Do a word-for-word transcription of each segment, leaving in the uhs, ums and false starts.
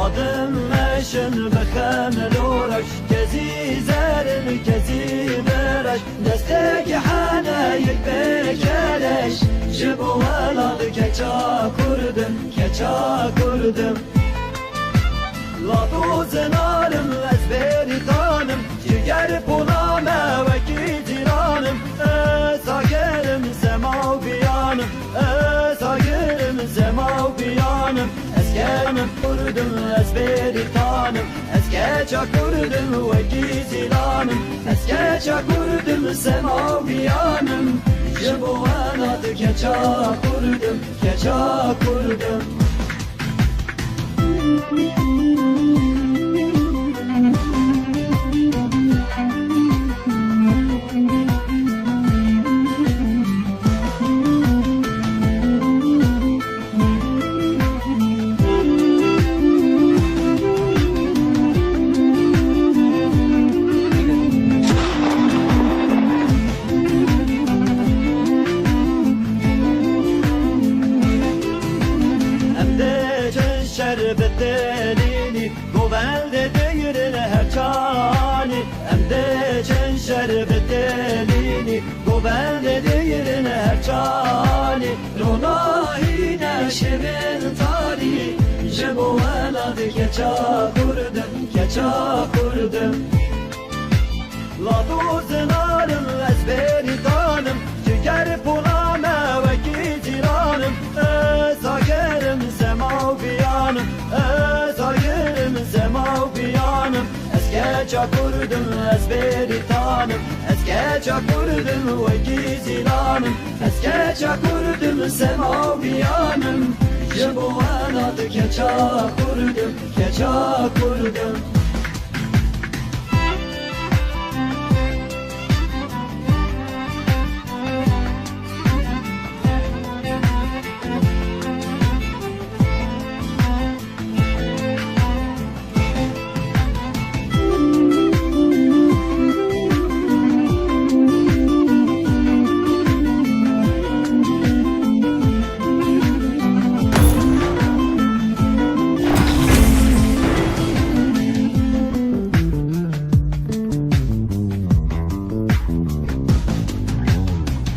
Adım meşin bixem loraş, kezî zerin, kezî biraş, destek hene yek pêkeleş, ji bo welat keça Kurdim, keça Kurdim. Lato zinarim ez bêrîtanim, ciger pona me wekî cîranim, ez agerim sema û biyanim. Ez agirim sema û biyanim, ez kerim Kurdim, ez bêrîtanim, ez keça Kurdim wekî zîlanim, ez keça Kurdim sema û biyanim, ji bo welat keça Kurdim, keça Kurdim. Em dê çi şer bi telînî, govendê digirin her çanî. Em dê çi şer bi telînî, govendê digirin her çanî. Ronahîne şevên tarî, ji bo welat keça Kurdim, keça Kurdim. Lato zinarim ez bêrîtanim, ciger pona me wekî cîranim. Ez agerim sema û biyanim, ez agerim sema û biyanim. Ez keça Kurdim, ez bêrîtanim, ez keça Kurdim wekî zîlanim. Ez keça Kurdim sema û biyanim, ji bo welat keça Kurdim, keça Kurdim.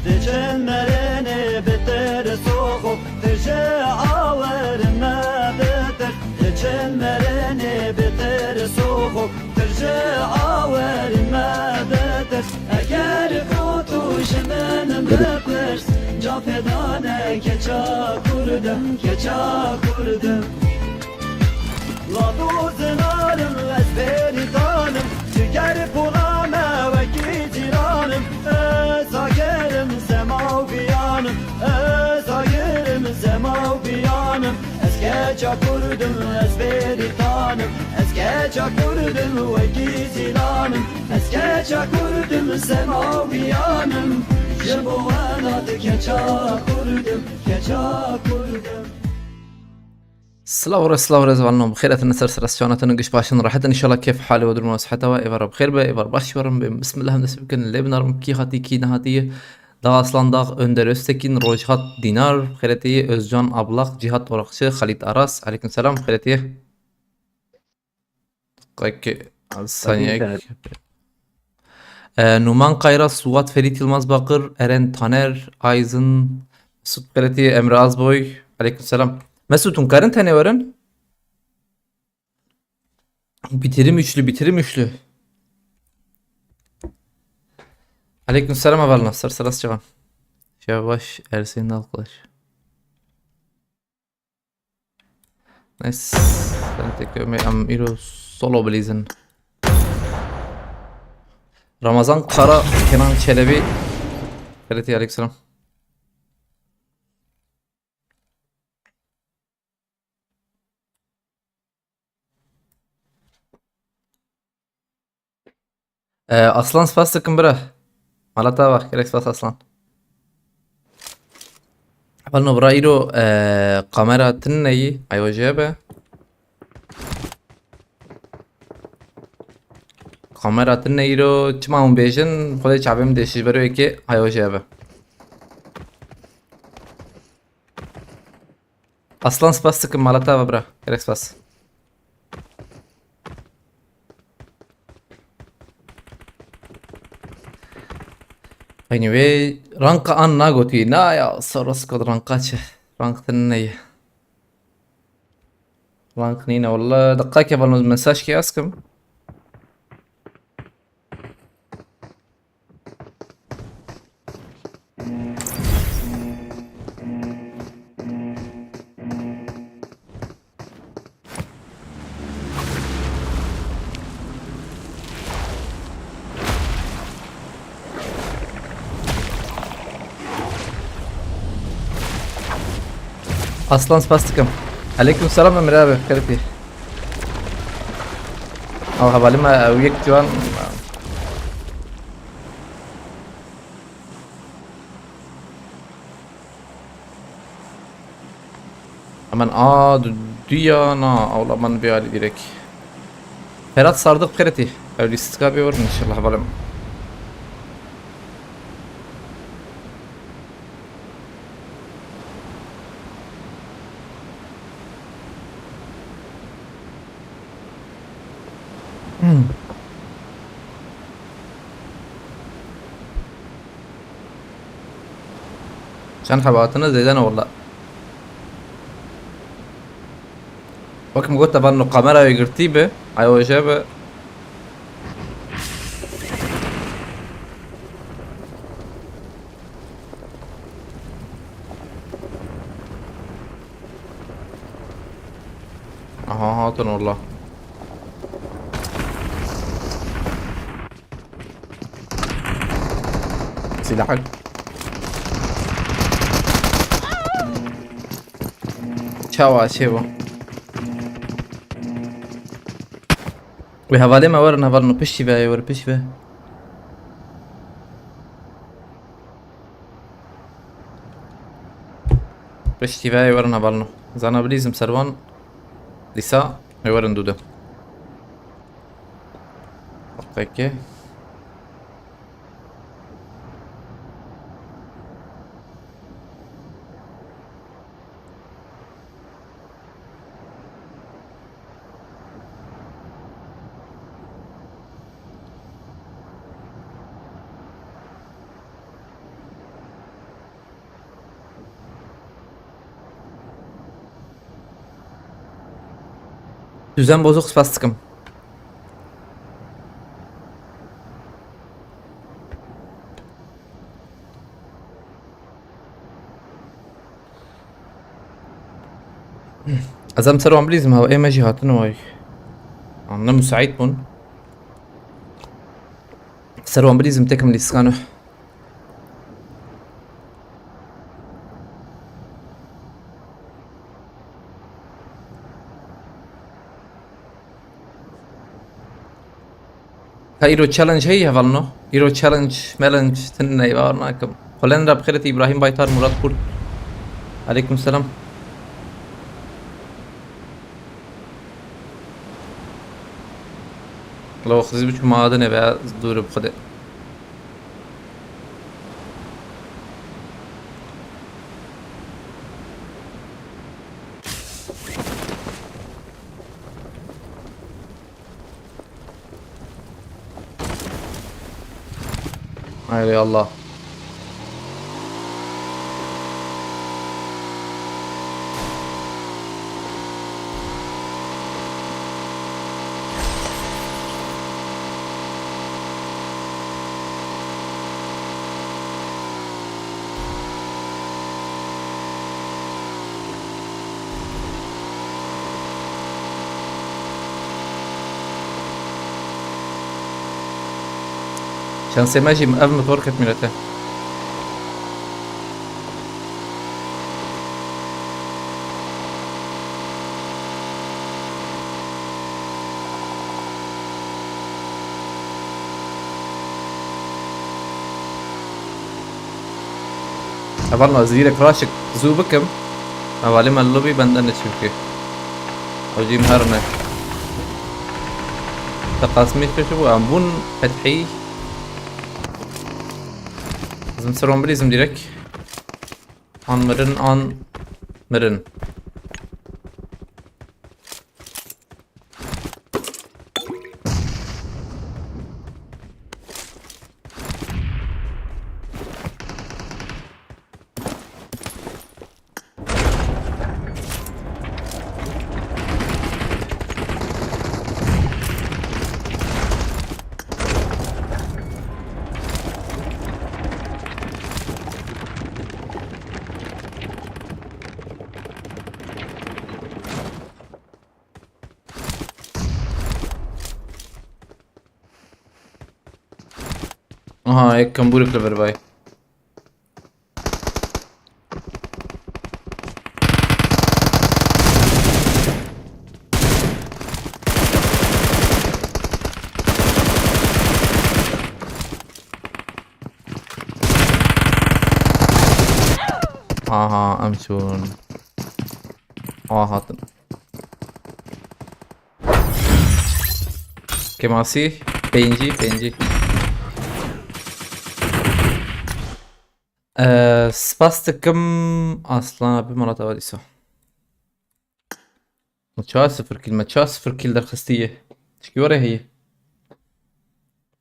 Diçin merenê bi tirs û xo, tu ji awerin me bitir. Diçin merenê bi tirs û xo, tu ji awerin me bitir. Eger ku tu ji min bipirs, ca fedane keça Kurdim, keça Kurdim. Lato zinarim ez bêrîtanim, ciger pona me wekî cîranim. Ez agerim sema û biyanim, ez agerim sema û biyanim. Ez keça Kurdim, ez bêrîtanim, ez keça Kurdim wekî zîlanim. Ez keça Kurdim sema û biyanim, ji bo welat keça Kurdim, keça Kurdim. Silav re, silav re, ez valno. Bi xêr hatin ser serastiyana, hatin giş başin, rahat in, inşallah kêf halê we, durum we, siheta we, êvar bi xêr be, êvar baş werin be. Bismillah, em dest bikin, lê binarim kî hatî, kî nehatî. Dağ Aslan Dağ, Önder Öztekin, Rojhat Dinar, bi xêr hatî, Özcan Ablak, Cihat Orakçı, Halit Aras, aleyküm selam, bi xêr hatî. Qek, saniye. E, Numan Kayra, Suat Ferit Yılmaz Bakır, Eren Taner, Aydın, Mesut Qereti, Emre Azboy. Aleykümselam. Mesut, hûn karin tenê werin? Bitirim üçlü, bitirim üçlü. Aleykümselam, Avalna, ser seras çavan. Şevbaş, Ersin Dalkılıç. Nice. Sen tek me am iro solo blazing. Ramazan Kara, Kenan Çelebi. Ferit, aleykümselam. Ee, Aslan, spas dikim bira. Mala te ava, gelek spas Aslan. Evel no bira îro, ee, kamera tune yî, ayo jê be. Kamera tune îro, çima hûn bêjin, xwedê çavê min dêşî ji ber wê yekê, ayo jê be. Aslan, spas dikim, mala te ava bira. Gelek spas. Anyway, ranka an nagotî. Na ya, Soros kot ranka çi? Rank tine neye. Rank nîne walla. Deqakê hevalno mesaj kê ez kim. Aslan, spas dikim. Aleyküm selam Emre abi, xêr pî. Ew hevalî me, ew yek ciwan. Hemen a du-, duya na, awla man bir hali direkt. Ferhat Sardık xêretî. Ew lîstika bir verin inşallah, hevalê me. Hmm. Çend heba hatine zêde ne walla. Wek min got, te van no kamera wê girtî bi, ay oje bi. Aha, hatin walla. Silahak. Çawa çê bû? Wê hevalê me werin, hevalno piştî ve, ê wer piştî ve. Piştî ve ê werin hevalno. Zana bilîzim servan. Lisa ê werin dûde. Peki. Düzen bozuk, spas dikim. Ez em ser wan bilîzim ha, ê me jî hatin way. An ne müsait bûn. Ser wan bilîzim tekim lîskan. Ka îro challenge heye hevalno? Îro challenge, melenge tune ye, bawer nakim. Holenda bi xêret, Îbrahîm Baytar, Murat Kurt. Aleyküm selam. Lo xizî biçû madine be dûr bi xwedê. Hayır ya Allah. Şansê me jî ev motor ket mînete. Hevalno, ez vîrek raşik zû bikim. Hevalê me lobî bende neçî bike. Ew jî miherine. Te qasmî çi bû? Em bûn fethî. Ez min ser wan bilîzim direk. An mirin, an mirin. Aha, yek kembûrek li vir vay. Aha, em çûn. Aha, hatin. Kemasî, pêncî, pêncî. Ee, spas dikim Aslan abi, mala te ava dîsa. Çar sifir kîl me, çar sifir kîl derxistî ye. Tişkî were heye.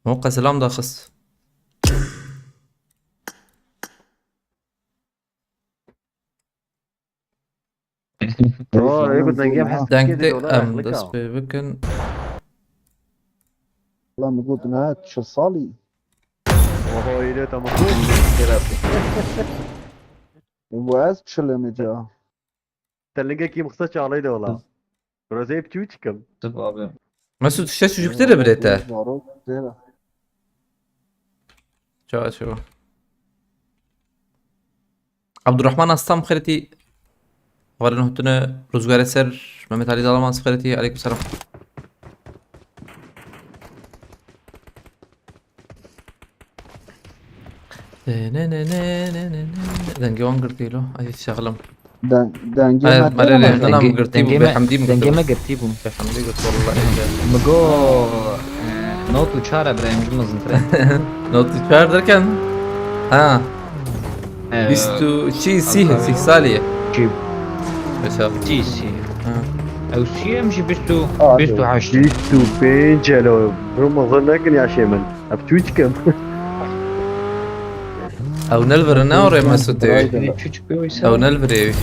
Moqa selam daxist. Aa, ê ku dengê em hes Deng dikê, te dolar em exlika. Dest pê bikin. Lan mi got ne çi salî? Oho, îro te min got. Bu ez çilemê ca. Te lingekî min xise çalê de wala. Rozê bi çû çikim. Tip abi. Mesut, şeş çocuk de bile te. Zarok, zêra. Çawa, çawa. Abdurrahman Aslan xêretî. Hevalên hotine Ruzgare ser, Mehmet Ali Dalaman xêretî. Aleyküm selam. Ne, ne, ne, ne, ne, ne, ne. Dengê wan girtî lo. Ay, şaxlim. Den-, dengê Ay, me erê, têne. Dengê, dengê me girtî bû, dengê me, bêhemdî min dengê girtî. Me girtî bû. Bêhemdî girt, wallahî. Mi go, e, nod û çar e birayê min, ji min mezintir e. Nod û çar derken? Ha. E, bîst û çi, sî, sî salî ye. Çi? Mesela. Çi sî? Ha. Ew sî em jî bîst û, bîst û heşt. Bîst û pênc elo. Rum mezin nekin yaşê min. Ev çû çikim. Ew ne li vir e, ne orê Mesutê wî? Ew ne li vir e wî?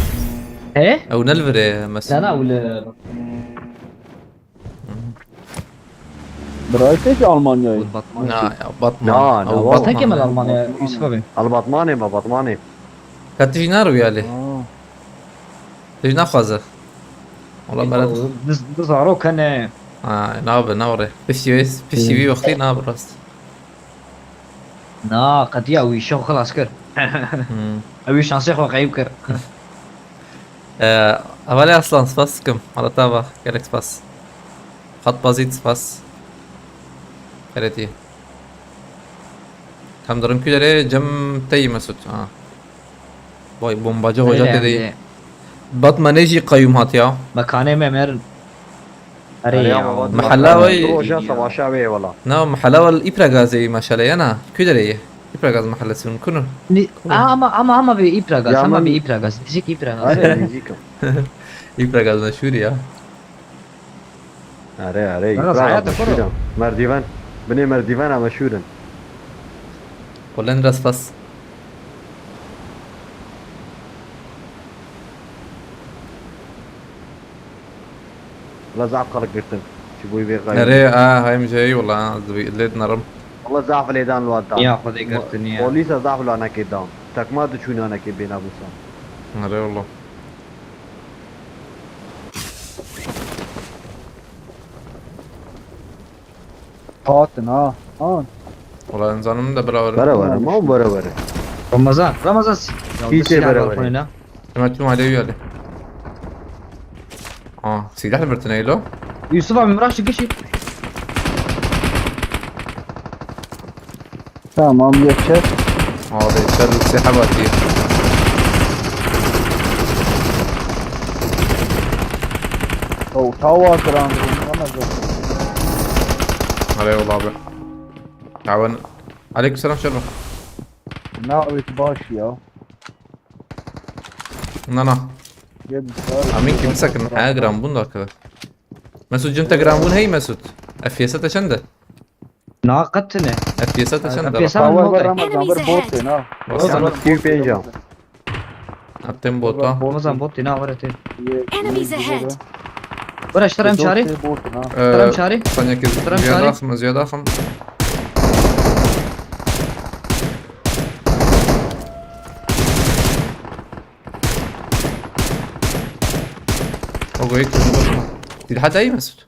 He? Ew ne li vir e Mesut? Na, na, ew li Birayê te jî Almanyayê? Ew Batman. Na, ya, Batman. Na, na, ew Batman. Te kemel Almanya, Yusuf abi? Al Batmanê me, Batmanê. Ka tu jî naro ya lê. Aa. Tu jî naxwaze. Wala bere. Diz, diz zarok hene. Ha, nabe, nabe. Piştî wê, piştî wî wextî nabe rast. Na, qediya wî şex xelas kir. Hmm. Ew wî şansê xwe xeyb kir. Ee, Hevalê Aslan, spas dikim. Hala te ava, gelek spas. Xat bazît spas. Xeretî. Tam dirim kî derê cem teyî Mesut. Ha. Vay, bombacı hoca tê deyî. Batmanê jî qeyûm hat ya. Mekanê me merin. Erê ya. Mehela wê. Roja savaşa wê wala. Na, mehela wal îpra gazê maşallah ya na. Kî derê ye? Îpra gaz mehelesi min kunu. Ama, ama, ama bir îpra gaz, ama bir îpra gaz. Dizîk îpra gaz. Erê, dizîk. Îpra gaz meşhur ya. Erê, erê, Îpra meşhur in. Merdîvan, binê merdîvana meşhur in. Kulen respas. Wala zaf xelk girtin. Ji bo vê xayî. Erê, a, hay min jeyî wala, ez lê dinarim. Wala zaf lêdan li wan dan. Ya Xwedê girtin ya. Polîsa zaf li anekê dan. Tekma diçûn anekê bêna bûsa. Erê wala. Hatin ha. Ha. Wala em zanim de bira were. Bira were, ma bira were. Ramazan, Ramazan. Hiç bira were. Hemen tüm aileyi geldi. Aa, silah vertin Eylo. Yusuf abi, bırak şu kişi. Tamam, geçer. Abi, içer silah batı. Oh, tawa kıran durum, Ramazan. Araya ol abi. Ya ben... Aleykümselam, Şerif. Ne abi, baş ya. Na, na. Gel, Amin, kim sakın? Ha, gram bunda arkada. Mesut, cin te gram bun hey Mesut. F P S te çende? Na, qetine. F P S te çende? F P S Var, var, var, Ramazan, var, bot na. Ramazan, Q pênc a. Attım bota. Ramazan bot na, var ete. Enemies ahead. Bırak, işte, rem çare. Rem çare. Saniye kez. Rem çare. Ziyade akım, ziyade akım. Ogo, ilk kez. Dil hata iyi Mesut.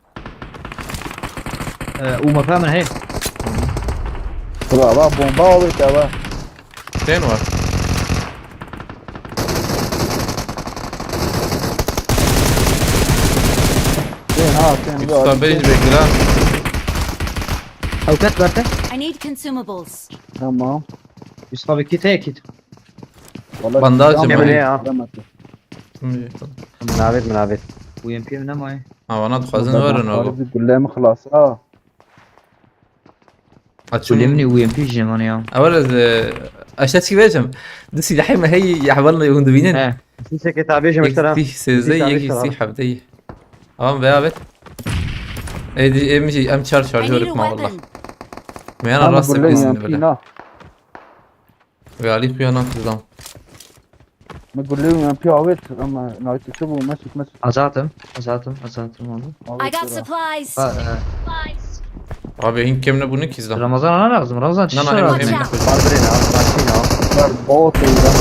Ee, U M P min heye. Brava, bomba avêt eve. Tên var. Tên ha, tên. Usta bej bekle. Avukat werte. I need consumables. Tamam. Yusuf abi kit heye kit. Vallahi Bandaj tamam, mı? Emre ya. bilemedim. Minabet minabet. U M P mi ne maye? Ha, bana dixwazin werin abo. Gulê min xilas ha. Kulê min Açım. û U M P jî ne mane ya. Ewel ez e, eşte çi vêjim. Di sîlehê me heyî, ehvalna hûn dibînin. He. Sîsekê tabê ji miştera. Yek sîh sêzdeh, yek sîh hevdeh. Avan veya vet. Ê di em jî em çar I need şarjör a kim wallah. weapon. Meyana Ama rast gulê bizin U M P bile. Na. Ve alî xuya nan kızdan. Min gulê U M P avêt ama naytê çi bû, meşik meşik. Azatım. Azatım. Azatım abi. I got supplies. Ha, e, Abi hin kemine bunu kizdan. Ramazan ana lazım. Ramazan Na na çişe em lazım. em. Barbirin al, başlayın al. Ber botê ya.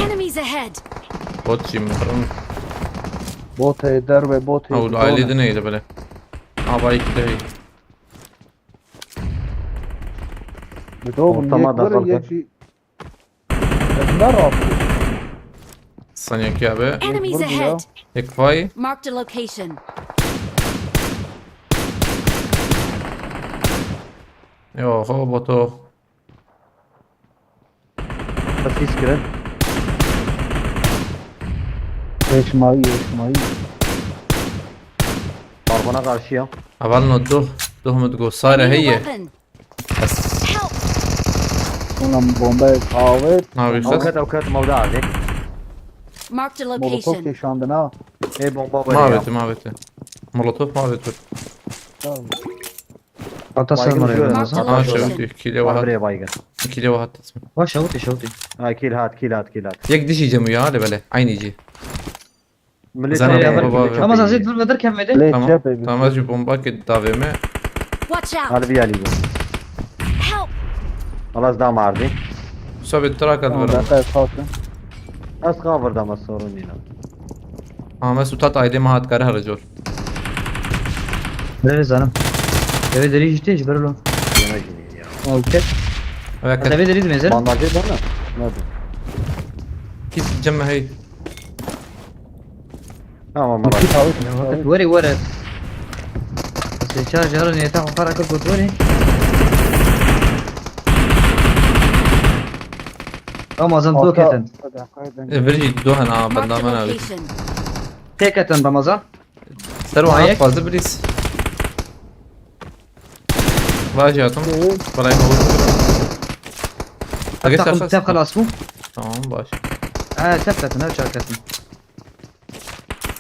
Enemies ahead. Bot jim. Botê derve botê. Ha bu aile de neydi böyle. Ha bay iki de. Bi do bûn Ortama yek da were kalkar. Yek jî. Ez ne rastî. Saniye ki abi. Enemies Vur bir ya. Ahead. Yek vay. Marked a location. Yo ho boto. Sis kirin. Eşmayî, eşmayî. Balkona karşıya. Aval no duh. Duh mu digo I sare need a heye. Weapon. Bes. Help. Ulan bombayê avêt. Ne yapıyorsun? Avukat avukat mavda abi. Marked a Molotof location. kêşandina. Ê bomba böyle ya. Maveti maveti. Molotof maveti. Tamam. Hatta sen Baygın var şöyle. Ramazan. Ha şevti. Kile vahat. Barbirin baygın. Kile vahat etsin. Bak şavutê şavutê. Ha kill hat kill hat kill hat. Yek dişi cemu ya le bele. Aynı ci. Millet Zaten ya, baba millet var. Ramazan ya. zêt vur vedir kemvede. Lê Tamam. çepê bi. Tamam şu bomba ki daveme. Watch out. Hadi bir alayım. Help. Allah daha mardi. Sabit trak at Tamam, verin. Dakika esasın. Az kavurda ama sorun değil. Ama sutat aile mahat kare harcı ol. Bire zanim. Eve deri işte jiber lo. Yana gideyim ya. Okey. Evet. Eve deri mezer. Bandajı var mı? Nerede? Kit cemme hey. Tamam Murat. Kit abi. Weri weri. Sê çar jara niyeta xwe xera kir got weri. Ramazan tu ketin. E, bir jî do hena Marked a benda men abi. Location. Tê ketin Ramazan. Ser o Ayek. hayat fazla bir is. Vaj ya tam. Parayı mı vurdu? Aga Takım sen tev xelas bû. Tamam baş. He tev ketin he çar ketin.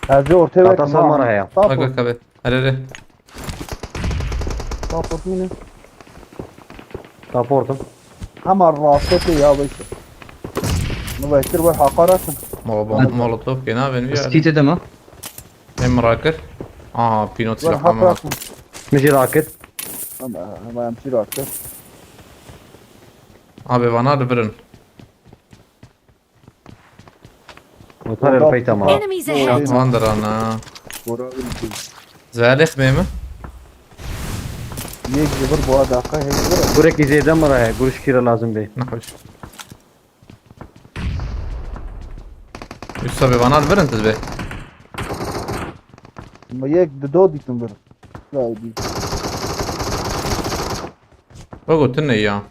Hezê ortaya Hatta sen bana ya. Aga kabe. Hele hele. Support mine. Supportum. Hema rastete ya bek. Nubektir wer haqaratin. Molotof gene ben bir. Skit edema. Hem rakır. Aha pinot Wer silah ama. Haqaratin. Mişi rakit. Ama ama em çi rakir. Abi bana da verin. Otar el peyt ama. Enemies ahead. Şatman da ana. Bora bildim. Zalix mi mi? Yek zıvır bu dakika hep zıvır. Gurek izleyden mi raya? Görüş kira lazım bey. Ne hoş. Üst abi bana da verin siz be. Ama yek de do ditin bir. Ya bir. Bak o tünne ya.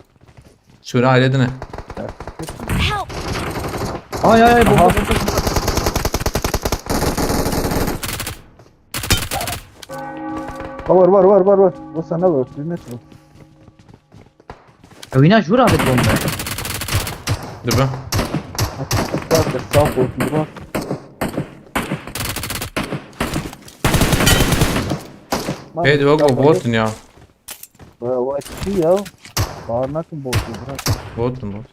Şura aile dine. Help. Ay ay ay bomba. Var var var var var. Bu sana var. Bilmez mi? Wîna jûra bit bombe. Dibe. Bak sağ korkun bak. Hey dibe o botin ya. Vay vay kişi ya. Bağırmasın botu bırak. Botin bot.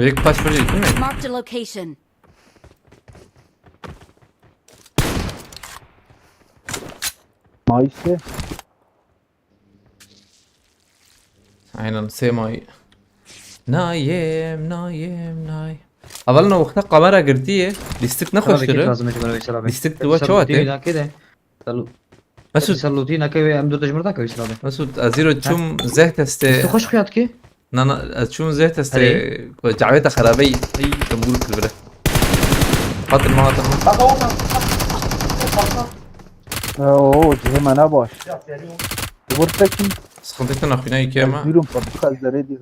Yek taş verecek değil mi? Marked a location. Mayısı. Aynen sema. Nayêm, nayêm, nayêm. Hevalno wexta kamera girtiye, lîstik ne xweştir e. Lîstik diwa çawa te? Mesut. Mesut, ez zîro çûm zeh testê. Lîstik xweş xuya dike. Na, na, ez çûm zeh testê. Erê. Ku cavêta xerabey, ey, tembûr kir vire. Hatim ma, hatim ma. Oo, cihê me ne baş. Vur pekî. Sıkıntı tena xwîna yekê me. Dûrim pa bu kadar zerê diyor.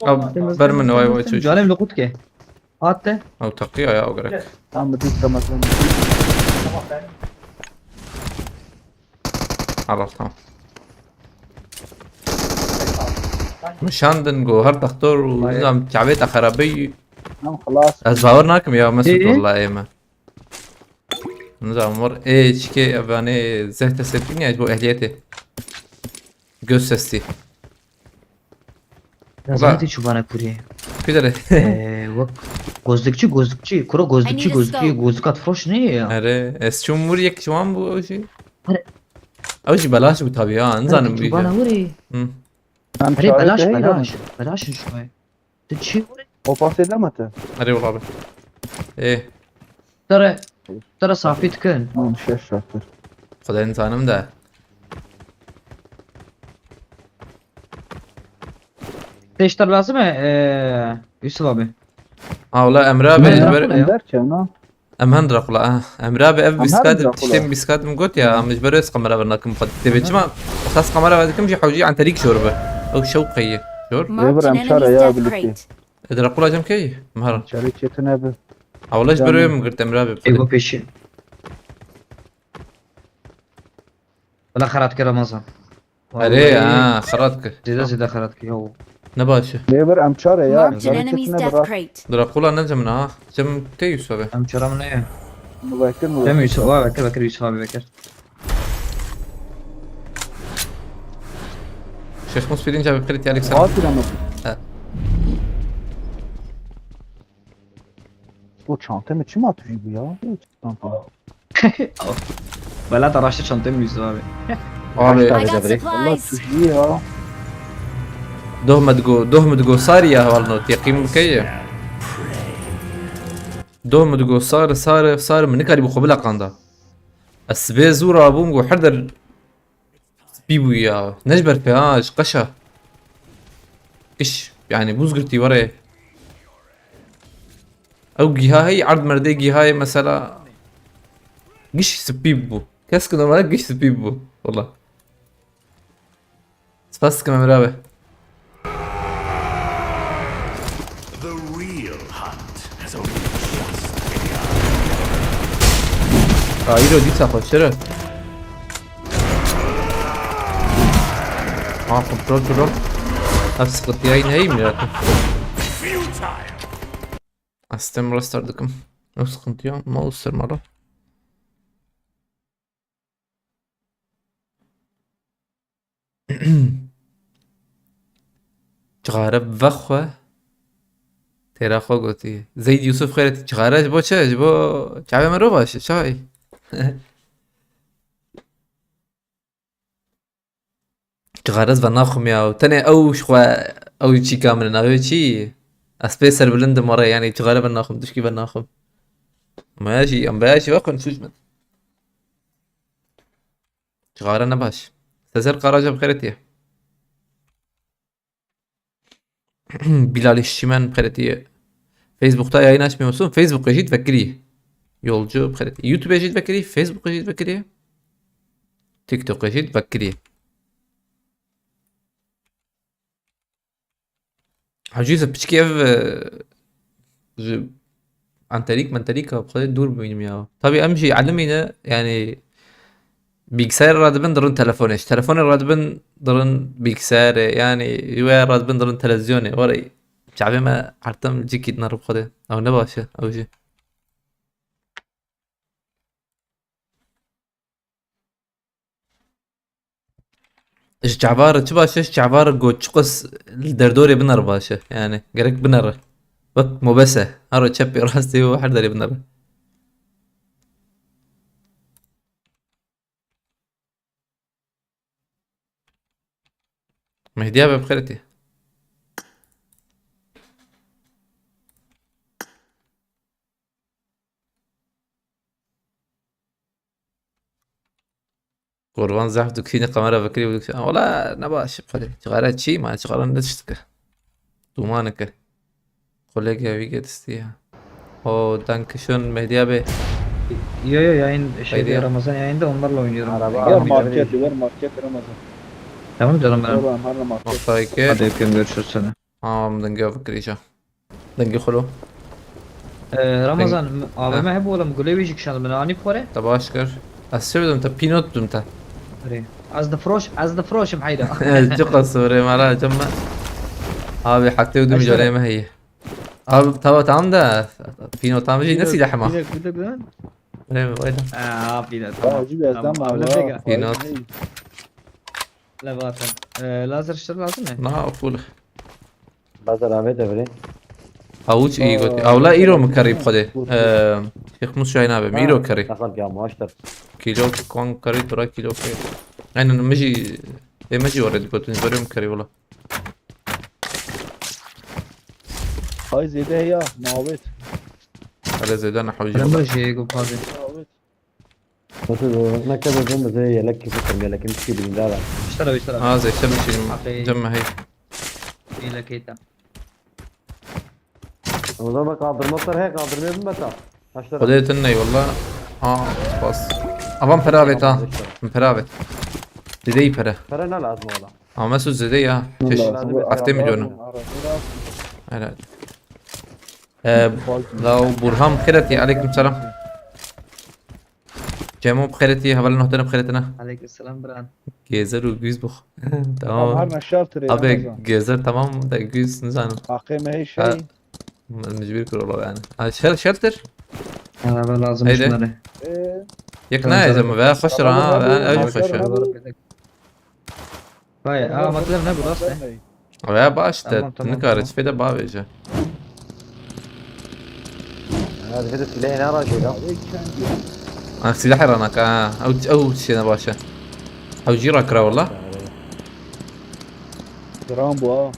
Ab, ber min, vay, vay, çocuk. Canım lokut ke. Hatta. Ew teqiya ya, ew gerek. Tamam, dik tamam. Halal, tamam. Min şandin ku her doktor û nizam çavê te xerabey. Tamam, xelas. Ez bawer nakim ya Mesut, wallahî me. Nizam war ê çikê evanê zeh te setin ya ji bo ehliyetê. Göz sesti. Yazan tê çûbana kurê. Kudere. Ee, wek gözlükçü, gözlükçü. Kuro gözlükçü, gözlükçü, gözlükat froş ne ya? Are, ez çûm wir yek ji wan bû ew jî. Are. Ew jî belaş bû tabii ya, nizanim bû. Çûbana wirî. Hı. Are, belaş, belaş. Belaş in şoy. Tu çi wirî? O pasê dema te. Are, wala be. Ê. Tere, tere safî dikin. Tamam, şeş şartır. Xwedê nizanim de. Tê ji te lazim e, e, Yusuf abi? Ha, wala Emre abi, ji ber Em derken ha. Em hen Dracula, ha. Emre abi ev bîskat, tiştên bîskat min got ya, em ji ber ez kamera vernakım xwe. Tê çima esas kamera vedikim jî hewcî enterîk jor be. Ew şewqeyî. Jor? Lê bir em çare ya bilî. E, Dracula cem key? Mehran. Çare çetin abi. Ha, wala ji ber wê min girt Emre abi. Ê, bu peşî. Wala xerat kir Ramazan. Erê, ha, xerat kir. Zêde zêde xerat kir, yaw. Ne baş e. Lê bir em çare ya. Marked an enemy's death crate. Dracula ne cem ne ha? Cem te Yusuf abi. Em çare min ne ya? Muzakir mi? Cem Yusuf abi, vekir, vekir Yusuf abi, vekir. Şêx Mus pirinca bi qirît Alex. Hatîra me. He. O çanta me çima tujî bû ya? Çanta. Wela te raşte çantê min Yusuf abi. Abi. I got supplies. Valla tujî ya. Doh me digo, doh me digo sarî ya hevalno, teqîm bike ye. Doh me digo sar, sar, sar, min nikarî bi xwe bila qanda. Ez sibê zû rabûm, got her der spî bû ya. Ne ji ber pê ha, ji qeşa. Giş, yani bûz girtî were. Ew gîha hey, erd merdê gîhayê mesela. Giş spî bû. Kes ki normalde giş spî bû. Valla. Spas dikim Emre abi. The real hunt has only just begun. Ha, îro dîsa xweştir e. Ha, kontrol durum. Ev sıkıntıya yine iyi mi ya? Futile. Astem restart dikim. Ew sıkıntıya mouse sermara. Çixare vexwe têra xwe gotî. Zeyd Yusuf xêretî çixare ji bo çi? Ji bo çavê me rû baş e, çay. Çixare ez venaxim ya. Tenê ew ji xwe ew çîka min e, navê çi? Ez pê serbilind im, were, yani çixare venaxim, tişkî venaxim. Em beya jî, em beya jî vexwin sûc min. Çixare ne baş. Sezer Karaca bi xêretî ye. Bilal Şimen bi xêretî ye. Facebook'ta yayın açmıyorsun. Facebook'ê jî vekirî. Yolcu bi xêretî. YouTube'ê jî vekirî. Facebook'ê jî vekirî. TikTok'ê jî vekirî. Hacî, ez piçkî ev, e, ji enterîk menterîka bi xwe dûr bimînim ya. Tabî em jî elimî ne, yani bilgisayar radibin dirin telefonê. Ji telefonê radibin dirin bilgisayarê. Yani ji wê radibin dirin televizyonê. Were çavê me hertim cikî dinar bi xwe de. Ew ne baş e, ew jî. Ji çavar çi baş e? Ji çavar got çiqas li derdorê binere baş e. Yani gerek binere. Wek mobese. Her çepê rastê û her derê binere. Mehdiya be bi xêretî. Kurban zehf dikişîne kamera vekirî û dikişîne. Wala ne baş, xwedê. Cixare çi ma? Cixare ne tiştike. Dumanike. Kolege wî getistiye. O Dankeschön Mehdi abi. Yo yo, yayın şey Haydi ya. Ramazan yayında onlarla oynuyorum. Araba Yayın Var aldım. videoları market, izliyorum. Var market Ramazan. Tamam canım benim. Oradan harla market. Mustafa Eke. Hadi öpüyorum, görüşürüz sonra. Tamam, denge fikirîşa. Denge xulu. Ee, Ramazan, A V M hep oğlum, gule bir çıkışan ben ani pore. Te baş kir. Ez çi bidim te? Pînot bidim te. Hadi. Az da froş, az da froşum hayda. Ez çi qas vurê mala cem me. Abi hekte û du Aşkere. Milyonê me heye. Abi tava tamam da. Pînot tamam jî ne silah ma. Bir dakika, bir dakika. Öyle mi? Öyle. Aa, bir de Ya tamam. Hacı bir ezden Tamam, var öyle ha. de gel. Pînot. Levaten. Ee, lazer ışığı lazım mı? Na full. Bazar Ahmet Evre. Avuç iyi Aa, götü. Avla iro mu evet. karib xwedê? Dur, dur. Eee, Şêx Mus şayna be. Mîro karî. Nasıl ya muaştır. Kilo kon karî tura kilo ke. Aynen mi jî. Ê me jî orê digotin. Zorê mi karî wala. Hay zêde ya, mawet. Hele zêde ne hewcî Ben wala. de şey bu pazı. Mawet. Nasıl bu? Ne kadar ben bize yelek gibi kırmıyor. Yelek kimse bilmiyor daha. İşte o işte. Ha zêde mi şîn. Okey. Cem me hey. İyi la keyta. O zaman kaldırma tarafı kaldırmaya bilmez ha. Taşlar. Xwedê tu ney wala. Ha, spas. Avan pera avêt ha. Min pera avêt. Zêde yî pere. Para ne lazım ola? Ama Mesut zêde ya. Çeş. Lazım. Heftê milyon. Arasına Helal. Ee, la Burhan xêretî. Aleyküm selam. Cemo xêretî. Hevalê nohterê xêretine. Aleykümselam bran. Gezer û güz bux. Tamam, Tamam. her ne şaltırı. Abi gezer tamam da güz nizanim. Hakkı me hey Ha. şey. Mecbur kir ola yani. Ha, şel şeltir. Araba lazım Haydi. şunları. Ee, Yek Tamam, ne tamam. yazım ve hoş ra ha. Ben ev hoş ya. Vay, aa, makler ne burası? Ve baş te Tamam, tamam, ne karı tamam. çifede bavêje. Ya bir de silahı ne ara şey lan? An silah ranak ha. Ew ew şêne baş e. Ew jî rakira wala. Gram bu ha.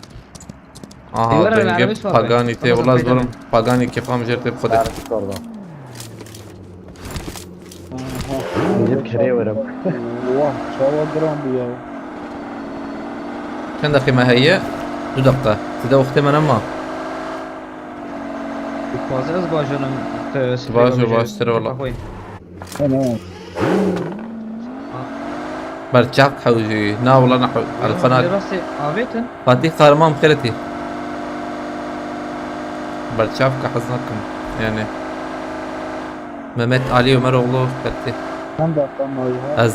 Aha, Dîwara denge mermi sor be. Pagani te Tamam, wala tamam. Zorum. Pagani kefam jer te xwede. Tarif sordu. Aha. Gidip kereye verem. Vah, çawa gram bu ya. Çend deqî me heye? Du deqe. Ti de wextê me nema. Fazla az bajanım. Baş, baştir wala. Ana. Berçak hewjî. Na wala na hew. Elxana. Rastê avêtin. Fatih Kahraman xêretî. Berçavka hez nakim. Yani. Mehmet Ali Ömeroğlu xêretî. Çend dakika mavi ha? Ez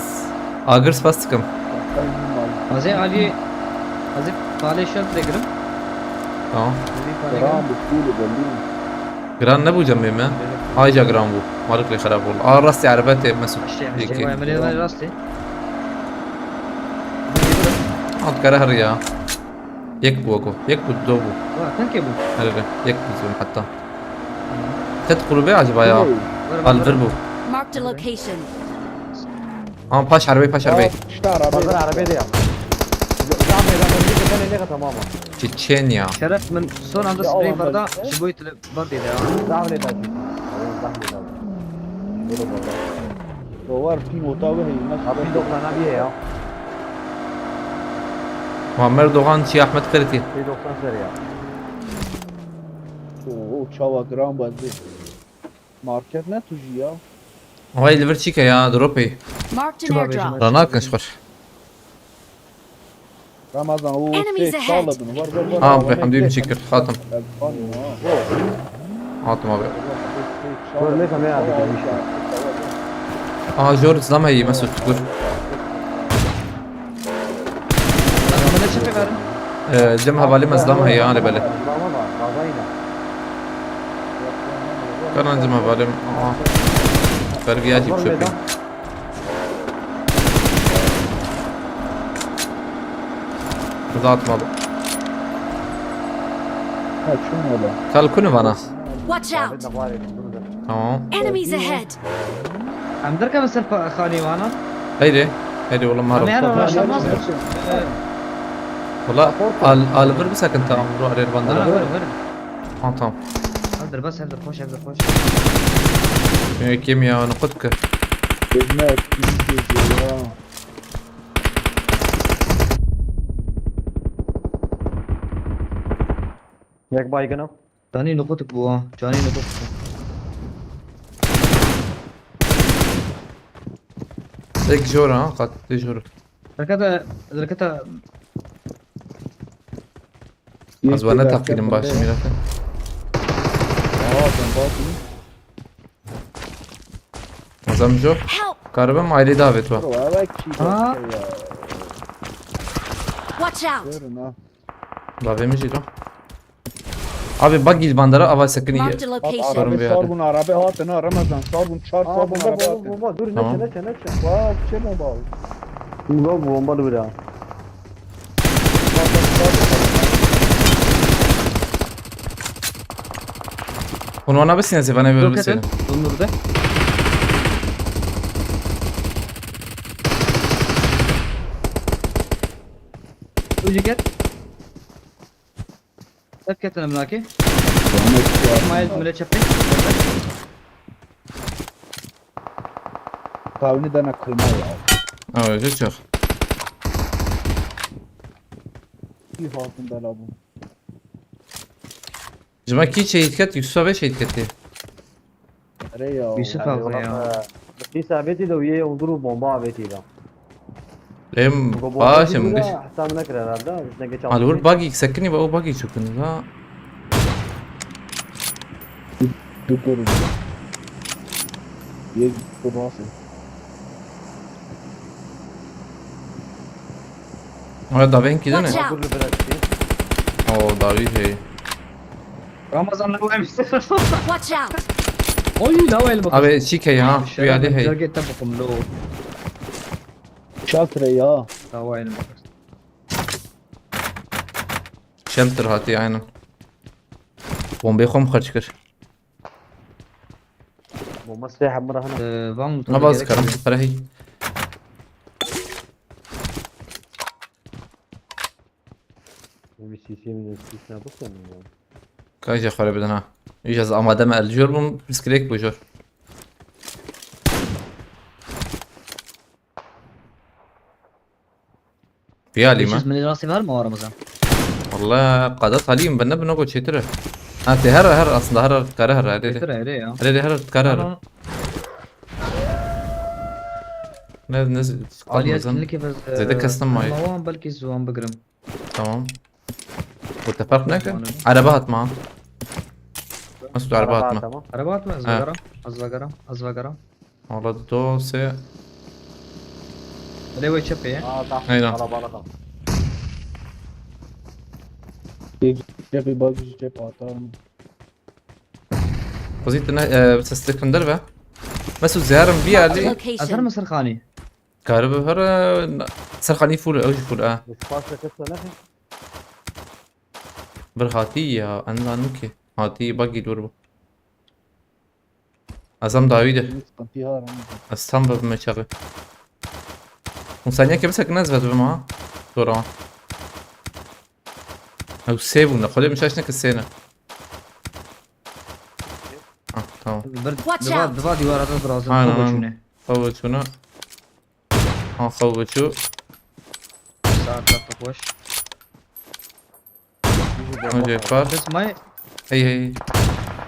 agir spas dikim. Dakika yirmi mavi. Azê Ali. Azê palê şel digirim. Tamam. Azê palê Gram girim. bu pulu belli. Giran nebû cemê me. Ayca giran bû. Malik lê xerab oldu. Aa rastî erebe tê Mesut. Aşağı Yekî. aşağı. Vay emre ben rastê. Alt kare her ya. Yek bû ku. Yek bû do bû. Vay kanka bu. Her yek bû zûn hatta. Ket kulübe acaba ya? Hey, Alvir bû. Marked a location. Ama paş harbe paş harbe. Al, işte araba. Bazar arabayı da yap. Zahmet eden bir tane ne kadar tamam mı? Çeçenya. Şeref min son anda Ya sprey Allah barda Allah. ji bo tile barda da. Zahmet eden. Zahmet eden. Böyle baba. Dolar pî ota ve heyna. Abi doksan abi ya. Muammer Doğan çi Ahmet Kırıtı. Bir doksan seri ya. Oo, çawa gram bazı. Market ne tuji ya? Vay liver çike ya drop ey. Marked an Şuna airdrop. Ranakin şkur. Ramazan o Enemies şey ahead. çaladın. Var var var. Ha Alana be hamdi gel. bir çekir. Hatım. Ben sanmıyorum ha. Hatım abi. Görmesem ya abi, gelmiş. Aha jor zam heyi Mesut dur. Bana çepe verin. Ee, Cem havali mezlam heyi yani böyle. Tamam abi, gazayla. Karan Cem havalim. Aha. Ver bir açık çöpeyim. Uzatma abi. Ha şunu öyle. Kalkunu bana. Watch out! Tamam. Enemies ahead! Em derkevin ser pa- xanî wana. Haydi. Haydi oğlum Em harap. yani raşlamaz. Valla al al bir sakın tamam. Ruh araya bandara. Ana verin verin. Ha tamam. Hadi bas hadi koş hadi koş. Çünkü kim ya onu kut ki. Bilmez. Bizi geziyor ya. Tek baygınım. Canî nuqut bû ha. Canî nuqut bû. Tek jor ha, qat tê jor. Derkete, derkete. Ez we ne teqînim baş mîrete. Aa, ben bakayım. Ez em jo. Help! Karibim ailê davêt we. Bro, eve kî Ha? ya. Watch out! Görün ha. Davê min jî do. Abi bak bandara ava sekinî. Marked a Bak, location. Sorun arabe bir sar yerde. Bun, arabe hatın ha, Ramazan sar bun, çar Aa, sar bun, bomba, arabe bomba, hatın. Bomba, dur, Tamam. Neçe, neçe, neçe. Bak, şey bomba al. Bomba, bombalı bir ya. Bunu ona bir sinesi bana böyle bir Roketin. senin. Bunları da. Ölecek et. Tek et emlaki. İsmail mile çepek. Kavni dana kırma ya. Evet, çok. Bir hatın bela bu. Cima ki şehit ket, Yusuf abi şehit ketti. Ere ya. Yusuf abi ya. Biz sabiti de üye yoldur bomba abeti de. Em, Bu bomba başım bir gış. de hesabına kırar herhalde. Biz ne geç Al vur buggy sekinî ve o buggy çökün ha. Dur dur. Ye durmasın. Ama da ben ki Watch ne? out! Dur bir bırak. O da bir şey. Ramazan ne var? Watch out! Oy la el bak. Abi şey ha, bu yerde hey. Target tabukum lo. Şaltre ya. Tamam el bak. Shelter hati aynen. Bombayı xom xerç kir. Bomba size hem bırakın. Ee, Van Buna bazı karım para hey. Bir C C mi, C C ne bakıyorum ya. Kaja xare bidin ha. Îja ez amade me el jor bûm, pirsgirêk bû jor. Vî alî me. Beş yüz mili rastî var mı o aramızda? Walla qada talîm bende bino go çêtir e. Ha tê her her aslında her her dikare her her. Getir ayrı ya. Her her dikare her. Ama Ne ne Aliye zan. sinirli ki biz Zede custom var. Ama belki zuwan bigirim. Tamam. Bu teferq ne ki? Tamam. Araba atma. Nasıl araba atma? Tamam. Araba atma, az Ha. vagaram, az vagaram, az vagaram. Valla do se. Öyle ve çöpe ya. Aa, da. Aynen. Kalabalık. Cep bir bak, cep atarım. Xwezî tu ne, e, sestek hundir be. Mesûd ziyarim vî alî. Location. Azar mı Sırxani? Karibi her, e, Sirxanî full, ew jî full, e. Biz fazla kısa ne? Bir hatî ya, ez nizanim ki. Hatî bagî dûr bû. Ez em dawî de. Sıkıntı var ama. Ez tam bibime çaxê. Hûn saniyekê bisekine ez vedibim ha. Dora. Ew sê bûne. Xwedê min şaş neke sê ne. Ha, tamam. Bir, Watch diva, out. Diva dîwara da dirazin. Aynen, Xwe aynen. çûne. Xew çûne. Ha, xew çû. Saat tatlı hoş. Önce yapar. Kız may. Hey hey.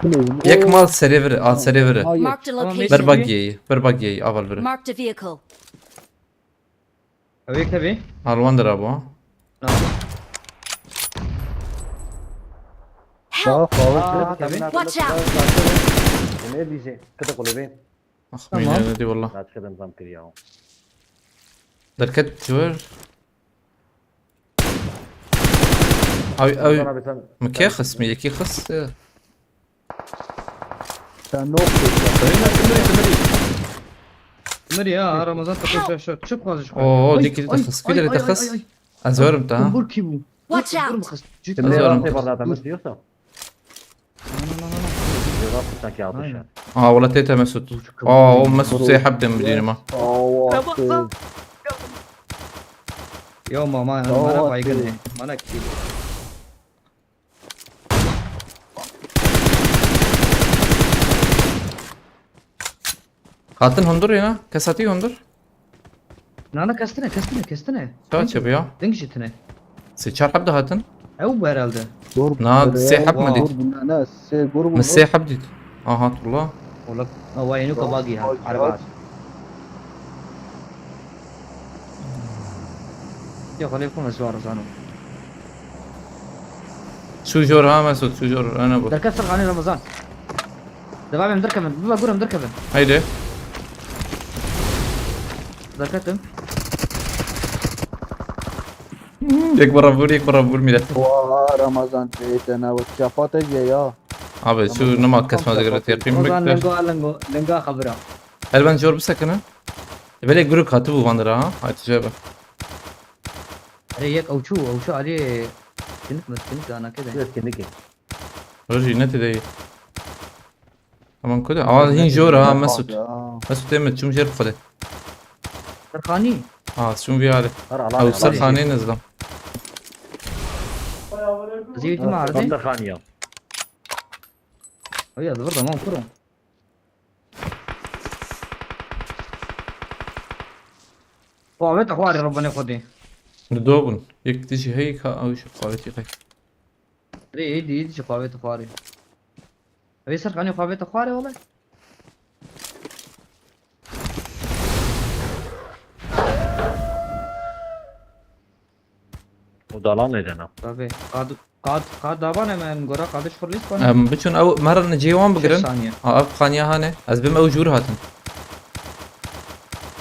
Bu ne oğlum? Yek Oo. mal serê vir, al serê vir. Hayır. Marked a Tamam, location. neyse. Bir bagiyê, bir bagiyê, aval vir. Marked a vehicle. Ew yek hebî. Alwan dira bu. Tamam. Help! Daha fazla. Aa, Tabii. tabii. Watch out! Ne diyecek? Kıda kulübü. Ah, Tamam. mînê nedî wallah. Kaç kadın zam kiriyor. Derket ciwer. Ay ay. Bunlar abi sen Min kê xist, min yekî xist. Sen ne okuyorsun? Öyle timiri timiri. Timiri ya, Ramazan takıyor şu şu. Çok fazla şu. Oo, Ay, dikili ay, de xist, ay, kudret ay, de ay, xist. ay. Ez werim te ha. Kumbur kim bu? Watch Kumbur out! mu xist? Ciddi. Şimdi Yazıyorum. Ramazan var zaten, nasıl diyorsa. Na, na, na, na, na. Cevap sanki altmış Aynen. ya. Aa, wala tê te Mesut. Aa, o Mesut sê heb dem bidînim ha. Aa, o attı. Yo mama, Yo, mana attı. baygın e. Mana kill. Hatin hundur ya. Kes hatî hundur. Nana kestine, kestine, kestine. Kaç yapıyor? Ding jitine. Sê çar heb de hatin. Ew bû herhalde. Na, sê heb mi dît? Gur bû, ne, ne, sê gur bû. Min sê heb dît. Aha, Abdullah. Wala, ew wayî nûka bagî ha, Bak, erebat. Ya xalê xwe mesû arzano. Çû jor ha Mesut, çû jor, ana bu. Derket ser xanê Ramazan. Devam em derkevin. Biba gurim derkevin. Haydi. Derketim. Yek bara vur, yek bara vur mire. Wa Ramazan teytene ve çapate ye ya. Abi şu nima kesma zikret yaqîm Ramazan biktir. Lengo, lengo, lenga xebira. Her ben jor bisekine. Belê guruk hatibû van dira ha. Hatice be. Erê yek ew çû, ew çû alî kinik mi, kinik ana kede. Biraz kendi ki. Rojî ne tedeyî. Tamam kude. Ama hin jor ha Mesut. Ya. Mesut Emir çum jer xode. Serxanî. Ha çum viyare. Her alan. Ew serxanê nizlam. Zî wî dîma ardê. Tam da xaniya. Oya zıvır tamam kuro. Xavê te xwarê Rabbanê Xwedê. Li do bûn. Yek dijî heyî ka ew jî xavê tî qey. Rê êdî êdî jî xavê te xwarê. Evê serxanê xavê te xwarê wele. O dalan neden ha? Tabii. Qad, qad, qad davan hemen gora qadiş xurlîs bana. Em biçûn ew merin cê wan bigirin. Saniye. Ha ev xaniya hane. Ez bim ew jûr hatin.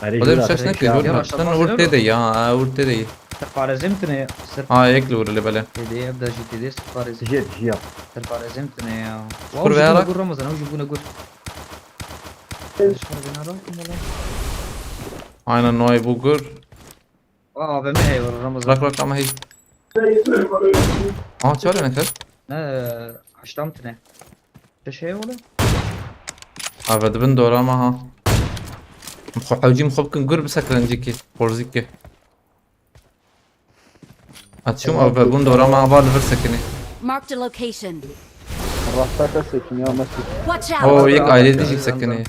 Erê Xwedê jûra şaş pêşiya. nekir jûr. Ya, Sen şaş ur nekir. Tê de ya, ur tê de. Serparêzê min tune. Ser Ha yek li wir li bele. Tê de ev de jî tê de serparêzê. Jê dijiya. Serparêzê min tune ya. Kur ve Wow, ara. gur Ramazan, ew jî bûne gur. Şuna ben ara. Aynen noy bu gur. Aa, A V M heye var Ramazan. Rak rak ama hey. Aha çare nekir. Ne, haştam tune. Te şey oğlum. Abi dibin dora ma ha. Xwe hewcî min xwe bikin gur bisekirin cîkî. Xorzîkî. Açım abi bun dora ma ava li vir sekinî. Marked a location. Rasta te sekin ya Mesut. Watch out! O yek aile dijî sekinî.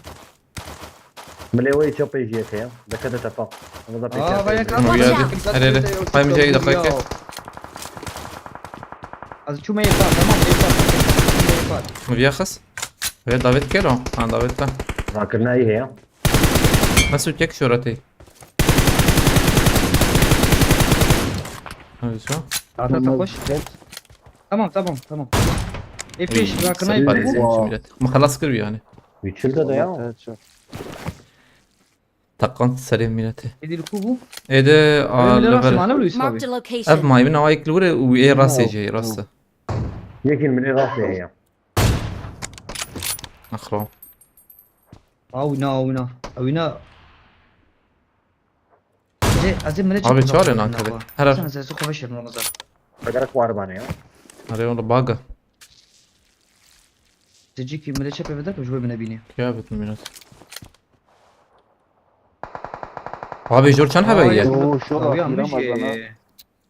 Milê wê çapê jiyê te ya. Dekete tepa. Ama da Aa, vay pêşiya. yakın. Ama geldi. Her yere. Hay bir şey dakika. Az çuma yepa, tamam yepa. Yepa. Mu viyexis? Ve davet kero. Ha davet ben. Rakirina iyi ya. Mesut yek şöhreti. Hadi şu. Ata takoş. Tamam tamam tamam. E peş rakına yepa. Mu xelas kir yani. Üçülde de ya. Takan serê mîretê. Edil ku bu. Êde a Öyle li nasıl vir. Mana bu Yusuf Marked abi? a location. Ev mayvin awa yek li wir û ê rastê jê rastê. Yekin milê rastê ya. Axro. Awina awina. Awina. Azê, azê millet Abi çok çare uzak nankere. bak. Her Sen sesi xwe veşirin Ramazan. Kadar kuarbane ya. Arê onda baga. Tecikî millet çepê veda ku ji wê binebînî. Kıya bittim biraz. Abi jor çend hebe ye? Yo, şora, Tabii yanlış Ramazan ha. ye.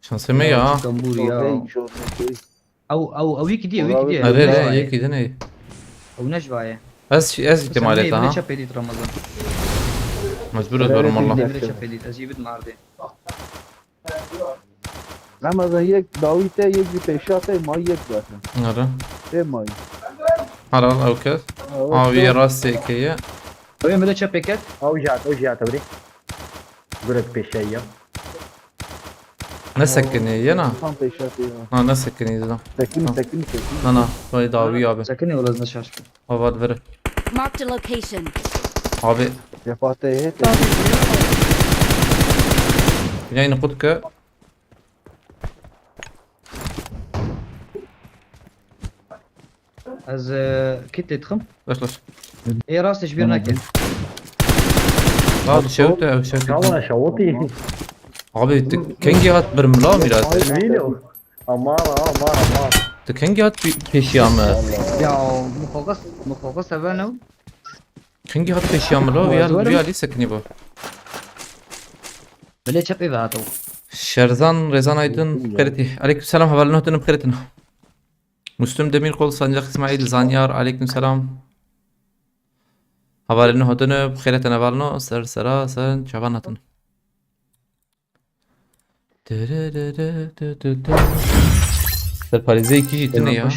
Şansê me ya. Kambur ya. Hey, şor, hey. Ew ew ew yekî diye, ew Ora yekî diye. öyle. Erê Ew re naşvaye. yekî dinê. Ew naşvaye. Ez ez ihtimal Sen et ne ha. çepê dît Ramazan. Mecbur ez verim valla. Ne çepê dît, ez yê bidim ardê. Ramazan yek dawî te, yek jî pêşa te, may yek zaten. Nere? Tê may. Haral ew kes. Ew Aviye çok rastê keye. Ew yê millet çepê ket. Ew jat, ew jat, ew rê. Gurek pêşe ya. Ne sekinê ye na? Tam pêşa te ya. Na ne sekinê zidam. Sekin, Ha. sekin, sekin. Na na. Vay dawi abi. Sakın ya, ola ez ne şaş. Ava divire. Marked a location. Abi. Cefa te ye, te. Yayını kut ke. Ez e, kit lê dixim. Baş baş. Ê rastê ji bîr neke. Abi şewte ev şewte. Tamam, şawti. Abi tu kengî hat bir mila mîrat. Vino. Amar, amar, amar. Tu kengî hat pê- pêşiya me. Ya muxoxas muxoxas seven ew. Kengî hat pêşiya me lo ya ya lî sekinî bu. Bile çepê ve hato. Şerzan Rezan Aydın bixêretî. Aleyküm selam, hevalin hotin bixêretin. Müslüm Demirkol, Sancak İsmail, Zanyar, aleyküm selam. Hevalin hotin bixêretin hevalino, ser sera, ser çavan hatin. Dırırırı dı dı dı. Serparêzeyekî jî tune ya.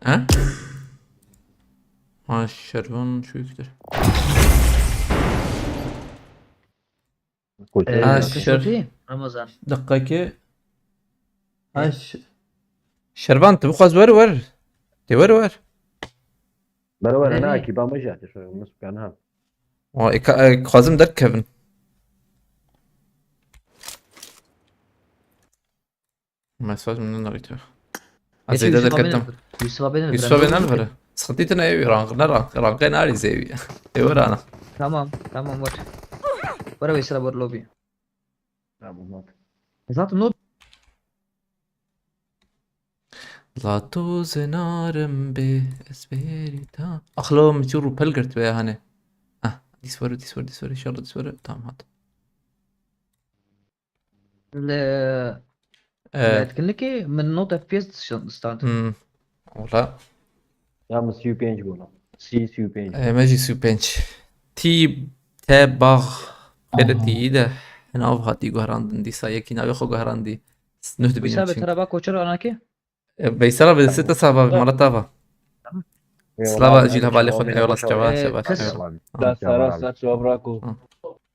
He? Ha, Şervan şu yükler. Ee, Ha, Şer- Ramazan. Deqekê. Ha, Ş- Şervan, tu bixwaz wer wer. Tê wer wer. Bere were, Nereye? Na ki ba me jate şöyle, nasıl kan ha. O, e, ka- e, xwazim derkevin. Mesaj min nerîte. Ez Yusuf zêde abi derketim. Yusuf abi Yusuf abi nerede? Sıkıntı ne evi? Rank, ne rank? Rank ne ari zevi? Evi rana. Tamam, tamam, var. Var abi, sıra var lobby. Tamam, bak. Zaten no La tu zenarim be esberî ta. Axlo min çû rûpel girt be hani. Ah, dîs were, dîs were, dîs were, inşallah dîs were. Tamam, hat. Li Ee, li etkinlikê min not F P S stand. Hmm. Ola. Ya min sî û pênc bûna. Sî, sî û pênc. Ee, me jî sî û pênc. Tî te bax. Xêre tî de. Nav hatî guherandin dîsa yekî navê xwe guherandî. Nuh dibînim Wisa be çin. Tera ba koçer anakê? E, Veysel abi, sê te sava, mala tava. Eyvallah, Slava, eyvallah, jîl hevalê xwe, eyvallah, eyvallah, şeva, şeva, şeva. Sara, sara, şeva, brako.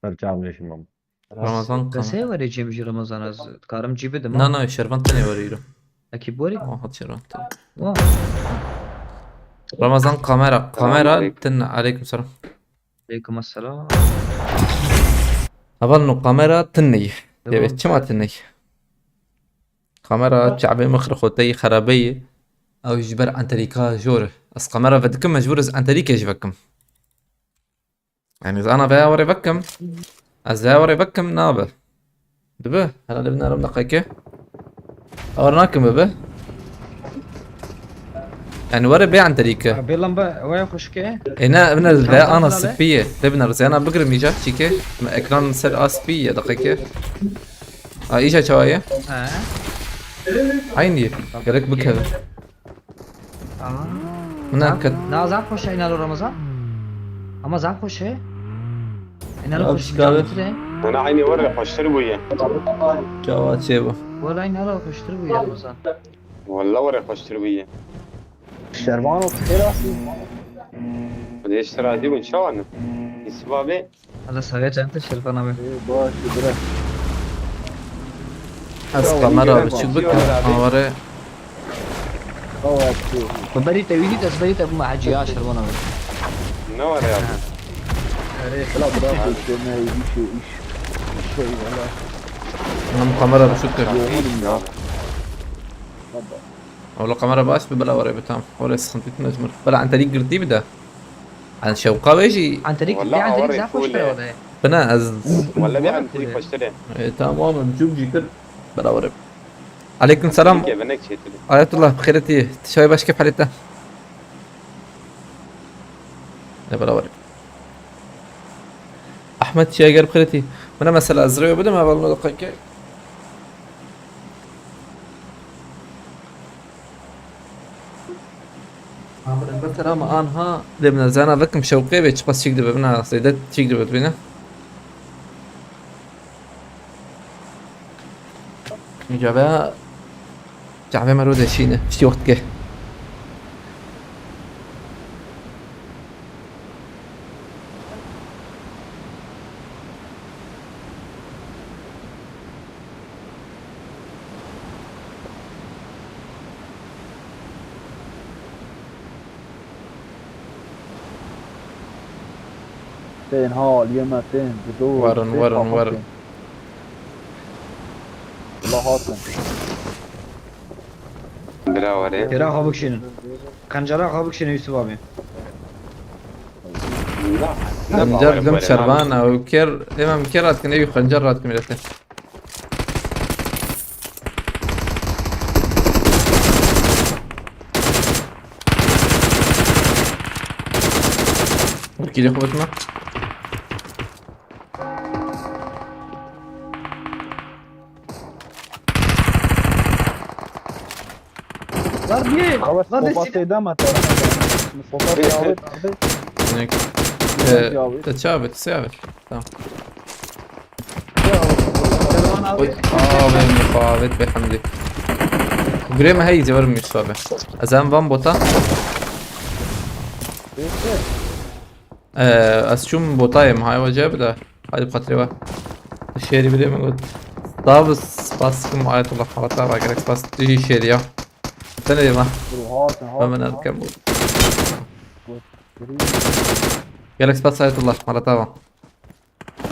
Ser çav leşim ama. Ramazan Kamer. Kesê were cem ji Ramazan, ez karim cî bidim. Na, na, Şervan tenê were îro. Ekî borî? Oh, hat Şervan tenê. Oh. Ramazan kamera, kamera tin, aleyküm selam. Aleyküm selam. Heval no kamera tinê. Dewe, çima tinê? Kamera çavê min xirxoteyî xerabeyî. Ew ji ber enterîka jor. Ez kamera vedikim, mecbur ez enterîkê ji vekim. Yani ez ana veya were vekim. Ez veya were vekim nabe. Dibe? Herhalde bin aram dakika. Awar nakim bibe. Yani were bê enterîke. Bê lamba waya xuşke. E ne, bin ez veya ana spiye. De bin arası yana bigirim iyice. Çike. Ekran ser a spiye dakika. A, îja çawa ye? He. Aynı ye. Gerek bikeve. Tamam. Buna Na, kat- na zaf xweş e, îna lo Ramazan. Ama zaf xweş e. Îna lo Abi, xweş çıkarır. Canlı e. Ana aynı var ya, xweştir bûye. Çawa çê bu? Wala îna lo xweştir bûye Ramazan. Wala were xweştir bûye. Şervano xêr asî. Hadi işte razî bûn, çawa ne? Yusuf abi. Hala sağa çanta Şervan abi. Ee, baş, bira. Ez kamera biçûk bikim, aware. Awa, tu. Bi berî te wî dît, ez berî te bûme hecî ya Şervan abi. Ne var ya? Bira, bira, bu şey ne, iş, iş, iş şey, valla. Min kamera biçûk kir. Yoğunum ya. Baba. Wala kamera baş bi, bela were bi tam. Were sıkıntı etmez mır. Bela enterik girdi bir de. An şewqa wê jî. Enterik, Wala bir enterik awar zaf hoş kule. Bina ez. Wala bir Wala enterik kule. Hoştir e. E, tamam, em cûk jî kir. Bela were. Aleyküm selam. Ke benek çetili. Ayetullah, xêretî. Tişayê baş ke halete. E, bela were. Ahmet Çiyager xêretî. Buna mesela ez rêwe bidim, heval no dakika. Ama mesela ama anha, lê min zana vekim şewqê ve çiqas çîk dibe, bina zêde çîk dibe bine. Cave, cave mero deşîne, piştî wext ke. Tên ha, aliyê me tên, dido, Werin, tên werin, kafa werin. Tên. Wala hatin. Bira were. Kira xwe bikişînin. Qencera xwe bikişînin Yusuf abi. Em cer dim şervan ew ker, êmem ker rat kin, ew xencer rat kin milete. Kîlê xwe bitme. Lan niye? Xewet, lan ne sopa silah? Teyda me te. Sopa teyda me. Nek. Ee, te çavet, se avet. Tamam. Oy, aa, ben mukavet be hamdi. Gure me hey, cevarim Yusuf abi. Azam van bota. Ee, ez çûm botayê min, hay wece bide. Hadi xatirê we. Şêrî bidê min got. Dav spas kim Ayetullah, xalata ve gerek spas. Tu jî şêrî ya. Tenê ma. Dur, hat, hat, Ve min hat. Erkem got. Gerek spas Ayetullah, xalata ve.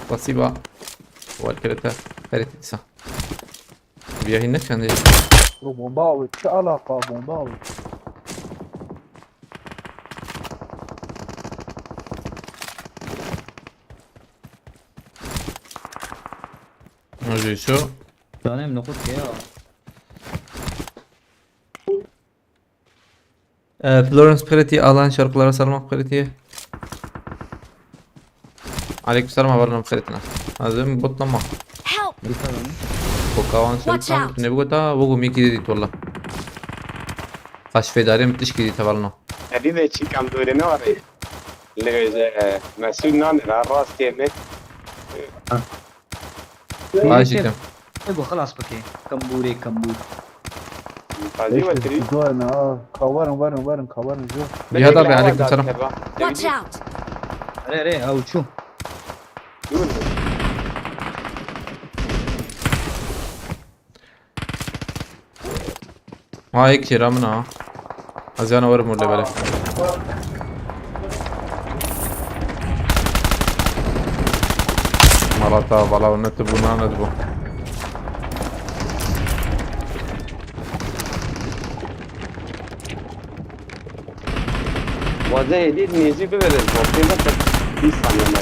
Spasîba. Wal kirete. Herî dîsa. Viya hîn nekendî. Bro, bomba avê. Çi alaqa bomba avê? Hadi şu. Canım nokut ya. Ee, Florence Pretty, Alan şarkılara sarmak Pretty. Aleykümselam, haberlerim Pretty'ne. Lazım botlama. Help! Kokawan Watch şarkı out! Ne bu kadar? Bu gumi kidi dit valla. Kaş fedarim tişki dit tavalno. Evî ve çîkam dûrê ne var. Lê, e, Mesûd nanê ra rastê me. Ay, jî tim. Ego, xelas bike. Kembûrê, kembûr. Qazî we tirî. Doyne, ha. Ka werin, werin, werin, ka werin, jo. Ya da be, aleyküm selam. Watch out! Erê, erê, ew çû. Ha, yek jêra min a. Ez yana werim wele bele. Malata, vala, ne tu bû, nane tu bû. Waze hêdî nêzî bivere, bîst saniye me.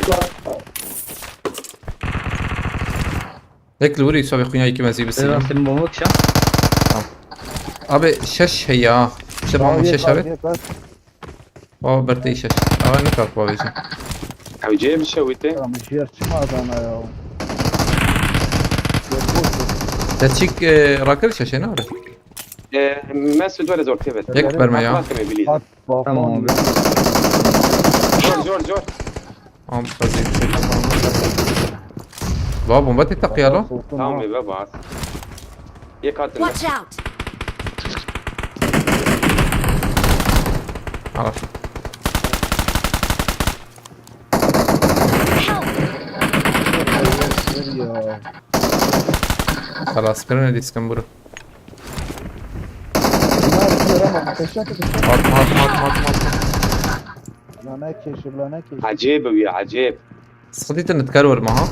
Yek li wir îsa vê xunya yekî mezî bisînim. Rastî bomba kişa. Tamam. Abi şeş heya. İşte bana şeş abi. O bertê şeş. Ama ne kadar babêjin. Ew cê bişewite. Tamam, jêr çima dana ya. Te çik, e, rakir şeşê ne abi? E, Mesut var zor tebet. Yek berme ya. Tamam abi. Zor, zor, zor. Am, tabii. Va, bomba te teqiya lo? Tamam, eve bas. Yek hatin. Watch out! Al. Help! Xelas kirin, diskim buru. Atma, atma, atma, atma, atma. Bila nekêşe, bila nekêşe. Ecêb e wî, ecêb. Sıkıntı internet kar var mı ha?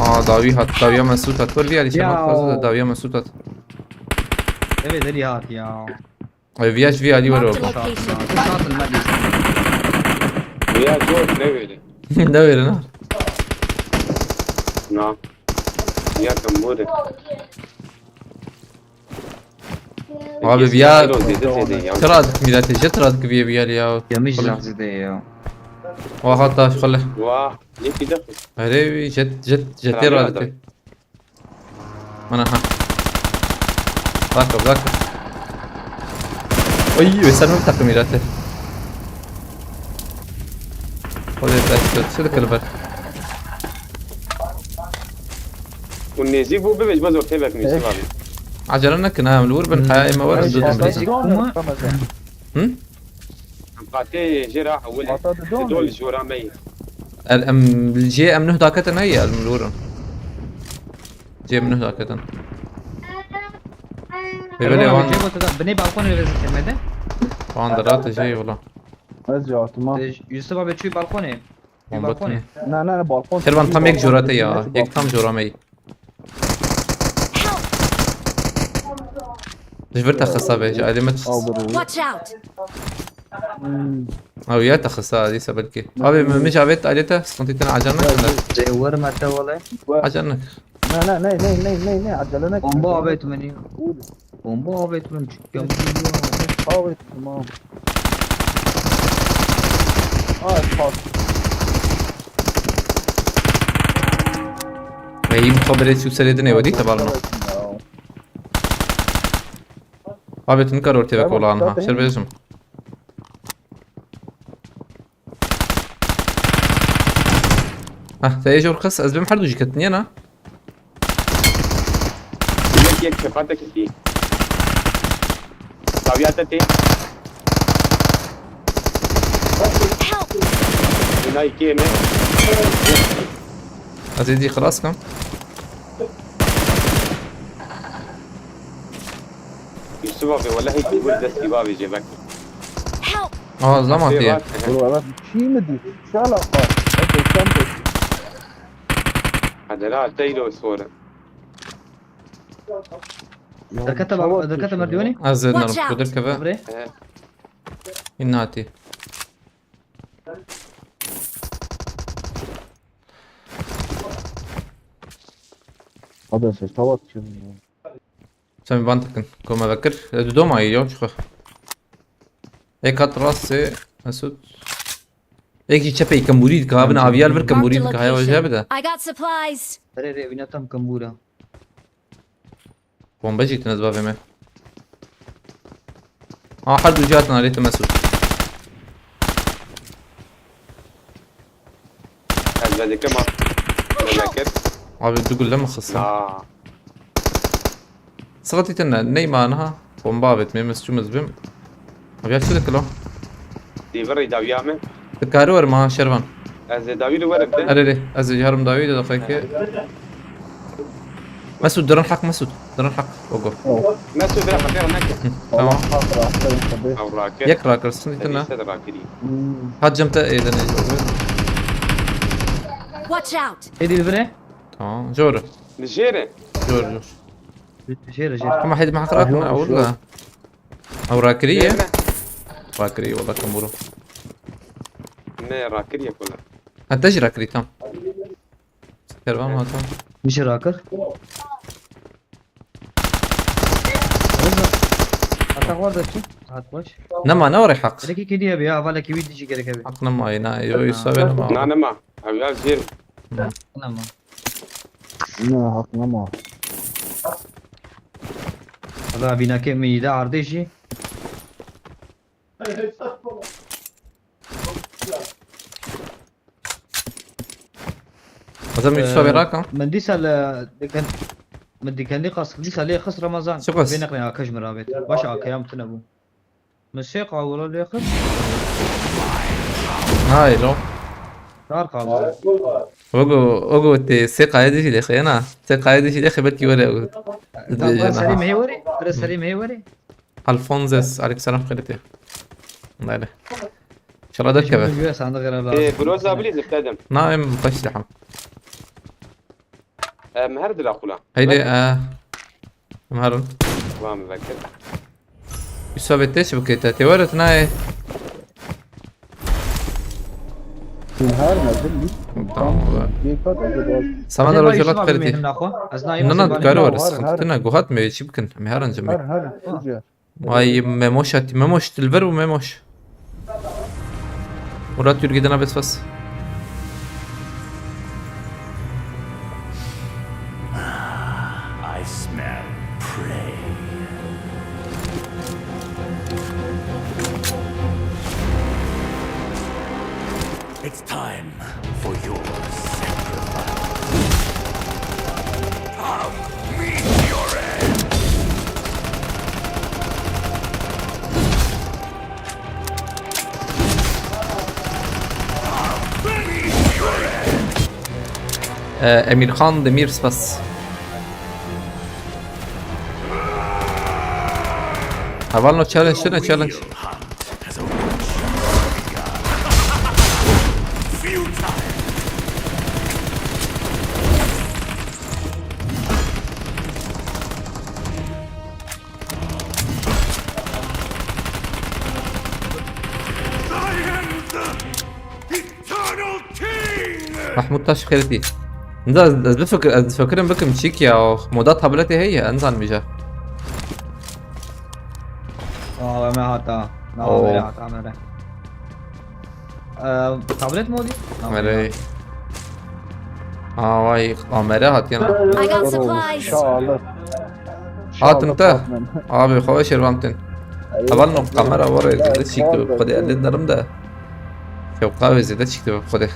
Aa, davi hat, daviya Mesut hat. Var bir Ali Şemat fazla da daviya Mesut hat. Evet, Ali hat ya. Ay, V H V Ali var orada. Marked a location. Şatın ben de. Wîya zor ne verin? Ne verin ha? Na. Ya kan bu de. Abi, viya. Tira dik milletê, jet tira dik viye viye ya. Yemiş lazide ya. Wa hatta şu xale. Wa, ne pide? Erê, jet, jet, jetê ra dike. Mana ha. Bak, bak. Oy, ve sen mi takım milletê? Xwedê te şikir, çi dikir ber? Hûn nêzîk bû, bibêj, me zor têvek nûsî abi. Acele nekin ha, em li wir bin, haya ême werin, didin. Hı? Em qatê jê re ewil e. Dol jora me yî. Er, em, jê em nuh dakete ne ye, em li wir in. Jê em nuh daketin. Belê wan. Jê gote da, binê balkonê ve zikir me de. Wan derate jê wala. Ez jî hatim ha. E, Yusuf abi çû balkonê. Bomba tune. Na, na, na, balkon. Kervan tam yek jora te ya. Yek tam jora me. Ji vir te xisa be, ji alê me. Watch out! Ew ya te xisa, dîsa belkî. Abi, min, min ji avêt alê te, sıkıntı tene acan nekin de. Jê wer me te wele. Acan nek. Ne, ne, ne, acele nek. Bomba avêt min ya. Bomba avêt min, çikem. Avêt, tamam. Aa, fuck. Ey, bu haberi çû serê dinê wedî te balno. Abi tu nikar ortê ve kolan ha. Şer bezim. Heh, te ê jor qis, ez bim her du jî ketin yena. Yek yek şefate kişî. Dawiya te tê. Help! Bina iki yeme. Ez êdî xilas kim. Yusuf abi, welahi ki bu destî babê cebek. Help! Aa, zaman diye. Bro, evet, çî mi dî? Şala bak. Hadi sen de. Hadi la, teylo sore. Derkete bak, derkete merdiveni. Ez ê Watch narim out! Kudir keve. Bre. He. Inna hatî. Abi, ses tavat çiğ. Sen bir bantıkın. Koma vekir. E, du doma iyi ya, çıkı. Ek hat rastê, Mesut. Ek jî çepê kemburî dike, ha bin aviyar vir kemburî dike, haya hoca bide. I got supplies. Erê rê, vîna tam kembûra. Bombe jî tine zbavê me. Ha, her du cihat narê te Mesut. Ez vedikema. Vedikir. Abi du gulle mi xisa? Aa. Sıkıntı tine, neyma ha? Bomba avêt me, Mesut çûm ez bim. Abi ya çi dikilo? Dîvirî dawiya me. Dikari werim ha, Şervan. Ez ê dawî li werim de. Erê rê, ez ê herim dawî de daxeke. Mesut, dirin hak Mesut. Dirin hak. Ogo. Mesut, bira, xatir neke. Tamam. Ew rakir. Yek rakir, sıkıntı tine. Set rakirî. Hat cem te êden ê. Watch out! Êdî li vir e? Tamam, jor. Li jêr e. Jor, jor. Jêr e, jêr. Ama hêdî me heq rakirine, ewil la. Ew rakirî ye? Jêr ne? Rakirî, wala kembûro. Ne, rakirî ye kula. Ha, te jî rakirî, tam. Kervan hata. Min jî rakir. Reza. Hata xwe de çi? Hat baş. Nema, ne were haq. Lekî kediye bi ya, ava lekî wî dijî gerek ebi. Haq nema, na, yo, yo, sabe nema. Na, nema. Ev ya jêr. Nema. Na, haq nema. Ava bînakê min yî de ardê jî. Hocam, Yusuf abi, e, raka. Min dîsa li diken-, min dîkendî qas dîsa lê xist Ramazan. Çi qas? Vê neqrê akaj min rabêt. Baş akaya min tune bû. Min sê qawula lê xist. Hay lo. Çar qawula. Ogo, ogo tê sê qayê dijî lê xeyena. Sê qayê dijî lê xebet ki were. Tamam, serî mehê were. Bire serî mehê were. Alfonses, aleykümselam, xêr te. Nayê. İnşallah derkeve. Ee, Broza bilî zifte dim. Na, em xweş diham. Em her dila xula. Heydi, e, em herin. Tamam, vekir. Yusuf abi, te çi bikê te? Tê were tu nayê. Her ne bileyim. Tamam, baba. Sana da roja lat xêr te. Na, na, dikare were, sıkıntı ne? Guhat me çi bikin? Em herin cem. Her, her, her. Ay, Memoş hatî. Memoş, dilber û Memoş. Murat Yurgidin'e bes bas. I smell prey. It's time for your sacrifice. Come meet your end. Come meet your end. Ee, Emirhan Demir spas. Hevalno challenge tune, challenge. Mahmut Taş xêretî. Nida ez, ez bifikir, ez difikirim bikim çîk ya, moda tabletê heye, ez nizanim îja. Aa, me hata. Na, Oo. Me hata, me re. Ee, tablet mi o diyor? Tamam, ya. Nereye? Aa vay, kamera hatiye na. I got supplies. Şahalı. Hatim te. Abi xwe şervantin. Heval no kamera var ya, zede çekti bu kadar elin derim de. Yok abi, zede çekti bu kadar.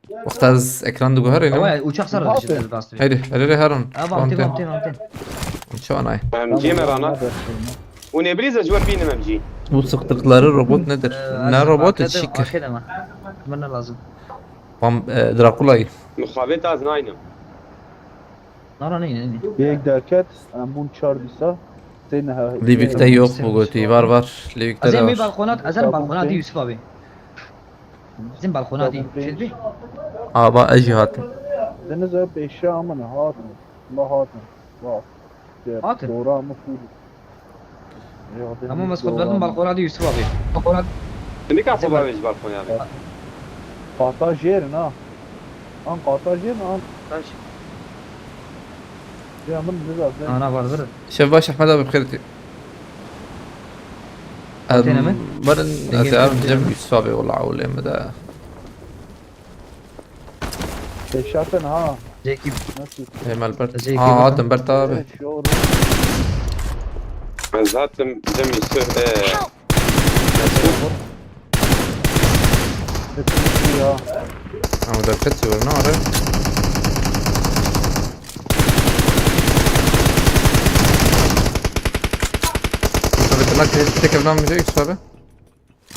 Wexta ez ekran diguherînim. Ama uçak sarı işte bastı. Hadi, hadi, hadi, herin. Aa, bamtin, bamtin, bamtin. Çawa nay? Em cî me rana. Û nêbilî ze ji we bînim em cî. Bu sıktıkları robot nedir? Ee, Ne az robot arkada çik? Arkada mı? Bana lazım. Bam, e, Drakula'yı. Mixabêt az naynim. Nara neyine neyine. Yek derket, em bûn çar dîsa. Sê neha. Livik'te yok bu götü. Var var. Livik'te Azem de bir var. balkonat, azem balkonat değil Yusuf abi. Bizim balkonat değil. Şey bir. Aba ejî hatim. Deniz hep eşya amına hatin. La hatin. Bak. Hatin. Doğru ama full. Ama mesut verdim balkonat değil Yusuf abi. Balkonat. Nika xwe bavêj balkon yani. Qata jêrin ha. An qata jêrin an. Taş. Ya min biza. Ana vardır. Şev baş Ahmet abi, bixêr tî. Hatine mi? Barin Dengê ez yarım mi? Cem Yusuf abi, wala ewlê me de. Eşya ten ha. Zeki. Nasıl? Ê me li ber. Zeki Ha, bakalım. Hatim ber te abi. Şor. Ez hatim Cem Yusuf. E, Ya. Ama derket çevir ne are? Tabii tırnak tek evden mi Yusuf abi?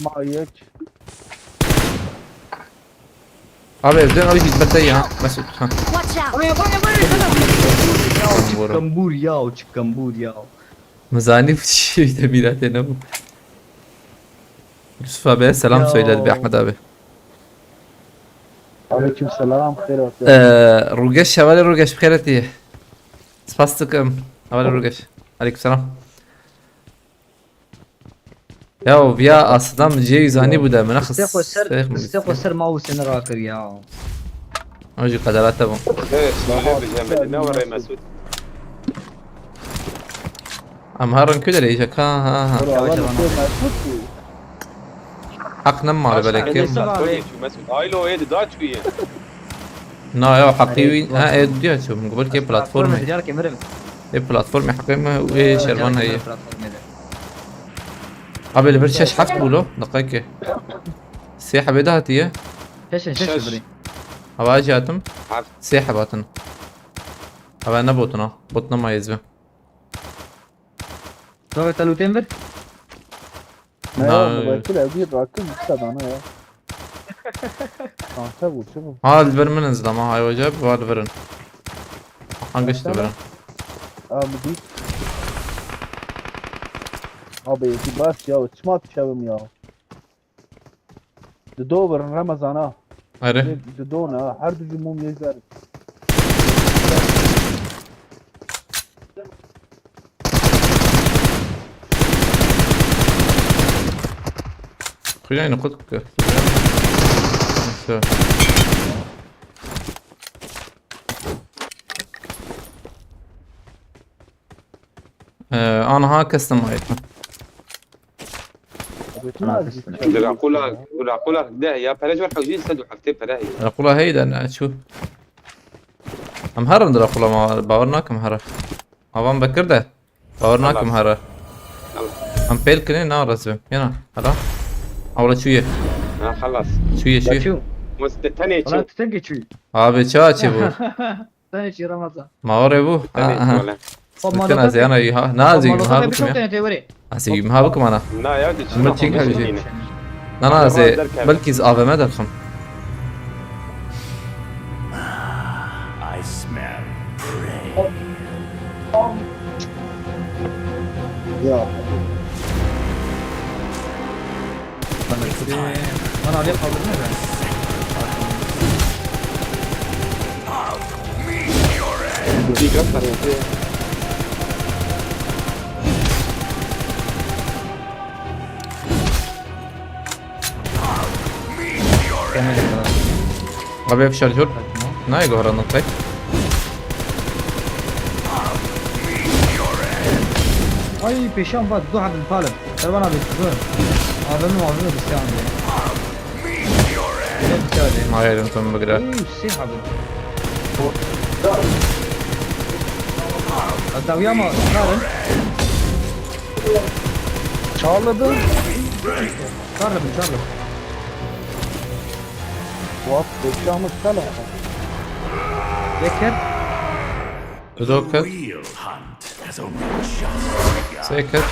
Ma yek. Abi evden abi hizmette ya. Mesut. Ha. Watch out. Çık kambur ya, çık kambur ya. Mizani bu şey de bir ne bu? Yusuf abi selam Ya. Söyledi bir Ahmet abi. Aleyküm selam. Xeyr olsun. Ee, Rugeş, hevalê Rugeş, bixêr tî. Spas dikim. Hevalê Rugeş. Aleyküm selam. Ya viya aslında cê yüzani bu da, mına Distê xwe ser, xis- distê xwe ser ma û seni rakir ya. O jî qederata bû. Evet, şöyle bir Cem. Ne var ey Mesut? Em her rengkû derê îşe ka ha ha. Bro, Ya, ama canım. bu Mesut bu. Heq nema li belekî. Mesut abi. Mesut, aylo êdi da çûye. Na ya, heqî wî ha, ê diya çû. Min gubir ki platformê. Diğer kemerim. Ê platformê heqê me û ê şervan heye. Abi li vir şeş heft bû lo. Deqekê. Sê hebê de hatiye. Şeş, şeş, Şeş. biri. Hava jî hatim. Heft. Sê heb hatin. Hava ne botin ha. Bot nema yezve. Sonra telutên bir. Ne Na- ya, bu belki de bir rakı bir sadana ya. Kanka bu şu bu. Ha, li vir min zilama, hay hoca, va li vir in. Hangi işte vir in? Abi bir. Abi bir bas ya, çima dikevim ya. Di do birin Ramazana. Hayır. Di do ne? Her du cumum yezer. Kuyayını kut. Neyse. Ee, anaha kestim ayetme. Abi çima Ana dikevim? kestim. Dracula, Dracula de ya pere jor hewcî sed û heftê pere heye. Dracula heyden, e, çu. Em herin Dracula ma, bawer nakim here. Avan Bekir de. Bawer nakim here. Em pêl kirin na rezbim. Yana, hala. Awla çuye. Ha xelas. Çuye, çuye. Açıyor. Muste tenê Ulan çû. tutan geçiyor. Abi çawa çi bu? Sen hiç yaramaz ha. Mawre bu. Tenê Aha. çû. Top Bütün mada az tabii. Yana ha. Na Top azim mada ha tabii, bu çok ya. tane teveri. Azim ha bu mana. Na ya di çi Min na çî xwe hewcî. bişîne. Na na Ama azê derkeve. Belkî ez A V M derxim. I smell prey. Ya. Lan araya kaldırma ben. Dîka sarêtiye. Gelmedi bana. Abi hep şarjör. Nayê goranın tek. Ay peşan bak, dur hadi palım. Servan abi, dur. Abi mi abi mi dişte abi. Dişte abi. Hayır, unutun bir gram. Uuu, sih abi. Hatta uyama, karın. Çağladı. Karın, karın. What? Bekle ama sana. Bekle. Dok et. Sek et.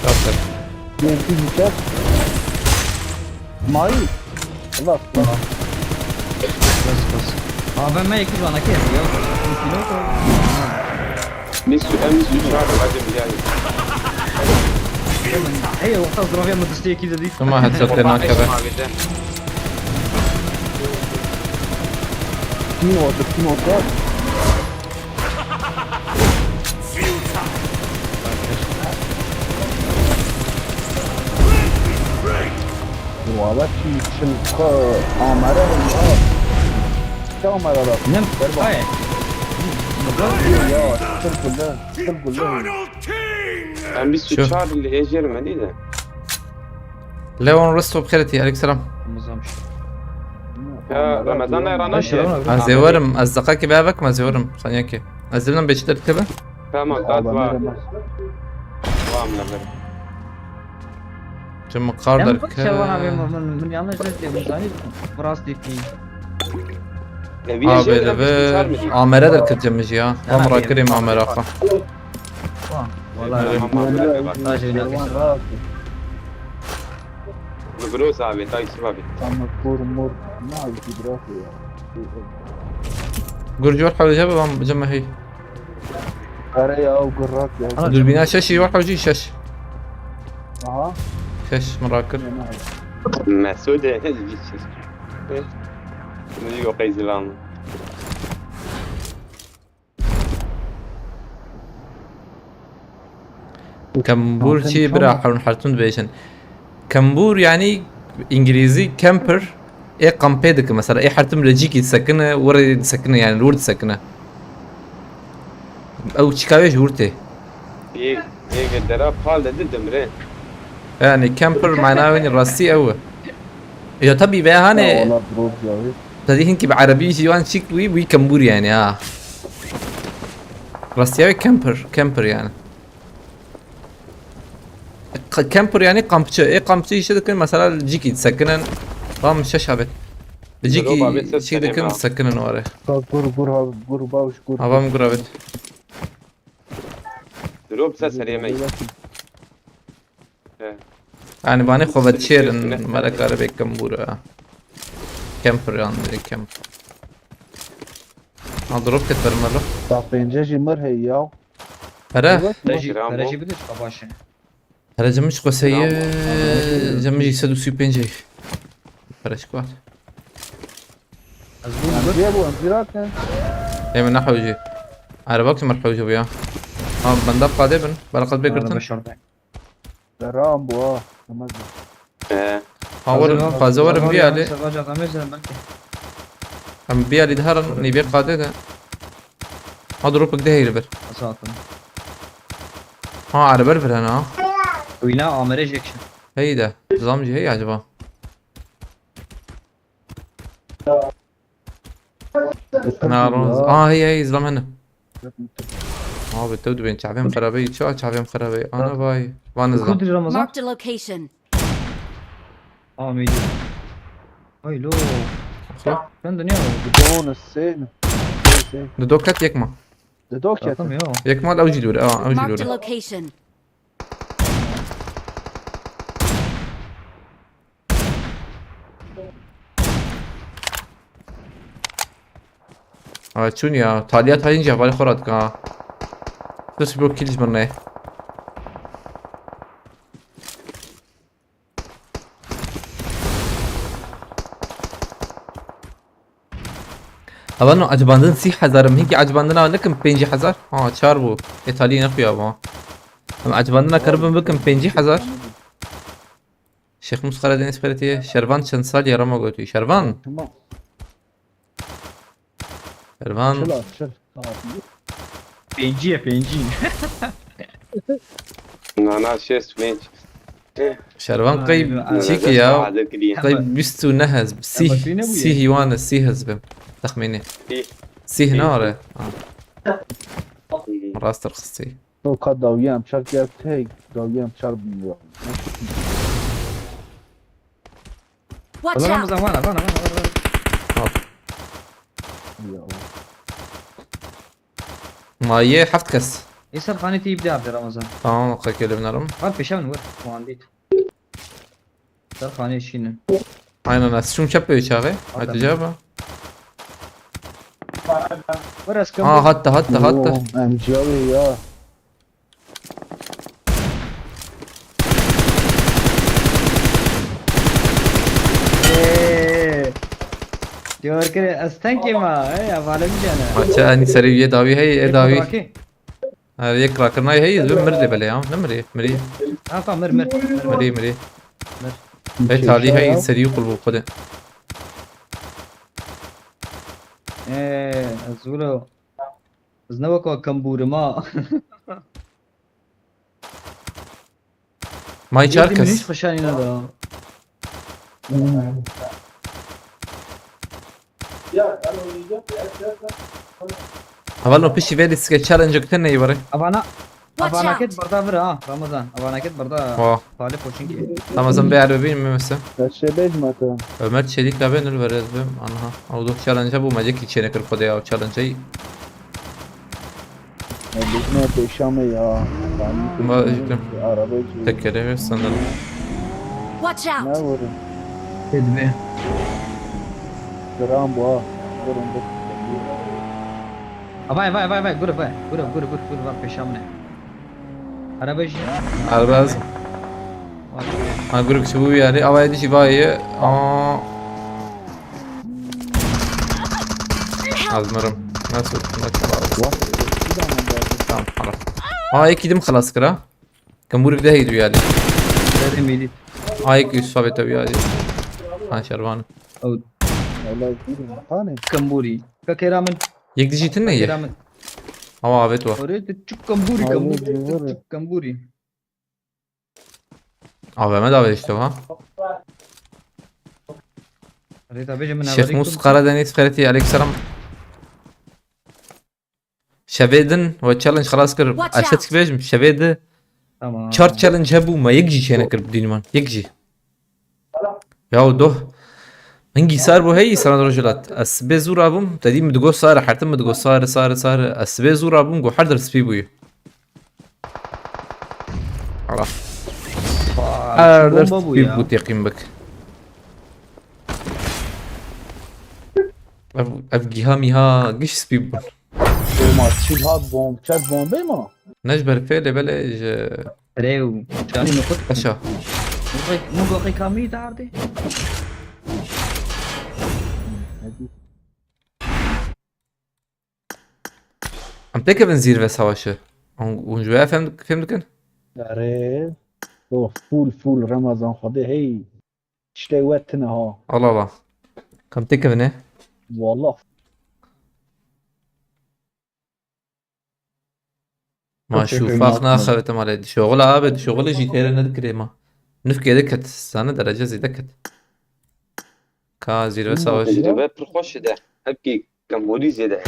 Yok et. Yönetici çek. May. Allah Allah. Bas, bas. A V M iki bana kes ya. Misu, em misu çağır, hadi bir gel. Hey, orta zdrowie mu dişte iki dedi. Ama headshot Opa, nakebe. Eşma bir de. Kim oldu? Kim oldu? Valla çi çi ko amara ya. Çi amara da? Nem. Berba. Ay. Ya, çıl gülle, çıl gülle. Ben bir Şu. Suçar ile ecermedi de. Leon Resto بخيرتي، عليك السلام. Muzamış. Ya Ramazan ayranı Ayşe, şey. Ramazan. Ez ê werim, ez deqekê vê vekme, ez ê werim. Saniyekê. Ez ê binim beşî derkeve. Tamam, dat var. Var mı lan? Çi min qar derke. Şervan abi, min, min yanlış ne diye, min zanî, bu rast değil. E, bir şey Abi, bir de şey bir çağırmıyor. Amere derkircemiz ya. Tamam, Tam abi. Rakirîm amere xwe. Tamam, abi. Taş oynamak istiyorum. Li Groz abi, tay Yusuf abi. Ama kur mur, ne abi, bir bırak ya. Gurcu var, hawıca babam, cemehî. Kare ya, o gurrak ya. Ana, Dürbüne şeş iyi var, hawıcı şeş. Aha. Şeş, merakır. Mesude. Bunu yok, Eyzilan. Kembûr çi bira, hewin her tim dibêjin. Kembûr yani îngilîzî camper, ê kampê dike mesela, ê her tim li cîkî disekine, wirê disekine yani, li wir disekine. Ew çika wê ji wir tê. Yê, yê dera pal de di dimre. Yani camper mana wê rastî ew e. Ya tabii ve hani. Ya, wala bro, ya. Tadî hinkî bi erebî jî wan çîk wî, wî kembûr yani ha. Rastiya wê camper, camper yani. K-, camper yani kampçı. E, kampçı işe dikin mesela cîkî disekinin. Tamam, şeş abet. Cîkî şey dikin, disekinin o ara. Gur, gur, gur, gur, baş, gur. Havam gur abet. Drop ses serê me. He. Yani vanê xwe vedişêrin, me re kare bê kembûr e. Camper yan dirê camp. Ha, drop ket ber me lo. Sax pênce jî mir hey ya. Pere? Pere jî, pere jî bidiş, babaşe. Pere cem ji xwe seye, cem jî sed û sî û pênc ê. Pere ji kuat. Ez bûm. Diye bu, em zîrak ne? Ê min nehewcî. Ereba kim hewce bû ya? Ha, benda qadê bin. Bela qad bê girtin. Deram bu ha. Demez bu. Ee. Ha, werin, taze werin bir yali. Em bir yali daha nîvê qadê de. Ha, dropik de heyli bir. Nasıl atın? Ha, erebe li vir hene ha. Wîna amere jek şi. Hey de, zam jî hey acaba? Naroz. Ah, hey, hey, zam hene. Abi, tev dibên çavêm xirabeyî, çawa çavêm xirabeyî? Ana vay, van zam. Kudir Ramazan. Marked a location. Amîdî. Ay lo. Xo. Ben dünya oldu. Bonus, sê. Sê, sê. Di doket yek ma. Di doket. Takım ya. Yek ma, ew jî dûr, a, ew jî Marked a dûr. Location. Ha, çûn ya. Taliya tayîn jî hevalê xwe re dike ha. Tu sibî kîl ji min re. Evan acibandin sî hezar im. Hinkî acibandina nekim pêncî hezar. Ha, çar bû. Ê talî nexuya bû. Em acibandina keribin bikim pêncî hezar. Şêx Mus Karadeniz Xeretiye, Şervan çend sal ya rema gotî. Şervan. Tamam. Şervan. Çila, çil. Tamam. Pêncî ye, pêncî. Nana şêst pênc. Şervan qey çîkî ya. Qey bîst û neh ez. Sîh, sîh wan ez, sîh ez bim. Texmînî. Sîh nare. Rast rixistî. Ka dawiyê em çar kêt hey, dawiyê em çar bin ya. Watch out! Ramazan vana vana vana vana. Ya. Ma yê heft kes. Ê ser xanê tî bide Abdê Ramazan. Tamam, qekê li binarim. Var pêşe min wir. Wan dît. Ser xanê şînin. Aynen, ez şûm çep pê çaxê. Ay tu cevap. Wir ez kim. Ha, hatta hatta hatta. Oo, em ciyawê ya. Ê. Diyor ki ez tenkê ma. Ey avale bir cana. Maçı en seri üye davi hey e davi. Rakê. Ha, yek rakırnay hey, ez bir mirdi bele ya. Ne miri? Miri. Ha tamam mir mir. Miri miri. Mir. E tali hey seri kul bu kode. Ê, ez wilo. Ez ne weko kembûrim ha. May çar Yedî min hiç kes. xweşanî neda. Heval no piştî vê dîske challenge kutene iyi bare. Avana, Watch avana out! ket barda vir ha Ramazan. Avana ket barda. Oh. Pale poşin ki. Ramazan bê erbe bin mi mesela? Kaçe bej mata. Ömer Çelik abi ne ver ez bim. Anha. Avdo challenge bu, mecek içine kır kode ya challenge. Ya bizim o peşame ya. Ma işte. Araba ki. Tekere ve sanırım. Watch Ne out! vurun? Tedbê. Gram bu ha. Vurun bu. Vay vay vay vay gure vay. Gure gure gure gure vay peşamine. Araba jî. Arbaz. Vay. Ha grup şu bu yani. Ama edişi vay. Aa. Azmarım. Nasıl? Nasıl abi? Tamam, tamam. Aa, iki dim xelas kira. Kembûrî bir de heydu yani. Dedim iyiydi. Ay ki sabit tabii yani. Ha şervan. Oh, Vallahi bilmiyorum. Hani? Kamburi. Kakera min. Yek dijitin ne ye? Kakera min. Ama abi tu. Oraya da çok kamburi Abi, kamburi. doğru. Çok kamburi. A V M davet işte ha. Oraya da bejim Şêxmûs Karadeniz Fereti, aleykümselam. Şevê din we challenge xelas kir. Watch Ez out. te çik bêjim, şevê di Tamam. çar challenge hebû, me yek jî çênekir bi dînî man. Yek jî. Ya doh. Hingî sar bû hey, sana rojhilat. Ez sibê zû rabûm, te dî min digot sar, hertim min digot sar, sar, sar. Ez sibê zû rabûm, got her der spî bûyî. Allah. Vay, Her şu der bomba bu spî ya. bû teqîm bik. Ev, ev giha miha giş spî bû. Olmaz. Çil hat bomb. Çat bombe mi? Ne ji ber fê lê belê ji Rew. Çali nokut. aşağı. Mun goxê kamî dardê. Em têkevin zîrve savaşi. Hûn hûn ji wê fêm, fêm dikin? Erê. Oh, full full Ramazan Xwedê hey. İşte wet tine ha. Allah Allah. Kam têkevin e? Wallah. Ma Çok şûfaq yakın. Naxevite malê. Dişoxile abi, dişoxile jî têre nedikirê ma. Nifkê diket, sane derece zêde ket. Ka zîrve savaş. Tecrübe pir xweş de. Hepkî kembûrî zêde.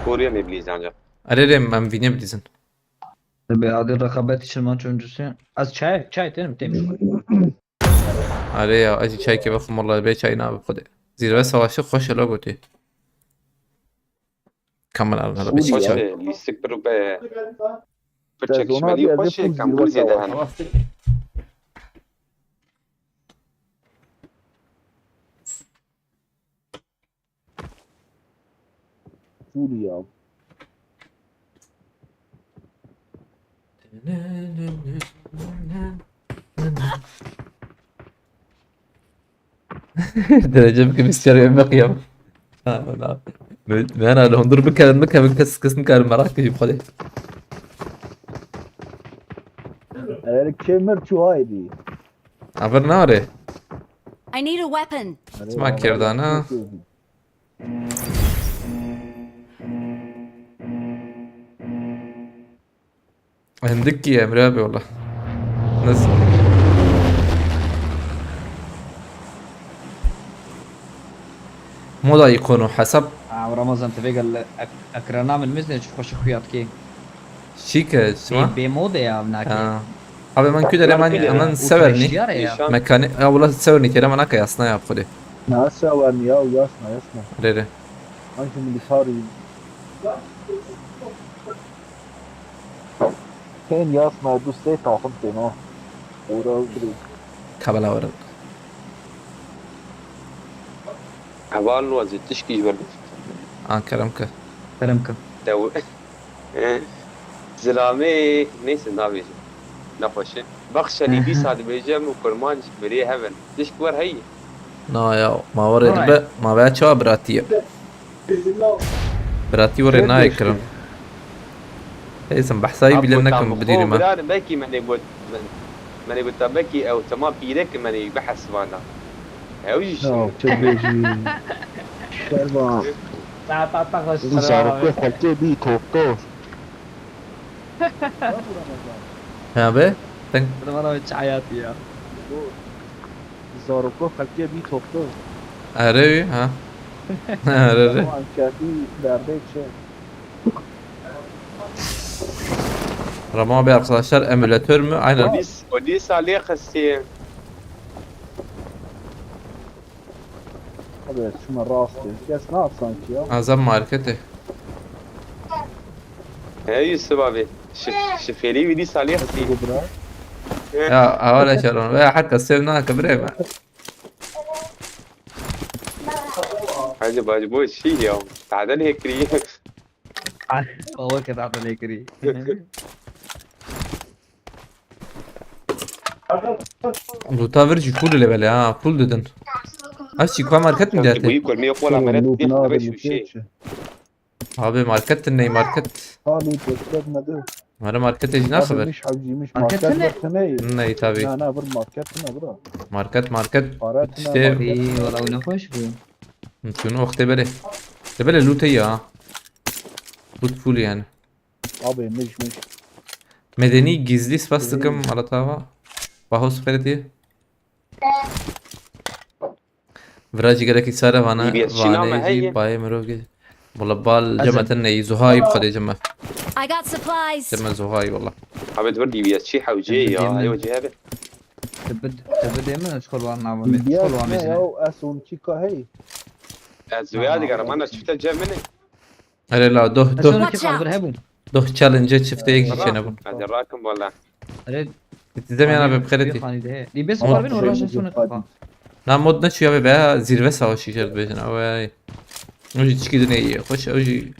Koriya me bilîz ancak. Erê rê em vînê bidîzin. Tabii adı rekabet için maç öncüsü. Az çay, çay dedim, demiş. Erê ya, ez jî çaykê vexwim, wellahî bê çay nabe xwedê. Zîrve savaşê xweş e la gotî. Kamera al, hele Sûrî biçî ya. çay. Xweş e, lîstik pir be. Pir Sezona çekişmelî bir xweş e, yazı kembûr full zêde zîrve hene. savaş. Sûrî ya. Derece bike vîst çar yemek yam. Ha, wala. Me, me herhalde hundur bikevin, bikevin kes, kes nikarin merak kejî xwedê. Eğer kemer çu haydi. Aver nare. I need a weapon. Çima kerdana? Hindik ki Emre abi wala. Moda îkono hesab. Ha, Ramazan, tu vê gel ek-, ekrana min mizne çi xweş xuya dikê. Çî ke çima? Bê, bê mode ya, ev nake. Ha. Abi, man kü dere man, Ee, man û sever tu ni. hişyar e ya. Mekani, ya wala sever ni kere man aka yasna ya xwedê. Ne sewer ni ya, yasna, yasna. Rê rê. Anki milîtarî. Tên yasna, du sê taxim têno. Ora û dirê. Kabela werin. Heval Nozî, tişkî ji ber bêjim. An kerem ke. Kerem ke. Te û- Eh, Zilamê, neyse, nabêjim. Nexweş e. Baxşenî dîsa dibêje min kurmanc birê hev in. Tişk wer heyî. Na ya, ma were Alright. dibe, ma veya çawa biratî ye. Biratî were Kê nayê tişkî? kirin. Heyzim behsayî bile nekim bidirî me. Biran, belkî me nê got, me nê got, belkî ew tema pîrek me nê bihesibanda. Ew jî Ya, çi bêjî? Şerva. Ta ta ta xweş. Zarokê xelkê bî toktor. Ya be? Ten Bana çi hayatî ya. Zarokê xelkê bî toktor. Erê ha. Erê. Anketî derdê çi? Ramo abi arkadaşlar, emülatör mü? Aynen. Polis, polis alê xistî. Abi, şuna rast kes ne yapsan ki ya? Azam markete. He Yusuf abi. Şi, şifeli wî dîsa lê xistî. Bu bırak. Ya, awale şeron. Veya herkes sev nake bre mi? Hacı bacı bu şey ya. Taden hekri. Baba ke ta ta lê kirî. Luta vir jî full level ha, full dedin. Aç çî, kua market mi Bu diyate? yî kurmê xwe la meret dê xwe beş û şey. Abi market din ney market? Hali destek nedir? Mara market jî ne xeber? Miş hevciymiş Market market ne? Market ne? Ney tabi. Ne ne bir market ne bura. Market market Para işte. Ey, valla o ne hoş bu. Şunu wextê bere. De bere loot ya. Loot full yani. Abi miş miş. Medeni gizli spas dikim alatava. Bahos xeretiye. Vira jî gelekî sare vane, D B S çi name vane jî heye? Bayê mirov ge. Wala bal Ezim. Cematin ney, Zuhay bi Xwedê Cema. I got supplies. Cema Zuhay wala. Abi dur D B S çi hewcê Ezim ya. diyeyim. Eyo cihebe. Tebid, tebid ême ez xol wan navim. D B S Xol wan ne bêjine. Ya S on iki K hey. Ez veya digarim ana çifte cem min e. Hele la doh Ez doh ona Watch ki out. Kalbir hebû. Doh challenge çifte yek jî çênebûn. Hadi rakim valla. Ere Dizem yana be bixêretî. Xanî de he. Dîbê Ama sipar bin orajin sonu tipa. Na mod neçû ya be veya zirve savaşı işaret bêjin. Ew ey. Ew jî tişkî din ey. Xweş ew jî.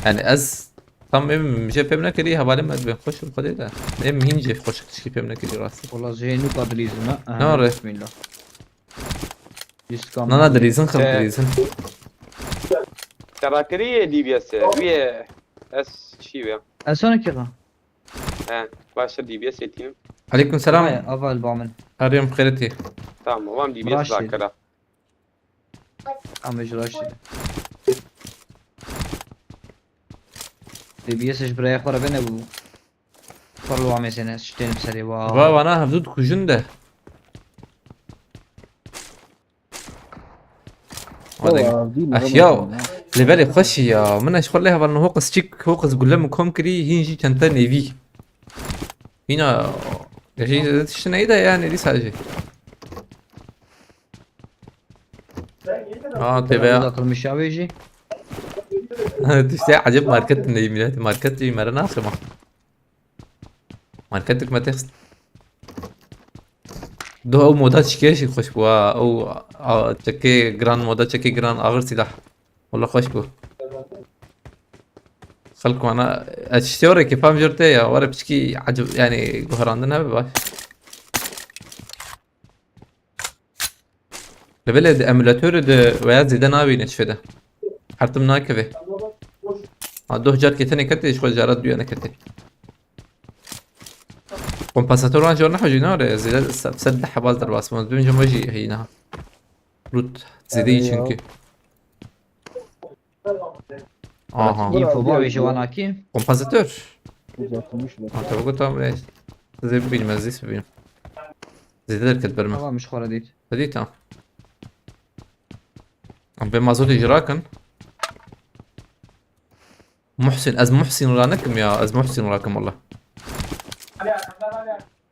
Yani ez tam em je pêm nekirî, hevalê me dibên xweş û xwedê de. Em hîn jê xweş tişkî pêm nekirî rastî. Wala jê nûka dilîzim ha. Ne re? Bismillah. Yüz kam. Na na dilîzin xil Te- dilîzin. Terakirî D B S e. Wî ye. Ez çî wê. Ez sonu ki. He. Başta D B S etiyim. Aleyküm selam. Vay aval bamin. Her yom xêretî. Tamam. Wan D B S Raştê. Zakira. Ama ji raştê. D B S ji biraya xwe re bene bû. Xwe re amêzene, ştên bi serê wa. Va vana hevdû dikujin de. Ew, dîn Aş Ramazan ya. ya. Levelê xweş ya. Min eş xwe lê hevalno hoqis çik, hoqis gule min kom kirî, hîn jî çente nêvî. Hîna, gerçi tişt neydi yani, dîsa jî. Aa, T V ya. Takılmış ya be jî. Tiştê ecêb market neyî, millet. Market jî mere naxima. Marketik me text. Doh ew moda çikê jî xweş bû ha. Ew, a, çekê giran, moda çekê giran, ağır silah. Wala xweş bû. Xelk wana, ez tiştê were kêfa min jor tê ya, were piçkî ecib, yani guherandin hebe baş. Li belê di emulatorê de veya zêde nabîne çi de. Hertim nakeve. Ha, doh car ketene kete, ji xwe cara duya nekete. Kompensator wan jor nexwe jî nare, zêde se-, sed deh hebaz derbas bûn. Dibin jî me jî heyî niha. Loot zêde yî çünkü. Aha. Info ba wê ji wan akî. Kompensator. Uzatılmış da. Ha, tabii ki tam reis. Size bir bilmez, siz bir bilmez. Zêde derket ber min. Tamam, ji xwe re dît. Te dît ha. Em bê mazotê jî rakin. Muhsin, ez Muhsin ranekim ya, ez Muhsin rakim wala.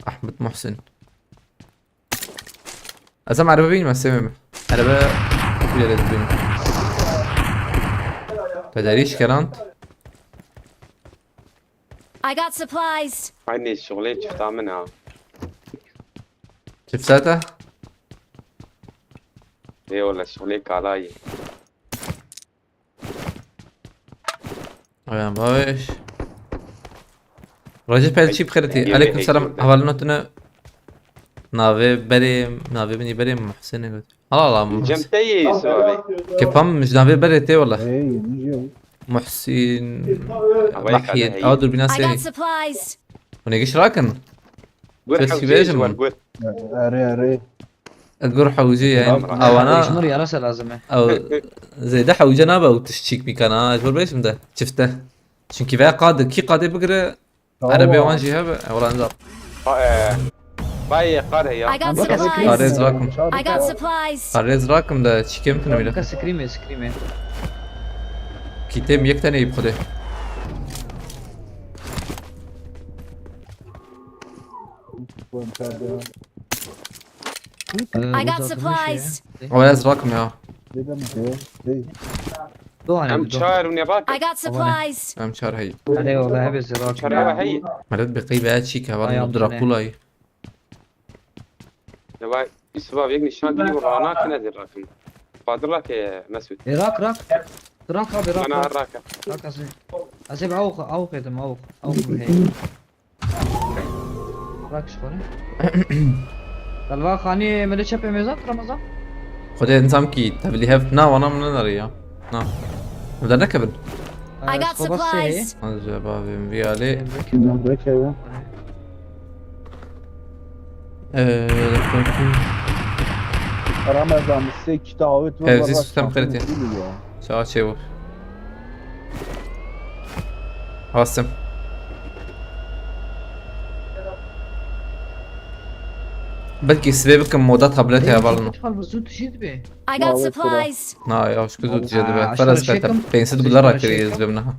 Ahmet Muhsin. Ez em erebe bînim, ez sêmê me. Erebe bu yere dibînim. Te derî şikerand. I got supplies. Aynı şuxulê çifta min ha. Çifta te? Ê wele şuxulê kalayî. Oyan baş. Recep El Çî bi xêr tî. Aleyküm selam. Hevalino tune. Navê berê, navê min ê berê Muhsinê got. Allah Allah, Muhsin. Cem te yê Yusuf abi. Kepam ji navê berê tê wala. Hey, niye? Muhsin. Havayê Mahiyet. Kale, hey. Awa durbîna I got sê. Supplies. Hûn ê giş rakin? Gur Kes hewcê kî bêjin ji wer min? Gur. Erê, erê. Gur hewcê ye. Tamam, tamam. Awana Ji min riyara se lazim e. Ew zêde hewce nabe, ew tişt çîk bîkana, ha, ez bir bêjim de. Çifte. Çünkü veya qadi, kî qadê bigire, Tamam. Erebê wan jî hebe, e, wala nizam. Ha, e, vay, qar heye. I got Bak, supplies. Arêz rakim. I got supplies. Arêz rakim de çîkê min tune bîle. Ka scream e, scream e. Kitêm yek tane yî bi xwedê. I got supplies. Ew ez rakim ya. Dedim ki, hey. Em çar û neva. I got supplies. Em çar hey. Hadi ola hebe zira. Çar neva hey. Meret bi qeybe çî ke var Drakula. Ne vay, Yusuf abi yek nişan ki bu rana kine zira rakim. Fadil rake Mesut. E, rak, rak. Rak abi, rak, Bana rak. Raka. Rak asi. Asi bi awq, awq edim, awq. Awq mu hey? Rak şkori. Dalva xanî mele çepê mêzat Ramazan. Xwedê nizam kî tevlî hev na wana min nenarî ya. Na. Em der nekevin. I got supplies. Anca bavê min vî alê. Kim bekeve? Ee, Ramazan sê kita awet. Ev zî sistem qirêtî. Sawa çêbû. Asim. Belkî sibê bikim moda tabletê hevalino. Lütfen bu zû tijî dibe. I got supplies. Na ya, şu zû tijî dibe. Ferez kete. Pênc sed dolar kiriye ez bim niha.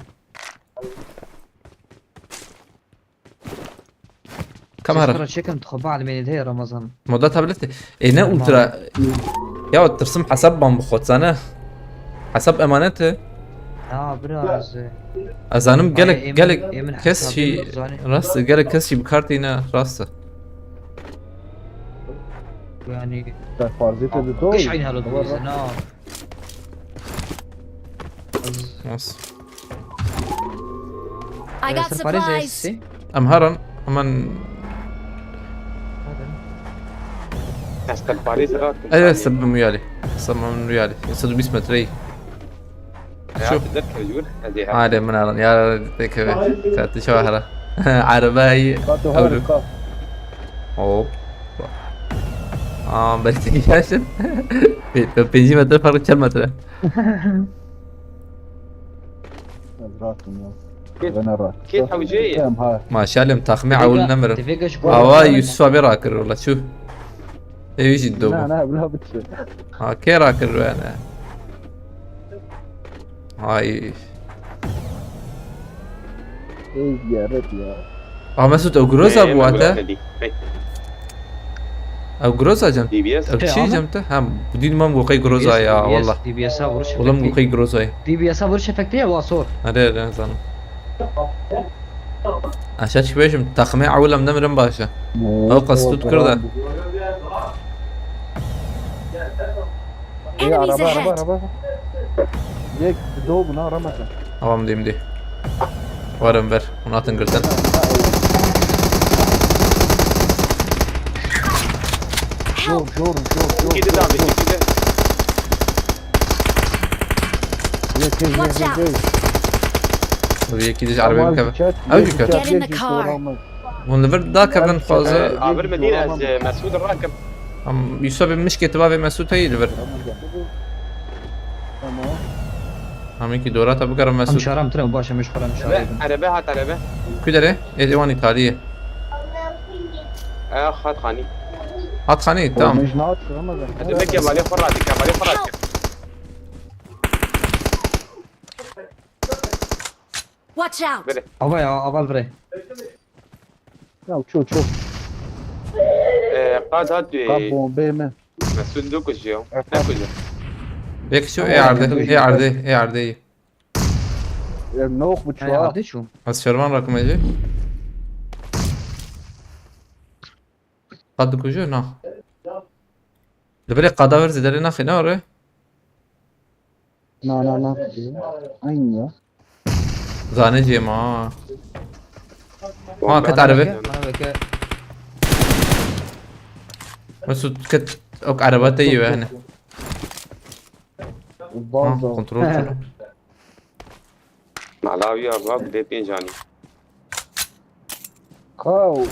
Kamera. Çekim, tu xwe bielmênî de Ramazan. Moda tabletê. Ê ne ultra. Ya tirsim hesab ban bi xwe zane. Hesab emanet e. Ya biraz. Ez zanim gelek, gelek kes jî rast, gelek kes jî bi kar tîne rast e. Yani. Te farzê te dito. Kış aynı halı duyuyorsun ha. Nasıl? I got supplies. Em herin, hemen. Ez te parêz rakim. Evet, sebim uyali. Sebim uyali. Sed û bîst metre. Ya, şu. Hadi min alın. Ya, peki. Katı şu ahara. Arabayı. Hop. Aa, belki yaşın. Pêncî metre fark, çend metre? Rahatım ya. Kê, ben rahat. Kê hewceyê? Tamam, ha. Maşallah, taxmê ewil nemirim. Awa Yusuf abi rakir wala çu. Evi jî do. Na, na, bila bitse. Ha, kê rakir yani? Ay. Ey, ya Reb ya. Ah, Mesut, ew groza bû te? Ew groza cem. D B S. Ew çi cem te? Ha, bu dîn mam goqey groza ya, wallah. D B S vuruş efekti. Oğlum goqey groza ya. D B S vuruş efekti ya, wasor. Hadi, hadi, zanim. Aşağı çıkıp şimdi takımı awlam demirim başa. Ew qas tut kir de. Enemies ahead. Araba, araba, araba. Yek, do buna, arama sen. Tamam, diyeyim, diyeyim. Varım, ver. Onu atın, girsen. Zor, zor, zor, zor. Gidin abi, gidin. Yek, yek, yek, yek. Watch out. Tabii, yek, gidin, arabaya bir kafa. Get in the car. Hûn li vir dakevin xwaze. Ee, a vir min dîn ez, e, Mesûd rakim. Em, Yusuf bin mişkê tu bavê Mesûd heyî li vir. Tamam. Em wekî dora te bigere Mesûd. Em çaram tine û baş em ji xwe re mişarê bin. Erebe hat erebe. Ku derê? Ê êwan Îtaliyê. Ex hat xanî. Hat xanî, tamam. Olmuş, ne yaptı ama ben? Hadi be kemalê xwe radî, kemalê xwe radî. Watch out! Bire. Ava ya, ava vire. Ya ço ço. Ee, qad hat Ka bombê me. Mesut du kujiyo. Efendim? Ne kujiyo? Yek şu ê erdê, ê erdê, ê erdê. Ya ne ok bu Hey, çuha. Erdê çû. Ez şervan rakim ecê. Qad dikujo na. Li birê qada ver zêde lê naxî ne re? Na na na. Aynı ya. Zane cê ma. Ha, ket erebe. Bana beke. Mesut ket ok ereba te yi ve hene. Ha, Bazı. kontrol çû. Mala wî ya bab dê pênc anî. Kaw.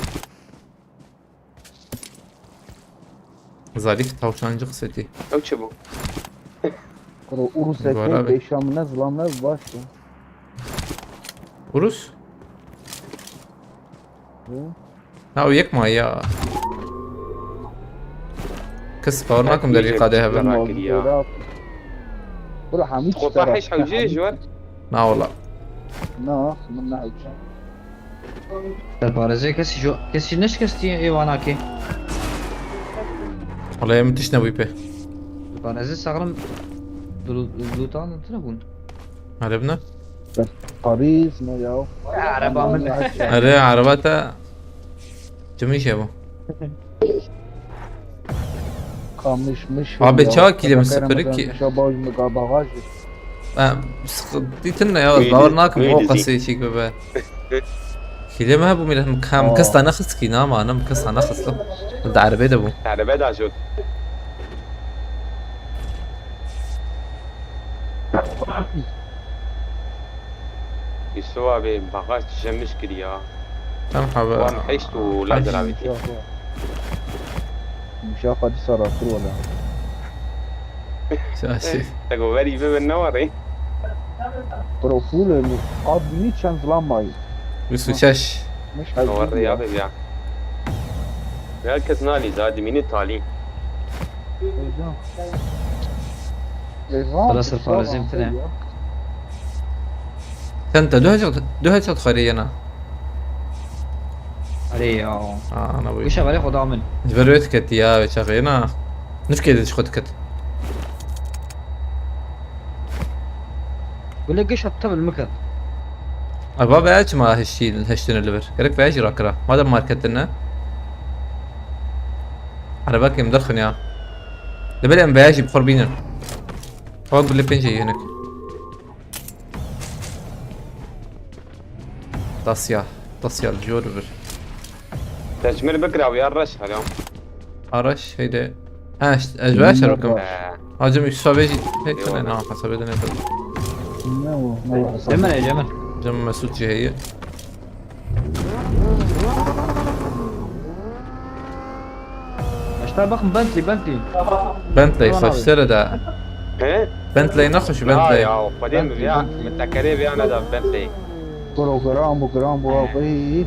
Zarîf tavşancık seti. Ew çi bû? Kuro Urus Var eke abi. Yaşamına zılamlar başla. Urus? Hı? Ha, o yek ma ya. Kes bawer nakim derî qadê hebe. Merak ediyor. Bura hamî Xwe ta heş hewcê ji wer. Na wala. Na, min ne hewcê. Te parêzê kesî jo, kesî neşkestî ê wanakê. Wala em tişt nebûyî pê. Te parêzê saxlim dulu-, dulutan tine bûn. Hele bine. Parîz ne ya. Araba min. Erê, araba te. Çi min şey bu? Kamiş miş. Abi, çawa kîlê min sıfır iki? Şabaj mı kabağaj. Em, sıkıntı tine ya, bawer nakim o qasê çîk bibe. Kîlê me hebû, mîlet min kam kes ta nexist kî, na ma, ne kes ta nexist. Di erebê de bû. Erebe da jot. Yusuf abi, bagaj tişemiş kiriya. Em hebe. Wan heşt û lazer avêtî. Muşafa dîsa rakir wala. Şaşî. Te go verî bibe ne warê. Profil mi? Admini çend zilam mayı. Bîst û şeş. Miş Warê hazır ya ya. be ya. Herkes nalî za dimînî talî. Sırasır parêzê min tine. Sen te du headshot, du headshot xwarê yena. Erê ya. Aa, ana bu. Guşa berê xwe da min. Ji ber wê diketî ya, wê çaxê yena. Nifkê de ji xwe diket. Gule gişa tevil miket. Eva veya çima heştî, heştine li vir. Gerek veya jî rakira. Madem marketin ne? Araba kim derxin ya. Li ber em veya jî bi xwe bînin. Ewa gule pêncê hinek. Tasya. Tasya li jor vir. Tecmir bikira wî ya reş herya. Araş heyde. Ha, işte, ez veya şer bikim. Ee, Hacım Yusuf abi jî. Hey, Eyvallah. ne, na, hasabede ne yapalım? Ne o? Ne o? Cemil, Cemil. Cem Mesut jî heye. Aşta bakın Bentley, Bentley. Bentley, Tamam abi. saçları da. He? Bentley ne hoş Ya Bentley. ya, xwedê min ya, min tekerê vê ana da Bentley. Program bu gram bu abi.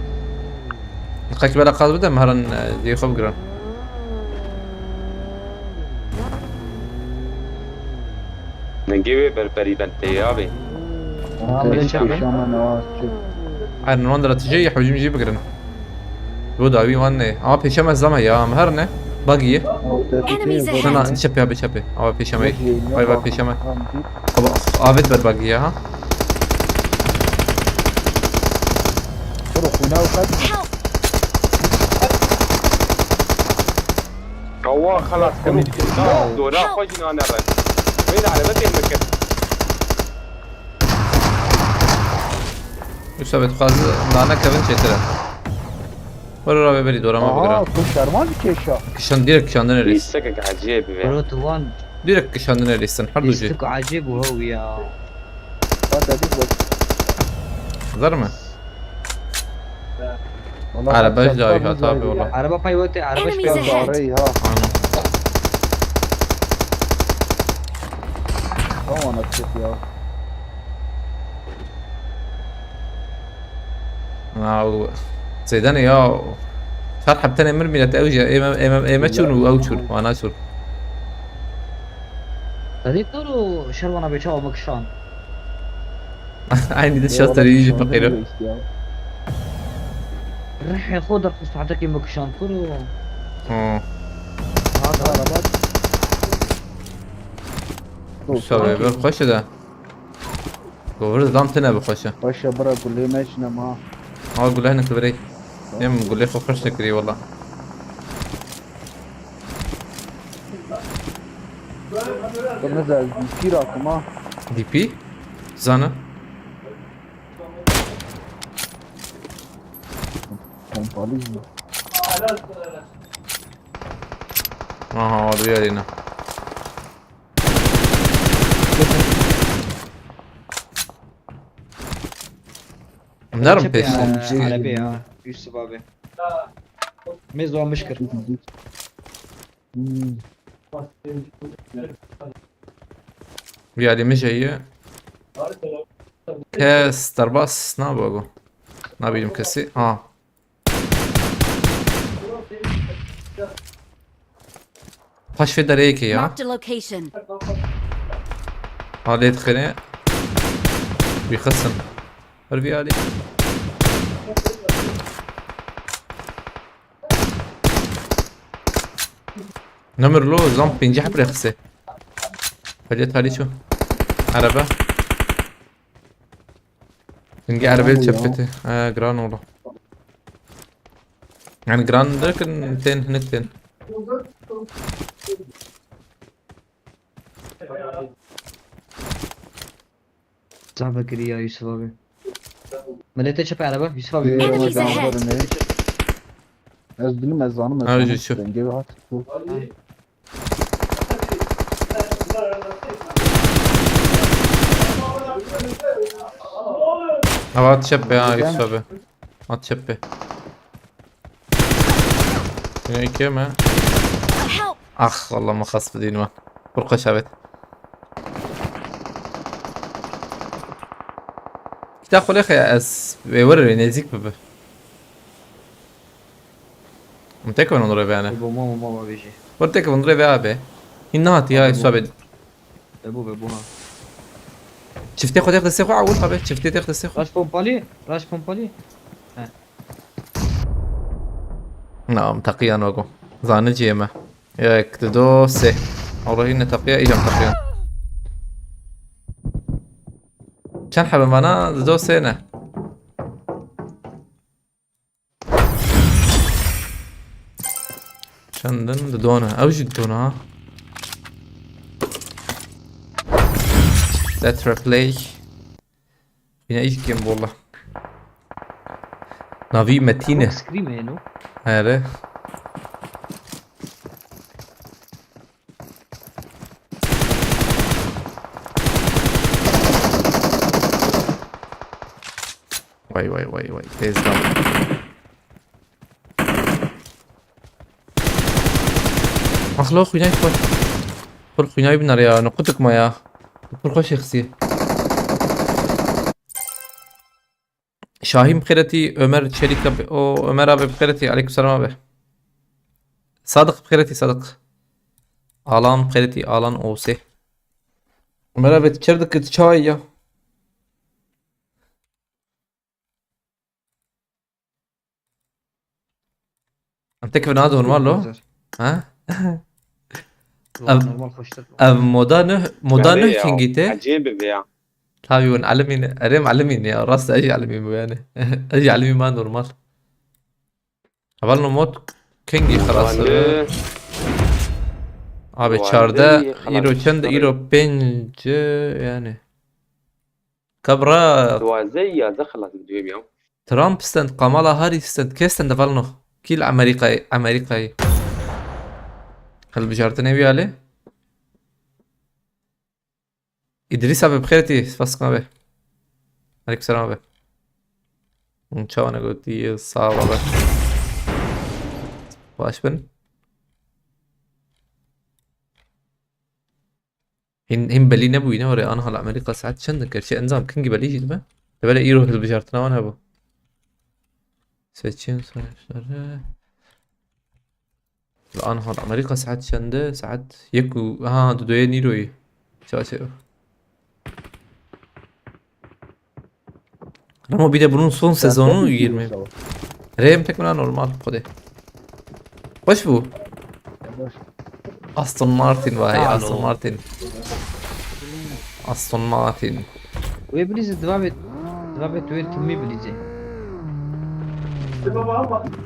Qek bela qaz bide, meharan, e, dê xwe bigirin. Ningê wê berberî Bentley abi. Tamam, Abi ben hiç çağırayım. yaşama ne var ki? Aynen, wan dira tijê yê hewcim jî bigirin. Bo dawî wan ne. Ama pêşe me zama ya, em her ne. Buggy ye. Enemies ahead! Sana çepê abi çepê. Ama pêşe me. Vay vay pêşe me. Tamam, bir Ama avit ber buggy ya ha. Kuro xwîna û qet. Help! Kawa xelas kir. Dora xwe jî nane re. Wê de erebe têm bikir. Yusuf abi, tu xwazî nane kevin çêtir e. Were ravê berî dora me Aha, bigira. tu şerman dikêşa. Kişan, direkt kişandine rîs. Lîstekek ecêb be. Bro, tu wan Direkt kişandine rîsin. Her du jî. lîstik ecêb û hew ya. Bak dedik bak. Zar mı? Vallahi Araba sen ji dawî tabii hat abi zor wala. Araba pay wete, araba Enemies pay ahead. wete. Arayı ha. Aynen. Tamam artık ya. Na, o Zeydan ya. Çar heb tenê mir mînete ew jî. Ême, ême, ême çûn û ew çûn. Wana çûn. Xedî karo şerwana bê çawa me kişan. Aynî de şasterî jî feqîr e. Rihê xwe derxist, saetekê me kişan kuro. Ha. Hadi araba. Sabe, ber xweş e de. Govur zam tine bi xweş e. Xweş e, bira, gulê me jî nema. Ha, gule hinek birey. Em gulê xwe xweş nekirî wala. Kırmızı D P rakıma. D P? Zana. Pompalı mı? Aha, orada bir yerine. Bunlar mı peşin? Araba ya. Yusuf abi. Mezwa mişkir. Hmm. Vî alî min jî heye. Kes derbas nabe go. Nabînim kesî. Ha. Paş vê dereyekê ya. Marked a location. Ha, lê dixine. Wî xisin. Her vî alî. Nemir lo, zam pêncî heb rêxise. Feliyet halî ço. Araba. Hingî arabê çep kete. Ha, giran ola. Yani giran derken tên, hinek tên. Zaf vekirî ya Yusuf abi. Milletê çi pere be? Yusuf abi. Enemies ahead. Ez dinim, ez zanim, ez Ha, zanim. Ji çi? Dengê ve hat. Ava çep be ha, Yusuf abi. At çep be. Yine iki mi? Help! Ah, vallahi makas bir değilim ha. Vur kaç evet. Kita xulê xeya ez wê were wê nêzîk bibe. Em tek bin rê yani. Bu mama mama bêjî. Were tek bin rê abi. Hîn nehatiye Abi bu. Sohbet. Ve bu ve bu ha. Çiftê xwe têx destê xwe, ewil tabi. Çiftê têx destê xwe. Raş pompalî, raş pompalî. Na, em teqiyan wego. Zane cê me. Yek, di do, sê. Ewro hîne teqiya, îcam teqiyan. Çend hebin vana? Di do, sê ne? Çendin? Di do ne? Ew jî di do ne ha? Let's replay. Yine ilk game bolla. Navî Metîn e. Scream e no? Here. Vay vay vay vay. Tezgah. Axlo xwînay xwe. Pir xwînay binare ya. Nuqutik ma ya. Pir xweş xisiye. Şahîn bi xêretî, Ömer Çelik abi, o Ömer abi bi xêretî, aleykum selam abi. Sadık bi xêretî, Sadık. Alan bi xêretî, Alan O S. Ömer abi, tu çer dikit çay ya. Em tek vina normal lo. Güzel. Ha? Normal, Ev- normal hoştur. Ev moda ne, moda Tabii ne ya, kengî te? Acayip bir ya. Tabii win elimî ne, erê em elimî ne ya, rast ez jî elimî bu yani. Ez jî elimî ma normal. Heval no mod kengî xelas. Abi çardeh, îro çend, îro pênc yani. Kabra. Duwazdeh ya, ze xelas bi duyem ya. Trump stand, Kamala Harris stand, kê stand heval no? Kî li Amerîkayê, Amerîkayê? Hilbijartinê wî alê? Îdrîs abi bi xêr tî, spas dikim abi. Aleykum selam abi. Hûn çawa ne gotî, sağ ol abi. Baş bin. Hîn, hîn belî nebûyî ne were, aniha li Amerîka saet çend in? Gerçi enzam kingî belî jî dibe. Li belê îro hilbijartina wan hebû. Seçim sonuçları. Anha Amerîka saet çend e? Saet yek û, ha, dudoyê nîroyê. Çawa çawa. Remo bir de bunun son sezonu yirmi. Rem tek buna normal, Xwedê. Xweş bû. Aston Martin vay, Aston Martin. Aston Martin. Wê bilîzê, divabê, divabê tu wê timî bilîzê.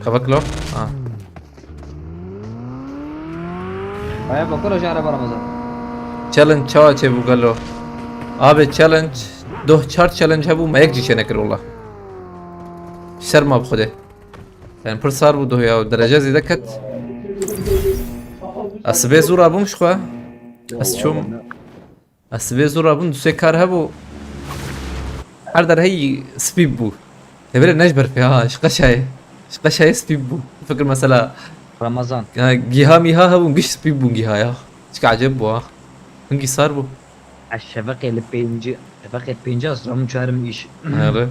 Kavak lo? Ha. Aya bakora ji araba Ramazan. Challenge çawa çêbû gelo? Abi challenge, doh çar challenge hebû, me yek jî çênekir wala. Şerma bi Xwedê. Yani pir sar bû doh ya, derece zêde ket. Ez sibê zû rabûm ji xwe. Ez çûm. Ez sibê zû rabûm, du sê kar hebû. Her der hey spî bû. Lê belê ne ji berfê ha, ji qeşayê. Ji qeşayê spî bû. Fikir mesela. Ramazan. Ya, giha miha hebûn, giş spî bûn giha ya. Çika ecêb bû ha. Hingî sar bû. Ez şeveqê li pêncî, şeveqê pêncî ez rabûm çarim îş. Hele.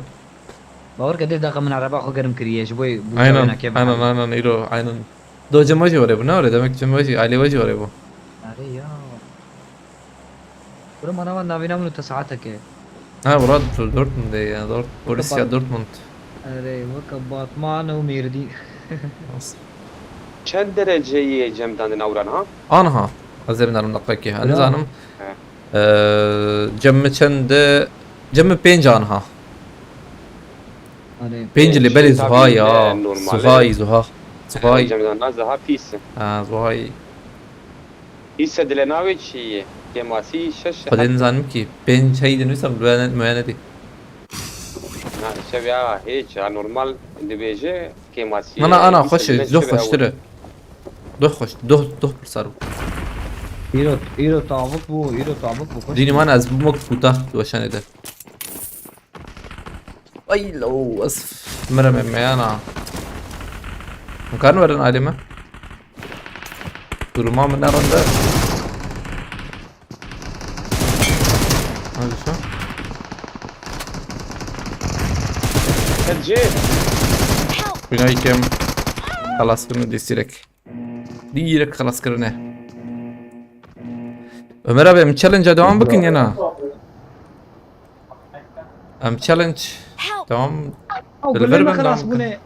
Bawer ke dê daqa min araba xwe germ kiriye, ji bo bûza Aynen, wêna kê aynen, bihane. Aynen, îro, aynen. Do cem wajî were bû, ne were? Demek cem wajî, ailê wajî were bû. Are ya. Bro, mana van navîna min û te saeteke. Ha, Murat, Dortmundê ya, Dort-, Borussia Bat-, Dortmund. Erê, weke Batman û Mêrdîn. Nasıl? Çend dereceyê cem dandin ewran ha? Anha. Ez ê binarim deqekê. Ez Bravo. Nizanim. He. Ee, cem mi çend e? Cem mi pênc anha. Erê. Pênc lê belê Şey, zuha tabii, ya. E, normal. Zuha, zuha. Zuha. Cem dana zuha pîs. Ha, zuha. Îse dile navê çi ye? Kêmasî şeş Xwedê heb- nizanim ki. Pênc hey dinivîsam, duya ne-, muya nedî. Na, şev ya, hiç, ya, normal dibêje kêmasî. Na, na, ana, Îse xweş e, dile doh çi xweştir bira e. Doh xweş, doh, doh pir sar bû. Îro, îro tavuk bû, îro tavuk bû, xweş Dînî bû. Man ez bûmo kuta, di weşanê de. Ay lo, ez mirim ê meyana. Hûn karin werin alê me? Duruma min ne rinde. Hadi şu. Hadi. Help! Binayê kem xelas kirin dîstirek. Direk xelas kirine. Ömer abi, em challenge-a devam bikin ya na? Em challenge Help! Devam. Ew Dilber gulê me ben xelas devam bûne.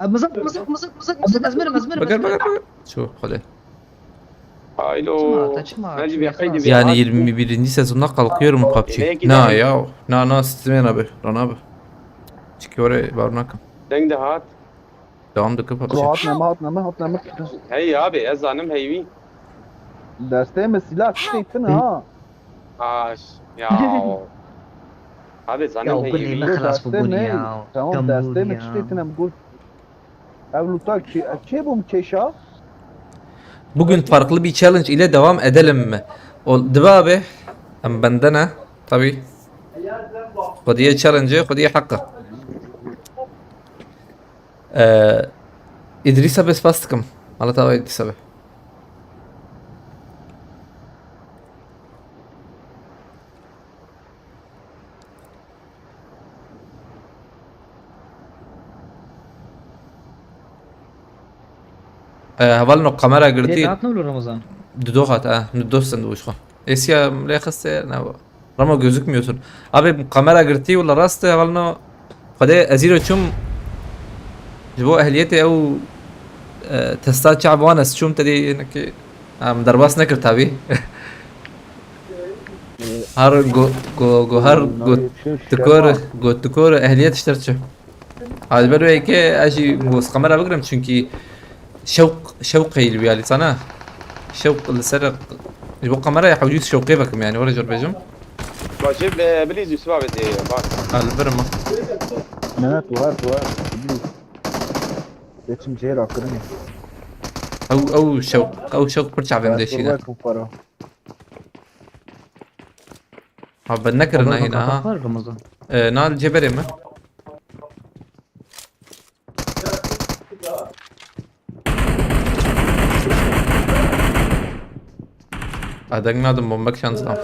Ev mızık, mızık, mızık, mızık, mızık, ez mirim, ez mirim, ez Bakar, mirim. Bakar, bakar. Şu, hadi. Haylo. Çima, ta çima, Hadi çima bir haydi xelas? Bir Yani haydi. Yirmi birinci sezonda kalkıyorum PUBG. Nereye gidelim? Na ya, na, na, sistemine abi, Rana abi. Çünkü oraya var nakım. Deng de hat. Devam da kapat. Bro, hatne me, hatne me, hatne me. Hey abi, ez zanim heyvî. Destê me silah çektin ha. Aş, ya. Abi, zanim heyvî. Ya, gulê me xelas bû ya. Tamam, destê me çektin em gul. Ev luta ki, çê bûm keşa. Bugün farklı bir challenge ile devam edelim mi? O, dibe abi, em bende ne? Tabii. Xwediyê challenge, xwediyê heqe. Ee, Îdrîsa be spas dikim. Mala te ava Îdrîsa be. Ee, hevalno kamera girtî. Lê dihat ne wilo Ramazan? Dido hat, e, nu dost sen de wişxo. Êsiya lê xiste ne bu. Ramo gözükmüyorsun. Abi kamera girtî wala rast e, hevalno. Xwedê ez îro çûm ji bo ehliyetê ew, e, testa çavan ez çûm tedî hinekî, em derbas nekir tabî. Her go, go, go, her go, tikor, go, tikor ehliyet ji te re çi. Hadi ber wê ke ez jî bo kamera bigirim çünkü şewq, şewq heyl wî alî sana. Şewq li ser ji bo kameraya hewcî şewqê vekim yani, were jor bêjim. Bacê, e, bilîz Yusuf abi dê bak. Ha, li vir ma. Ne, ne, tu har, tu har. Bilîz. Geçim cihêr akirinê. Ew, ew şewq, ew şewq pir çavêm Bas deşîne. Kurwa ku para. Ha, ben nekirin Ama nahîna bak, ha. Var Ramazan. E, na li cêberê me. Adeng nadim, bombek şansam.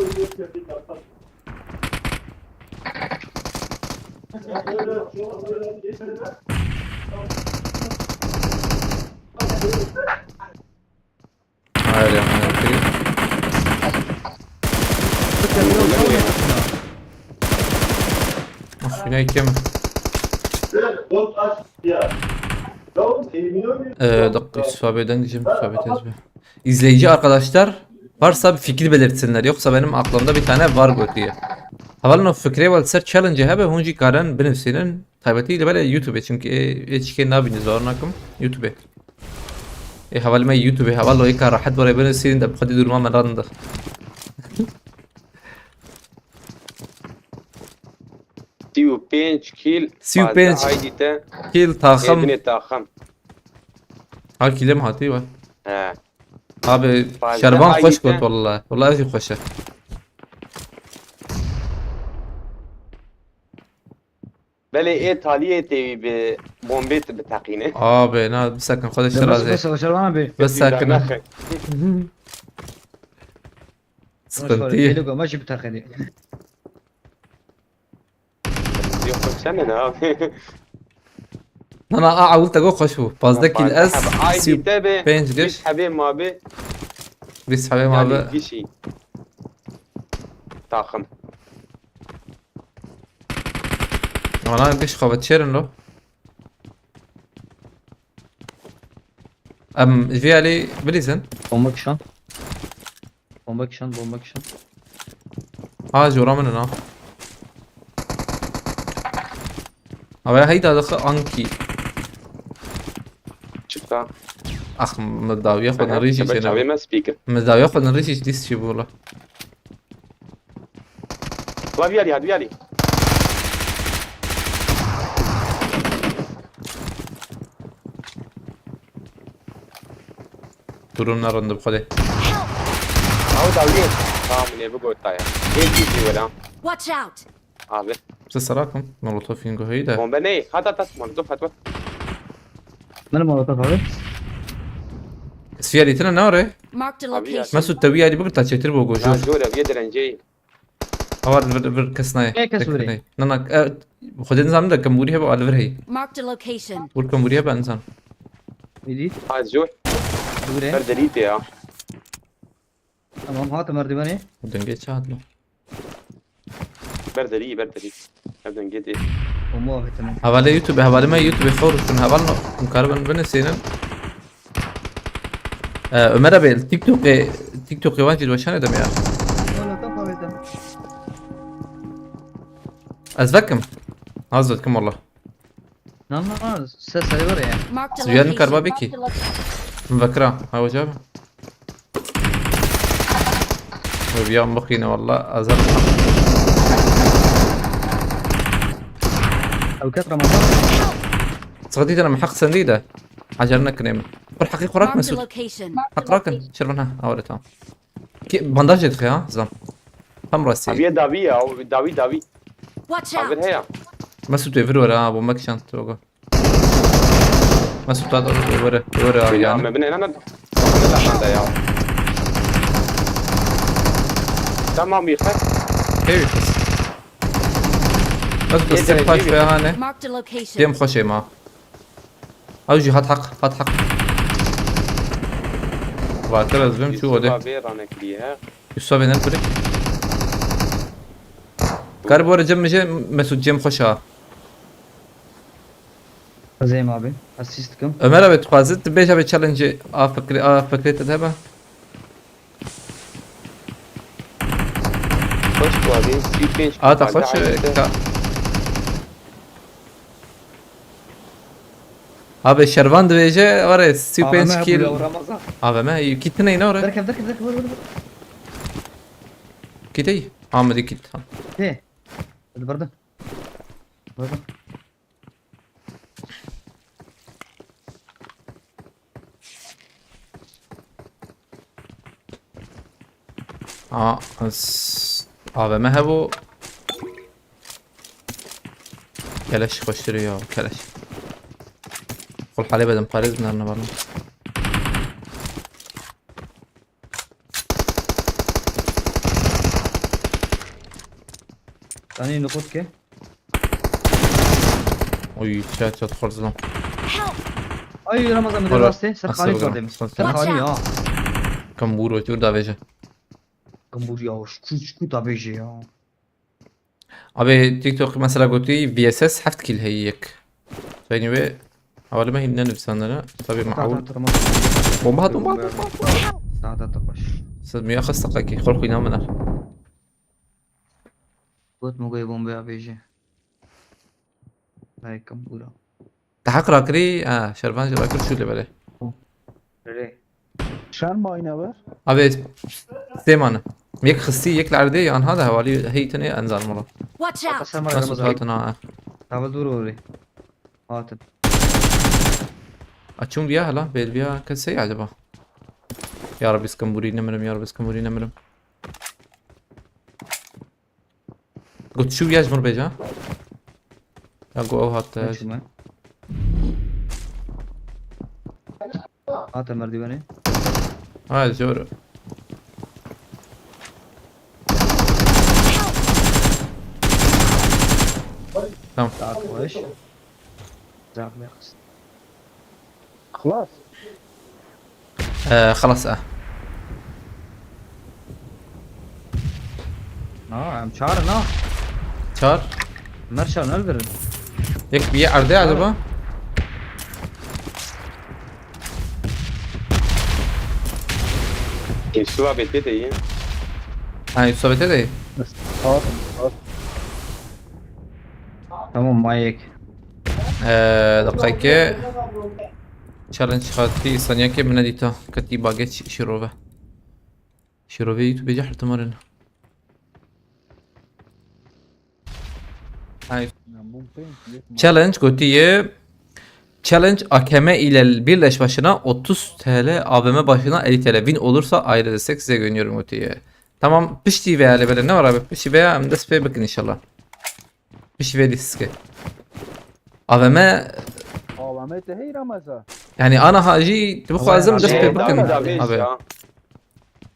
Her yandan yapayım. Ah, yine kim? Ee, dakika, sohbeden diyeceğim, sohbet ezber. İzleyici arkadaşlar varsa bir fikir belirtsinler. Yoksa benim aklımda bir tane var bu diye. Hevalno fikre ve ser challenge hebe hunci karen binivsînin. Taybetî li belê YouTube çünkü e, e çike nabîne zor nakim. YouTube. E heval me YouTube, heval lo eka rahat bore binivsînin de bi xwedî duruma me radin de. Sî û pênc kîl. Sî û pênc. Haydi te. Kîl taxim. Êdinê taxim. Ha kîlê mi hatî we? He. Abi, şervan xweş got valla. Valla ev jî xweş e. Belê ê taliyê tê wî bi bombê tu biteqîne. Abi, na bisekin, xwe de şiraz e. Bes, bes, şervan abi. Bisekin. Sıkıntı. Yok, ama jî biteqîne. Yok, yok, sen ne abi? Nana, a ewil te got xweş bû. Pazdeh kîl ez, sî û pênc giş. Giş hebê ma bi. Bîst hebê ma bi. Gişî. Taxim. Valla giş xwe çêrin lo. Em ji vî alî bilîzin. Bomba kişan. Bomba kişan, bomba kişan. Ha, jora min na. Ama heyda daxi anki. Çıkta. Ah, min dawiya xwe din rîşî çêne. Çavê me spîkir. Min dawiya xwe din rîşî dîs çi bû la. La viyalî, hadi viyalî. Durum ne rinde bi xwedê. Aw dawiyê. Tamam, ne bu gota ya. Ê dî wela. Watch out! Abi. Siz serakim. Molotov ingo heyde. Bombe ne? Hat, hat, hat. Molotov hat, hat. Min molotov abi. Siyalî tine ne ore? Marked a location. Mesut te wî alî bigir ta çêtir bo gojor. Zor e, vê direncê. Awa vir, vir kes nayê. Ê, kes vurê. Na, na, e, xwedê nizanim de kembûrî hebe, a li vir heyî. Marked a location. Ûr kembûrî hebe, nizanim. Êdî. Ha, zor. Vurê. Ber derî tê ya. Tamam, hate merdivenê. Dengê çi hatlo? Ber derî, ber derî. Ev dengê tê. Omo avêtine. Hevalê YouTube, hevalê me YouTube xew rûştin, heval no, em karibin binisînin. Ee, Ömer abi, TikTok'ê, TikTok'ê wan jî weşane dem ya. Wala, tam avêtine. Ez vekim. Az vekim valla. Na, na, na, se serê were ya. Marked a location. Suyan karba biki. Min vekira. Ha, hoca abi. Dur ya, bakayım valla. Azar. Avukat Ramazan. Sıkıntı değil, ama hak sendeydi. Acar ne kınayım. Bir hakkı kurak Mesut. Marked a location. Hak kurak. Şerban ha. Ha, öyle tamam. Ki bandaj yedik ya, zam. Tam rastî. Aviye dawî ya, o dawî, dawî. Watch out! Abi he ya. Mesut evir var ha, bomba kişan togo. Mesut da da were, were abi yani. Me bine, ne, ne? Ne lan da ya. Tamam, yeter. Hey, kız. Mesut da yeter, stek paş yeter. Be hane. Marked a location. Dem xoşe ma. Ew jî hat heq, hat heq. Vatir ez bim çû odê. Yusuf abi ranekiriye. Yusuf abi ne birik? Kar bore cem mi jê Mesut cem xweş ha. Zeyim abi, asist kim? Ömer abi, tu xwazit, tu bêj abi challenge a fikri, a fikri te hebe. Xweş bû abi, sî û pênc. Ata xweş, ka. Abi şervan dibêje, were sî û pênc kîl. A V M, kît neyne were. Derkev, derkev, derkev, were, were, were. Kît ey? Amedi kît. He. Hadi barda. Barda. Aa, s-, A V M hebû. Keleş xweştir ya, keleş. Xul halê bedim, parêz binarine barna. Tanî nukut ke. Oy, çat çat xorzilam. Help! Ay, Ramazan, bir de rastê, ser xalî xordim. Ser xalî ya. Kambûr wekî wir davêje. Kambûr ya, şkû, şkû davêje ya. Abi TikTok mesela gotî V S S heft kill heye yek. Seynî wê hewalime hîn nenivîsandine. Tabii ma Ta, ewl. ta, ta, tamam. Bomba hat, bomba hat, bomba hat. Ta, ta, ta, baş. Siz müyaxız takaki, xol xuyna minar. Got mu goy bomba ya bêje. Ay, kambûra. Te heq rakirî, ha, şervan jî rakir şûlê belê. Rê. Şer mayne ver. Abi, sê mane. Yek xistî, yek li erdê, yan ha da hevalî hey tenê enzar mala. Watch out! Qesem Nasıl Ramazan. Hatin ha? Tavil dur orê. Hatin. Açım diye hala, bel bir kes şey acaba? Ya Rabbi, skamburi nemirim, ya Rabbi, skamburi nemirim. Got şu ya jmur beja. Ya go ew hat. Ne çûme? Hate merdivenê. Ha, zor. Tamam. Saat baş. Zahmet. Xlas. Ee, xelas e. Na, em çar na. Çar. Mer çar ne birin? Yek bir erdê acaba? Yusuf abi te de iyi. Ha, Yusuf abi te de iyi. Tamam, mayek. Ee, dakika ki. Challenge hatî saniyekê min nedîta. Ketî bagê çi-, şîrove. Şîrove YouTube jî hetimarin. Ay. Challenge gotiye. Challenge A K M ile birleş başına otuz T L, A V M başına elli T L. Win olursa ayrı destek size gönderiyorum gotiye. Tamam, piştî veya lê belê ne var abi? Piştî veya em dest pê bikin inşallah. Piştî vê dî siske. A V M. A V M te hey Ramazan. Yani ana hacî tu bixwazim dest pê bikin abi.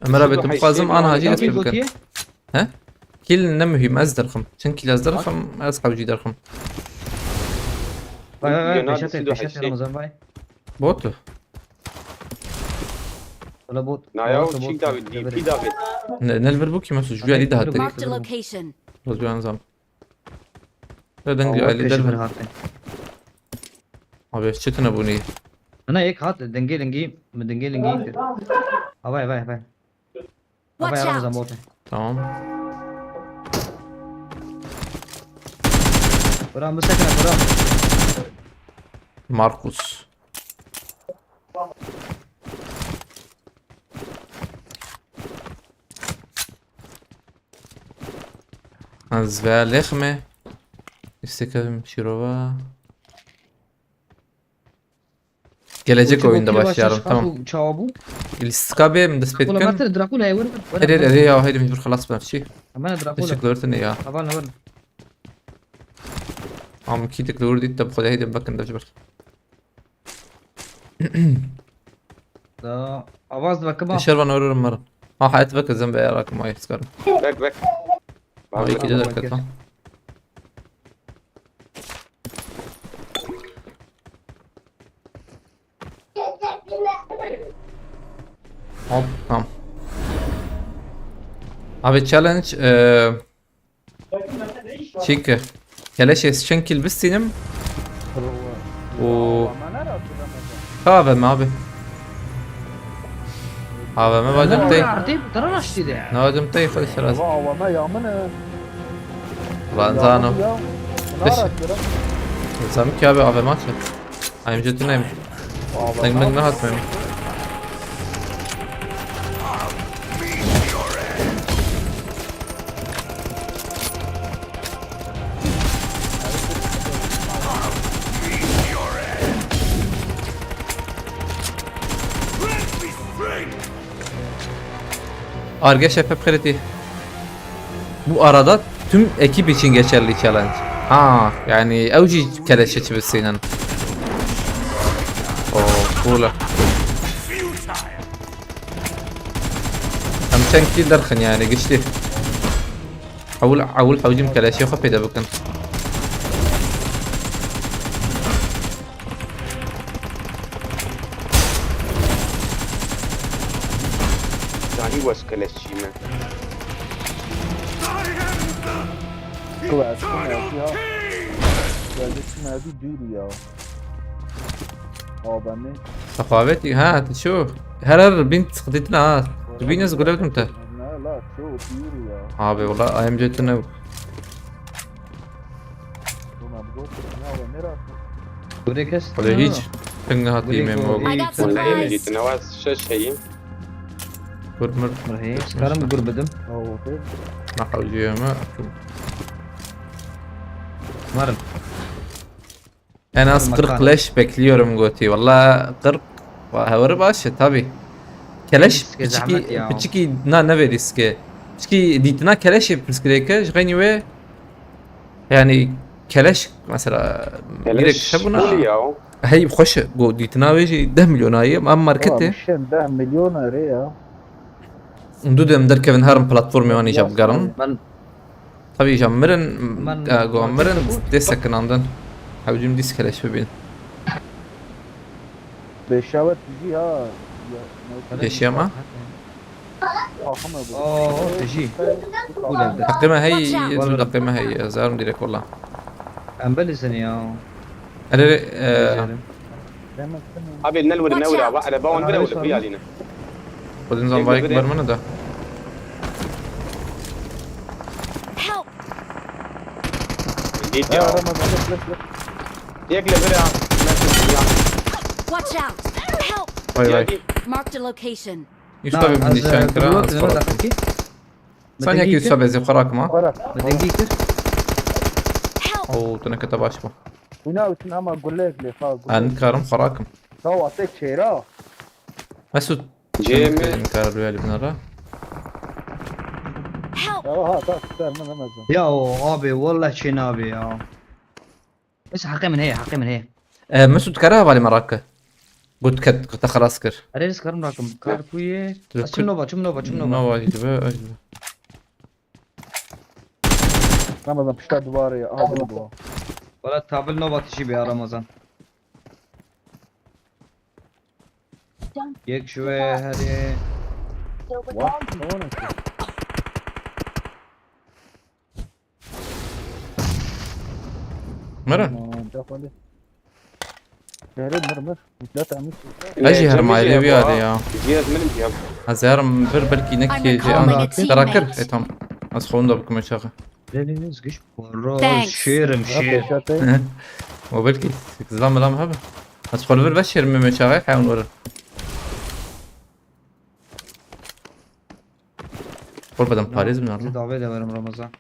Ömer abi tu bixwazim ana hacî dest pê bikin. He? Kil ne mühim, ez derxim. Çend kil ez derxim, ez hewcî derxim. Vay vay vay, peşe te, peşe te Ramazan vay. Bot. Wala bot. Na ya, çîk David, D P David. Ne, ne li vir bû ki, mesela, ji alî de hate. Marked a location. Rozuan zam. Da dengê alî derve. Abi, çi tune bûnî? Na, yek hat, dengê lingî, mi dengê lingî kir. Havay, havay, havay. Havay, havay, Ramazan bot. Tamam. Bura, bisekine, bura. Markus. Ez veya lêxime. Üstekevim şirova. Gelecek oyunda başlayalım, tamam. Çawa bû? Listka bê, min dest pê dikin. Drakula, Drakula, hayır, hayır, hayır, ya, hayır, mecbur xelas ben şey. Hemen Drakula. Teşekkür ederim ya. Havan, havan. Am ki tek doğru dit de bu kadar haydi bakın da bir. Da avaz bakın bak. Şervan, orurum var. Ha, hayat bak, zan be yarak mı ayıp çıkarım. Bek, bek. Ay, iki de dakika. Hop, tamam. Abi challenge, e, Çî ki. Keleşê çend kil bistînim. O. Ka A V M abi. A V M bacım tey. Ardê dara raştî de. Ne bacım tey, xwe şiraz. A V M ya min e. Lan zano. Zam ki abi A V M aç. Ay, em jê tune em. Deng meng nehat mem. Arge şefep xiriti. Bu arada tüm ekip için geçerli challenge. Ha, yani ew jî keleşe çi bisînin. Oh, cool. Em çend kî derxin yani, güçlü. Ewil, ewil hewcim keleşê xwe pêde bikin. He was keleşçî me. Kıvers, kıvers ya. Geldi şuna bir dür ya. Abi ne? Sexawetî ha, tu ço? Her her bin sıkıntı ha. Tu bin ez gule te. Ne la, çok dür ya. Abi valla A M C tu ne? Buna bir gol tutun ya, ne rahat. Buraya kes. Öyle hiç. Tınga hatî Buraya memo. gol. I got Wala em supplies. dîtine was şeş heyî. Kurmur. Buraya. Karım gur bidim. Abi. Nakavcıyım ha. Varım. En az Makara. kırk leş bekliyorum goti. Valla kırk. Heveri baş e tabi. Keleş Riske zahmet piçiki ya. Piçiki na ne ve riske. Piçiki dîtina keleş e pirsgirêke. Ji xeynî wê. Yani keleş mesela. Gerek Keleş şey buna. Cool ya. Hey xweş e. Go dîtina wê jî deh milyon ayı. Em markete. Abi şey deh milyon lira ya. Du dem derkevin herin platformê wan îca bigerin. Ben Tabii îca mirin, Ben e, go mirin markete bu. Dê sekinandin. Hewcim dîs keleş bibîn. Beşavet bizi ha. Peşiya me? Akıma bu. Oo, tiji. Bu levde. Heqê me hey, Watch out. ez heqê me hey, ez herim direkt valla. Em belizin ya. Erê, e, Demek ki Abi ne wira ne Watch wira out. wa araba wan bira Abi, wira sorma. Biyalîne. Xwedin zan vayek ber min da. Help! Dît Ya ya. Ramazan, lef, lef, lef. Yek li vira. Watch out! Help! Vay vay. Yek. Marked a location. Yusuf abi bin nişan kira, az xwe rakim. Sen yek Yusuf abi ez ê xwe rakim ha. Ara. Bi dengî kir. Help! Oo, tu nekete baş bû. Buna bütün ama gulek lefa. Ez nikarim xwe rakim. Sağ ol, tek çeyra. Mesut. Cem. Sen inkar rüyali binara. Help! Ya ha, tak, tak, ne demezsin. Ya o abi, vallahi çê nabe ya. Bes heqê min heye, heqê min heye. E, Mesut kara hevalê me rake. Got ket, te xelas kir. Erê, ez karim rakim. Karpûyê. Dur, Ez çim nova, çim nova, çim nova. Nova jî dibe, ez dibe. Ramazan pişta duvarı ya. Abi bu. Wala tabil nova tişî be ya Ramazan. Yek ji we herê. What? Ne var ki? Mera? Aman, defali. Şehre mır mır. Müddet almış. Ez jî hermayê lê wî yadê ya. Cihaz min ya. Ez herim bir belkî I'm nekê jê recalling a an. Te rakir, teammate. E, tamam. Ez xwe winda bikime çaxê. Deniz giş poro. Thanks. Şêrim şêr. Şate. O belkî zila mila me hebe. Ez xwe li vir veşêrim me çaxê, hewn were. Xwe bedem parêz bin arma. Davê de verim Ramazan.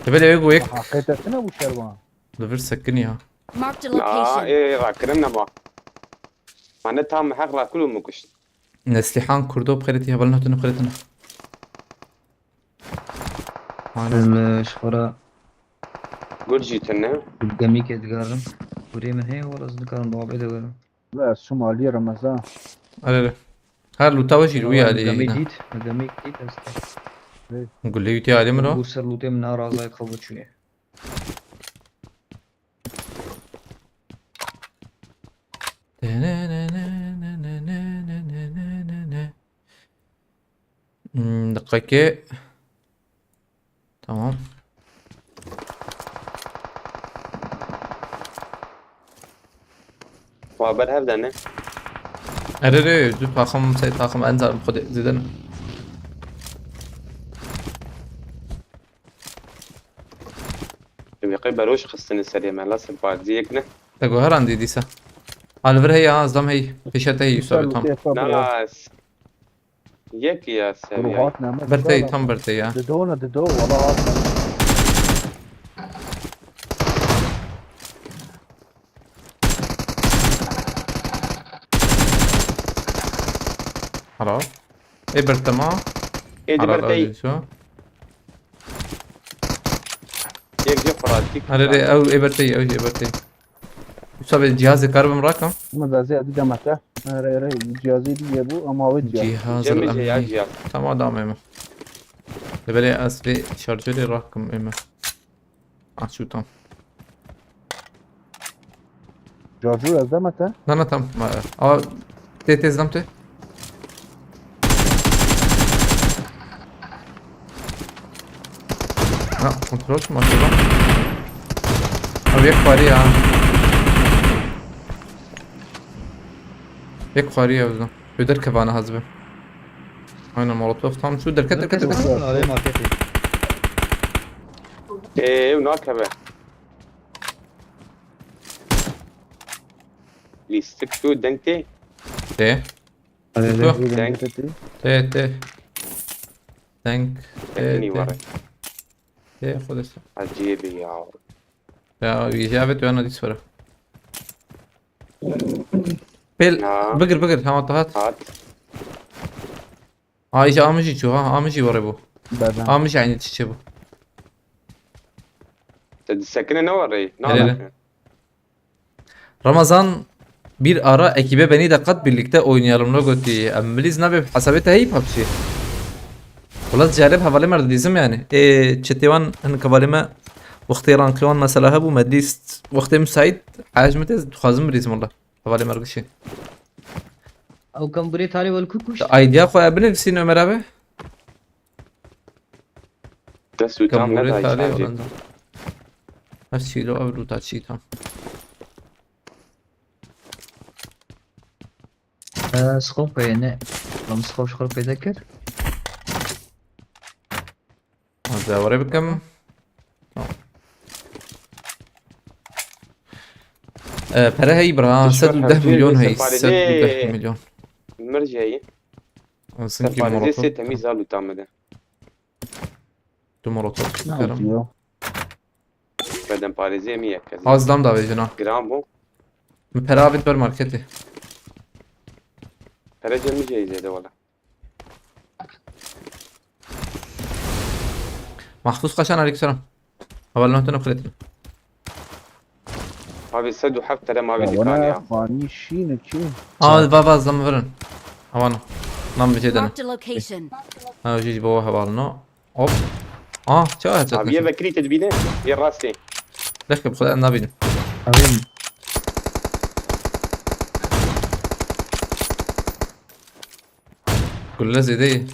Te belê wê go yek Hakikaten bu şerban. li vir sekin ya. Marked a Na, location. ê rakirin nema. Mane tam heq rakulu mu kuşt. Neslîhan Kurdo bixêretî hevalin hatine bixêretine. Aynen. Li şixora Gul jî tune. Gemîkê digarim. Kurê min heye wala ez dikarim davê de verim. Ve Somali Ramazan. Erê. Her lûta we jî wî yadê Gemî yî. dît. Gemî dît ez. Gulê wî tê yadê min o. Bu ser lûtê min narazayet xwe çûye. Hmm, diqekê. Tamam. Wa ber hev de ne? Erê rê, du taxim, sê taxim, en zalim xwedê zêde ne. Wê qey beroş xistine serê me, la simpatiyek ne? Te guheran dî dîsa. Alvir heye, ha, zam hey. Pêşe te hey, Yusuf abi, tam. Na, yek ya seviye. Ruhat name. Bertey, tam bertey ya. Dido ne dido, valla hatna. Hala. E bertema. Ê di Hala bertey. da şu. Yek jî pratik. Hadi de ew e bertey, ew e bertey. Usta be cihazê karbim rakam. Ama da zê adi camata. Re re cihazı diye bu ama ve cihaz. Cihaz Cemil ya el-emni. Cihaz. Tamam, adam eme. Lebele ez vê şarjörê rakim eme. Açû tam. Cacur ez demete. Na na tam. Ma- Ama tê tê zdam tê. Ha, kontrol mu acaba? Abi yek xwarî ya. Yek xwarî ya bizden. Bi derkevana hazbe. Aynen, molotof tam şu derket, derket, derket. Alê marketê. Ee, ew nakeve. Lîstik tu deng tê. Tê. Alê, Tê. Deng. Tê, tê. Deng. Tê, Tekinî tê. Were. Tê, xwe dest. Acîbî ya. Ya, wî jî avêt, wena dîs were. Pêl, Ha. Bigir, bigir, hema te hat. Hat. Ha, îca amijî çû, ha, amijî were bû. Beden. Amijî aynı çiçe bû. Te disekine ne were? Ne Hele, hele. Alaka? Ramazan bir ara ekibe beni de kat birlikte oynayalım lo gotî. Em milîz nabê hesabê te heyî PUBG. Wala carê bi hevalê me re didîzim yani. Ê, çetê wan hin hevalê me wextê rankê wan mesela hebû me dîst. Wextê müsait haj min tez dixwazim birîzim wala. Hevalê me re gişî. Ew kamburê tarê wel ku kuşt? Idea xwe binivîsîn Ömer abi. Dest û tam Kamburê neda tarê hacî. Wala. Her çîlo ev lûta çî tam. Ee, scope ne? Lan scope ji xwe peyda kir. Ez ê were bikim. Tamam. Ee, pere heyî bira, Kişwer sed û deh hevcî milyon heyî, sefarî sed û deh milyon. Mir jî heyî. Sinkî Sefarî molotof sê temîz al û tamide. Tu molotof Ne bikerim. Yapıyor? Bedenparêzê min yek ez. Az dam davêjin ha. Giran bû. Min pere avêt ber marketê. Pere cem min jî zêde wala. Mahfuz Kaşan, aleyküm selam. Hevalno te nefret. Abi sed û heft tere mavê Ya, dikan bana ya. Fani şîne ki. Aa, va va zam verin. Aman. Nam bir şey dene. Marked a location. Ha, jî bo hevalno. Hop. Ah, çawa çatmış. Abi ye vekirî te dibîne? Yê rastê. Lehke bi xwe nabînim. Abim. Gulle zêde ye.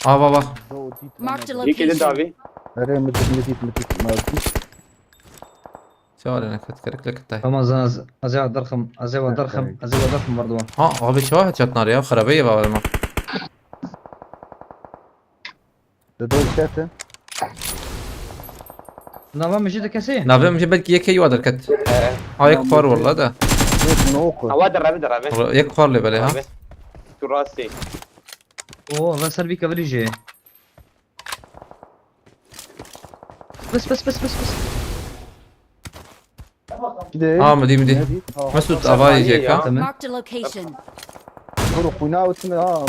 Aa, va va. Marked a Yekê de location. Davî. Erê, min dît, min dît, min dît, min dît. Çawa ne ket kerek leket tay. Tamam, zan az, az ya derxim, az ya derxim, az ya derxim vardı. Ha, abi çawa headshot nar ya, xarabe ye var ma. Di dor kete. Nava min jî de kesê? Navê min jî belkî yekê yuwa derket. Ee. Ha, yek xwar walla de. Yek no ku. Awa de rabi de rabi. Yek xwar lê belê ha. Rabi. Tu rastî. Oo, ve ser bir kavili jê. Bes, bes, bes, bes, bes. Dê. Ha, midî, midî. Ne dî? Ha, Mesut, ha, avayê ha, jêka. Ya. Tamam. Marked a location. Kuro xwîna witine ha.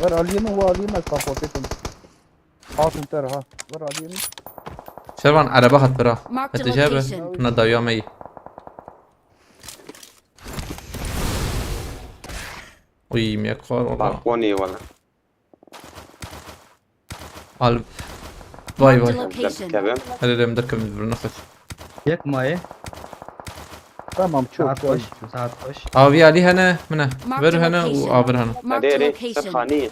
Ver aliyê min, wa aliyê min, ez pasportê xwe. Hatin te re ha. Ver aliyê min. Şervan, erebe hat bira. Marked a Hete jebe, location. Na dawiya me yî. Uy, me yek xwar wala. Balkonê wala. Al. Vay, vay. Marked a location. Kevin. Hele lem derkevin, bir nefes. Yek maye. Tamam, çok, Saat çok, baş, çok. Saat baş. Avi Ali hene, mine. Marked Ver a hene, u location. Avir hene. Marked a Hadi, hadi, location. Sen hani.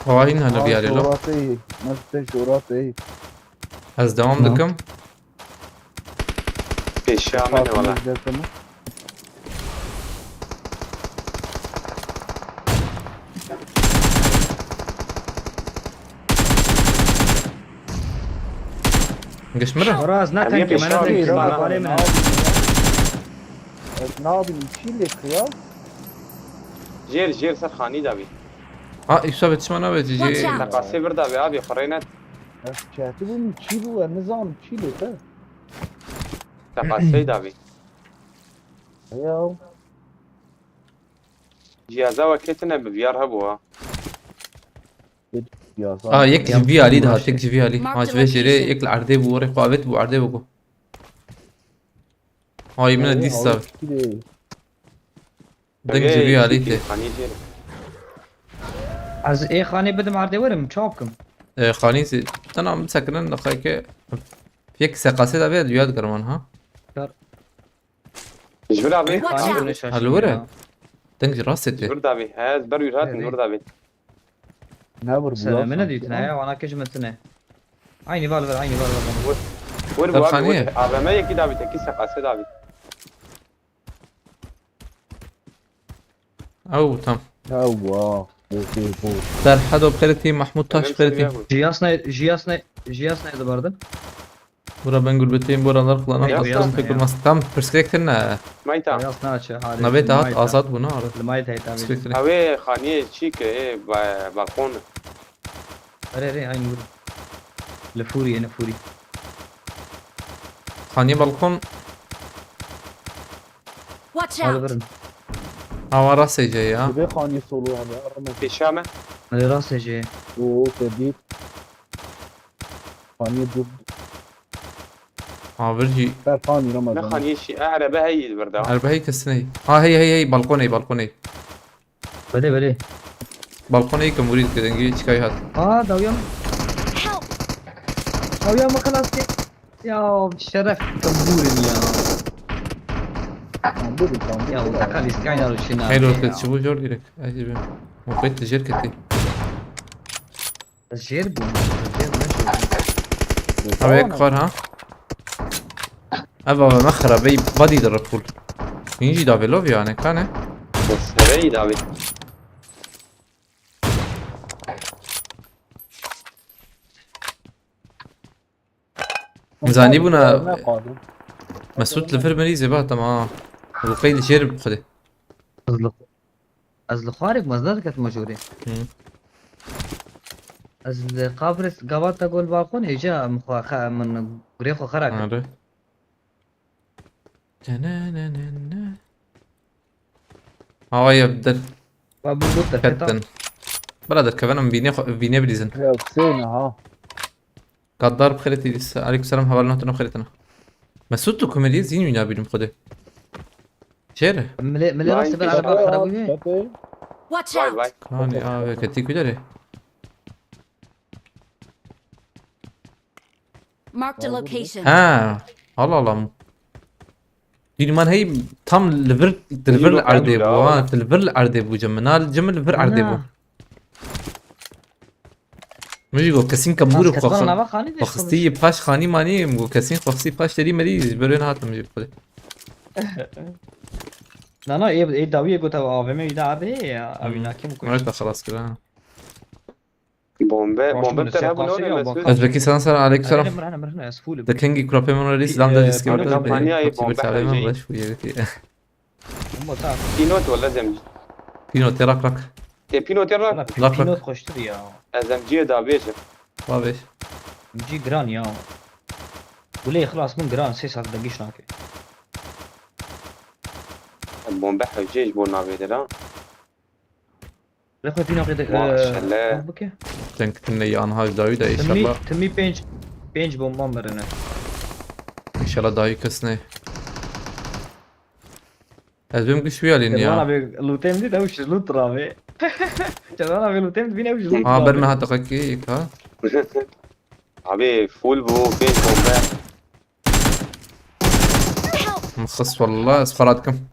Havahîn hene Aa, viyarê lo. Coğrafyayı, nasıl coğrafyayı? Ez devam Tamam. dikim. Pêşiya me ne wala. Fatih Necdet mi? Giş mi re? Ora ez ne Em yê tenke, me ne pêşiya tenke, me bana. Alê min. Ez ne yapayım, çi lê kıya? Jêr, jêr ser xanî de bî. Ha, îsa be çima nabe Watch jî. Out. Teqasê vir de bî abi, xureynet. Ez çetî bûm, çi bû, ez nizanim çi lê te. Teqasey de bî. Ya. Cihaza we ketine bi viyar hebû ha. Ya, Ha, yek ji vî alî dihat, yek ji vî alî. Ha, ji vê jêrê yek li erdê bû, werê xwe avêt bû erdê bû. Ay, min dîsa. Deng ji vî alî tê. Ez ê xanê bidim erdê werim, çawa bikim? E, xanî zî, tena min sekinin, daxayeke. Fiyek seqasê de vê duya digerim wan ha. Ji vir avê. Watch out! Hello, were. Deng ji rastê tê. Ji vir davê. He, ez ber wî hatim, Evet, ji vir davê. Ne vur bu Sen ya mi ne sanki diyorsun ya. Ya? Ana kejim etine. Aynı var ver, aynı var ver. Were Tab bu xanî abi, ye. were. A V M yekî davî, tekî seqasê davî. Ew tam. Ewa. Okey bu. Serhedo xeretî, Mahmud Taş xeretî. Jiyas ne, Jiyas ne, Jiyas ne de vardı? Bura ben gurbeteyim, buralar kullanam. Yok, Aslında yazma pek ya. olmaz. Tam perspektif ne? Mayta. Jiyas ne açı hali? Nabê te hat azad bû ne ara. Mayta tabii. Perspektif. Ew ê xaniyê çî ki, ê ba- balkon. Re re aynı vur. Lefuri yine furi. Xaniyê balkon. Watch Hadi out! verin. Awa rastê ye ya. Dibe xanî solo abi. Arama. Pêşa me. Hadi rastece. Oo tebî. Xanî dur. Ha vir jî. Ber xanî Ne Ramazan. xaniyê şî. E, erebe heyî li vir de. Erbe hey kesin hey. Ha hey hey hey, balkon hey, balkon hey. Bele bele. Balkon hey, kim vurî dike dengê çikayî hat. Aa davyam. Help! Davyam xelas ke. Ya şeref kambûrin ya. Tamam buyurun tamam. Ya o takal iskayna ro şina. Hey lor, çi bû jor direk. Acaba. Muhabbet jêr ketî. Jêr bû. Jêr bû. Abi ek xar ha. Ev abi me xerabey badî de repul. Hîn jî davê lov yani kane. Sereyî davî. Zanî bûna Ne qadın. Mesut li vir mirî zêba tamam. Ruqey li jêr bi xwedê. Ez li xwarek mezda diket majorê. Hı. Ez li qabrê gavata gol balkon hêca min xwe xe min gurê xwe xera kir. Are. Tenenenene. Havaya der Ba bu bu te ketin. Bira derkevin em vînê xwe- vînê bilîzin. Ya Hüseyin ha. Gaddar bi xêretî dîsa. Aleyküm selam, hevalên hatine bi xêretine. Mesut tu kumerî zîn wîna bînim xwedê. Çêre. Milê milê rastê ber araba xera bûye. Watch out! Kanî ave ketî kuderê. Marked a location. Ha. Allah Allah. Dînman hey tam li vir, li vir li erdê bû ha. Li vir li erdê bû cem. Na cem li vir erdê bû. Min jî got kesîn kebûr xwe xistî paş xanî manî, min got kesîn xwe xistî paş derî merî ji ber wê nehatim jî xwedê. Na na ê ê dawiyê got ev A V M wî de erdê ya. Ev wî nakim ku. Evet, xelas kir ha. Bombe, bombe ter hebû ne ne Mesut. Özbekistan selam, aleyküm selam. Mirhane mirhane ez full. Di kengî kurapê min rîs lam de riskê Pînot werde kampanya be. ye, Kapçî bombe bir çare min hewceyî. Baş bu yeri ki. Bomba tak. Pînot wele zemcî. Pînotê rak rak. Tê pînotê rak. Lak lak. Pînot xweştir ya. Ez zemciyê da bêjim. Babêj. Cî giran ya. Gulê xilas min giran sê saet de giş nake. Bombe hewceyê ji bo navê de ra. Lê xwe pîna qêde. Maşallah. Bike. Cenk tinne yan haj dawî de Timî, inşallah. Timî pênc, pênc bomba mirine. İnşallah dawî kes ne. Ez bim güç bir alayım Cevana ya. bir lûtêm dî de ew ji lût ravê. Cevana bir lûtêm dî bîne ew ji lût Ha ravê. berme hatta kakî ka. Abi full bu pênc bombe. Mıxıs wallah, ez xarat kim.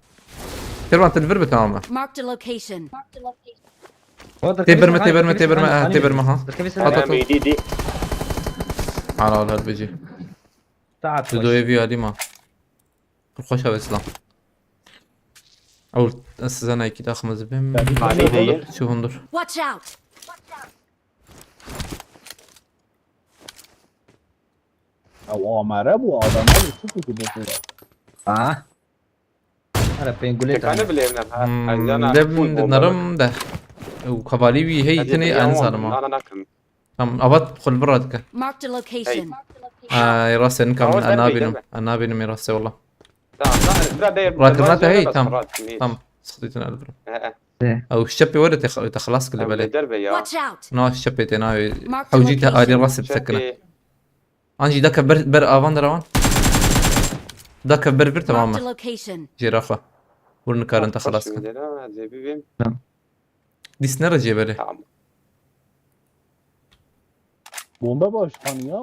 Kervan te li vir bi tamam mı? Marked a location. Tê berme, tê berme, tê berme, ah, tê berme ha. At, at, at. Em dî dî. Hala hala beci. Saat Tu doyê vî alî ma. Xweş have silam. Ew ez size nayekî daximiz bim. Alî heye. Çi hundur. Watch out! Ya o amere bu adamlar bu çok kötü bakıyor. Ah. Ara pengulê Tekane tane. Bilevnen ha. Hmm, Aydan Dem full bombe. Narim de. Ew kavalî wî hey tine en zarma. Ana nakim. Tam avat xul bir radike. Marked a location. Ay rasen kam Tamam, anabînim. derbe, derbe. Anabînim rastê wala. Tamam, tamam. Bira de. Rakirna te hey Bas tam. rahat, ne? Tam. Sıxtîtin elbirim. He, he. Ew şepê were te xelas kile Em belê. Derbe ya. Watch out! Na şepê te navê. Mark the Hewcî te alî location. rast sekine. Şepê. An jî dake ber ber avan derawan. Dake ber vir tamam Marked mı? a location. Jêra xwe. Hûn nikarin te xelas kin. Şimdi de, ha, zê bibim. Dîs nere jê berê. Tamam. Bomba başkanı ya.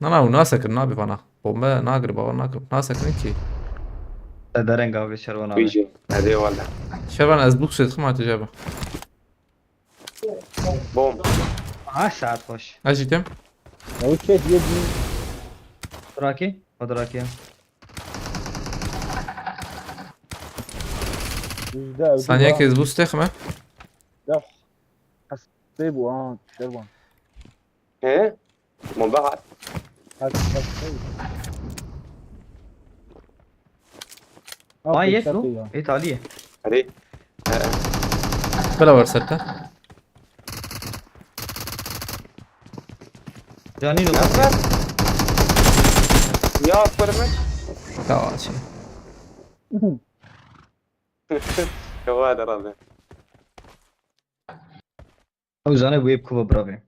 Na, na, û nasekirin, nabê vana. Bombe nagir, bawer nakim. Nasekirin ki. Te dereng abi Şervan abi. Bêjî. Hadi eyvallah. Şervan, ez box dixim, tu jebe. Bom. Ha, saat hoş. Ez jî tim. Ew çek yê dî. Draki. O Draki ya. Yüzde ew. Saniyekê ez box dixim. Ya. Hastê bû ha, Şervan. He? Bombe hat. Hastê. Ay yek bu. İtalya. Hadi. Bela var serte. Canino. Nasıl? Ya fırmış. Tamam, şey. Kava da abi. O zane bu hep kuva bravi.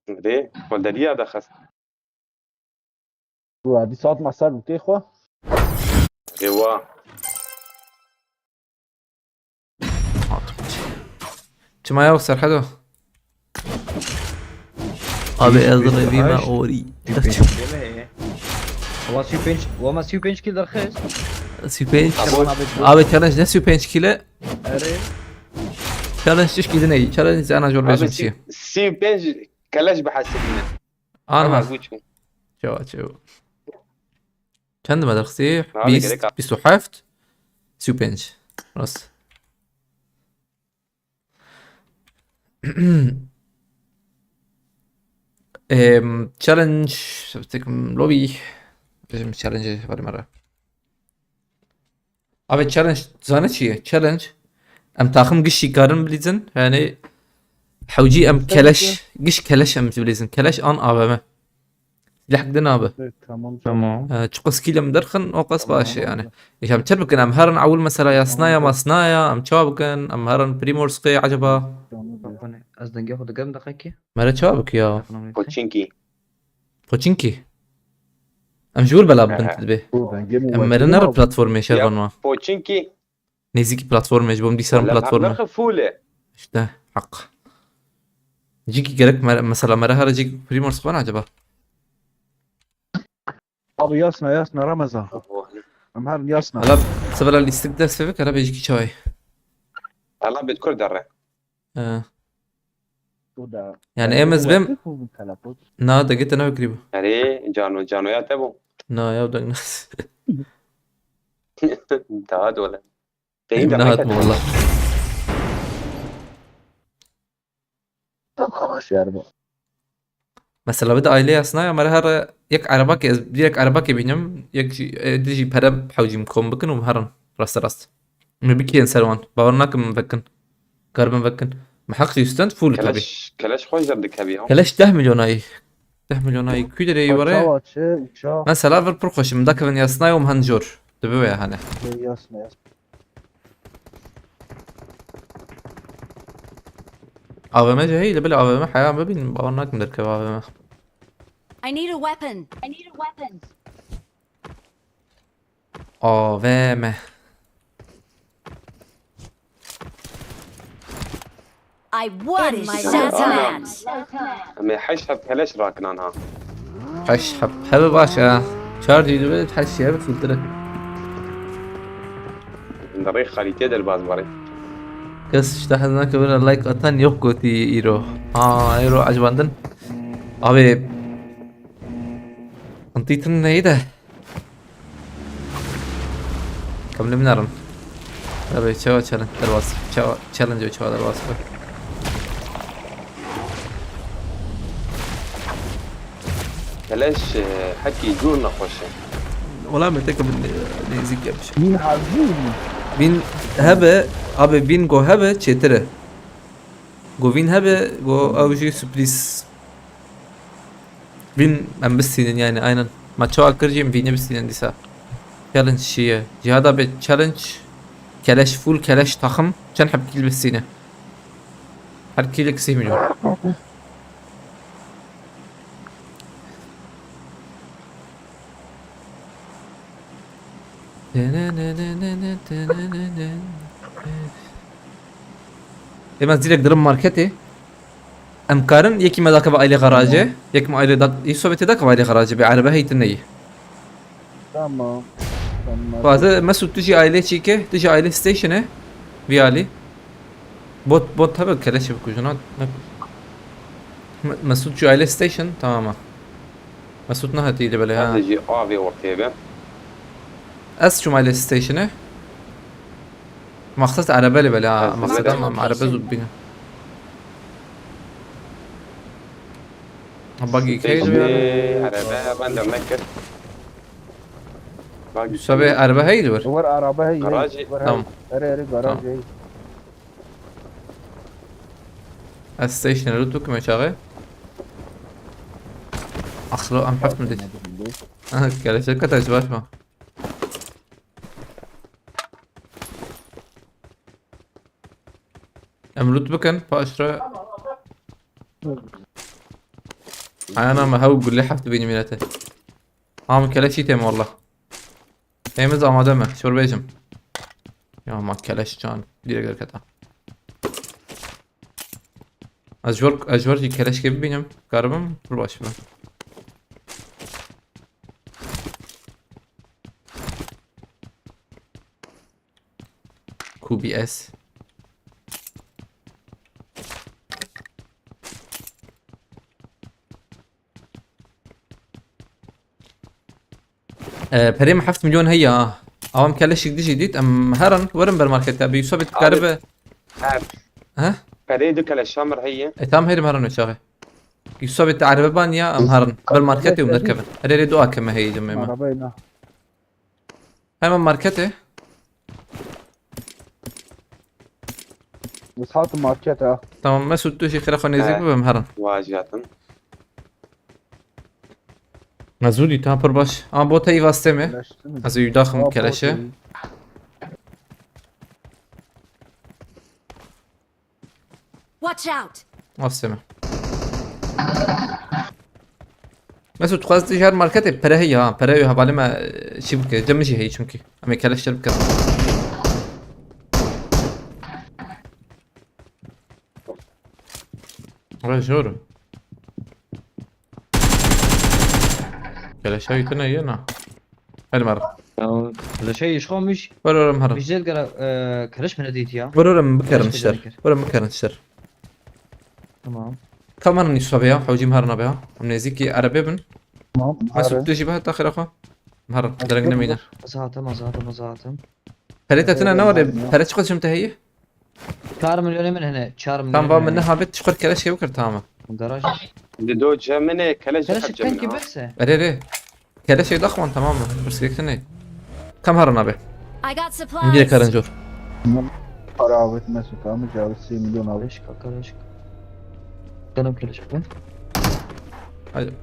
Hadi. Kolda diye de xas. Wa dî saat me ser bû tê xwe. Ewa. Çima ya Serhedo? Abi ez revî me Ay. orî. Wama sî pênc, wama sî pênc kil derxist. Sî pênc. Abo. Abi challenge ne sî pênc kile? Erê. Challenge çiş kidin ey. Challenge zana jor Abi bejim si, çi. si pênc keleş bi hesibine. Anma. Ama bu çi? Çewa çewa. Çend me derxistî? Abi Bîst, gerek abi. bîst û heft, sî û pênc. Rast. Em, challenge, tekim lobby. Bejim challenge varê me re. Abi challenge zane çi ye? Challenge. Em taxim gişî karin bilîzin. Yani hewcî em Sen keleş, ki- giş keleş em bilîzin. Keleş an A V M. Silah gidin abi. Evet, tamam. Tamam. Ee, çiqas kîl em derxin, o qas Tamam, baş e tamam. Yani. Îşte em çer bikin, em herin ewil mesela yasnaya, Tamam. Masnaya, em çawa bikin, em herin Primorskê acaba? Tamam. Ez dengê xwe digerim deqekê. Mere çawa bik ya? Koçinki. Poçinki. Em ji wir bela bibin Aha. dibê. Bu ben gelin Em var. mere nere platformê şervan wa. Poçinki. Nêzîkî platformê ji bo em dîsarin platformê. Xefule. İşte haq. Cîkî gerek mere, mesela mere here cîk Primorsk bana acaba? Abi yasna yasna Ramazan. Em her yasna. Hala sevela lîstik dest pê bik, hala bêjikî çawayê. Allah bet kur derre. Ee, Bu da. Yani em ez bêm, Bu telefon. Na degê te nefikirî bû. Erê cano cano ya te bû. Na ya deng nas. Daha dole. Em Değil de nahat hakikaten. Valla. Şerbo. Mesela bir de aile yasna ya, mara her yek araba ke, direkt araba ke binim, yek jî, e, dijî pere hewcîm kom bikin û herin. Rast rast. Me bikiyên ser wan. Bawer nakim min vekin. Kar min vekin. Me heq jî stand full tabi. Keleş, keleş xweş derdikevî ha. Keleş deh milyon ay. Deh milyon ay. Kuy derê were. Çawa çi uça. Mesela vir pir xweşim. Dakevin yasnay û min hen jor. Dibi wê hane. Yasna yasna. A V M jî heye, lê belê A V M heya bibîn, bawer nakim derkeve A V M. I need a weapon. I need a weapon. A V M. I won my Shazam. Shazam. Em ê heşt heb keleş rakinan ha. Heş heb. Hebe baş ha. Çar dî dibe heş hebe filtre. Em de rê xalîtiyê derbaz barê. Kes işte hez nake bira like atan yok gotî îro. Ha, îro ecbandin. Abi. Qintîtin neydi? Kamlim narin. Abi çawa challenge derbas. Çawa challenge çawa derbas. Keleş e, hekî cûr nexweş e. Wala me tek bin nêzîk yapmış. Bin hazır mı? Bin hebe, abi bin go hebe çêtir e. Go vîn hebe, go ew jî sürpriz. Vîn em bistînin yani aynen. Ma çawa kir jî em vînê bistînin dîsa. Challenge şiye. Cihada be challenge. Keleş full keleş takım. Çend heb kîl bistîne. Her kîlek sih milyon. Ê, ez direkt dirim marketê. Em karin yekî me dakeve ailê garajê, yekî me ailê dak-, Yusuf tê dakeve ailê garajê, bê erebe heytin neyî. Tamam. Tamam. Bazı Mesut tu jî ailê çîke, tu jî ailê stationê, vî alî. Bot, bot hebe keleşê bikujin ha, ne. Me-, Mesut jî ailê station, tamam ha. Mesut nehatî li belê ha. Ez jî avê ortê be. Ez çûm ailê stationê. Maqsed erebe li belê ha, Ez maqsed bilmiyorum. Ama erebe zû bîne. Ha, buggy Stationê keydi. Erebe ben de mekir. Buggy Sabê erebe heydi bir. Var araba heyî. Garajê. Var heyî. Tamam. Erê erê garaj Tamam. Heyî. Ez stationê loot bikime çaxê. Aslo em heft mi dît? Aha, keleşe kata ji baş ma. Em loot bikin, paş re. Ayana me hew gulle heft bînî mînete. Am keleşî têm wallah. Temiz amade me, şor bêjim. Ya ma keleş can, direk derketa. Ez jor, ez jor jî keleşkê bibînim, karibim, pir baş be. Q B S. Ee, perê min heft milyon heye ha. Awam keleşik dijî dît, em herin, werin ber markete, bi Yusuf bit Abi, karibe. Her. He? Perê du keleşa mir heye. E, tam herim herin o çaxê. Yusuf bit arebe ban ya, em herin. Ber markete û derkevin. Erê rê du A K M heye dum ema. Arabayla. Hemen markete. Biz hatı market ha. Tamam, Mesut, tu jî xêra xwe nêzîk He. Bibe, em herin. Vajiyatin. Mesut, tam pir baş. Ama bota î vastê me. Keleş değil mi? Ez û daxim Aa, keleşe. Bot. Watch out! Asteme. Mesut, dixwaz tu ji her marketê pere heye ha. Pere wê hevalê me, e, çi bike? Cem jî heye çimkî. Em ê keleş çer bikin. Re jor. Keleşa wî tune ye na. Hadi mer. Ya, leşe iş xo miş. Ver ver em herin. Bijel gere, e, keleş mi nedît ya? Ver ver em bikerin Keleş işler. Ver em bikerin işler. Tamam. Kameranî sobe ya, hewcîm herina be ya. Em nêzîkî erebe bin. Tamam. Mesut, tu jî be heta xêra xwe. Em herin, dereng nemîne. Ez hatim, ez hatim, ez hatim. Pere te tine ne were? Pere çiqas jim te heye? Çar milyonê min hene, çar milyonê Tam va min. Min ne habet çiqas keleşkê bikir, tamam. Garaj. Di do cemine keleş Keleş bikir cemine. Kenkî berse. Erê, erê. Keleşê daxwan, tamam mı? Pirsgirêk tune. Kam herin abi. I got supplies. Direkt herin jor. Para avêt Mesut abi, cawit sê milyon abi. Keleş, keleş. Canım keleş.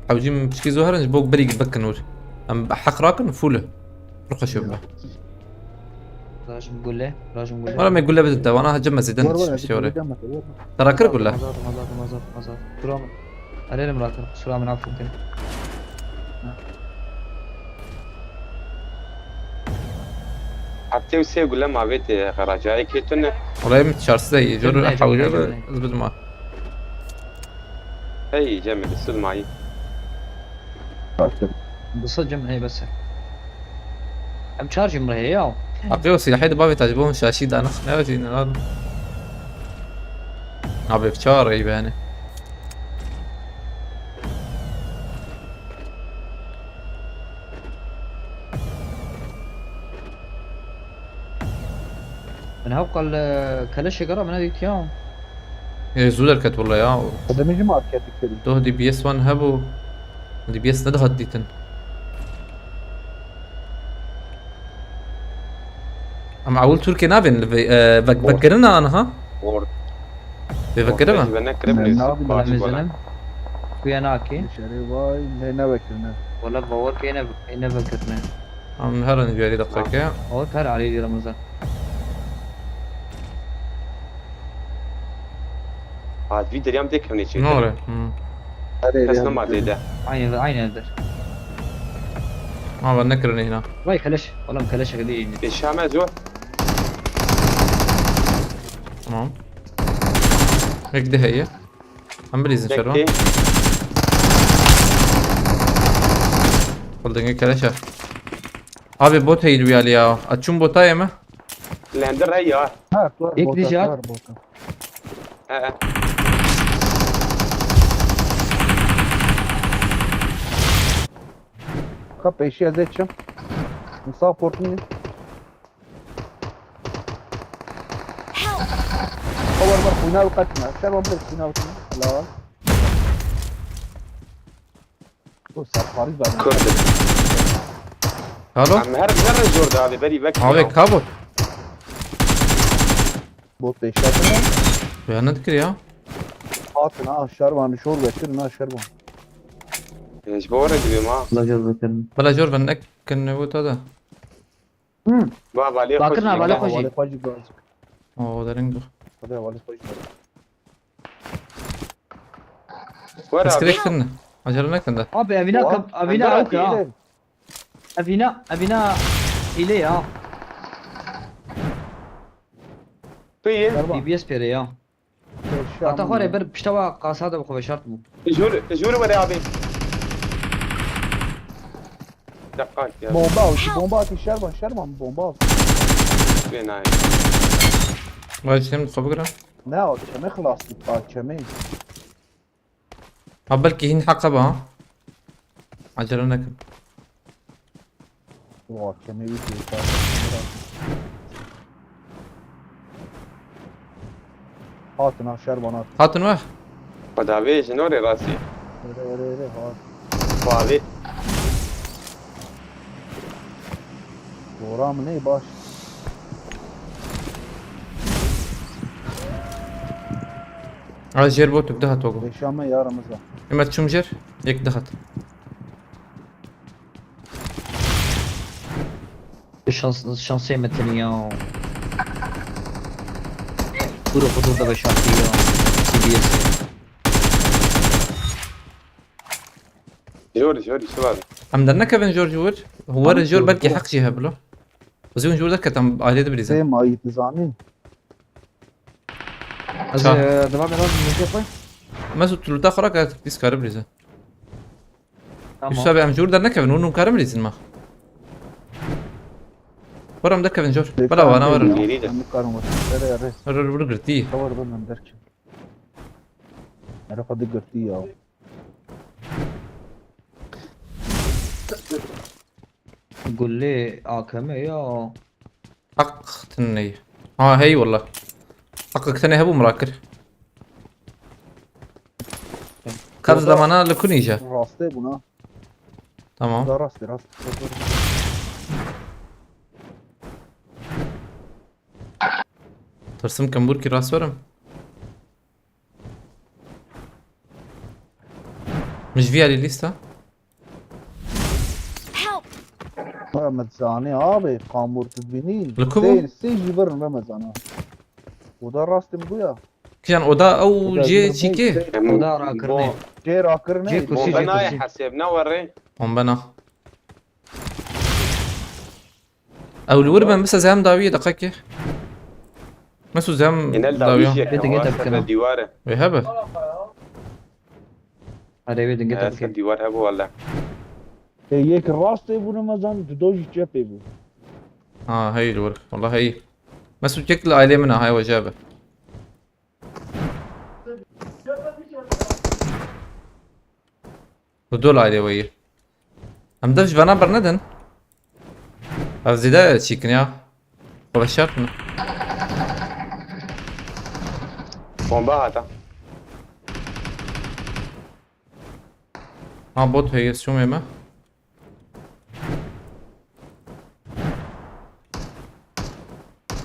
Hewcî min piçkî zû herin ji bo berî bikin ûr. Em heq rakin fûl e. Pir xweş e bibe. Rajim gule, rajim gule. Wara me gule bidin te, wana hecim me zêde netişmiştî were. Te rakir gule? Azat, azat, azat, azat. Duram. Erê min rakir, kusura min afû kin. Heftê û sê gule ma vê tê xeraca, yekê tune. Wala min çar sey, jor hewce ez bidim a. Hey, Cemil, sud mayî. Qısa Cemil, hey, bes. Em çar jim re ya. Aqê o silahê de bavê tacibon şaşî danix ne vecî ne lan. Abi çar ey beni. Min hewqal, e, keleşê gera min nedît ya. Ê, zû derket wele ya. Xwedemê jî market dikirî. Doh D B S wan hebû. D B S nedihat dîtin. Em ewil Tirkiyê navên li vê, e, vek-, Or. Vekirina aniha? Or. Vê vekirina? Ortê ji ve nekiribû. Ne, navê Bacî Mezenim. Kuya nakê. Şerê vay, ne, ne vekirine. Wala bawer pê ne, ne vekirine. Em herin viyarî deqeke. Bawer her alî Ramazan. Ha, vî deriyam tê kevnê çê. Ne ore? Hmm. Kes nema dê de. Aynı, aynı evdir. Ha, ben ne kırın hina. Vay keleş. Oğlum keleş şaka değil. Eşame zor. Tamam. Ek de heye. Em bilîzin şervan. Bekle. Xul dengê keleşe. Abi bot heyî wî alî ya. A çûn bota ye me? Lender hey ya. Ha, tu Yek bota, diyeceğim. Tu bota. He. Ka pêşî ez ê çim. Musa portî. Help! Xewer ber xwîna û qetine. Şer wan bir xwîna û qetine. Helal. Bu serparî zaten. Kurd. Alo? Em her zerre jor de abi, berî vek Abi ya. Ka bot? Bot pêşe hatine. Ya ne dikir ya? Hatin ha, şervan şor vekirin ha, şervan. Ji bo re dibêm ha. Bila jor vekirin. Bila jor ben nekin ne bu ta da. Hı. Va, valê Bakın xwe ha, jî valê bike. Xwe jî. Valê xwe jî gazik. Oo, derin dur. Hadi valê xwe jî gazik. Were abi. Discretion. Acele nekin de. Abi evîna Oha, kap-, evîna evîna ew ki ha. Evîna, evîna hîle ya. Tu yê? Berba. D B S pêre ya. Pêşe Hata xwarê amûne. Ber pişta wa qasa de bi xwe veşart bû. Jûr, jûr were abi. Deqak ya. Bomba, bomba atî şerban, şerban bomba. Bê nayê. Vay, sen xwe bigire. Ne o, çemê xilas bû, pa çemê. Ha, belkî hîn heqe be, ha? Acele nekin. Wa, kemê wî tê, hatin ha, şervan hat. Hatin we? Xwedavê ji norê rastî. Ere, ere, ere, hat. Xwavê. Dora min ê baş. Ez jêr botuk dihat ogo. Pêşa me ya Remiza. Emet çûm jêr, yek dihat. Şans, şansê me tiniya. Kuro xudur da veşartiya. C B S. Jor, jor, jor. Em dernekevin jor ji wir. Werin jor, belkî heq jî hebilo. Xwezî hûn ji wir derketin, ailê de birîzin. Sê mayî dizanî. Ez, Ça? E, devam edin, muzika koy. Mesut, tu lûta xwe rake, dîs kare birîzin. Tamam. Yusuf abi, em ji wir dernekevin, hûn hûn karin birîzin me. Werin derkevin jor. Bela wana werin. Gêrî de. Em nikarin werin. Ere, ere. Ere, ere, wir girtî. Xewer bin em derkevin. Ere, xwe digirtî ya. Gulê A K M ya. Heq tinê. Ha, hey wallah. Heq tinê hebû min rakir. Kav Burada zamana li kunî je. Rastê bûna. Tamam. Da rastê, rast. Tirsim kembûrkî rast werim. Min ji vî alî lîsta. Help! Remezanê abi, kamûr tu dibînî. Li ku bû? Sê, sê jî birin Remezan ha. Oda rastê min bûya. Kijan oda ew Oda cê jî çîkê? Sê. Oda rakirine. Cê rakirine. Cê kursî, Bombe cê nayê kursî. Hesêb ne werê. Bombe na. Ew li wir bin, bisa zem dawiyê deqekê. Mesu zem Enel dawiya. Dawiyê Bê dingê te bikene. Dîwar e. Wê hebe. Erê wê dingê te Ee, bike. Ser dîwar hebû wele. Ê, yek rastê bû, ne mezan, dudo jî çepê bû. Ha, hey li wir. Wallah hey. Mesu kek li ailê min a, hay we jebe. Li dol ayrê weyî. Em dev ji vana bernedin. Ev zêde çîkin ya. Xwe veşart min. Bomba hata. Ha, bot heye, şûmê me.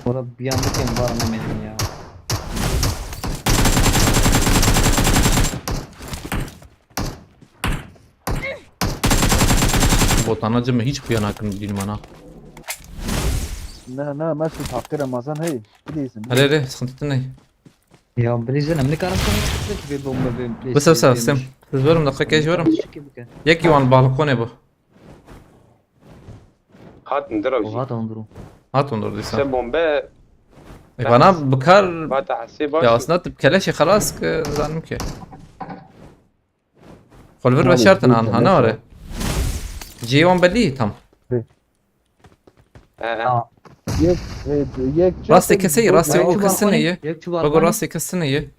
Ora bir anda kendi var, anlamadım ya. Botana cime hiç kuya nakin bilmana. Ne, ne, Mesut, hakkı Ramazan, hey, bilirsin. Hele hele, sıkıntı ne? Ya bilirsin, em ne kadar sonra ki bir bomba bir Bısa bısa, sem. Siz verin, dakika geç verin. Yek yuvan balkonê bu. Hat indir ew jî. Oha, tamam, durun. Hat indir dîsa. Se bombe. E, bana bikar. Vata hesê baş. Ya aslında tip keleşê xelas ki zanim ki. Xwe li vir veşartin an, ha, ne were? Cihê wan belî tam. He, he. Yek, e, yek çek Rastê keseyî, rastê Yek o çuval kesine xwanî, ye. Yek çuval Bak o xwanî. Rastê kesine ye.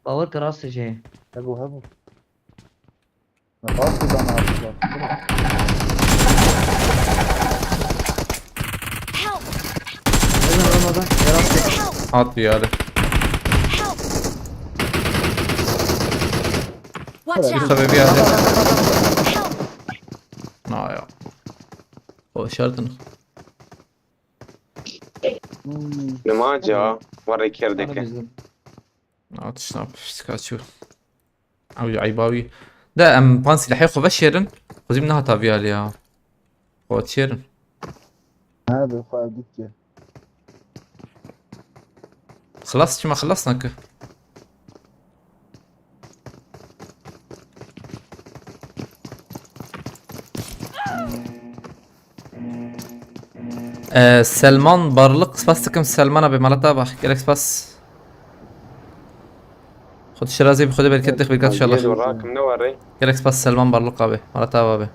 Bawer ke rastê jê. Hebo, hebo. Ne rastê dan abi. Help! Neden olmadan? Ya rastê. Help! Hat bir yerde. Help! Watch Bir out! Sebebi yerde. Help! Na ya. O şartın. Hmm. Nima ca, warê kêr dike. Atişna piştika çû. Ew ya eyba wî. De em van silahê xwe veşêrin. Xwezîm nehata vî alî ya. Xwe çêrin. Ha, bi xwe ev dît ki. Xilas çima xilas nake? Ee, Selman Barlık, spas dikim Selman abi, malata bak, gerek spas. Xwed şirazî bi Xwedê bereket dix bereket inşallah. Rakim ne were. Gerek spas Selman Barlık abi, malata abi.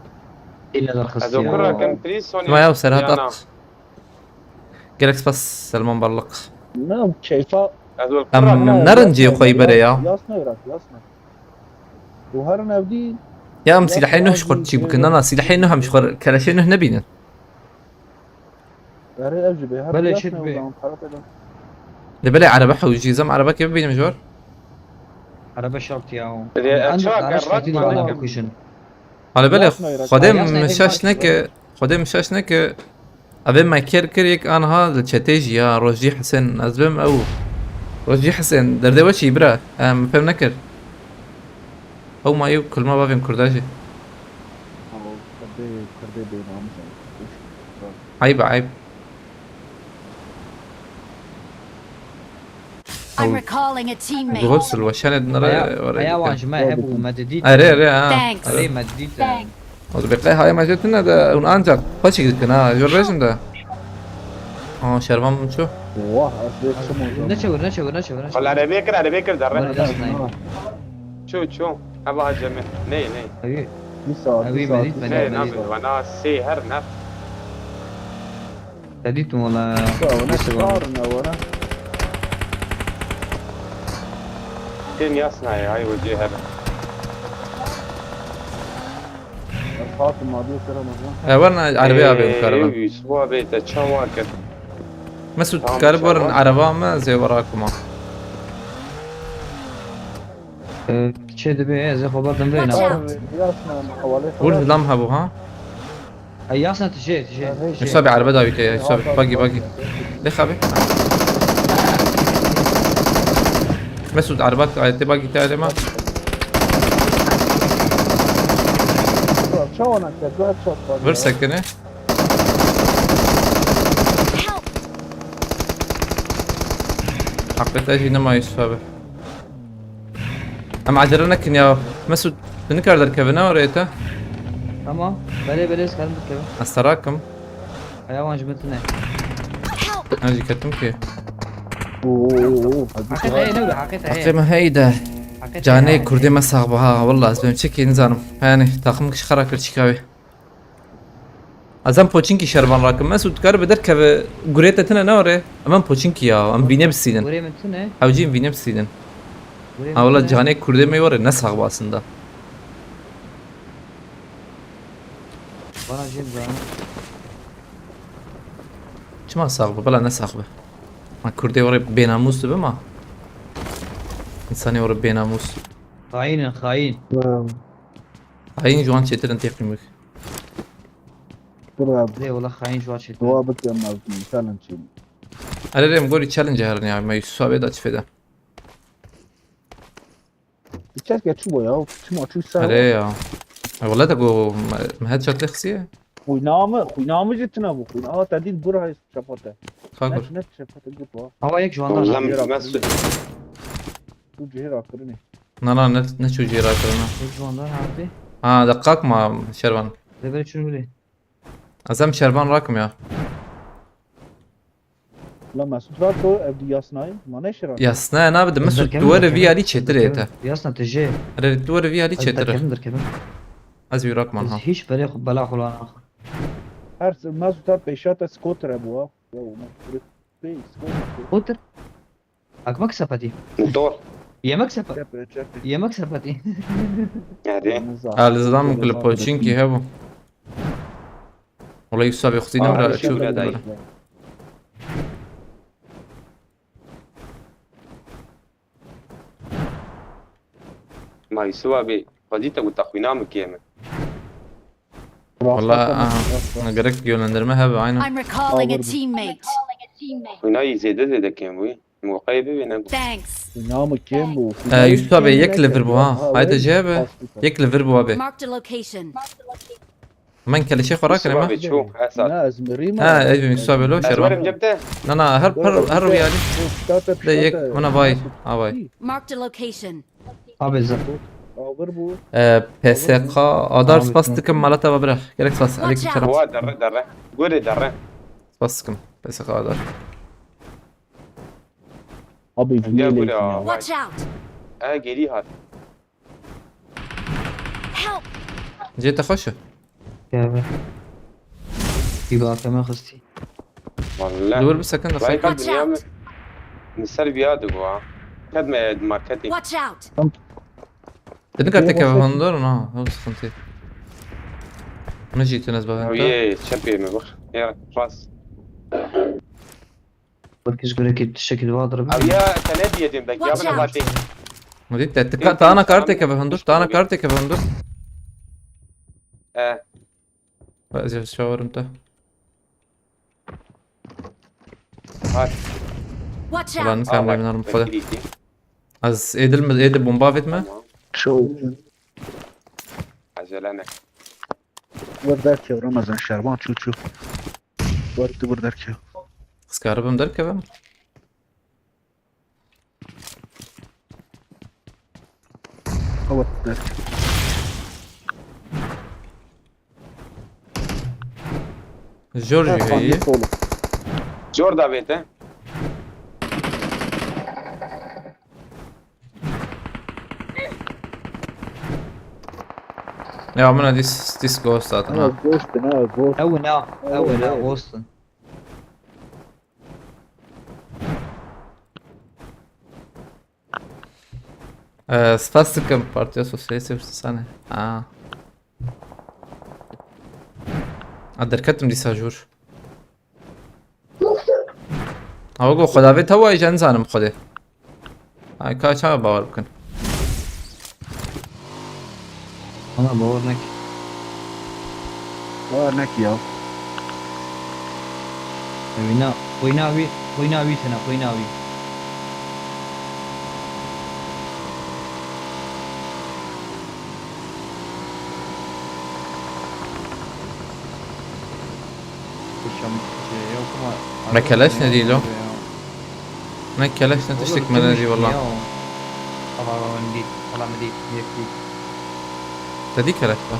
Île derxist Ez ya. Okur rakim, please, Sony. Ma ya Serhat Yana. At. Gerek spas Selman Barlık. Ne keyfa. Ez ol Em kurak. Nerin cê xwe bere ya. Yasna bırak, yasna. Bu her nevdi. Ya em silahê nuh ji xwe çî bikin. Na, na, silahê nuh em ji xwe keleşê nuh nebînin. Erê ev jî bê. Her Belê yasna şit bê. Ulan, para pêdan. Lê belê erebe hewcî, zem erebe kê bibînim ji wer? Erebe şart ya. Lê Ancak çawa araç ke tehdit rat var, malikim? Kuşun. Hale belê, Yapma ya, Xwedê yapma. Min şaş neke, Xwedê min şaş neke, evê me kêr kir yek anha li çetê jî ya, Rojî Hisên, ez bêm ew. Rojî Hisên, derdê we çi bira? Em fêm nekir. Ew ma ew kulma bavên Kurda jî. Ew Kurdê, Kurdê bênamûs e. Eyb e, eyb. I'm recalling a teammate. Gohul silweşanê dinere Aya, aya wan ji me hebû, me didît. Erê, erê, ha. Thanks. Erê, me didît. Thanks. O dibê qey haya me jê tune de hûn ancak paçik dikin, ha, jor rejim de. Aa, şervan min çû. Wah, ez bê çim oldu. Neçewir, neçewir, neçewir, neçewir. Wala erebê kir, erebê kir derre. Wala yasnayın. Çû, çû. Heba acemi. Ney, ney. Evi. Bir saat, Evi bir saat, medit, bir medit, saat. Ney, medit. Nabin, wana sê her nef. Te dîtim wala. Wala, wala. Tên yasnayê, ay wecê here. Ez hatim, abi, selam hocam. E, werna erebê abi, Ee, karim. Yusuf abi, te çawa kir? Mesut, tamam, karib werin çawa? Ereba me, zê wera kuma. Ee, çê dibe, ez ê xwe berdim vê Watch nava. Out! Yasna, hawalê Vur xeber. Lam hebû, ha? Ay, yasna tijê, tijê, tijê. Yusuf abi, erebe davî te, Yusuf abi. Bagî, bagî. Lê xabi. Mesut, ereba te, bagî te, erema. Çawa nake, dua çat var. Vir ya. Sekine. Help! Heqê te jî nema Yusuf abi. Em acele nekin ya. Mesut, tu nikar derkeve, ne oraya te? Tamam. Belê, belê, ez karim derkeve. Ez te rakim. Aya wan ji min tune. Help! Ez jî ketim ki. Oo, oo, oo, hadi. Heqê te heye, ne wile, heqê te heye. Heqê me heye de. Heqê te heye, heqê te heye. Canê Kurdê me sax be ha. Wallah, ez bêm çekê nizanim. Yani, takım kişi xera kir çîka wê. Ez em poçinkî şervan rakim. Mesut, kar bi derkeve gurê te tune ne orê? Em em poçinkî ya, em vînê bisînin. Gurê min tune. Hewcî em vînê bisînin. Gurê min tune. Ha, wala canê Kurdê me were ne sax be aslında. Bana jê zanim. Çima sax be? Bela ne sax be. Ma Kurdê were bênamûs dibe ma. Însanê were bênamûs. Xaîn in, xaîn. Xaîn ji wan çêtir in têqîmik. Dur abi. Lê wala xaîn ji wan çêtir. Dua bikim, ez challenge çîm. Erê, rê, em gorî challenge herin ya, me Yusuf abi da çi feda. Keşke çû bo ya, çima çû ser. Erê ya. E, wala te go, me, me headshot lê xisiye. Xwîna min, xwîna min jî tune bû, xwîna. Aha, te dît, gur hay çapa te. Ka gur. Ne, ne çapa te gur wa. Awa yek ji wan da. Lan, Mesut. Tu cihê rakirinê. Na, na, ne, ne çû cihê rakirina. Yek ji wan da, ha, abi. Ha, deqak ma şervan. Lê berê çûn wî. Ez em şervan rakim ya. La Mesut Rato ev di yasnayê ma neşira. Yasnaya nabe de Mesut, derkevin, duwarê vî derkevin, alî çêtir derkevin. Ete. Yasna te jê. Erê, duwarê vî alî çêtir e. Derkevin, derkevin. Ez wî rakman ha. Hiç berê xwe bela xwe lan. Her se-, Mesut her pêşa te skotir hebû ha. Yo, Mesut pê skotir. Skotir? Akmak sepetî. Motor. Yemek sepet. Çep, çep. Yemek sepetî. Hadi. Alizdan mı klip Pochinki hebû. Wala Yusuf abi xwezî nemre çû. Ma Yusuf abi, xwedî te got te xwîna min kêm e. Wala, aha, gerek yönlendirme hebe, aynen. I'm recalling a teammate. Xwîna yî zêde zêde kêm bûye. Moqayê bibîne. Thanks. Xwîna min kêm bû. Ee, Yusuf abi yek li vir bû ha. Hayde jê be. Yek li vir bû abi. Marked a location. Men keleşê xwe rakirime. Yusuf abi çû, Esat. Na, ez mirîm. Ha, ez Yusuf abi lo, şervan. Werim cebde. Na, na, her, her, her riyali. De yek, buna vay, ha vay. Marked a location. Abi zat. Ee, P S K, Adar, spas dikim, mala te ve bira. Gerek spas, aleyküm selam. Wa derre, derre. Gore derre. Spas dikim, P S K Adar. Abi, gel buraya. Watch out. E, geri hat. Help! Cê te xweş e? Gel be. Bir bak hemen hızlı. Vallahi. Dur bir sakın da. Watch out! Ser bir adı bu ha. Kadme marketi. Watch out! Dedim kartı keve hundur na. O sıkıntı. Ne jî tu nezba. Ye, çepê mi bak. Ya, pas. Wekî ji gurekî tiştekî diwa diribe. Ev ya te ne diye diyeyim belki ya bana bati. Hadi te tika tana karteke ve hundur, tana karteke ve hundur. E. Ez şawarım te. Hadi. Watch out. Lan sen de minar mufade. Az edil mi, edil bomba vetme. Tamam. Çoğu. Acele ne? Wer derkeve Ramazan şervan çû çû. Wer tu bir derkeve. Skaribim derkeve. Awa derkeve. Jor jî heye. Jor da vête. Ya, min a dîs, dîs ghost hatin ha. Ghost ne, ghost. Ew ne, ew ne, ghost. Ee, spas dikim, Partiya Sosyalîst Kurdîstanê. Ha. A, derketim dîsa jor. Ew go xwedavê tewayî jî nizanim xwedê. Ay, ka çawa bawer bikin? Ana bawer nek. Bawer nek ya. Wîna, wîna wî, wîna wî tene, wîna wî. Me keleş ne dîlo? Ne keleş ne tiştik me ne dî valla. Te dî keleş be.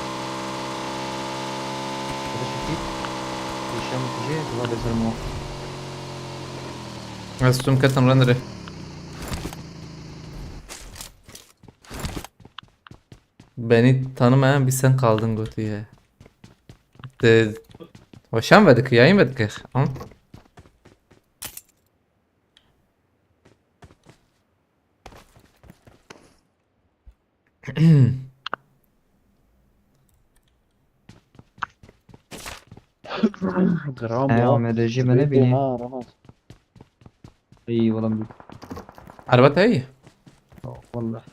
Ez tüm ketin renderê. Beni tanımayan bir sen kaldın götü ya. De, hoşan verdik, yayın verdik. Hı? Gram ya. He, Ahmet Ece, bana bile. Ha, Ramaz. İyi oğlum. Araba te iyi? Wallah.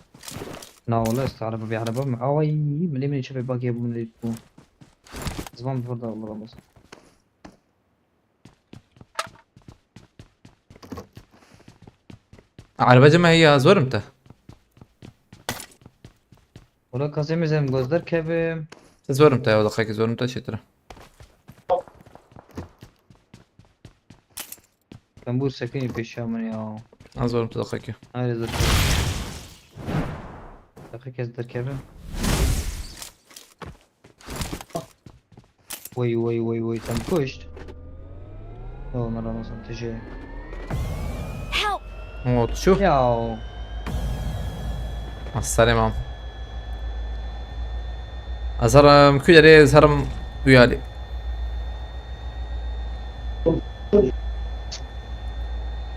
Na wallah, ez araba, bir araba mı? Ay, milli milli çöpe bak ya, bu milli bu. Zaman burada Allah olmaz. Araba cema iyi ya, zorum te. Ola kasem izem göz derkevim. Zorum te ya, o da kaki zorum te çetir. Ben bu sekin peşa mı ya? Az zorum te da kaki. Hayır, dur. Dakika kes derkevim. Wey, wey, wey, wey, te min kuşt. Yo, me Ramazan, tije. Mod şu. Ya. Aslanım. Azarım küleri zarım uyali.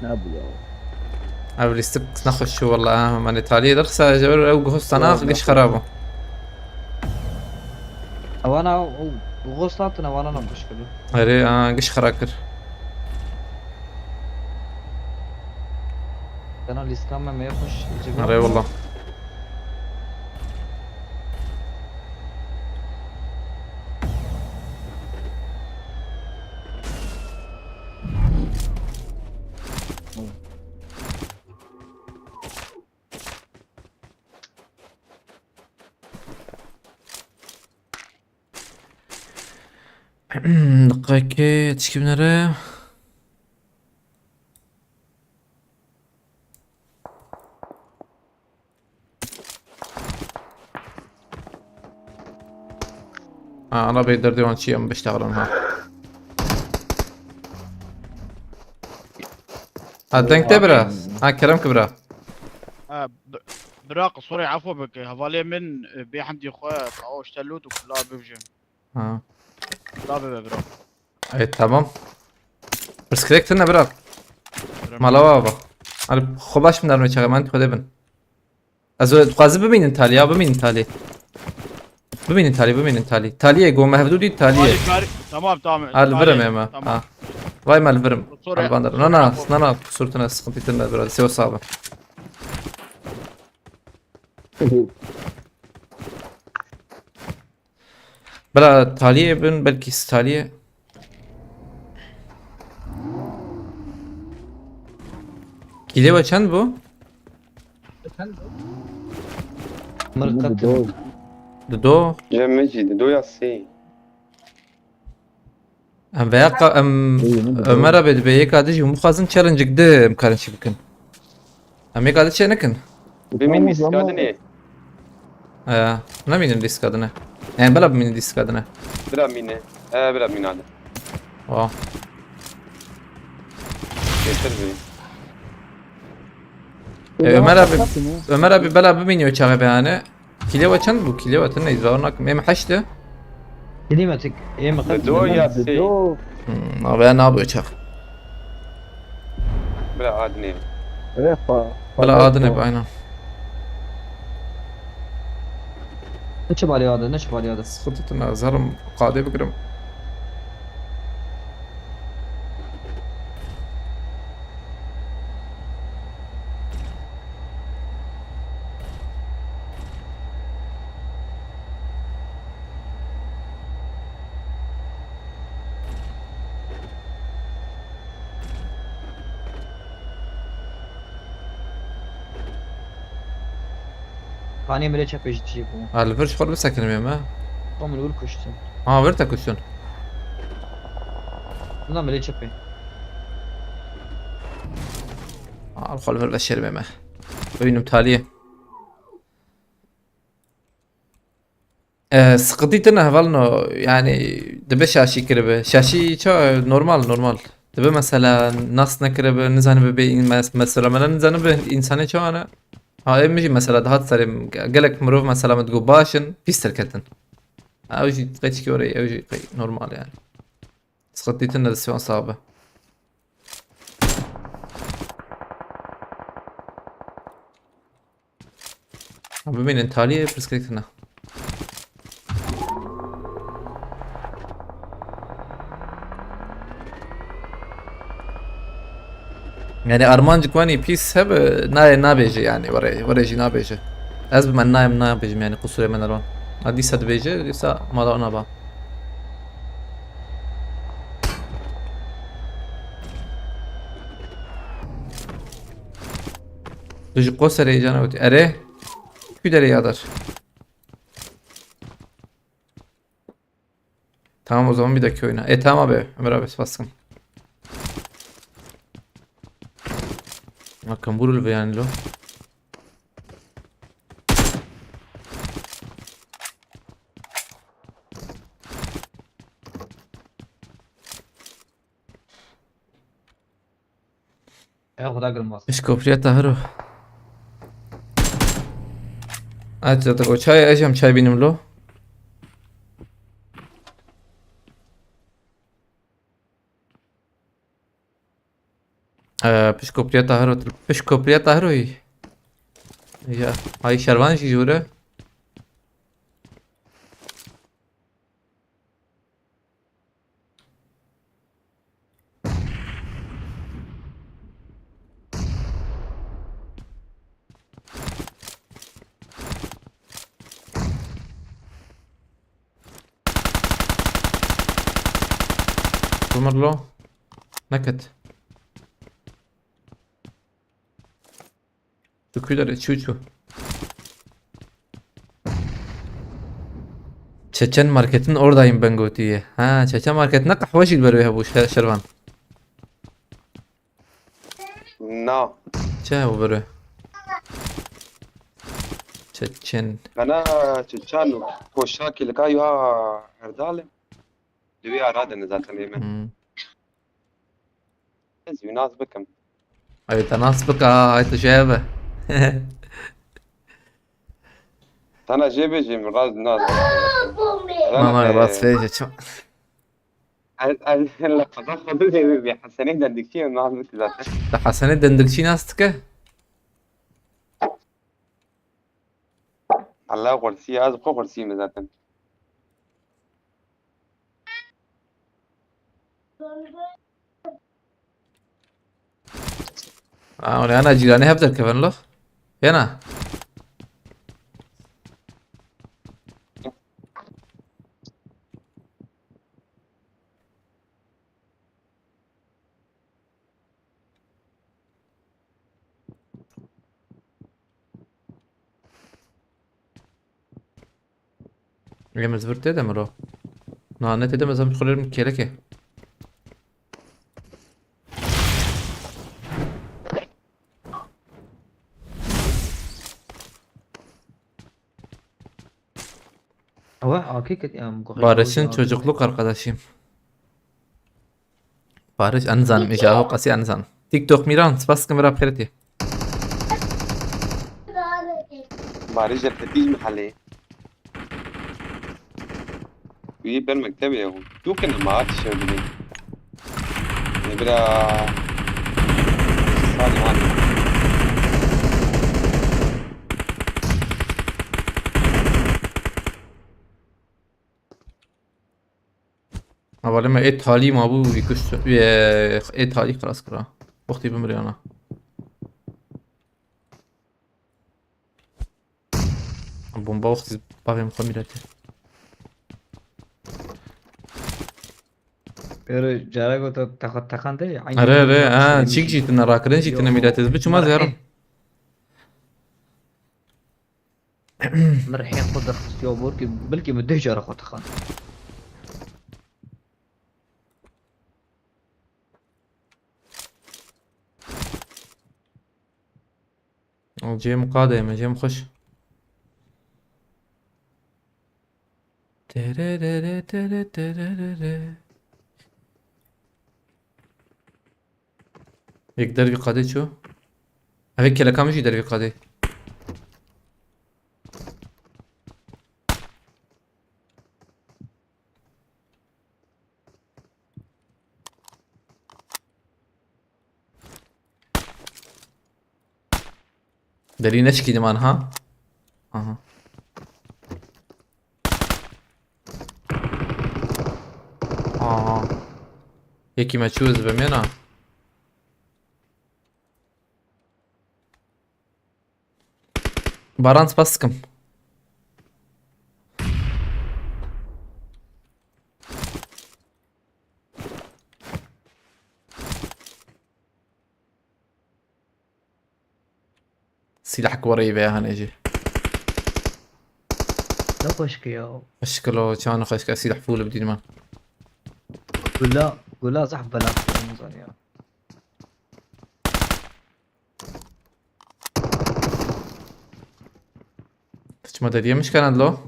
Ne bu ya? Abi listip naxuş şu vallahi ha. Mani taliye dersa cevir ev guhustana giş xarabu. Ewana o bu goslatın ewana naxuş kırdı. Erê ha giş xarakir. Bana liskan me meye hoş. Erê valla. Diqekê tişkî binere. Ha, ana bê derdê wan çi em biştexilin ha. Ha, denk te bira. Ha, kerem ki bira. Ha, b- bira qisûrê efû bike. Hevalê min e, bê hindî xwe tawa işte lût û kula bibjim. Ha. Kula bibe bira. Ey, tamam. Pirsgirêk tune bira. Bira Mala wa baba. Hani xwe baş min derme çaxê, man xwe de bin. Ez ê dixwazi bimînin talî, ya bimînin talî. Bimînin talî, bimînin talî. Taliyê go me hevdû dît taliyê. Hadi kar. Tamam tamam. Ha, li vir im Hadi, ême. Tamam. Ha. Vay me li vir im. Sonra- Elbandar. sonra Na na, yapalım. na na, qisûr tune, sıkıntı tune bira. Sê wisa be. Bira taliyê bin, belkî taliyê. Kîlê we çend bû? Mırkatın. Dido. Cem Mecîd, dido ya sê. Em veya ka- em Ömer abi dibe yek adi jî hûn bixwazin challenge di em karin çi bikin. Em yek adi çê nekin. Bimîn lîstikadinê. Ee, nemînin lîstikadine. Yani bela bimînin lîstikadine. Bira mîne. He, bira mîn hadi. Oh. Getir bî. E, Ömer abi, Ömer abi bela bimîniyor çağı be yani. Kîlê we çend bû? Kîlê we tune izah nakim. Em heşt e. Kilometrik. Ê mi qet. Dido ya sê. Dido. Hmm, abi ne yapıyor çağı? Bira adinê. Refa. Bela adine be aynen. Ne çi bali adı, ne çi bali adı. Sıkıntı tune zarım qadê bigirim. Kanê milê çepê jî tijî bû. Ha, li vir ji xwe bisekinim ême. O min wir kuştin. Ha, vir te kuştin. Buna milê çepê. Ha, li xwe li vir veşerim ême. Bibînim taliyê. E, sıkıntı tune hevalno, yani dibe şaşî kiribe. Şaşî ça normal normal. Dibe mesela nas nekiribe, nizanibe bê in-, mes- mesela mene nizanibe insanê çawa ne. Ha, em jî mesela dihat serê min, ge- gelek mirov mesela min digo baş in, pîs derketin. Ew jî qey çikî were, ew jî qey normal yani. Sıkıntı tune di siyon sabe. Ha, bimînin taliyê pirsgirêk tune. Yani armancik wanî pîs hebe nayê nabêje yani, were, were jî nabêje. Ez bi me nayêm nabêjim yani, qusûrê me nerwan. Ha, dîsa dibêje, dîsa mala ona ba. Tu ji qo serê cana wetî. Erê. Kü derê yadar. Tamam, o zaman bir dakika oyna. E, tamam abi. Ömer abi baskın. Bakın vurul ve yani lo. Ya Xuda gilmaz. Pişt kopriya Tahiro. Aç zaten o çay, ejem çay bînim lo. Ee, pişt kopriya Tahiro, pişt kopriya Tahiro yî. Ya, ay şervan jî jûre. Bumur lo. Neket. Tu kuyları çu çu. Çeçen marketin oradayım ben gotiye. Ha, Çeçen market ne kahve jî li ber wê hebû şe-, şervan. Na. Çi hebû ber wê? Çeçen. Bana Çeçen û poşakê li ka ya Erdal. Li wî ara de ne zaten ê min. Hmm. Ez wî nas bikim. Ay te nas bika, ay tu jê be. Sana jê bêjê min rast nas bikim. Mama rast bêje ço. Ez, ez, li qada xwe bibê wî Hesenê dendikçî nas bike zaten. Te Hesenê dendikçî nas dike? Allah xursî, ez xwe xursî me zaten. Aa, hûn ana cîranê hev derkevin lo. Yena. Em ez vir tê de miro. Na, ne tê de mezem xulêrim kêleke. Ewe akê ket ya, em guhê Barış'ın çocukluk arkadaşıyım. Barış, anzan, mijaho qasî anzan. TikTok Miran, spas dikim bira bixêretî. Barış, Cephetî ji mihelê. Wî ber mektebê ye hûn. Tu kin ma tişew dibî. Ne bira. Salih hadi. Hevalê me ê talî mabû, wî kuşt, wî, ê talî xilas kira. Wextî bimriyana. Bomba wextî bavê min xwe mîretê. Pêro cara got te xwe teqandê, eynî Erê, erê, ha, çîk jî tine, rakirin jî tine mîretê. Biçûma zêrim. Min rihê xwe derxistiya borkê, belkî min deh cara xwe dixan. Cem qadê me, cem xweş. Tererere, tere, tererere. Yek dervî qadê çû. Ev ê keleka min jî dervî qadê. Derî neşkînim anha. Aha. Aha. Yekî me çû ez bimêna. Baran spas dikim. Sîlehek wereyî veya hene jî. Ne xweşke ya. Xweşke lo, çawan xweşke, sîleh fûl bidînim. Gula, gula zehf bela, zaniya. Çima deriyê min şikand lo?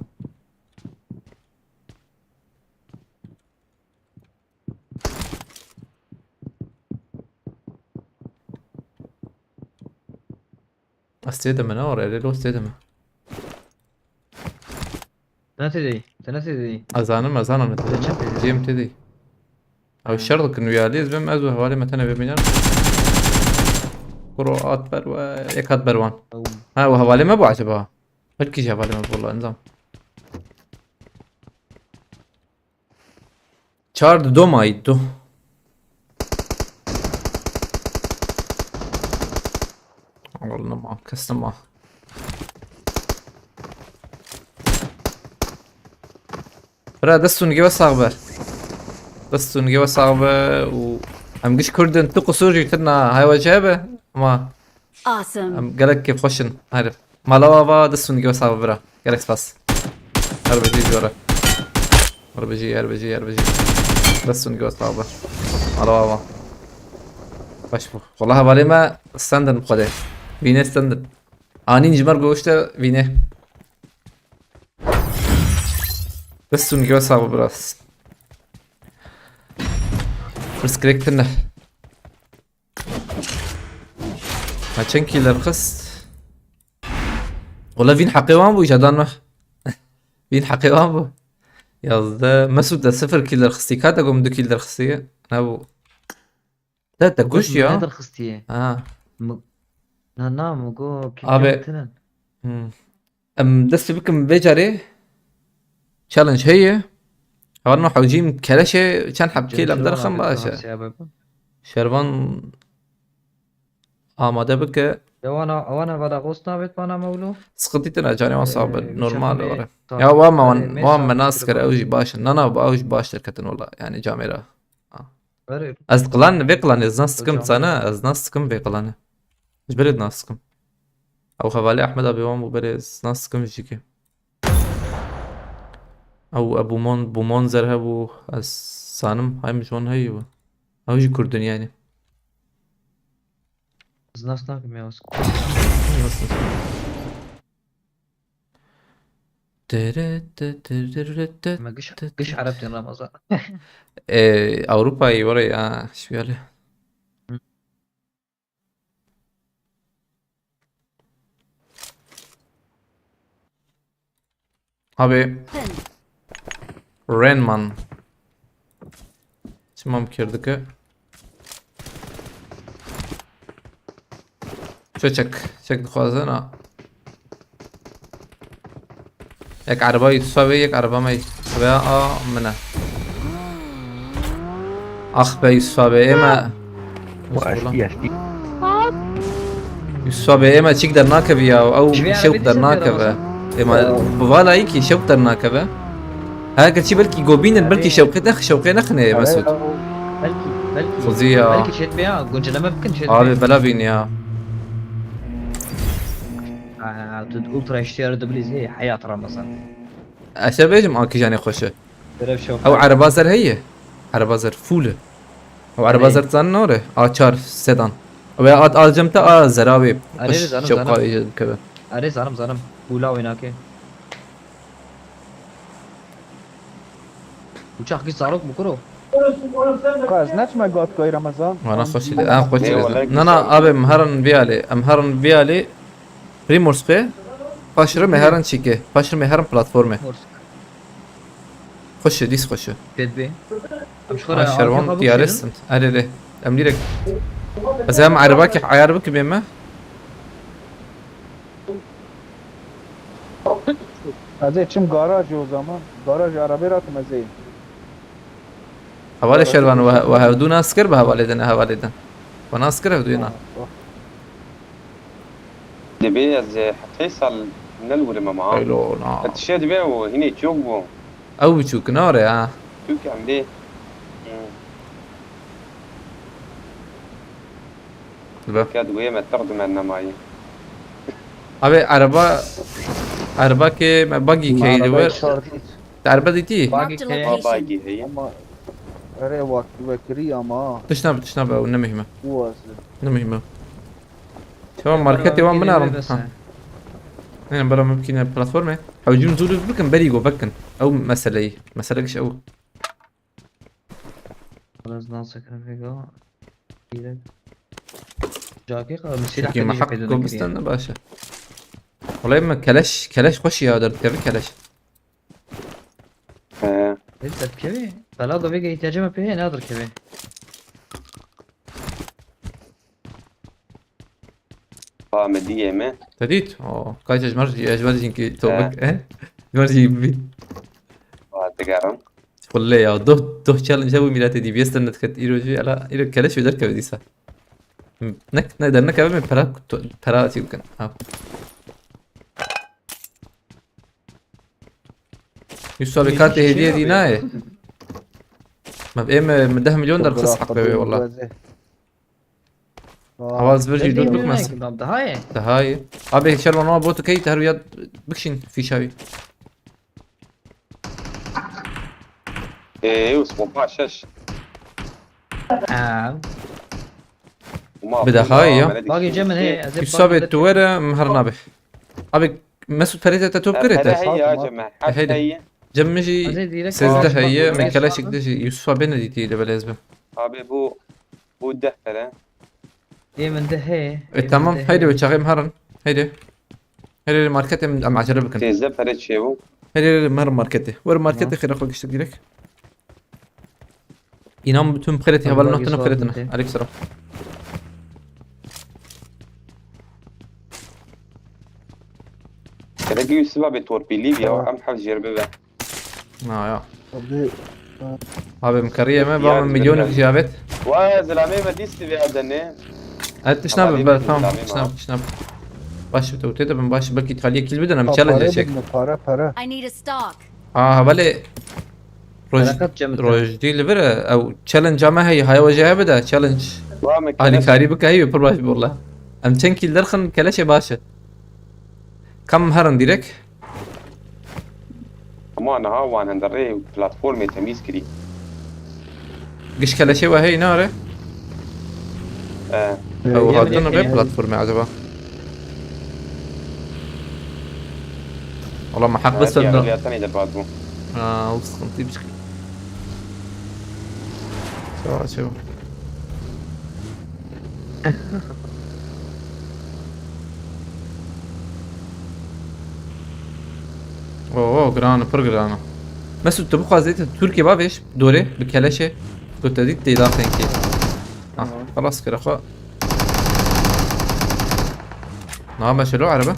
Zêde me ne var, erê lo zêde me. Te ne têdeyî? Te ne têdeyî? Ez zanim, ez zanim ne têde. Cem têde. Ew şer dikin wî alî, ez bim, ez û hevalê me tenê bimînin. Kuro at ber we, yek hat ber wan. Ha, û hevalê me bû acaba? Belkî jî hevalê me bû, wala nizam. Çar di do mayî du. Wala nema, kes nema. Bira, dest û nigê we sax be. Dest û nigê we sax be û em giş Kurd in, tu qusûr jî tune, hay we çi hebe? Ama Awesome. Em gelek kêfxweş in. Herif. Mala we ava, dest û nigê we sax be bira. Gelek spas. Her bijî jore. Her bijî, her bijî, her bijî. Dest û nigê we sax be. Mala we ava. Baş bû. Wala hevalê me stendin bi xwedê. Vînê stendin. Anîn ji me re goşte vînê. Dest û nigê we sax be bira. Pirsgirêk tune. Ha, çend kî derxist? Wala vîn heqê wan bû, îcadan me. Vîn heqê wan bû. Yazdeh. Mesûd de sifir kî derxistî. Ka te got min du kî derxistî? Nebû. Te, te kuşt ya. Ne derxistiye? Ha. Na, na, min got kî. Abi. Hmm. Em dest pê bikin vê carê. Challenge heye. Hevalno hewcîm keleşê çend hebkê lem derxin baş e. Şervan amade bike. Ya wana, wana vada gost nabêt bana mewlo. Sıkıntı tine canê wan sax be. Ee, normal were. Ya wa me wan, wa me nas kir, ew jî baş in. Na, na, ew jî baş derketin wala. Yani camêra. Ez qilan, vê qilanê ez nas dikim sana, ez nas dikim vê qilanê. Ji berê nas dikim. Ew hevalê Ahmed abi wan bû berê ez nas dikim jî ke. Ew Ebu Mon, Bû Monzer hebû, ez zanim, hay min ji wan heyî bû. Ew jî Kurd in yani. Ez nas nakim ya. Nas nakim. Me giş, giş Ereb tên Ramazan. Ee, Avrupa'yı oraya, ha, şu yolu. Abi. Rain Man. Çima em kir dike? Ço çek. Çek dixwaze na. Yek ereba Yusuf'a ve yek ereba me. Ve a mine. Ax be Yusuf'a be ême. Yusuf'a be ême çik dernakeve ya. Ew şewq dernakeve. Ême bi vala yekî şewq dernakeve. Her keçî belkî gobînin, belkî şewqê nex-, şewqê nexine Mesut. Belkî, belkî. Xwezî ya. Belkî çêt be ya, gunceleme bikin çêt be. Abi bela bîn ya. Ha, tu ultra H D R dibirîzî heyat Ramazan. Ez ê bêjim a kîjanê xweş e. Ew ereba zer heye. Ereba zer full e. Ew ereba zer zan nore. A çar sedan. Ew ya at alcem te a zera wê. Erê, zanim, şewqa zanim. Keve. Erê, zanim, zanim. Bûla wê nake. Uçak ki zarok bikuro. Ka ez neçime Gatkoy Ramazan. Wana xweş e. Ha, xweş e. Eyvallah. Na, na, abi, em herin vî alê. Em herin vî alê. Primorsk e. Paşre me herin çike. Paşre me herin platforme. Primorsk. Xweş e, dîs xweş e. Pêt bê. Em ji xwe re Şerwan diyarist in. Erê, erê. Em direk. Ez em erebakê eyar bikim ê me. Ez ê çim garajê o zaman. Garajê erebê rakim ez ê. Hevalê Şervan, we, we hevdû nas kir bi hevalê din, hevalê din. We nas kir hevdûyê na. Divê ez, e, heftê sal ne li wir im ama. Eylo, na. Tiştê divê û hinê çîyok bû. Ew biçûk nare ha. Çûk em bê. Hmm. Dibe. Ka dibûyê me tir di me nemayî. Abi, ereba, ereba ke me bagî key li wir. Te erebe dîtî? Marked a location. Bagî heye. Ama erê wek-, wekirî ama. Tişt nabe, tişt nabe, ew ne muhîm e. Ne muhîm e. Tamam, marketê wan binarim. Ha. Ne, bera me bikîne platformê. Hewcîm zû lût bikin, berî go vekin. Ew meseleyî. Mesele giş ew. Biraz daha sakın vega. Direkt. Cakê qal, silah. Peki, me heq go bistende baş e. Wele min keleş, keleş xweş ya, derdikeve keleş. He. Derdikeve. Bela da vêga ihtiyacê me pê heye, ne derkeve. Pamediyê me. Te dît? O, kaç ejmer, ejmer jinkî topik, eh? Ejmer jî bî. Ha, digerim. Xulle ya, doh, doh challenge hebû mîletê D B S de nediket, îro jî, ela, îro keleş wê derkeve dîsa. Ne, ne, dernekeve me pera, to-, pera çî bikin. Ha. Yusuf abi, kartê hediye dî nayê. Me, ê me, me deh milyon derxist heqê wê, wala. Awaz vir jî dur bikmez. Daha ye. Daha iyi. Abi, şer bana bot kayıt her ya bikşin fişavi. Ee, Yusuf, o paşeş. Ha. Bir daha iyi ya. Bak, Cem, he, ez hep Yusuf abi, tu were, em her nabe. Abi, Mesut, perê te top Pere kirete. Heye ya Cem. Hep Heydi. heye. Cem min jî Ez ê direkt sêzdeh bak, heye, bak, min bak. keleşik de jî Yusuf abi ne dîtî de belê ez bim. Abi bu, bu deh pere. Ê min de heye. E, tamam, heydi, we çaxê em herin. Heydi. Heydi, marketê em, em acele bikin. Sêzdeh pere çêbû. Heydi, heydi, em herin marketê. Wer marketê xêra xwe giştik direkt. İnan bütün xêretî, hevalên notunu xêretine. Aleyküm selam. Gerek Yusuf abi torpilî ya, em hev jêr bibe. Na ya. Abi, Abi, mkariye me, ba min milyon jî avêt. Wa zilamê me dîst vê adene. Evet, tişt nabim, ber, tamam, tişt nabim, tişt nabim. Baş, te tê de bin baş, belki Îtalya kill bidin, em challenge çek. Para, para. I need a stock. Ha, ha, belê. Roj, Berekat Cem, roj dî li vir e, ew challenge me heye, haya we jê hebe de, challenge. Wa me Alîkarî bike heye, pir baş bi wala. Em çend kill derxin, keleşê baş e. Kam herin direkt. Ama niha wan hende rê platformê temîz kirî. Giş keleşê we heye nare? Ee, Ew Yemin hatin ederim. Platformê acaba? Valla me heq evet, bistende. Ya, ya tenê derbaz bû. Ha, o sıkıntıymış. Sağ ol, çabuk. Oo, giran, pir giran. Mesut, tu bixwazî tu Tirkiyê bavêj, dorê, bi keleşê, ku te dît tê daxên kê. Ah, xelas kir, xwe. Niha meşelo erebe.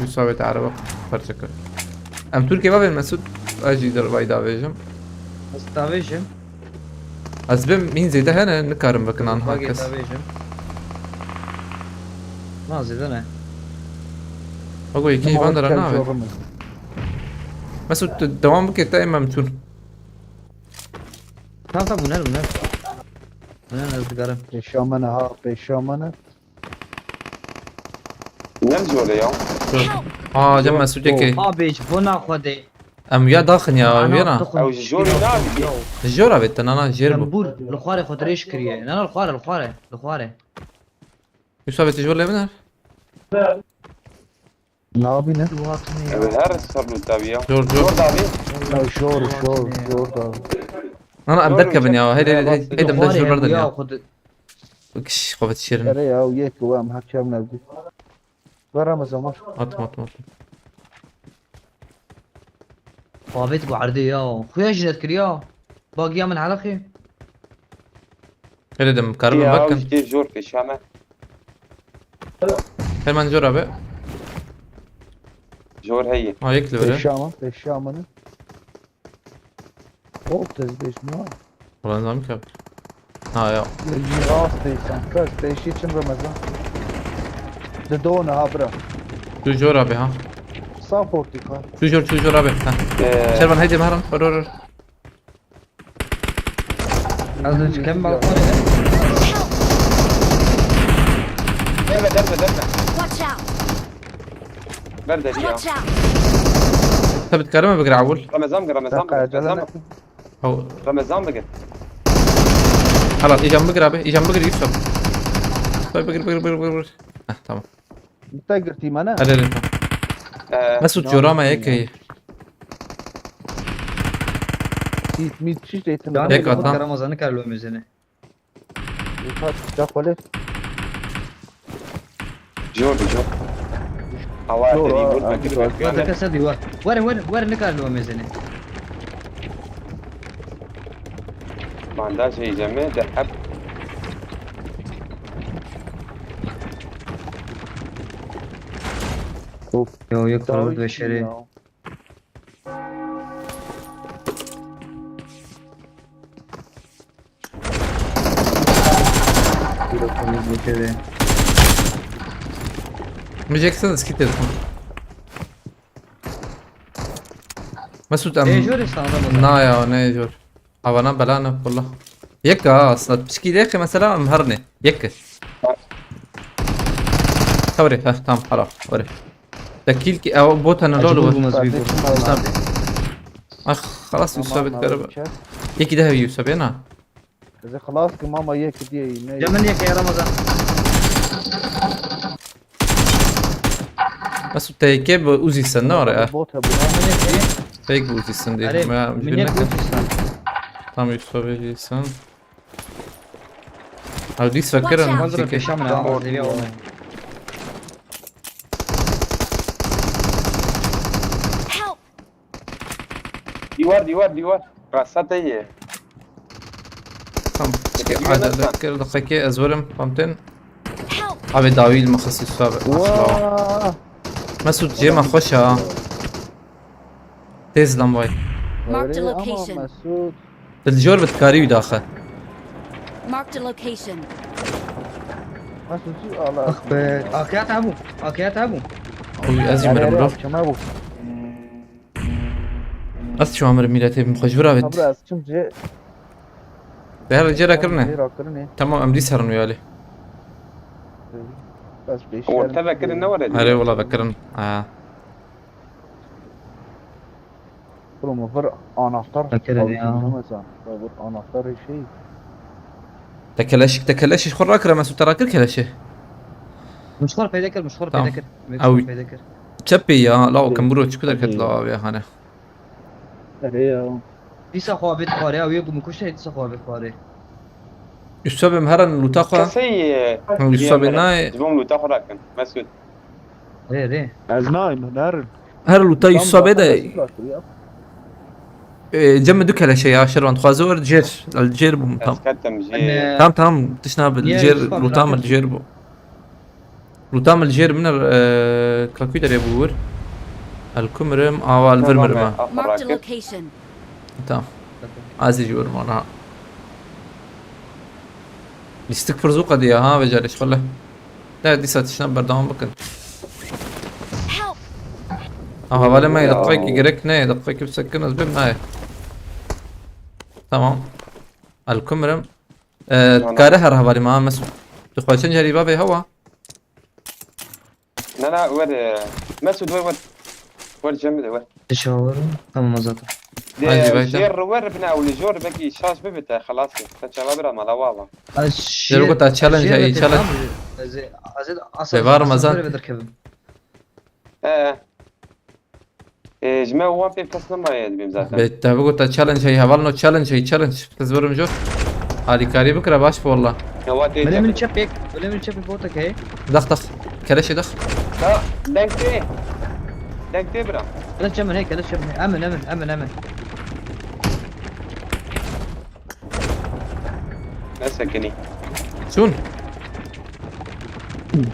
Yusuf abi te erebe parça kir. Em Tirkiyê bavên Mesut, ez jî der vay davêjim. Ez davêjim. Ez bim, hîn zêde hene, nikarim vekin an Bagê kes. Davêjim. Na zêde ne. Bak o yekê van dera nave. Mesut, tu devam bike, te em em çûn. Tamam, tamam, bunlar, bunlar. Bunlar ez digarim. Pêşa me ne ha, pêşa me ne. Ne zor e ya? Aa, cem Mesut yekê. Abi, hiç bu naxwedê. Em ya daxin ya, wêna. Ew ji jorê nabî. Jora ve te nana jêr bû. Bur, li xwarê xwe dirêj kiriye. Nana li xwarê, li xwarê, li xwarê. Yusuf abi, tu jor lê biner. Nabîne. Tu hatine ya. Ew her ser nû tabi ya. Jor, jor. Jor dabi. Ya jor, jor, jor da. Nana, em derkevin ya. Heydi, heydi, heydi, em de jor berdin ya. Kiş, xwe şirin. Ere ya, yek we em hakem nebdi. Ver Ramazan, ver. Atma, atma, atma. Babet bu erdê ya. Xuya jinet kir ya. Bagiya min heleqî. Heydi, em karim Ya, bakin. işte jor pêşa me. Hemen jor abi. Jor heye. Ha, yek li vere. Pêşa me, pêşa me ne. O tez beş ne? Ulan zam ki. Ha ya. Rast değilsen. Kaç değişi için Ramazan. De doğu ne ha bırak. Tu jor abi ha. Sağ portika. Tu jor, tu jor abi. Ha. Ee, Şervan, heydi, hemen. Vur, vur, vur. Az önce kem balkon. Derme derme derme. Watch out! Ver dedi ya. Watch out! Tabii, karımı bir gravul. Ramazan mı? Ramazan mı? Dakika, acele Ramazan mı? etme. Hav. Ramazan mı? Halat, ican bir abi, ican bir Yusuf. Tabii, bir, bir, bir, bir, bir. Heh, tamam. Bitta girtî me ne? Hadi, hadi, tamam. Ee, Mesut, Ne jora me yaptın yek ya? heye. Mit mit şiş de eğitim. Yani Tek bu atan. Ramazan'ı karlı müzeni. Yukarı çıkacak böyle. Jor jor. Hawa Doğru, te dî abi, vur, vekir, doğru. vekir. Were te ser dî, were. Were, were, were, nikar li we mêzêne. Bandaj heyceme de hep. Of. Yo, yok, Daha Faruk iyi Beşeri. Ya. Yok, Faruk Beşeri. Min jêkistin skît têdixin. Mesut em... Ê, jor êsan Ramazan. Na ya, ne jor. Havana bela ne, wallah. Yek ha, aslında piçkî lêxê mesela em herne. Yek. Tawrê, heh, tamam, hala. Were. Te kîl ki, ew bot hene, lol. Acı bu, bu nasıl bir bu? Kardeşim, Ah, xelas, Tamam, Yusuf abi tamam, karibe. çek. Yekî de hev Yusuf abi, na. Ez ê xilas kim ama yek diye ne? Cemin yek ya Ramazan. Mesut te yekê bi Uzi sen ne var ya? Bot he buna. Cemin yek ya. Fake bi Uzi sen diye. Are, Ya, min bilmek yek ne? Uzi sen. Tam Yusuf abi sen. Abi dis Watch vekirin. out. Hazır Çekil. peşam ya, Tamam. az deli olmayın. Help! Dîwar, dîwar, dîwar. Rasta te ye. Tamam. Çekil, Hadi Yunus, dakika, dakika ez werim, pamtên. Help! Abi dawî li min xist Yusuf abi. Vaa. Mesut, cê me xweş ha. Têz lan vay. Marked a Öyle ama location. Mesut. Diljor bi dikarî wî daxe. Marked a location. Mesut şu Allah. Ah be, akiyat abu. Akiyat abu. Oy, ez jî Yere, mirim yere, bro. akşama bu. Ez çi amir mîretê min xwe ji vir avêt. Abra ez çim ce. Te her cêra kirine. Cêra kirine. Tamam, em dî serin wî alî. Bes beş. Orta vekirin ne var edin? Erê wala vekirin. Ha. Bro, mu vir anahtar. Vekirin aldım, ya. Ramazan. Mu vir anahtar şey. Te keleşik, te keleşik xwe rakire, Mesut te rakir keleşi. Muşxor peyda kir, muşxor Tamam. peyda kir. Ew- Muşxor peyda kir. Çepê ya, la o Dur. kemburo çi ku derket Hadi. La ya hane. Erê ya. Dîsa xwe avêt xwarê, ew yê ku min kuşte, dîsa xwe avêt xwarê. Yusuf em herin luta xwe. Kesê ye. Yusuf abi nayê. Ji bo min luta xwe rakin. Mesut. Rê, rê. Ez nayım, nerin? Her luta Yusuf abi de. Mesut bıraktı ya. E, cem du keleşe ya şervan. Xwaze wer cêr. El cêr bûm tam. Ez ketim jî. Anne. Tam tam tişna bi Niye cêr Yusuf abi luta min bıraktı? Cêr bû. Luta min cêr min e, kakû derê bû wir. El kumrim awa el vir Tamam, mirime. e, Marked a Afra. Location. Tamam. Azî ji wir mana. Lîstik pir zû qediya ha vecarê şxule. Ne dîsa tişna berdewam bikin. Help! Ha hevalê me Ya. Deqayekî gerek ne, deqayekî bisekin ez bim nayê. Tamam. El kumrim. E, Tamam. Dikare her hevalê me ha Mesut. Tu xwe çend carî bavê hewa? Ne ne wer e, Mesut wer wer. Wer cem de wer. Dışarı. Tamam zaten. De Hadi, bayta. Jêr wer bine ew li jor belkî şaş bibite xelas e. Sen çava bira mala wava. Az Jêr gota challenge, ay, challenge. Az az Seyva Ramazan. Asansöre vedir kevim. He. E, ji me wan pê kes nemaye dibim zaten. Be te bigota challenge, ay, heval no challenge, ay, challenge. Ez werim jor. Alîkarî bikira baş bi wallah. Hewa tê Öyle mi cem. çepek? Öyle mi çepek bota kay? Dax dax. Keleşê dax. Da, deng tê. Deng tê bira. Keleş çemin hey, keleş çemin hey. Emin, emin, emin, emin. Ne sekinî. Çûn.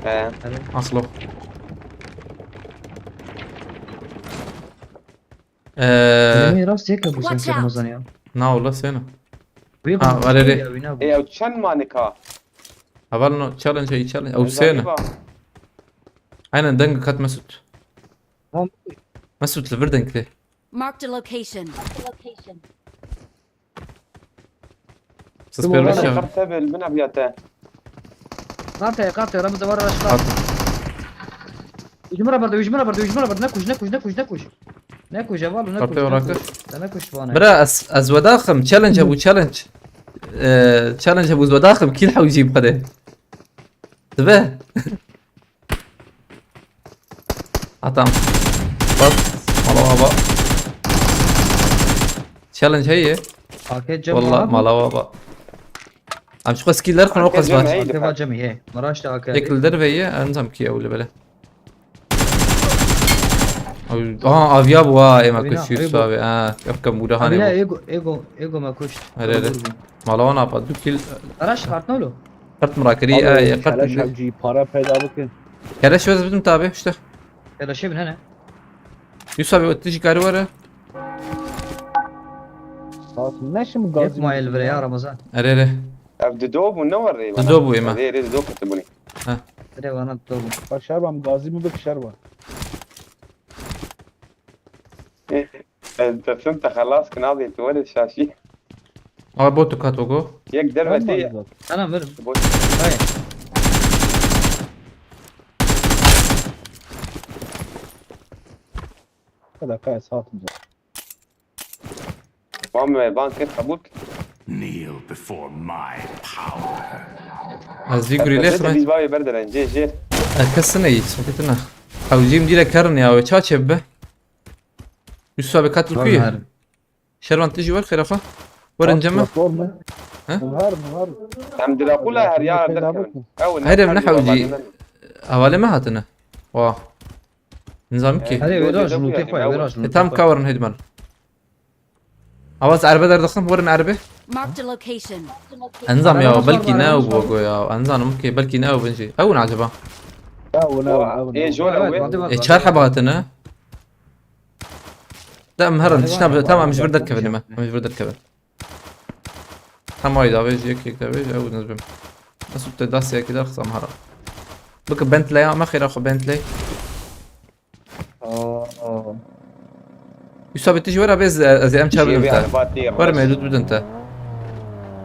He. Aslo. Eee, Rast yek bu sen Watch out. Ramazan ya. na wala sena. Wî Ha, bu var, ya, öyle. wî ne bu? E, ew çend manika? Heval no challenge, ay, challenge. Ew sena. Aynen, deng kat Mesut. Tamam. Mesut li vir deng tê. Marked a location. Siz permiş ya. Karte bil bin abiyate. Karte, karte, Ramazan var aşağı. Hücum rabarda, hücum rabarda, hücum rabarda. Ne kuş, ne kuş, ne kuş, ne kuş. Ne kuş, ya, vallahi ne Karte kuş, ne orakı. kuş. Sen ne kuş bana? Bira, ez, ez wedaxim, challenge hebû, challenge. Eee, challenge hebû, ez wedaxim, kîl hewcî bixwedê. Dibe. Atam. Bas. Mala waba. Challenge heye. Ake cem Wallah, abi. mala waba. Em şu skill der xwe o qez Cem var. heye. Ake var cem ye. Maraş da ake. Yek li derve ye, em zam ki ew li bele. Aha, aviya bû ha, êma Evîna, kuşî ego. Sabe. Ha, yapka mûda hanê Evîna, bû. Ego, ego, ego me kuşt. Erê, erê. Mala wan apa, du kil. Araş, kartnolo. Qert mirakirî, ay, qert. Keleş hevcî, para peyda bikin. Keleş wez bidim tabi, işte. Keleşê bin hene. Yusuf abi, tijî karî were. Sağ olsun. Ne şimdi gazı? Yapma el vire ya Ramazan. Erê, erê. Ev dido bû, ne were? Dido bû, êma. Erê, erê, dido ketibûnê. Ha. Erê, vana dido bû. Bak, şerban, gazî min bik şerban. Ez dixim te xelas kin, abê tu were şaşî. Ama botu kat ogo. Yek derve tê. Ana mirim. Bot. Hayır. Hadi kaya sağ olun. Wan me ban kir, qebûl kir. Kneel before my power. Ez vî gurî lê xime. Biz bavê berdelen, cê, cê. Ez kesin ey, sohbetine. Ew jî min dîre kerin ya, we ça çê bibe? Yusuf abi, kat li ku ye? Şervan, tu jî wer xêra xwe. Werin cem me. Platform e. He? Em her, em her. Em diraqula her ya derkevin. Ew ne Herê min her ne hewcî. Hevalê me hatine. Wa. Nizam ki. Hadi, wê raj lûtê xwe, wê raj lûtê xwe. E, tam ka werin hêdman. Awaz erbe derdixin, werin erbe. Marked a location. Enzam ya, belkî ne ew bû go ya. Enzanim ki, belkî ne ew bin jî. Ew ne acaba? Ew ne, ew ne. E, jor ew. E, çar heba hatine. De em herin, tiştna bi, tamam, em ji vir derkevin me. Em ji vir derkevin. Tamam, ay davêj, yek yek davêj, ew nizbim. Nasıl te dastê yekî derxisam hara. Bike Bentley ya, me xêra xwe Bentley. Aa, aa. Yusuf abi, tu jî were, ez, ez ê em çar bidin te. Were mevlûd bidin te.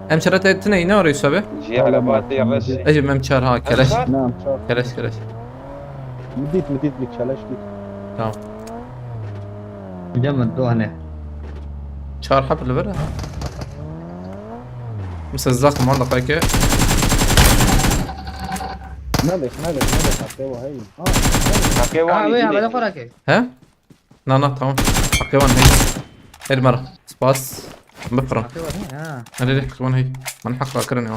Em çar te tine yine were Yusuf abi? Jî erebatê reş. Ez jî em çar ha, keleş. Em çar? Ne, em çar. Keleş, keleş. Min dît, min dît, min keleş dît. Tamam. Gel min, du hene. Çar heb li vir e. Mesela zaxim wan da qayke. Nalêx, nalêx, nalêx, heqê wa heyî. Ha, heqê wan. Ha, wê, hevele xwe rake. He? Na, na, tamam. Heqê wan heyî. Her mara. Spas. Bifira. Heqê wan heyî, ha. Hadi de, heqê wan heyî. Min heq rakirin ya.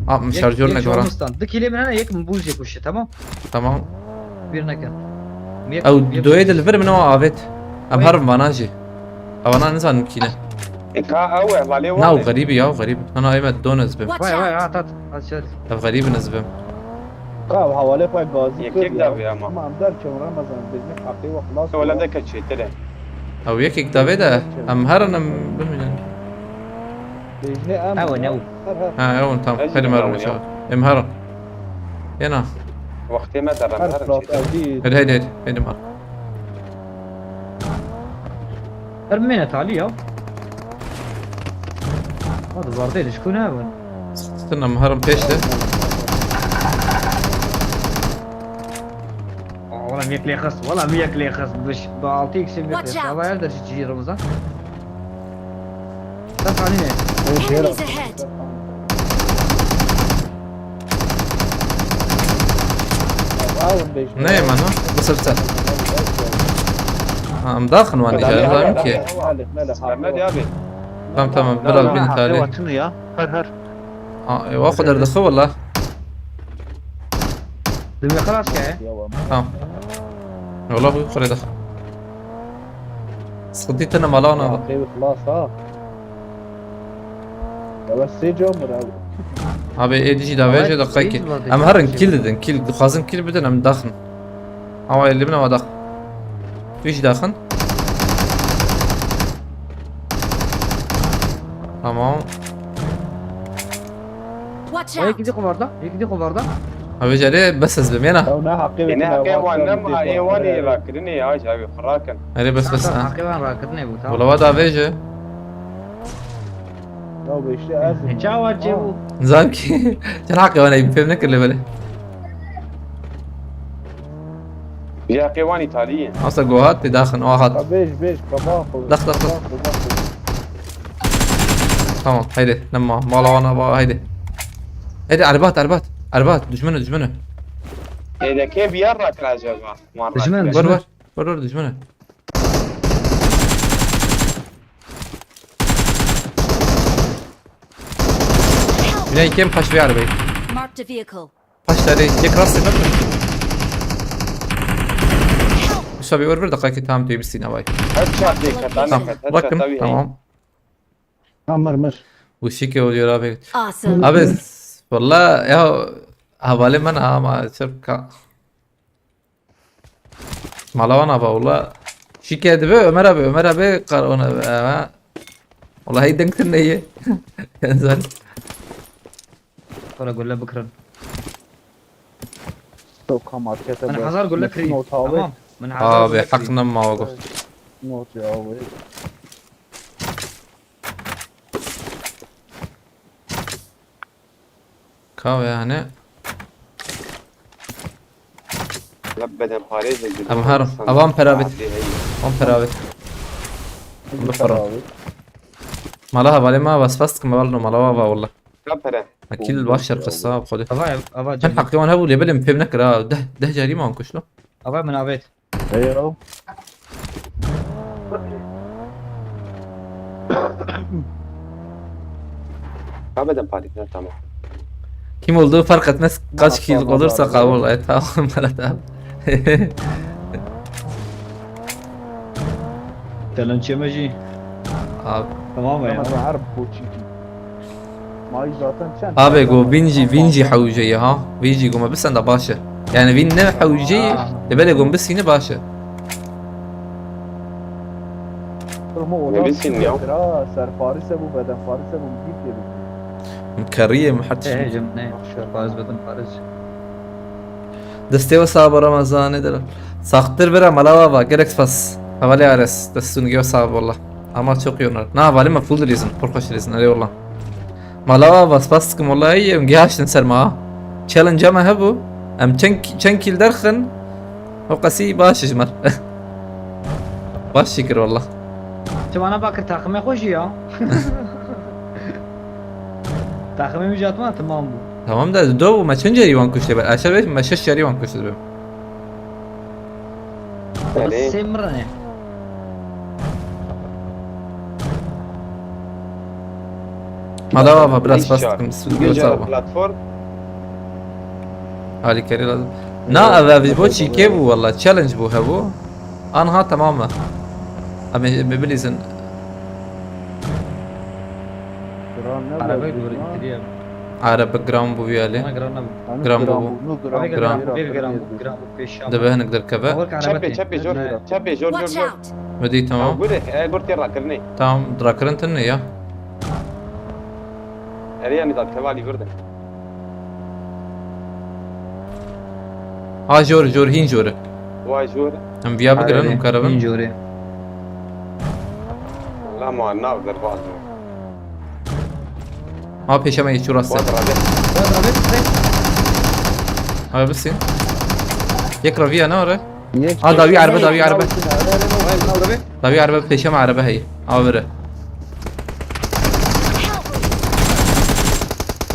Aa, min şarjör ne gora. Yek, yek. Du kilê min hene, yek min bûzê kuşe, tamam? Tamam. Bir neke. Ew doyê de li vir min o avêt. Em herin vana jî. Ewana nizanim kî ne. Ka ew e, valê wan. Na, ew xerîb e ya, ew xerîb. Na, na, ême don ez bim. Vay, vay, ha, tat, ha, şer. Ev xerîb in ez bim. Ka ev hawalê xwe gazî kir ya. Yek yek davê ama. Ama em derkevin Ramazan, bêjne kapê we xilas. Wala de ke çêtir e. Ew yekek davê de, em herin em bimînin. Bêjne em. Ew ne ew. Her, her. Ha, ew tam. Her mer wisa. Em herin. Yena. Wextê me de rem herin. Hadi, hadi, hadi, hadi mar. Her mene talî ya. Hadi zardê li ji ku ne ew. Sıkıntı, em herin pêş de. Aa, wala mi yek lê xist, wala mi yek lê xist. Bi altı x'im yek lê xist. Watch out! Hava her der ji cihî Ramazan. Sen tanî ne? Enemies ahead! Ne yemeno? Bi sirte. Ha, em daxin wan dî, ez zanim ki. Mehmet abi. Tamam, tamam, biraz bin talî. Her her. Ha, e, wa xwe derdixi wala. Dibê xilas ke. Tamam. Wala xwe xwe dixi. Sıkıntı tene mala ona. Xilas ha. Ya ben sê can bir abi. Abi, ê dijî davêje de qekî. Em herin kill didin, kill. Dixwazin kill bidin, em daxin. Ama elli bin ama dax. Tu jî daxin. Tamam. Watch out! Yekî dî xuvarda, yekî dî xuvarda. Abi, jere bes ez bim, yena. Ew ne heqê wê. Yine heqê wan nema, ê wan ê rakirinê ya, ji ew ê xwe rakin. Erê, bes, bes, ha. Heqê wan rakirinê bû, tamam. Wala wa davêje. Ya be işte ez. Ne çawa çê bû? Nizam ki. Çend heqê wan ê, fêm nekir lê belê. Ya heqê wan îtalî ye. Asa gohat tê daxin, o hat. Ha, bêj, bêj, kaba xwe. Dax, dax, dax. Kaba xwe, kaba xwe. Tamam, haydi. Nema, mala wana ba, haydi. Haydi, erbat, erbat. Erbat, düşmene, düşmene. Êdekê biyar rakir acaba? Wan rakir. Düşmen, düşmen. Ver, ver. Ver, ver, düşmene. Bine, kim kaç bir arabayı? Marked a vehicle. Paşları yek rastê me. Çavê wer bir deqakê tam tu bistîne vay. Her çar dê katan Tamam. ket, her Bakın. çar tabii. Tamam. Amir mir. Wişîkê û diyora bê. Awesome. Abi, valla ya, hevalê min ama çirka. Malawan ava valla. Şike dibe Ömer abi, Ömer abi kar ona ha. Vallahi dengtir neye. Enzar. Para gulle bikirin. Çok kamarkete Min hezar gulle kirî. Not abi. Tamam. Min hezar Abi gulle kirî. hakkından mava got. Not ya abi. Ka yani. Ya beden parêz de Em her, evan perabit. Wan perabit. Şimdi Bifirra. abi. Mala hevalê me vasfast kim heval no mala wa va walla. Ka pere. Akil baş şer qissa xwedê. Ava ev, ava Çend canım. Heqê wan hebû lê belê min fêm nekira. Deh, deh carî man kuşlo. Ava min avêt. Eyo. Ka beden parêz, ha, tamam. Kim olduğu fark etmez. Kaç kill olursa kabul. E tamam Murat abi. Challenge yeme jî. Abi. Tamam ya. Ama her boçiki. Mayı zaten çend? Abi go vîn jî, vîn jî hewce ye ha. Vîn jî go me bisenda baş e. Yani vîn ne hewce ye. Lê belê go bisîne baş e. Ama o Ne da bilsin ya. Ha, ser Paris'e bu beden Paris'e bu bir kere. Min keriyê min her He tişt. he cem ne. Fariz bedim Fariz. Destê we sağ bo Ramazanê de. Saxtir bira mala wa va. Gerek spas. Hevalê Ares. Destun giyo sağ bo Allah. Ama çok yonar. Na hevalê me full rêzin. Pir xweş rêzin. Erê wallah. Mala wa va spas dikim wallahi em gihaştin ser ma. Challenge me hebû. Em çend çend kill derxin. O qesî baş ji mer. Baş şikir wallah. Tu bana bakır takımê xwe jî ya. Takımê min jî hatma tamam bû. Tamam da do me çend carî wan kuştê be? Aşağı be me şeş carî wan kuştê be. Erê. Semrane. Mala wa va biraz Beş fast çar. dikim. Güncel Göster bak. Platform. Alîkarî lazim. Na ev ev ji bo çîkê bû walla. Challenge bû hebû. Anha tamam mı? Em ê bilîzin. Kral ne Araba verdi gibi lan? bitiriyor. Araba gram bû vî alî. Bana gram ne bu? Hani Gram bu. Gram bu, Abi gram, gram gram, bu, bir gram gram. Bu, gram bu, peşam. Dibe hinek derkeve. Bak araba Çepê, tê. çepê, jor, Ne? çepê, jor, jor, Watch jor. out! Vedî tamam. Gure, e, gurtê rakirine. Tamam, rakirine ya. Erê yani da tevalî gurde. Ha jor, jor, hîn jor. Vay jor. Em viya bigirin, em karibin. Hîn jorê. La ma nav derbaz. Ha pêşe me yê çû rastê. Vay brade. Bak abi, bak. Ha bisîn. Yek ra viya ne are? Niye? Ha dawî erbe, dawî erbe. Vay, ne oldu be? Dawî erbe pêşe me erbe heyî. Ha vire.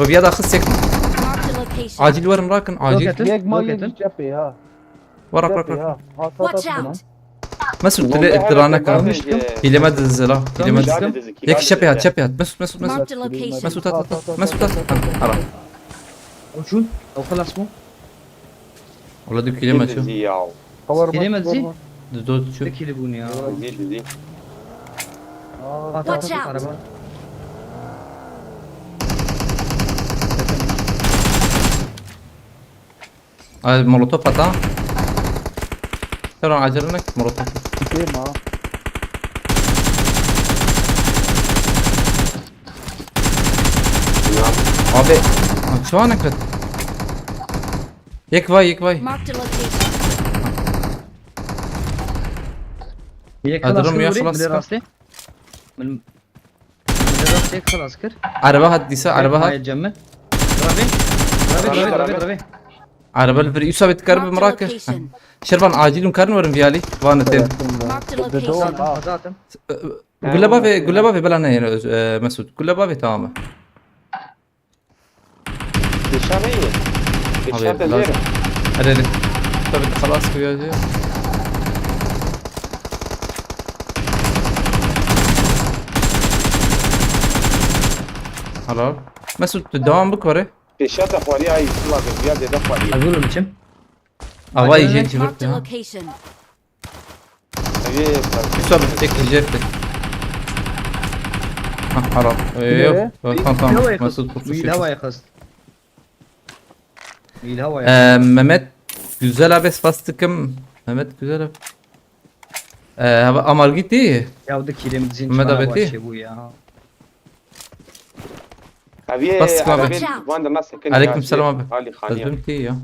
O viya da xist yek. Marked a location. Acil werin rakin, acil. Roket. Yek ma Roketin. yek cephe ha. Warak rak Cephe rak. Ha, ha, ha, Watch ha. Out! Mesut Bomba tile her dirane bomba kan. neydi? Hile me dizila. Hile me Tamam. dizila. Yek şepe hat, şepe hat. Mesut, Mesut, Mesut. Marked a location. Mesut at at at. Mesut at. Ha, ara. Uçun. O خلاص mı? Ola dikile me şu. Dizi ya. Kavar Yine mi bak, dizi? bak, Dot şu. Tekili bu ne ya? Dizi, dizi. bak. At, Watch at, out. Araba. Ay molotof ata. Teron acele nek molotof. Şey ma. Abi. Lan çawa nekret? Yek vay, yek vay. Marked a location. Yek Ha, خلاص durum ya, kır, خلاص bir de kır. rastı. Min Min rastı خلاص kır. Araba hat dîsa, araba hat. Hayır cemme. Rabi. Rabi, rabi, rabi, rabi. Araba li vir Yusuf et kar bi Marked a mirake. location. Şervan acil û karin werin viyalî. Van tem. Marked a Dedo location. Zaten, zaten. Gule bavê, gule bavê bela ne, e, Mesut. Gule bavê tamam. Nişan iyi. Abi, Nişan da lazım. zêr. Hadi hadi. Tabii xelas kiriyor. Helal. Mesut devam bu kare. Pêşiya te xwarî ay, sima de viya dê de xwarî. Hazır mı için? Avay Acele jin ne? çivir Marked a ya. Location. Yusuf abi, tek jef. Ha, haram. Ee, yok. Tamam, tamam. Mesut kurtulmuş. Ee, Mehmet Güzel abi, spas dikim. Mehmet Güzel abi. Ee, hava Amar gitti. Ya, o da kilim zin Mehmet abi ti? Bû ya. Abi, spas dikim abi. Aleyküm selam abi. Ali Xaniye. Ez bim ti ya.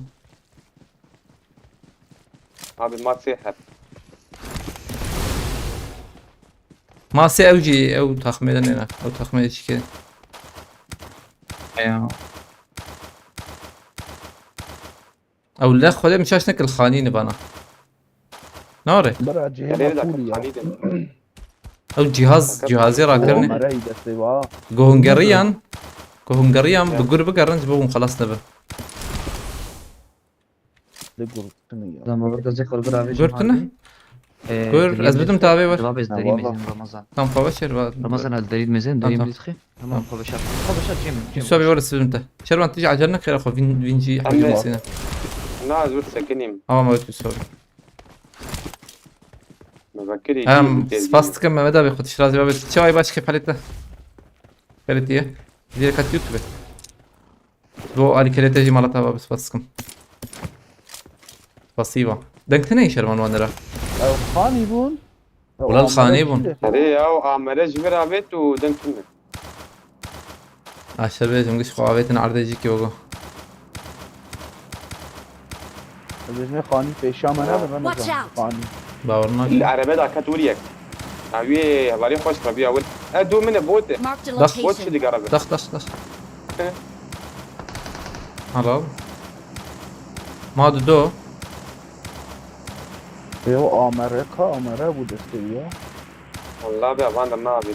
Abi, ma sê heb. Ma sê ew jî, ew taxmê de nêne. Ew taxmê de çi kirin? Ya. Ew le xwedê min çaş nekir xanî nibana. Nare. Bira cihê me pûlî ya. Ew cihaz, cihazê rakirinê. Kamerayî destê wa. Ku hûn geriyan, ku hûn geriyan bi gur bigerin ji bo hûn xelas nebe. Li gurtine ya. Tamam, burada zikr bir abi. Gurtine? Ee, Gur, ez bidim tavê ver. Cevap ez derî mezin Ramazan. Tam xwe veşer va. Ramazan, ez derî mezin, derî mezin. Tamam, xwe veşer. Xwe veşer, Cem, Cem. Musa bir var sizin te. Şervan tiji acele nekir, xwe vin, vinci hadi sine. Na, ez bir sekinîm. Tamam, evet, sorry. Mezakir. Em, spas dikim Mehmet abi, xwe tişt razî babe. Çavay baş kefalete. Kefaletiye. Direkt at YouTube. Bo alî kelete jî mala te va, spas dikim. Spasî va. Deng tine şervan wan dera. Ew xanî bûn. Wela li xanî bûn. Erê ya, amere ji vir avêt û deng tune. Aşer bêjim giş xwe avêtin erdê jî ki ogo. Ez ê xanî pêşa me nebe, Ramazan. Watch out! Xanî. Bawer nakim. Li erebe da ket wir yek. Ew ê hevalê xweş xebiya wir. E, du min e, bot e. Marked a location. Bot çi digere be? Dax, dax, dax. Helal. Ma du do. Yo, amere ka, amere bu desteği ya. Vallahi be, van da nabî.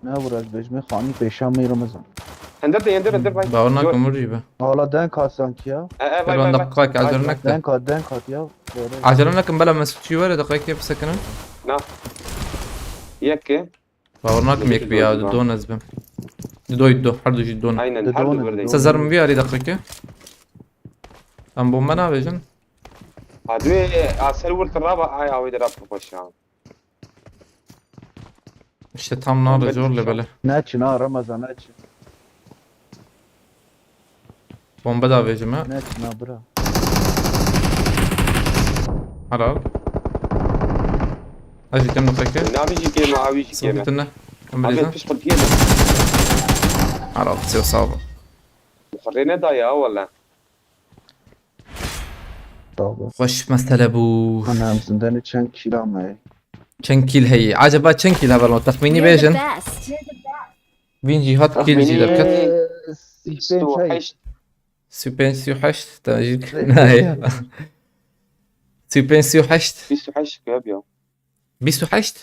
Ne vuracak, bejme xanî pêşa me Ramazan. Ender de, ender, ender, vay. Bawer nakim wir jî be. Hala denk hat sanki ya. E, e, vay, vay, vay. Daqiqayek acele nekte. Denk hat, denk hat ya. Acele nekin, bela Mesut jî were, daqiqayek bisekinin. Na. Yek ki. Bawer nakim yek bi ya, di don ez bim. Di doy do, her du jî don. Aynen, her du bir de. Sezer min vî arî daqiqe. Em bombe navêjin. Adwê aser wir tiraba ay awê de rap xweş ya. İşte tam nare zor le bele. Ne çi na Ramazan, ne çi. Bombe da vejime. Ne çi na bira. Helal. Aji tem nokta ki. Ne abi ji kême, abi ji kême. Sıkıntı ne? Abi pişt kul kême. Helal, sağ ol. Xurê ne da ya wala. Xweş mesele bû. Ana, em zindane çend kîla me? Çend kîl heye? Acaba çend kîl hevalno? Texmînî bêjin. Vîn jî hat kîl jî derket. Bîst û heşt. Sî û pênc, sî û heşt. Te jî ne ya. Sî û pênc, sî û heşt. Bîst û heşt ya. Bîst û heşt?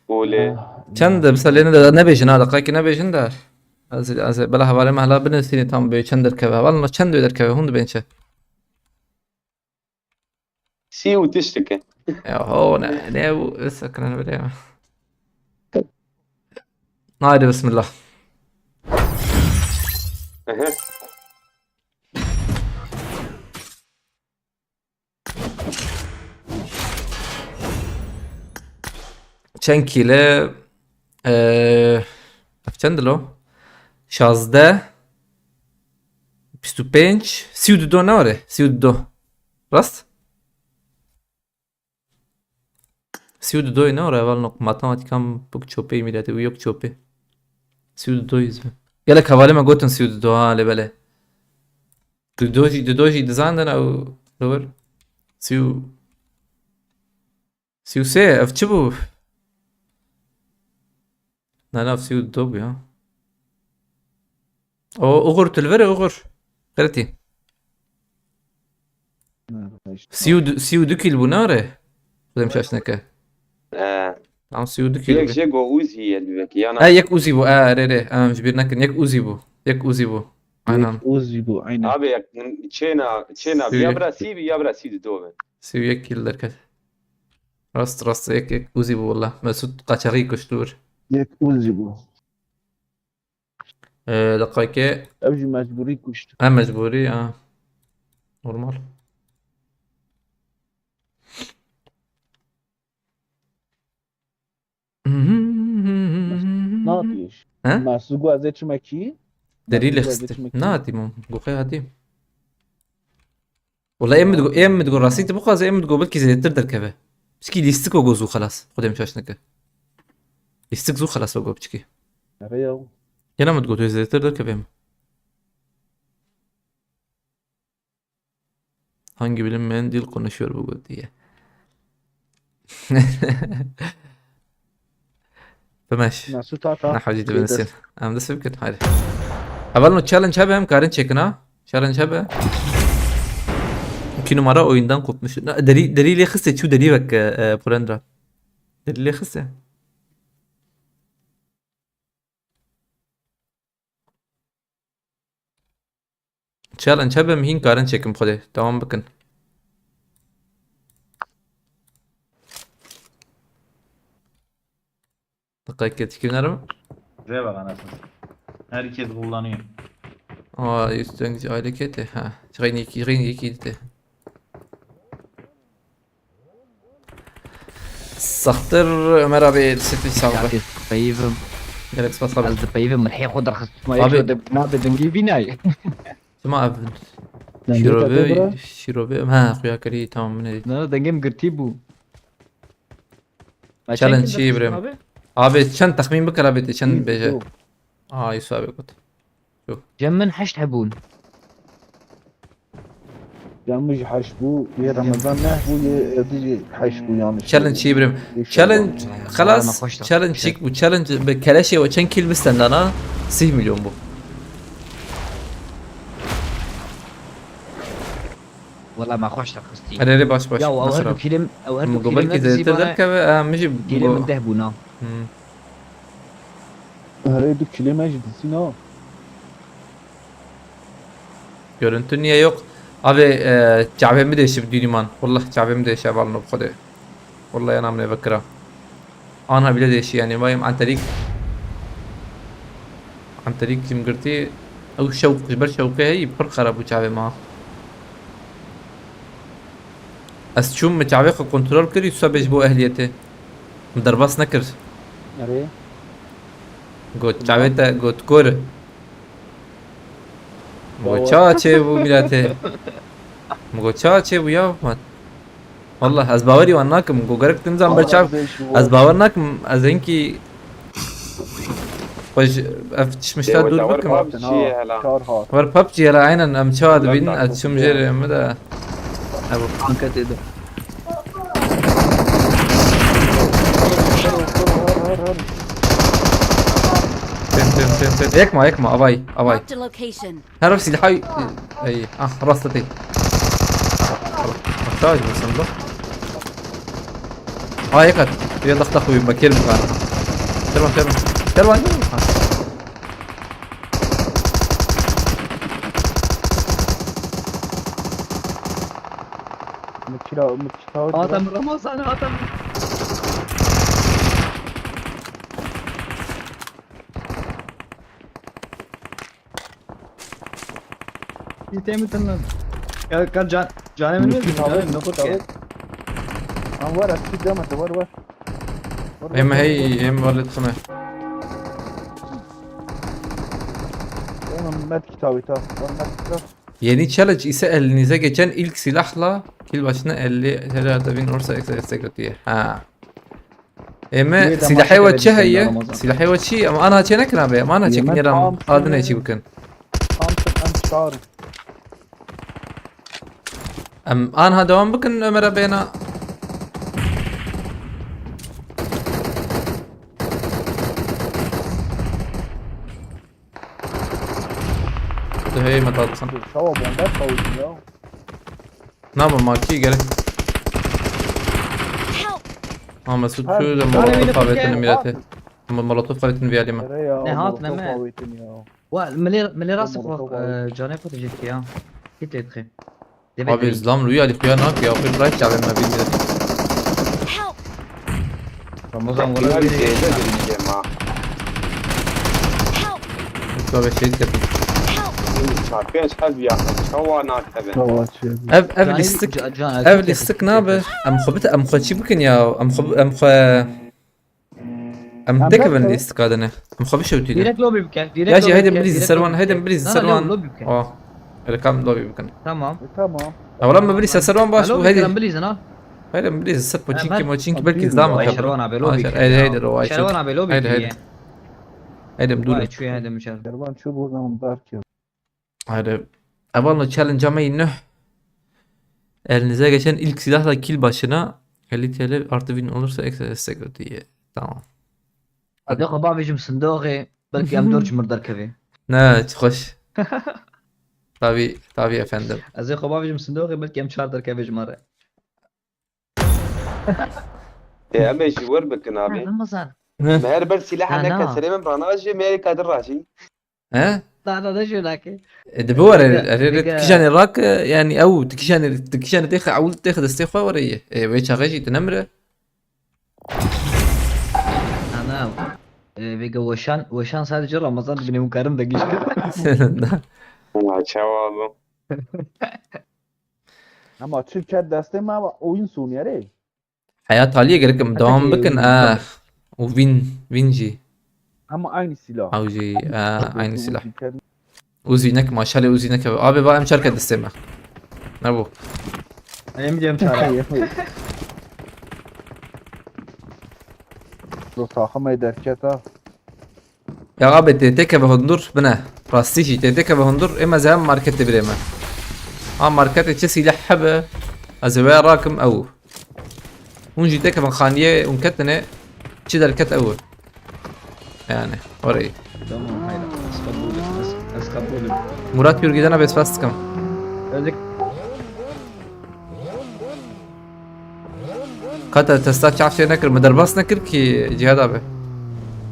Olê. Çend, mesela lê ne, nebêjin ha, deqayekê nebêjin de. Ez, ez, bela hevalê me hela binivîsînê tam bê çend derkeve. Hevalno çend wê derkeve, hûn dibên çi? Sî û tiştike. Ya ho, ne, ne bu, sakın öyle ya. Haydi bismillah. Ehe. Çend kîle? Eee, ev çend lo? Şazdeh. Bîst û pênc. Sî û du do ne were? Sî û du do. Rast? Sî û du do ne were? Eval nok matematikan bik çopê mîletê û yok çopê. Sî û du do yüz bin. Gelek hevalê me gotin sî û du do ha, lê belê. Dido jî, dido jî dizandin ew li wir. Sî û, sî û sê, ev çi bû? Na, na, ev sî û du bû ya. O, Uğur, tu li vir e, Uğur. Xeretî. Sî û du, sî û du kîl bû, nare? Xwedê min şaş neke. Ee. Tam sî û du kîl. Yek bû. Jê go Uzi ye li vekî, yana. Ha, yek Uzi bû, ha, erê, erê. Em ji bîr nekin, yek Uzi bû. Yek Uzi bû. Aynen. Yek Uzi bû, aynen. Abi, yek, çêna, çêna, sî û yek. Ya bira sî bî, ya bira sî û du bin. Sî û yek kîl derket. Rast, rast, yek, yek Uzi bû wala. Mesut qaçaxî kuşt wir. Yek Uzi bû. Ee, deqayke. Ev jî mecbûrî kuşt. He, mecbûrî, ha. Normal. Natîş. He? Mesû got ez ê çime kî? Derî lê xiste. Natî mom. Goxê hatî. Wala em digo, em digo rastî tu bixwaze em digo belkî zêdetir derkeve. Piçkî lîstik o go zû xelas. Xwedê min şaş neke. Lîstik zû xelas o go piçkî. Ere ya. Yena min digo tu zêdetir derkeve em. Hangi bilinmeyen dil konuşuyor bu diye. Bimeş. Mesut Ata. Ne hacı de bensin. Em de sevkin. Hadi. Heval no challenge hebe em karin çekin ha. Challenge hebe. İki numara oyundan kopmuş. Na, deri, deri ile xiste çu deri bak, e, e, Purendra. Deri ile xiste. Challenge hebe em hîn karin çekin xwedê. Dewam bikin. Diqet ketikî nerim. Rê bak anasını. Herkes kullanıyor. Aa, üstten aile kete. Ha. Reyni iki, Reyni iki gitti. Saxtir Ömer abi, sifil sağ ol. Peyvim. Gerek spas abi. Ez de peyvim, min hê xwe derxist. Ma Abi. Yek de nabe dengê vînay. Sima ev. Şirove, şirove. Ha, xuya karî tamam ne. Na, dengê min girtî bû. Ma Challenge çend çi, kim İbrahim? Abi? Abi, çend texmîn bikir abi, te çend bêje? Aa, Yusuf abi got. Cem min heşt hebûn. Cem min jî heşt bû, yê Remezan neh bû, yê êdî jî heşt bû yanlış. Challenge çi, İbrahim? Challenge, xelas, challenge çêk bû. Challenge bi keleşê we çend kill bistendana? Sî milyon bû. Wela me xweş derxistî. Erê, erê, baş, baş. Ya, ew her du kilim, ew her du kilim zêdetir derkeve, e, min jî kilim min deh bûna. Hmm. Herê du kilê me jî dizîna. Görüntü niye yok? Abi, e, çavê mi değişip dünüman. Wallah çavê mi değişe valno bi xwedê. Wallah ya namine vekira. Anha bile değişi yani. Vayım Anterik. Anterik kim girtî? Ew şewq, ji ber şewqê heyî pir xera bû çavê ma. Ez çûm, min çavê xwe kontrol kirî, wisa bêj bo ehliyetê. Min derbas nekir. Erê. Got, çavê te, got, kor. Min got, çawa çêbû mîratê? Min got, çawa çêbû ya? Wallah, ez bawerî wan nakim. Min got, gerek tu nizan ber çav. Ez bawer nakim, ez hinkî Xwe ji ev çişmişka dûr bikim. Çar hat. Wer PUBG hela, aynen, em çawa dibînin, ez çûm jêrê min de. Ev. Anka tê de. Têm, têm, têm, têm. Yekma, yekma, avay, avay. Marked a location. Her silahı, ey, ah, rastı tê. Bak, bak, bak, bak, bak. Aa, yek hat. Ya daxta xwe, me kêr bikana. Kervan, kervan. Kervan, kervan. Ha. Min kira, min kira. Adam Ramazan, adam. Yitemitin lan. Gel, gel, can, canım ne diyor? Canım ne kadar? Lan var, açık cam atı, var, var. Var, var, var. Em hey, em valet xime. Tamam, met kitabı ta. Var met kitabı. Yeni challenge ise elinize geçen ilk silahla kill başına elli T L ya da bin olursa ekstra destek atıyor. Ha. Eme, silahê we çi heye? Silahê we çi? Em ana çê nekin abi. Em ana çekin, yeran adine çi bikin. Tam sıkan çıkar. Em anha devam bikin Ömer'e bêna. Tu hey me tatsan. Çawa bomba çawa ya? Na, ma markî gerek. Help! Ha, Mesut, tu de molotof avêtin mîretê. Molotof avêtin vî alî me. Ne hat, ne me. Wa, milê, milê rast xwe, e, canê xwe dijî ya. Kit lê dixê. Abi, zlam rûyê alî xuya nake ya, xwe ray çavê me bî mîretê. Help! Ramazan, wala zêde dirince ma. Help! Bavê şehîd ketim. Çar pênc heb ya. Çawa nakeve. Çawa çê. Ev, ev lîstik, ev lîstik nabe. Em xwe bit, em xwe çî bikin ya. Em xwe, em xwe... Em Em tekevin berkevin. Lîstika dine. Em xwe bişewtîne. Direkt lobby bike. Direkt Ya jî lobby heyde bike, bilî direkt serwan, lobby heyde bike. bilî Na, na, serwan. lobby bike. Oh. Hele kam lobby bikin. Tamam. E, tamam. Ya wala me bilî serwan baş Lobby bu, heyde. Kiran bilî zina. Heyde bilî ser poçinki Hemen. moçinki Abi, belki bilmiyorum. zaman Vay kar. Şervan abi lobby Şer-, bike. Heyde Ya. heyde o vay. Şervan abi lobby Heyde bike. heyde. Heyde dur. Vay çuya heyde mişer. Kervan çubuğu zaman dar ki. Hadi. Evalno challenge ama yine. Elinize geçen ilk silahla kill başına elli T L artı win olursa ekstra destek ödüyor. Tamam. Hadi xwe bavêjim sindoxê, belkî em dor ji mir derkevê. Ne, çok hoş. Tabii, tabii efendim. Ez ê xwe bavêjim sindoxê, belkî em çar derkevê ji me re. Ê, em ê jî wir bikin abi. Ramazan. Me her ber silah Ha, neke na. serê min ranajî, me êka din rajî. He? Na, na, ne jê nake. E, de bu var, Dika- er, er, dika- tikijane rak, e, yani ew, tikijane, tikijane têxe, ewl têxe destê xwe were ye. E, wê çaxê jî tu nemre. Na, na. E, vêga weşan, weşan sadece Ramazan dibine hûn karin de giş kir. Ya çawa bu. Ama çi ket destê me ama oyun soniye rê. Heyat haliye gerek em devam Peki, bikin. Ah. O win, win jî. Ama aynı silah. Ew jî, ah, aynı silah. Uzînek maşallah uzînek abi. Abi va em çarke destê me. Ne bu? Em diyem çare. Bu takım ey derket ha. Ya abi te têkeve hundur bine. Rastî jî te têkeve hundur ême ze em marketê birê me. Ha marketê çi sîleh hebe. Ez ê wê rakim ew. Hûn jî têkevin xaniyê hûn ketine çi derket ew. Yani orayı. Tamam haydi. Ez kabul. Ez, ez kabul. Murat Yurgîdana bê spas dikim. Öldük. Kata testa çavşê nekir, mi derbas nekir ki Cihad abi.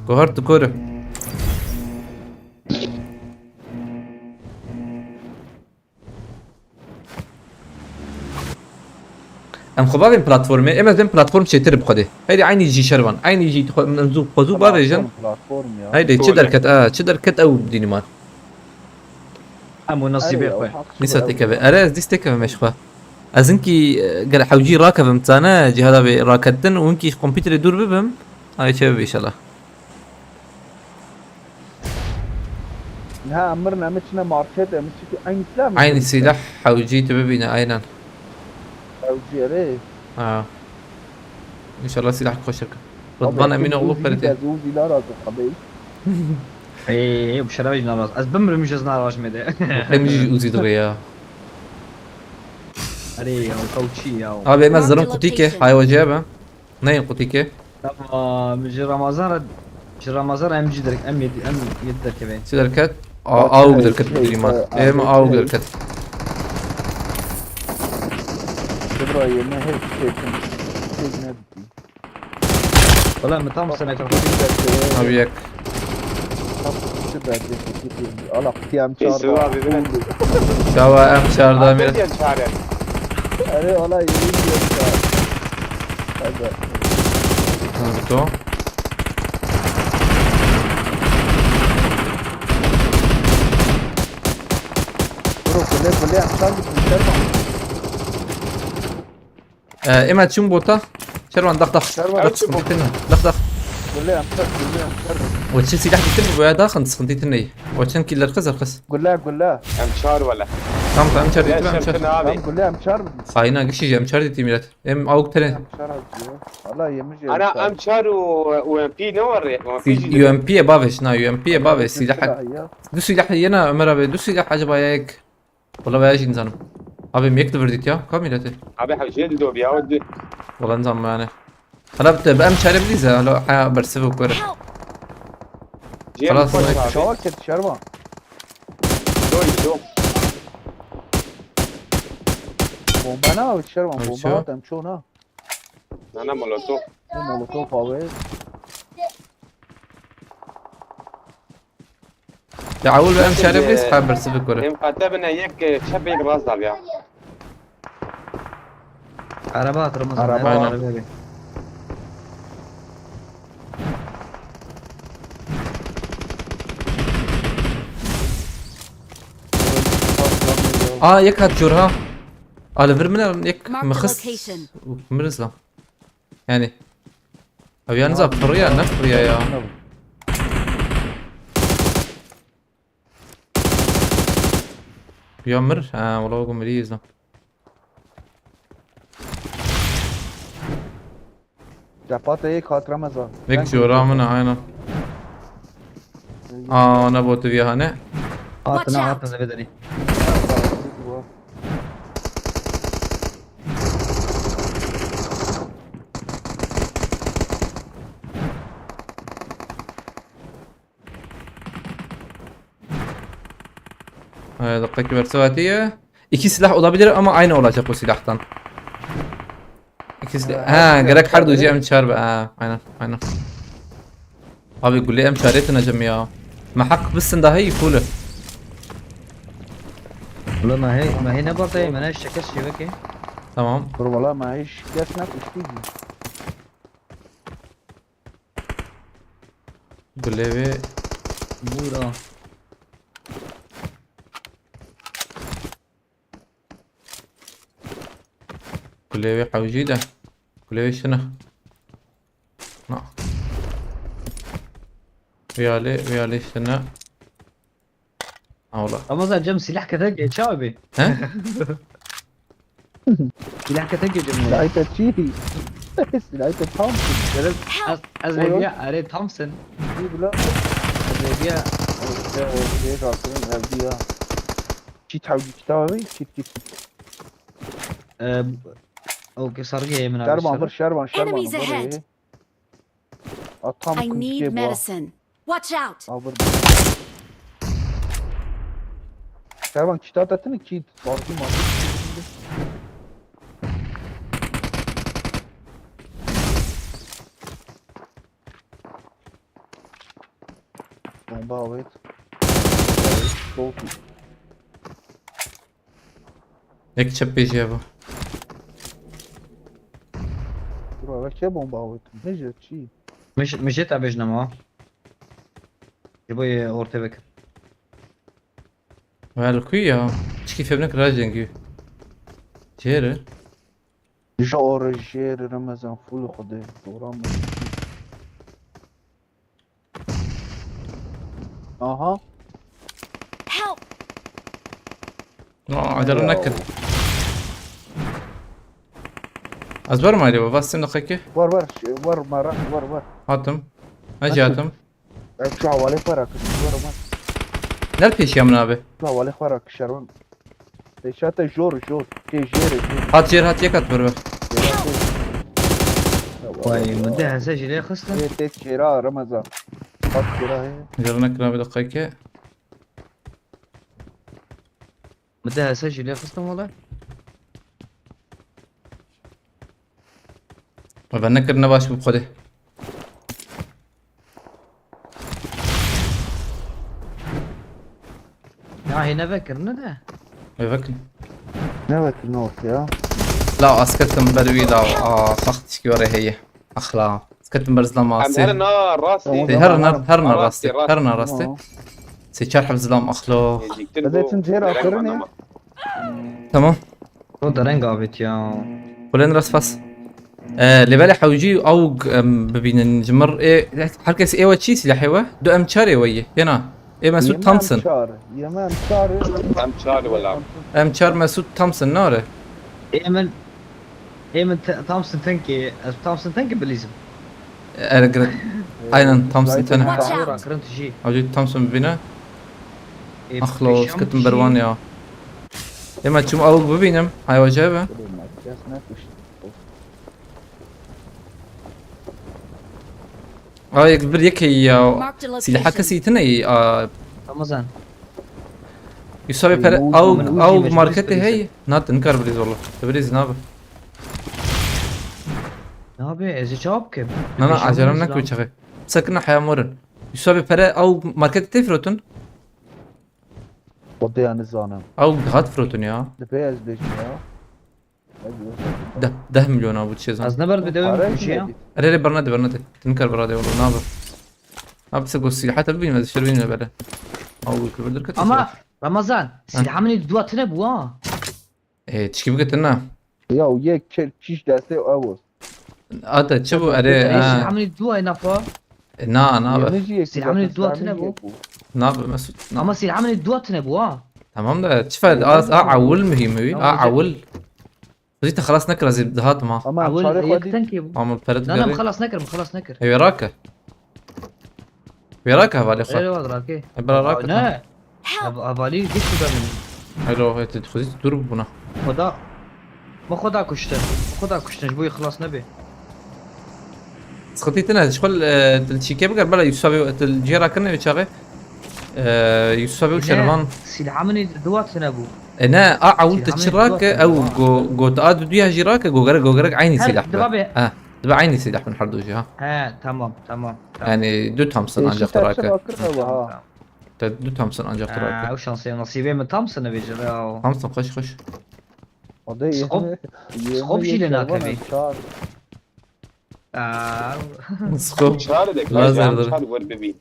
Gohar tu kore. Em xwe bavên platformê, em ez bên platform çêtir bi xwedê. Heydi aynî jî şervan, aynî jî xwe, em zû, xwe zû bavêjin. Platform ya. Heydi çi derket, a, çi derket ew dîniman. Em û nasîbê Erê, xwe. o hak Nîsa ew. têkeve. Ere ez dîs têkevim ji xwe. Ez hinkî, e, ger hewcî rakevim zane, Cihada bê raketin û hinkî ji kompîterê dûr bibim. Ay çê bibe inşallah. Ha, em mirin, em çine market, em çi aynı silah mı? Aynı silah hewcî tu bibîne aynen. Hewcî erê. Ha. İnşallah silah koşak. Rıdvan Eminoğlu Ferdi. Uzi lara tu xabey. Ey, bu şeref jî naraz. Ez bimrim jî ez naraz me de. Hem jî Uzi duruyor ya. Erê ya, kawçî ya. Abi ben zırın kutike. Hay hocaya ben. Ne kutike? Tamam, ji Ramazan re, ji Ramazan re em jî derk, em yedi, em yedi derkeve. Çi derket? A, A U derket bir iman. Em A U derket. Sıra yeme her şey. Şey ne bitti? Wala min tam sene kir. Abi yek. Ala kutiyam Kesin çağırdı. Abi ben. Şava em çarda mir. Abi ben çare. Erê, ala yürü diyor. Hadi. Tanto. Bro, kule kule yapsan gitmişler mi? Ee, Emet çim bota. Şervan dak dak. Şervan. Dak sıkıntı tine. Dak dak. Kule yapsak, kule yapsak. O çi silah bitir mi? Boya dak sıkıntı tine. O çin killer kız arkası. Kule kule. Em çar wele. Tamam tamam çar Ya ditim em çar. şerfin abi. Tamam kule yapçar mı? Sayına kişi em çar ditim mirat. Em avuk teren. Yapçar abi ya. Valla yemiş Ana yemiş. em çar û û M P ne var ya? U M P ye baveş na U M P ye baveş silah. Du silah yena Ömer abi du silah acaba ya ek. Wala veya jî nizanim. Abi em yek divirdît ya. Ka mîletê? Abi hewcê dido biya o di. Wala nizanim yani. Hala bi em çare bidîze hala ha bersiv û kore. Cem Xelas, koş ne- abi. Şava ket Şervan. Doy do. Bomba ne abi Şervan? Abi Bomba ço. At em ço na. Nana molotof. Ne molotof abi. Ya awul em çare bidîze ha bersiv û kore. Em qate bine yek e, çep yek rast abi ya. Araba at Ramazan. Araba. Araba Aynen. araba. Aa, yek hat cor ha. A, li vir min yek Marked a mixist location. Û mirz lan. Yani. Ev yalnız abi, pırıya, ne pırıya ya? Ya mir? Ha, wala oğlum, miriyiz lan. Cepate yek hat Ramazan. Vek Ben cora min, aynen. Aa, ne botu viya hane? Watch Hatına out. Hatına ve deri. Ee, dakika ki verse var diye. İki silah olabilir ama aynı olacak o silahtan. İki silah. Ha, Ha, evet, gerek her evet. Duyucu M çar be. Ha, aynen, aynen. Abi gule M çar etmeyeceğim ya. Ma hak bitsin daha iyi full. Ulan ma hey, ma hey ne barda ye, ma ne şeker şeveke. Tamam. Dur valla ma hiç kesmek istiyor. Gulê wê. Bura. Gulê wê hewcî de. Gulê wê şine. Na. Viyalê, viyalê şine. Awla. Ramazan cem silah kete geç abi. He? Silah kete geç abi. Silahı çi? Silahı Thompson. Dedim, Help! Az, az Oy, oy. Hediye are Thompson. İyi bula. Az hediye. İşte o şey kalsın evde ya. Çit havlu kitabı, çit çit. Ee, o ki sargı yemin abi. Şerban bir, Şerban, Şerban. Enemies ahead! Atam I need medicine. Watch out! Şervan kit at etini kit. Bazı mazı. Bomba awet. Çok iyi. Yek çep bêjiya bu. Bura ve ke bomba awet. Ne je çi? Mij-, mijê te bêjne ma. Ji bo yê ortê vekir. Wel ku ya. Çikî fevnek rajengî. Jêre. Ji orê jêre Remezan full xwedê. Zora me. Aha. Help! Aa, acele nekin. Ez werim ayrı baba, sen de kaki. Var var, şey, var mara, var var. Hatim. Hacı hatim. Ev şu havale para kış, var ama. Ner peşiya min abi? Şu havale para kış, Şervan. Peşate jor, jor. Te jere, jor. Hat jêr hat yek hat bir be. Vay, min de hese jî lê xistin. Ê, tek jêra, Ramazan. Bak jêra he. Jêr nekir abi, dakika ki. Min de hese jî lê xistin wele. Ve nekirine baş bu xwedê. Ya hê nevekirine de. Ê vekin. Ne vekin ortaya? La, ez ketim ber wî la, a, sax tişkî were heye. Ax la. Ez ketim ber zilama asê. Em herin ha, rastî. Ê, herin, herin, herin, ha, rastî, rastî, rastî. Herin ha, rastî. Tamam. Sê çar heb zilam, ax lo. Nêzîktir bû. Dereng anama. Tamam. O dereng avêt ya. Xulen rast pas. Ee, lê belê hewcî awg, em, bibînin ji mir. Ê, herkes ê we çi silahê we? Du M çar ê we yê. Yena. Ê Mesut Thompson. Yeme M çar. Yeme M çar. M çar wela. M çar Mesut Thompson nare. Ê min, ê min te-, Thompson tenkê, ez Thompson tenkê bilîzim. Ere giret. Aynen, Thompson tene. Watch out! Hewcî Thompson bibîne. Ax lo, sketim berwan ya. Ê me çûm awg bibînim. Hay hoca be. Aa, yek bir yek ya. Marked a location. Silaha kesî tine, a. Ramazan. Yusuf abi pere, awg, awg marketê hey. Na, tu nikar birîz valla. Tu birîz nabe. Nabe, ez ê çawa bikim? Na, na, acelem neke çaxê. Sakın haya morin. Yusuf abi pere, awg marketê tê firotin. Xwedê ya nizanim. Awg hat firotin ya. Dibê ez bêjim ya. Deh, deh milyon abi çêzan. Ez ne ber videoyum. Para kişiye. Ere, ere, bernade, bernade. Tinkar berade valla, nabe. Abi se gosi, hatta bilmez, şer bilmez böyle. Awg kıvırdır katı. Ama Ramazan, silahê min dua tine bû ha. Ê, tişkî bike tine. Ya û yek kir kîş destê ew. Ate çi bû? Erê, Ê, ha. Silahê min dua nafa. E, Na, na be. Yeni jî yek Silahê min zaten, dua silahê tine min bû. yek bû. Na be Mesut. Na. Ama silahê min dua tine bû ha. Tamam da çi fed az a awil mühim wî. A awil. Xuzî te xelas nekir ez ê dihatim ha. Ama Awil çare xwe yek dî. Tenkê bû. Ama pere Na na digere. Xelas nekir, Xelas nekir. Ew ê rake. Wê rake hevalê xwe. Ê, wad rake. E, bira rake. Ne. Hev- Hevalî giş bû min. Hello, hê tu xuzî tu dûr bûna. Xweda. Me xweda kuştin. Me xweda kuştin ji bo Xelas nebe. Sıkıntı tine, şkol e, til çîke biger bela Yusuf abi til cê rakirine wê çaxê. E, Yusuf abi û Şervan. Silahê min dua tine bû. E ne, a awil te Silahê çi min rake, dua ew tine. go, go te a duduya jî rake, go gerek, go gerek aynı Her silah. diba be. Ha, diba aynı silah bin her du jî ha. He, tamam, tamam. tamam. Yani du Thompson Êşî ancak te te rake. çi rakirine we ha. Te du Thompson ancak te rake. Aa, ew şansê nasîbê min Thompson e bêje ya. Thompson koş koş. Ode Skop- yirmi, yirmi skop jî lê yek nakevê. Şervan çar. Aa, Skop. Çar de Lazer kaçan dur. Çar wor bibî.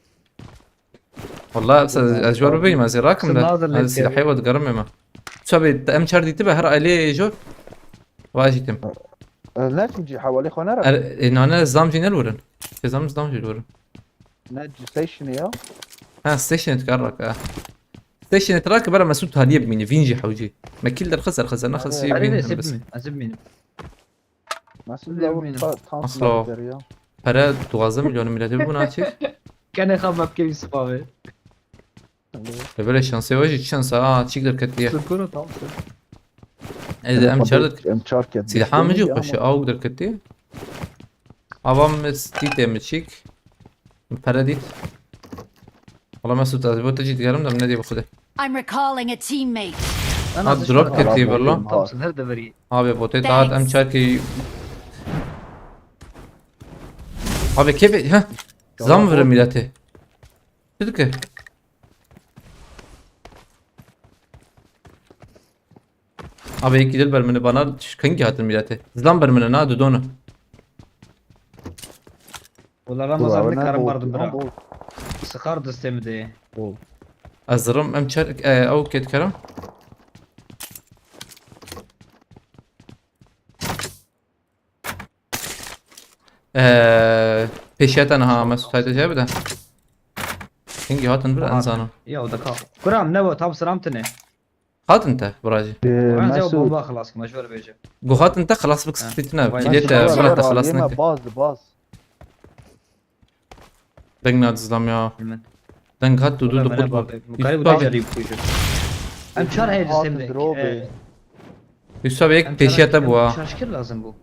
Wallah ez, ez ji wer bibêjim, ez ê rakim de. Lazım Ez ne silahê we digerim ême. Çavê te em çar dîtibe her ailê jor. Vajîtim. E, ne çû cî hewalê xwe nere? Er, e, nane zam jî nelwirin. Ke zam zam jî lwirin. Ne cî station ya? Ha, station et kar raka. Station et raka bera Mesut haliye bimîne. Vîn jî hewcî. Me kil derxist derxist naxist jî Evet. Erê vîn de bes. Sibmîn, ez bimînim. Nasıl Bilmiyorum. lavuk ta tam Asla o. Lazer ya? Pere duwazdeh milyon milete bû naçî. Kene xwe me bike Yusuf abi. E, böyle şansê we jî şansa. Aa, çîk derketiye. Sukuru tam sir. Ez de em çar dik. Em çar ket. Silahê min jî xweş e, awk derketiye. Avam stîtê min çîk. Pere dît. Wala Mesut, ez bo te jî digerim de min nedî bi xwedê. I'm recalling a teammate. Ha, drop ketî valla. Tam sir her deverî. Abi botê dahat em Thanks. çarkî. Abi kevê ha. Zam vire milletê. Çi dike? Abi yekî dil ber min bana kengî hatin milletê. Zlam ber min na dudona. Wala Ramazan ne karim bardim bira. Sıkar destê mi de. Ez zirim em çer e, ew ket kerim. Eee, pêşiya te niha Mesut hayde cevap bide. Hingî hatin bir enzanim. Ya o da ka. Kuram ne bu tam sıram tine. Hatin te biracî. Kuram cevap Mesut. Bomba xelas ki mecbur bêje. Gu hatin te xelas bik spîtine. Vay, Kilê te Mesut. bira te xelas Yeme neke. Baz baz. Deng nadizlam ya. Deng hat tu du du qut bak. Mukarib Yusuf abi. bacari buyur. Em çar heydi Hatin semde. drobe. Yusuf abi yek pêşiya te bû ha. Çar şikir lazım bu.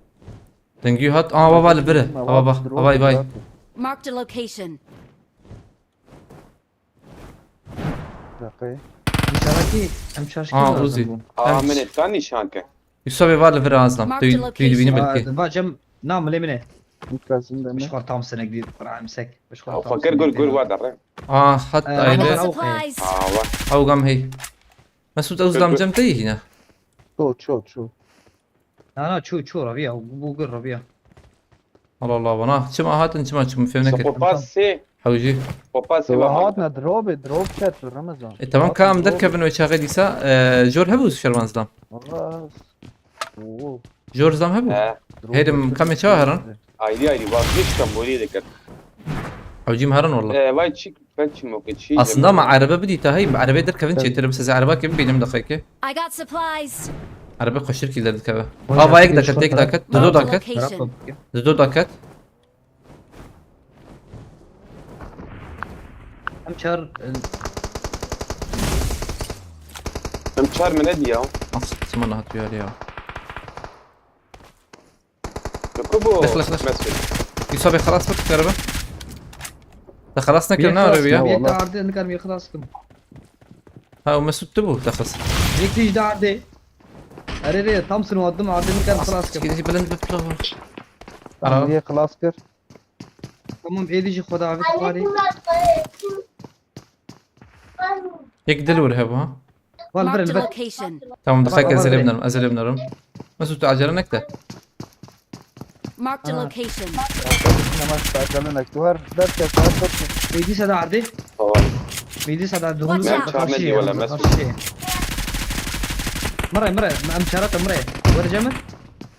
Dengî hat. Aa, va va li vir e. Va va. Vay vay. Marked a location. Dakika. Nişanaki em çar şikir Aa, lazım Uzi. bu. Aa, min êt ka nîşan ke. Yusuf abi va li vir azlam. Marked Tu location. tu bînî belkî. Aa, bacım nam lemine. Dikkatim de mi? Bişkor tam senek değil. Kuram sek. Bişkor Ew tam xwe kir gur gur wa derre. Aa, hat Ee, aile. Ramazan- Supplies. Aa, wa. Ew gam hey. Mesut ew zlam cem te yî hîne. Ço ço ço. Na na çu çu Rabia. Bu gur Rabia. Allah Allah bana. Çima hatin çima çim fêm nekir. Sopa pas sê. Hewjî. Sopa sê Wa wa. hat ne drobe drop ket Ramazan. E tamam ka em derkevin wê çaxê dîsa. E, jor hebû Şervan zlam. Allah. Oo. Jor zlam hebû. He. Herim kamê çawa herin? Ayrı ayrı vazgeç kambolî diket. Hewcî me herin walla. Ee, vay çik ben çim yok çi. Aslında ma erebe bidî ta hey, erebe derkevin çêtir, biz ereba kevin bînim daxeke. I got supplies. Erebe xweştir kî derdikeve. Ava yek daket, yek daket, dido daket, Location. dido daket. Em çar Em çar mine diya. Ah, çima nahat yar ya. Ku bu? Lix, lix, lix. Mesut. Yusuf abi xelas bik erebe. Te xelas nekir ne erebe ya? Yek de arde nikarim yek xelas kim. Ha, o Mesut tu bu te xelas. Yek de arde. Erê rê tam sinu adım arde nikarim xelas kim. Gidişi bilind bir plan var. Tamam, niye xelas kir? Tamam êdî jî xwe davet xwarî. Yek dil wir hebû ha. Val Marked bir a bir. Location. Tamam, Bak, dixek ez bak, ê lê bak. binerim, ez ê lê binerim. Mesut tu acele nekte. Marked a Ah. location. Hemen çıkartalım ekti var. Dört kez var, dört kez. Êdî se de ardê. Tamam. Bîdî sada duhun Watch out. Karşıya, Mesut. Karşıya. Mire, mire, em çare te mire. Were cemir.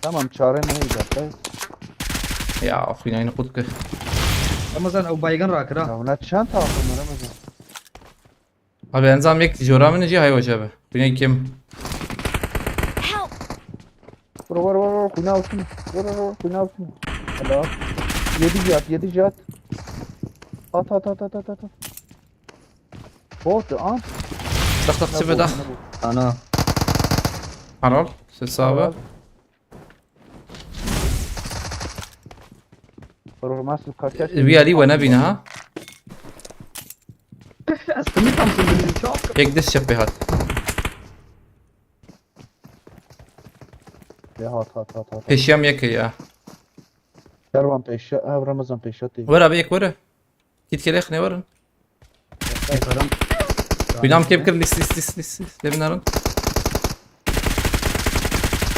Tamam, çare neydi? Ya, xwînayî qut kir. Ramazan, ew baygın rakir ha. Ya, ne çend takım var Ramazan? Abi, enzam yek jora min jî hay wece be. Xwînayî kim? Help! Vur, vur, vur, vur, xwîna olsun. Vur, vur, vur, xwîna olsun. Helal. Yedi jat, yedi jat. At, at, at, at, at, at. Bot, at. Dax, dax, çi be, dax. Ana. Helal. Ses abi. Helal. Vur, vur, Mesut, kaç yaş? Wî alî we nebîne ha? Ez kimi tam sınırım çok. Yek dest çepê hat. Ya hat, hat, hat, hat. Pêşiyam yek e ya. Kervan pêşiya, ev Ramazan pêşiya tê. Were abi, yek were. Kit kelê xine werin. Yukarı. Binam kep kir, lis, lis, lis, lis, lis. Demin arın.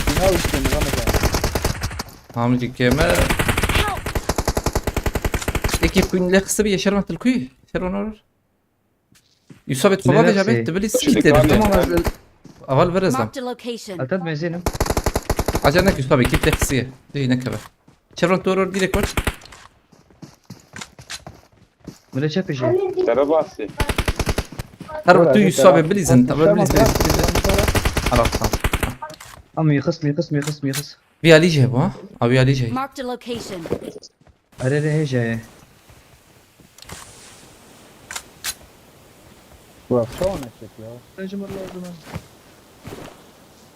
Bina üstüne Ramazan. Hamicik keme. Eki kuyn le kısa bir yaşar mı tilkuy? Ser onu olur. Yusuf et, baba, veja bet, tibili siktir. Tamam, az. Aval verezam. Marked a location. Altat benzinim. Acanek Yusuf abi, kit le kısa. Değil, ne kadar. Chevron, doğru, direkt koş. Mire çepê jî. Tere basî. Her tu Yusuf abi bilîzin, tabi bilîz, bilîz, bilîz. Ara, tamam. Am yixis, yixis, yixis, yixis. Vî alî jî hebû, ha? A vî alî jî. Marked a location. Erê, erê, hêja ye. Ulan, çawa neçek ya? Tecmur lazım ha.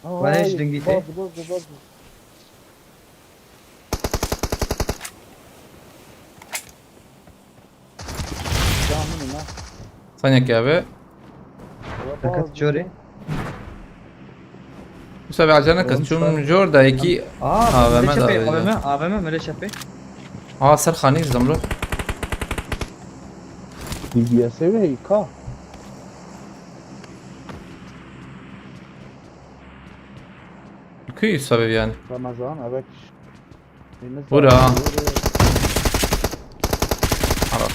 Aa, Bana hiç hayır, dingî te. Bozdu, bozdu, bozdu. Camını lan. Sanya ki abi. Fakat çori. Bu sefer ajanı kız çum jor da iki. Aa, A V M de çepe, A V M, A V M, mele çepe. Aa, ser xanî zamlo. D B S ve ka. Kuyu sebebi yani. Ramazan, evet. Bura. Ara.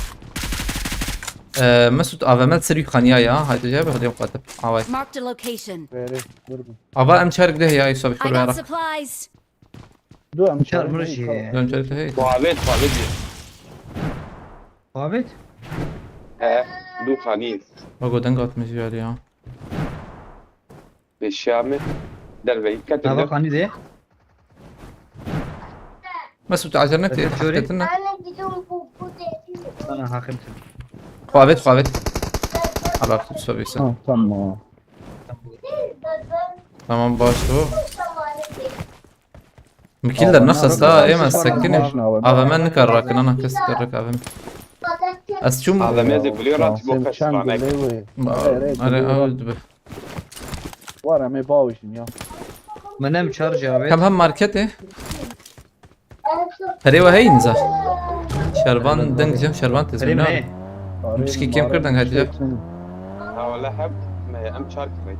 Ee, Mesut, A V M ser yukarıya ya. Haydi cevap hadi yok artık. Avay. Marked a location. Veri, dur bir. Ava em çarık de ya, Yusuf, I got supplies. Dur, em çarık de. Em çarık de, hey. Tuvalet, tuvalet diye. Tuvalet? He, du xanî. Bak o deng atmış ya. Pêşiya me derveyî ketin. Nava xanî de. Mesut, acele nekle, hakikaten ne? Ana, hakim. Xavet, xavet. Allah tutsa bir sen. Ha, tamam. Tamam, başla. Mikiller ne xista, ema sekine. A V M nikar rakina, na kes kar rak A V M. Ez çum. A V M de biliyor, rahat bu kaç tane. Are, are, be. Were em ê bawêjin ya. Min em çar cavê. Hem hem marketê. Perê we heyî niza. Şervan deng cem şervan tezgîna. Pişkî kêm kir deng hatice. Ha wala heb me em çar kirey.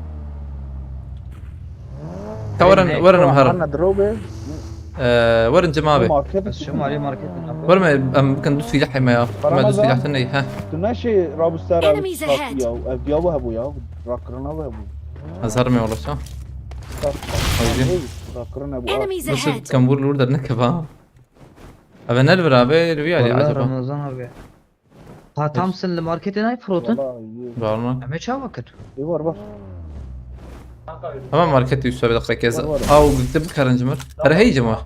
Ka werin, werin em herin. Ana drobe. Ee, werin cem abi. Market. Ez şu mali market. Werin em bikin du silah heme ya. Me du silah tine he. Tu neşê rabistera. Enemies ahead. Ya, ev diya we hebû ya. Rakirina we hebû. Ez herim ê wele ça. Rakirina hebû. Enemies ahead. Nasıl kambur lur der ne keva? Abi ne bir abi, bir yani acaba? Ramazan abi. Ha, Thompson li marketê nayê firotin? Var mı? Em ê çawa kir? Ê, var, var. Hemen marketê üstüne bir dakika kez. Var, var. Aw, gitti bir karıncı mı? Her hey cema.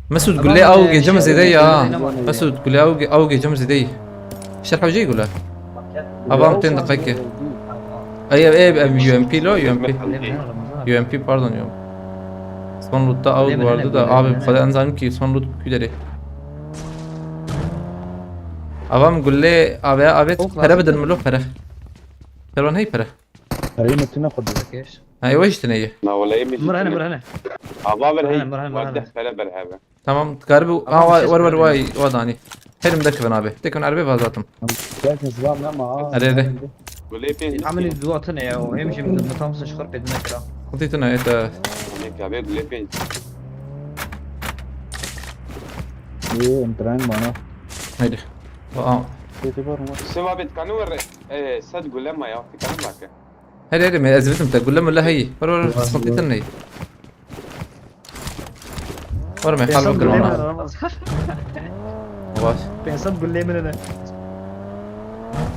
Mesut, gule aw gecem zede ya. Mesut, gule aw ge-, aw gecem zede. Şerh hocayı gule. Avam ten dakika. Ay, ay, ay, U M P lo, U M P. U M P, pardon, U M P. Son lootta aw vardı da abi, bu kadar enzanım ki son loot küleri. Avam gülle abi, abi, para bedel mi lo, para? Kervan hey para. Parayı metine koydu. Ha, yavaş işte neyi? Na wala yemin. Mırhane, mırhane. Ava ver hey. Mırhane, mırhane. Wadde para berhebe. Tamam, garibi. Aa, var, var, var, var, danî. Herim de kivin abi. Tekun erbe vazatim. Belki zıvam ama ha. Hadi, hadi. Gulê pênc. Amini duatine ya, o hem şimdi tam sıçkır pedine kira. Hadi tına et. Ne kabe gulê pênc. İyi, Brian bana. Haydi. Aa. Yedi var mı? Siva bit kanı ver. E, sed gule ma ya. Kanı bak. Her yerim ez bitim te gule mule heyi. Var var var sıkıntı yeter ney. Var mı hal bakın ona. Baş. Pensam gullemine ne?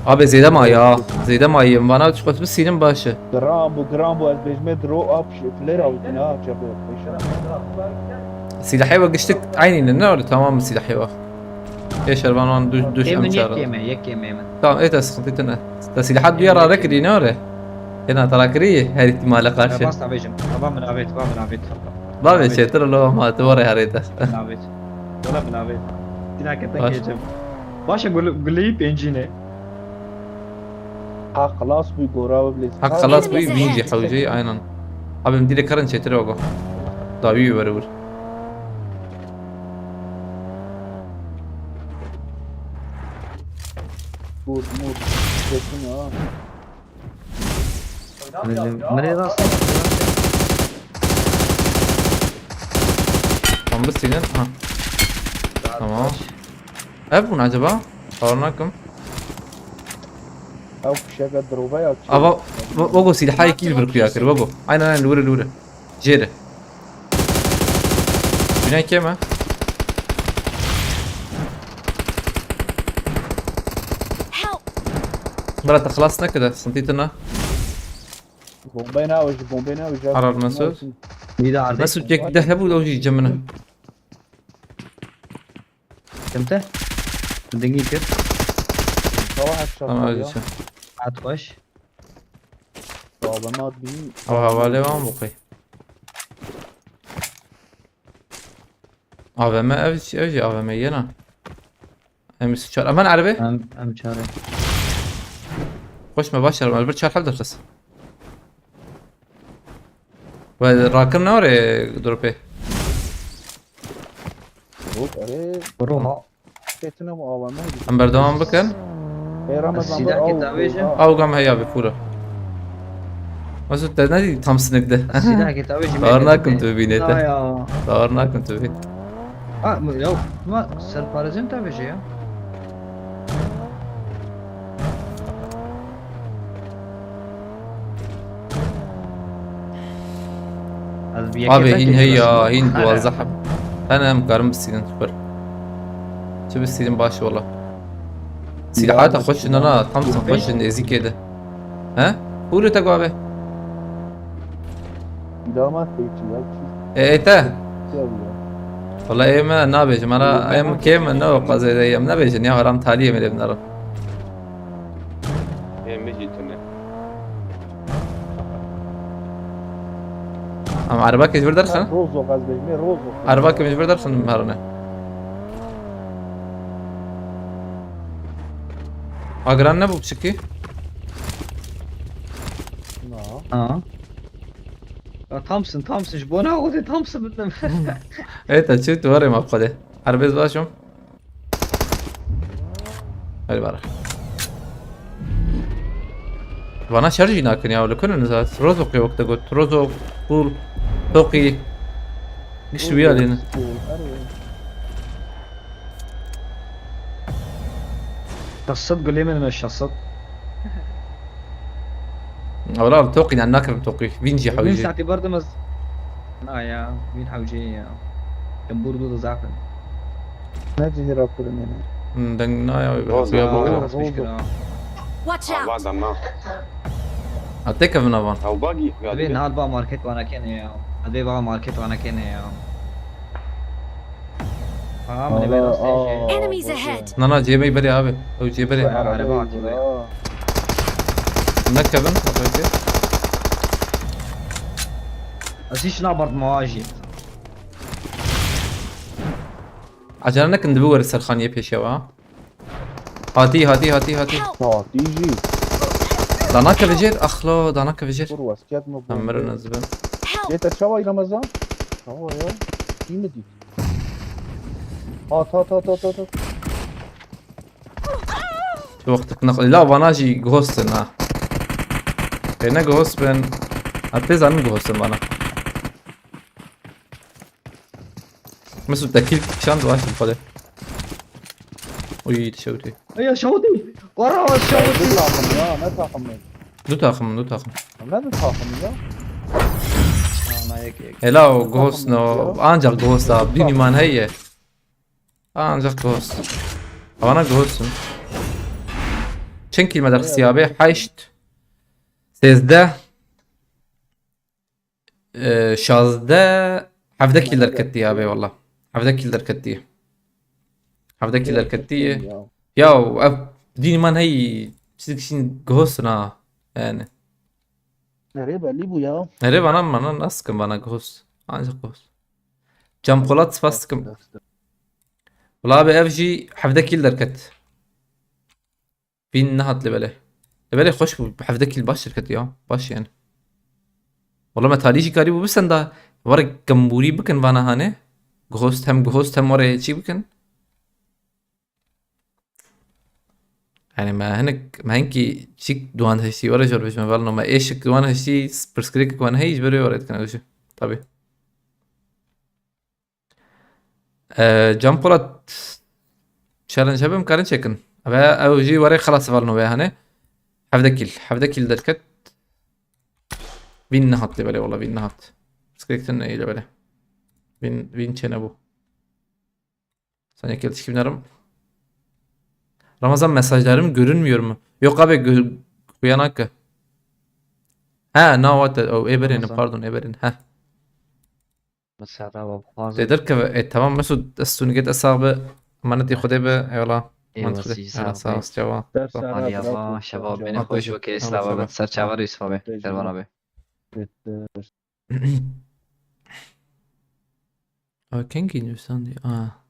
Abi zeyde ma ya. Zeyde ma yiyeyim. Bana çıkart bir silim başı. Gram bu gram bu ez bejme draw up flare out ne ha çabuk. Silahı bak işte aynı ne öyle tamam mı silahı bak. Yaşar bana düş düş Emin amçara. Yek yeme, yek yeme hemen. Tamam et sıkıntı yeter ne. Da silahı duyar ara kiri ne öyle. Yine tara kiri her ihtimale karşı. Bas tabicim. Tamam mı Navit, tamam mı Navit? Babe çetir lo ma tu var harita. Navit. Valla mı Navit? Dilaketten Baş. Geçeceğim. Başa gülü, gülüyü pencine. Ha xelas bû gora we bilêz. Hak xelas bû Enemies min jî ahead. hewceyî aynen. Abi min dîlê karin çêtir ogo. Dawî wî were wir. Mûr mûr. Kesin ha. Mire rast. Tam bir silin. Ha. Tamam. Ev bu ne acaba? Harnakim. Ew fişeke droba ya. Ava bu bu silahı iki bir kuya kir bu. Aynen aynen lure lure. Jere. Güney keme. Help! Bira te xelas nekide, sintî tuna. Bombayı ne alıcı, bombayı ne alıcı? Arar Mesut. Bir de artık. Mesut yek de hebu da uji cemine. Kimte? Dingi kir. Savaş aşağı. Tamam öyle şey. At baş. Sağlama at bin. Ama havale var mı bu kay? A V M ev şey, ev şey A V M yena. Em sıçar. Aman araba. Em em çare. Koşma başlar. Elbir çarpar da kız. Ve rakım ne var e drope? Yok, e, Roha. Ketine bu avana. Em berdewam bikin. E Ramazan Silah bu kitabı av- için. ha. Ew gam heya bi pûra. Mesut te nedî tam sinik de. Silah kitabı için. Dar nakim tu bîne te. Ya. Dar nakim tu bîne. Ha, bu yok. Ama serparezin tabii şey ya. Az bir Abi yeke hîn tek heya, yapıyorsun. hîn Hala. duwazdeh heb. Hene em karim bisînin super. Çi bisînin baş wala. Silahata xweş nana, tam sen xweş nêzîkê de. He? Pûlê te guave. Damat peki ya. E, e te. Şey ya. Wala ê me nabêjim, ana em kêm ne o qazê de em nabêjin ya haram taliyê me lê binaro. Ê min jî tune. Ama erbakê ji vir derxin. Rozo gaz bejme, Rozo. Erbakê min ji vir derxin herine. Agran ne bu çiki? Na. Ha. Ya Thompson, Thompson, ji bona xwe Thompson bitim. Evet, açık duvarım akade. Arbez başım. Hadi bara. Bana şarj inakin ya, öyle könün zaten. Rozo yok da got. Rozo, full, toki. Güçlü bir aleni. Şahsat gülê min me şahsat. Wala toki ne nakirim toki. Vinci Min hawiji. saati bardim ez. Na ya, min hawji ya. Em burdu da zaten. Ne cihira kurum yani. Hmm, deng na ya. Rozo. Ya bu. Rozo. Rozo. Fikra. Watch Ava out! dama. Atek evin avan. Ew bagî. Abi ne hal ba market vana kene ya. Abi ba market vana kene ya. Aha, mı ne Aa, ben aa. rastlayacağım. Enemies ahead! Nana cê me berê abi. Ew cê berê. Ha, araba atıyor. Ne kevin? Abi. Ez hiç nabartma aji. Acele nekin dibi were serxaniye pêşewa. Hatî, hatî, hatî, hatî. Help! Saati jî. Dana kevijêr, axlo, dana kevijêr. Kur weskiyat mı bu? Em mirin ez bin. Help! Yete çawa Ramazan? Çawa ya? Kim mi diyor? At at at at at. At. Wextik naq la vana jî ghost in ha. Ê ne ghost bin. Ha tê zanin ghost in vana. Mesut te kil kişand vay xwedê. Uy tişewtê. Ey şawtî. Wara şawtî. Du takım ya, ne takımı? Du takım, du takım. Ne du takım ya? Ana yek yek. Hela o Ghost no, ancak Ghost abi, dünî man heye. Ancak Ghost. Bana Ghost'un. Çend kill me derxisiye abi? Heşt. Sêzdeh. Ee, şazdeh. Hevdeh kill derketiye abi valla. Hevdeh kill derketiye. Hevdeh kill derketiye. Ya ev dînî man hey çizik şîn Ghost'un ha. Yani. Nereye belli bu ya? Nereye bana, bana nasıl kim bana Ghost? Ancak Ghost. Can Polat spas dikim. Wala abi ev jî hevdeh kill derket. Vîn nehat li belê. Li belê xweş bû. Hevdeh kill baş derket ya. Baş yani. Wala me talî jî karî bû bisenda. Were gembûrî bikin vana hanê. Ghost hem Ghost hem were çî bikin. Yani me hinek, me hinkî çîk duwan heştî were jor bêjme velno me êşik duwan heştî pirsgirêkek wan heyî ji berê were dikin ew jî. Tabii. Ee, Can Polat challenge hebe em karin çekin. Ve ew jî were xelas velno ve hani. Hevdeh kill. Hevdeh kill derket. Vîn nehat lê belê wala vîn nehat. Pirsgirêk tune yê lê belê. Vîn, vîn çêne bû. Saniye gel çekimlerim. Ramazan mesajlarım görünmüyor mu? Yok abi gö- uyanaka. Ha, na what? O Eberin, Ramazan. Pardon Eberin. Ha. Mesela baba fazla. Dedir ki e, tamam Mesut, ez tu niket hesabı emaneti Xwedê be, eyvallah. Eyvallah, Mantıklı. Siz abi. Sağ ol, cevap. Ders Hadi ara ya bırak ba, Yusuf şebap abi, beni cevap hoş ver. Bak, Yusuf abi. Tamam, tamam. Serçe var Yusuf abi. Tecrübe. Derman abi. Bitti. Aa, kengî nivîsandî? Aa.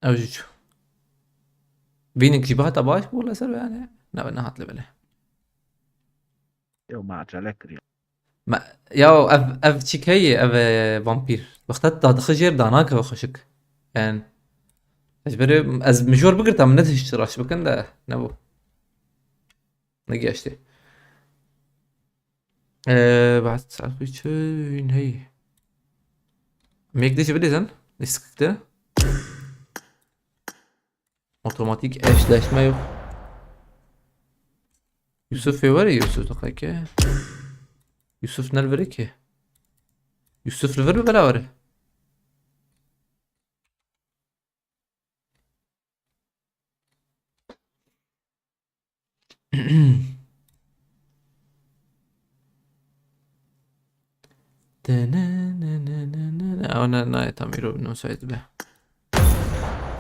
Ew jî çû. Vînik jî bihata baş bû li ser yani. Nebe nehat li belê. Ew me acele kiriye. Me, ya ev, ev çîk heye, ev, e, vampîr. Wexta dadixi jêr danakeve xweşik. Yani, ez berê, ez mijor bigirta min nedihişt raş bikin de, nebû. Negeştê. Ee, بعد ساعت بچون هی. Mêk de jî bilêzin. Lîstikte. Otomatik eşleşme yok. Yusuf ê were Yusuf diqeke. Yusuf ne li vir ki? Yusuf li vir bi bela were. Ew ne, nayê tam îro bi nûsayê dibe.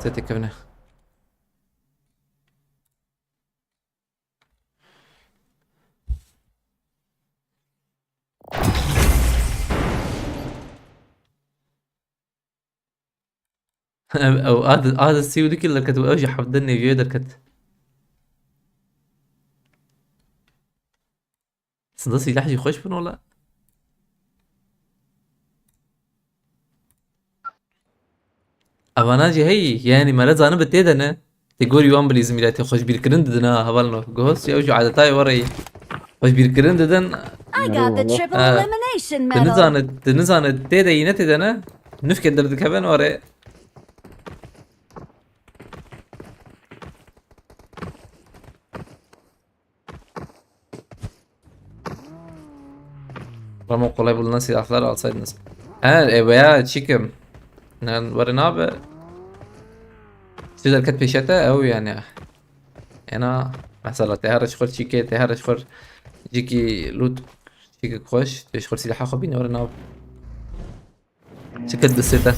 Zetê kevne. Ew, ew, a di, a di sî û du kî derket û ew jî hevdeh nêviyê derket. Aslında silah jî xweş bin ola. Evana jî heyî, yani me re zanibe tê de ne. Tê gorî wan bilîzim îre tê xweşbîrkirin didin ha, hevalno. Gost ya jî adetayê we re yî. Xweşbîrkirin didin. I got the triple Ha. Elimination medal. Dinizane, dinizane tê de yî ne tê de ne. Nifke derdikevin were. Ama kolay bulunan silahlar alsaydınız. He, e, veya çikim. Nan var ne abi? Siz hareket peşete ev yani. Ena mesela te her şoför çike, te her şoför ciki loot, ciki koş, te şoför silahı xo bin var ne abi? Çiket distê te.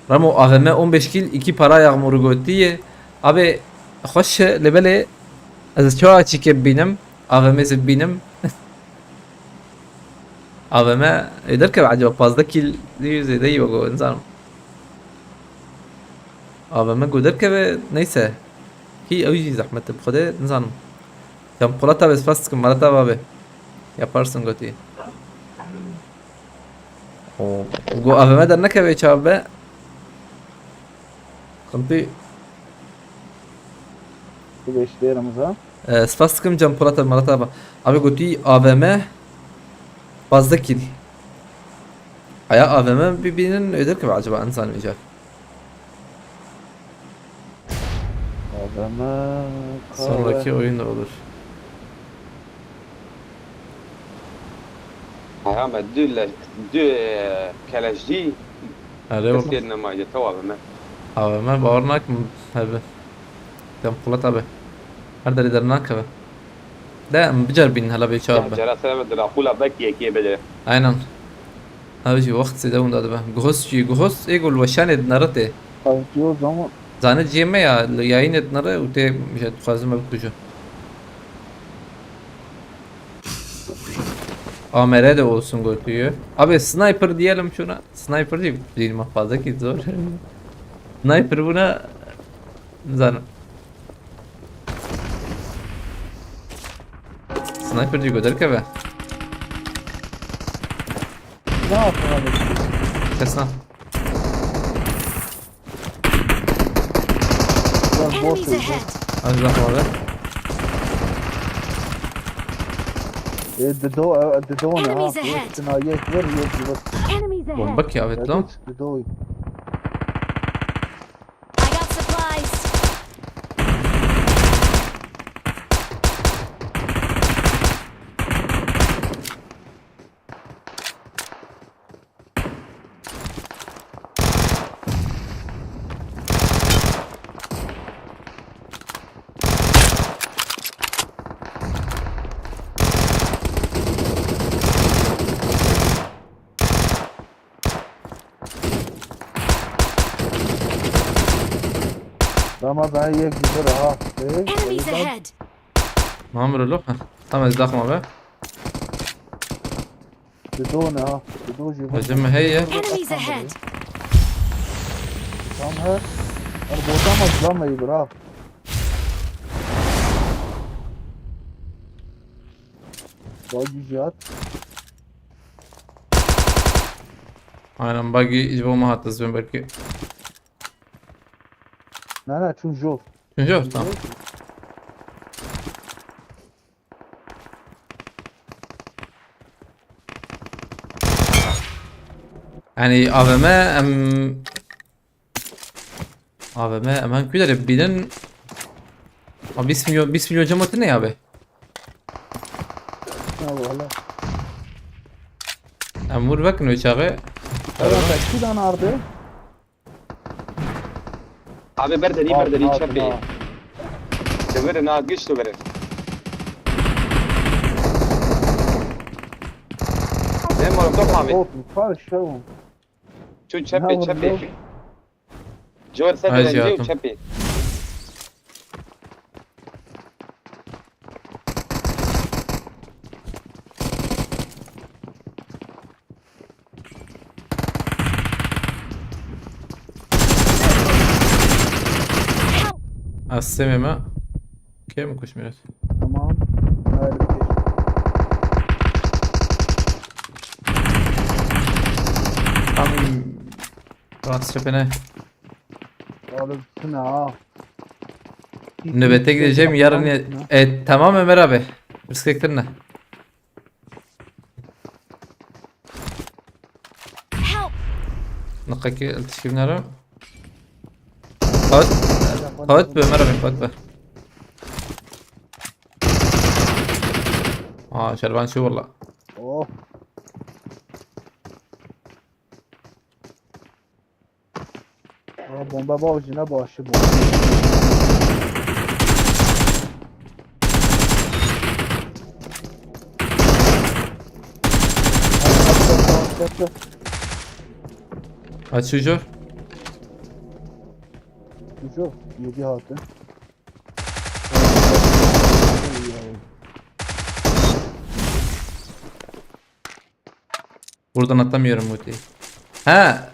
Ramo A V M on beş kil, iki para yağmuru gotiye. Abi, xweş e, lê belê ez çawa çîkê bibînim? A V M zî bibînim. A V M, ê derkeve acaba pazdeh kil zî zêde yî wego, nizanim. A V M go derkeve, neyse. Kî ew jî zehmet e, bi Xwedê nizanim. Can Polat abi, spas dikim, Malat abi abi. Yaparsın gotî. O, go A V M dernekeve çav be. Sıkıntı. Bu geçti yanımıza. E, spas dikim Can Polat abi, Malat abi. Abi gotî A V M fazla kill. Aya A V M bibînin, öder ki acaba insan vêca. A V M kahve. Sonraki oyun da olur. Aha, me du le-, du, e, keleşcî. Erê, kes wala. Yerine mayde, tev A V M. A V M bawer nakim hebe. Can Polat abi. Her derê dernakeve. De em biceribînin hela bê çawa bibe. Cara sere me diraqula belkî yekê bide. Aynen. Ew jî wext zêde winda dibe. Guhos jî, guhos ê ku li weşanê dinere tê. Xalçî o zaman. Zane cihê me ya, li yayînê dinere û tê, ji dixwazim me bikuje. A M R de olsun gotiye. Abi sniper diyelim şuna. Sniper jî dînî me fazla ki zor. Sniper buna nizanim. Sniper jî go derkeve. Ne yaptın abi? Kes na. Biraz boş Enemies ver, boş. Ahead! Ez zahmet abi. E, dido, e, dido ne ha? Enemies ahead! Yek tına yek ver, yek vur. Enemies ahead! Bomba ki, evet lan. Evet, dido. I got supplies. Ramazan yek gibi rahat. Enemies ahead! Mam rolo. Heh. Tam ez daxma be. Dido ne ha? Dido jî. Hecim heye. Enemies ahead! Tam he. Er bota ma zame bira. Bagi jat. Aynen, bagi ji bo me hat, ez bên belkî. Ne, ne, çûn jor. Çûn jor, tamam. Yani A V M em, A V M em hem kuyder bînin. A, bîst milyon, bîst milyon cem ne abi? Ya valla. Em vur vekin o çağı. Evet, kî dan ardı? Abi berderî, abi, berderî abi, çepê. Abi. Devirin ha, giş devirin. Ne molotof abi? Hop, yukarı şey oldu. Şu çepê, çepê. Cor ser direncî û çepê. Ez semê me. Kê mi kuş miret? Tamam. Hayır, bir şey. Tam rast çepene. Oğlum, bu ne ha? Nöbete gideceğim yarın. E, tamam Ömer abi. Risk ettirme. Help! Naqaki iltişkim nere? Kağıt. Kağıt be Ömer abi, kağıt be. Aa, şervan şu valla. Oh. Aa, bomba baş, yine başı bomba. Açıyor. Ucu, yedi altı. Buradan atamıyorum ultiyi. Ha.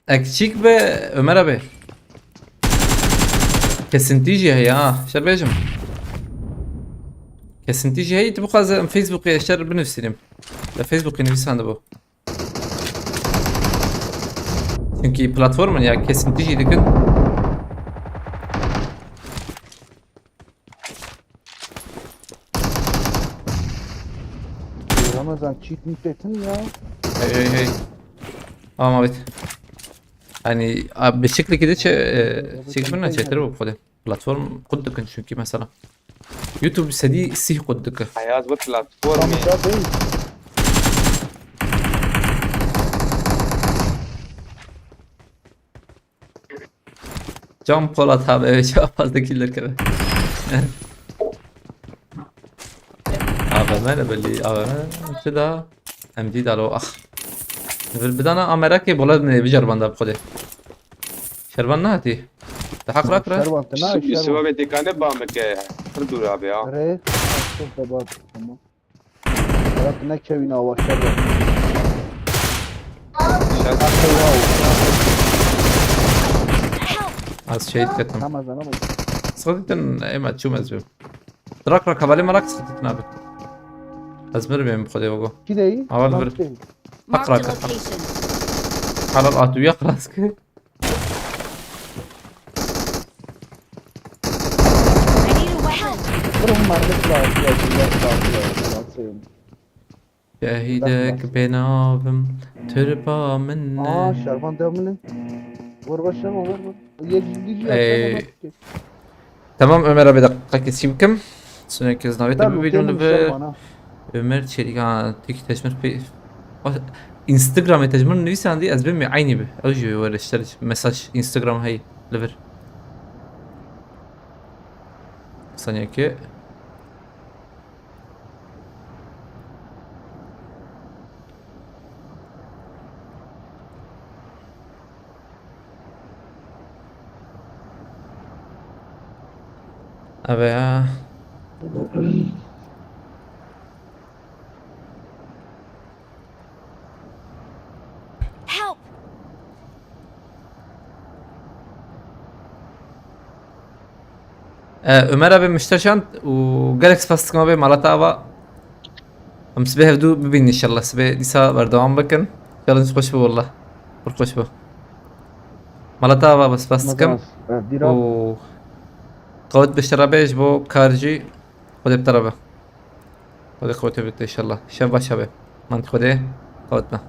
Eksik be Ömer abi. Kesintî jî heye ha. Şer bêjim. Kesintî jî heye, tu bixwaze em Facebookê şer binivîsînim. Li Facebookê nivîsandibû. Çünkü platformun ya kesintî jî dikin. Ramazan, cheat mi tetin ya? Hey hey hey. Ama bit. Yani abi, bisiklet gidince e, siklet ne çetir bu kode. Platform kod dikin çünkü mesela. YouTube sedî sih kod dike. Ayaz bu platform. Tamam, değil. Can Polat abi, evet, çok fazla killer keve. A V M ne belli, A V M çi da? M D dalo, ah. Bir, bir dana A M R ke bola ne bijar banda bu kadar. Şervan ne hati? Daha krak krak. Şervan, tına, Şervan. Şervan. Sebebê dikane ba me ke. Pir dûr abi ya. Re, çok da bak, tamam. Bırak ne kevin hava, Şervan. Şervan. Az şehit ketim. Tamam, tamam. Sıkıntı ema çum ez bim. Rak rak, havale merak sıkıntı abi. Ez bir bim bu kadar yogo. Ki değil? Aval bir. Marked a location. Halal at uyak raskı. I need a weapon. Bırakın marked var. Şehîdek bênavim, tirba min ne. Aa, Şervan dev min e. Vur, vur, Şervan, vur, vur. Yek, yek, yek, Ey. Şervan, vur. Tamam Ömer abi, dakika kesî bikim. Sonraki ez navê te bibînim li vir. Ömer Çelik, ha, tek tecmir pe-, Instagramê tecmir nivîsandî, ez bim eynî bi. Ew jî were işte mesaj Instagram hey li vir. Saniyeke. Eve ya. Help! E, Ömer abi mişterşand û gelek spas dikim abi mala te ava. Em sibê hevdû bibînin inşallah. Sibê dîsa berdewam bikin. Challenge xweş bû wallah. Pir xweş bû. Mala te ava spas dikim. Û qewet bi te re be ji bo kar jî Xwedê bi te re be. Xwedê qewetê bide inşallah. Şev baş be. Mantî Xwedê qewet be.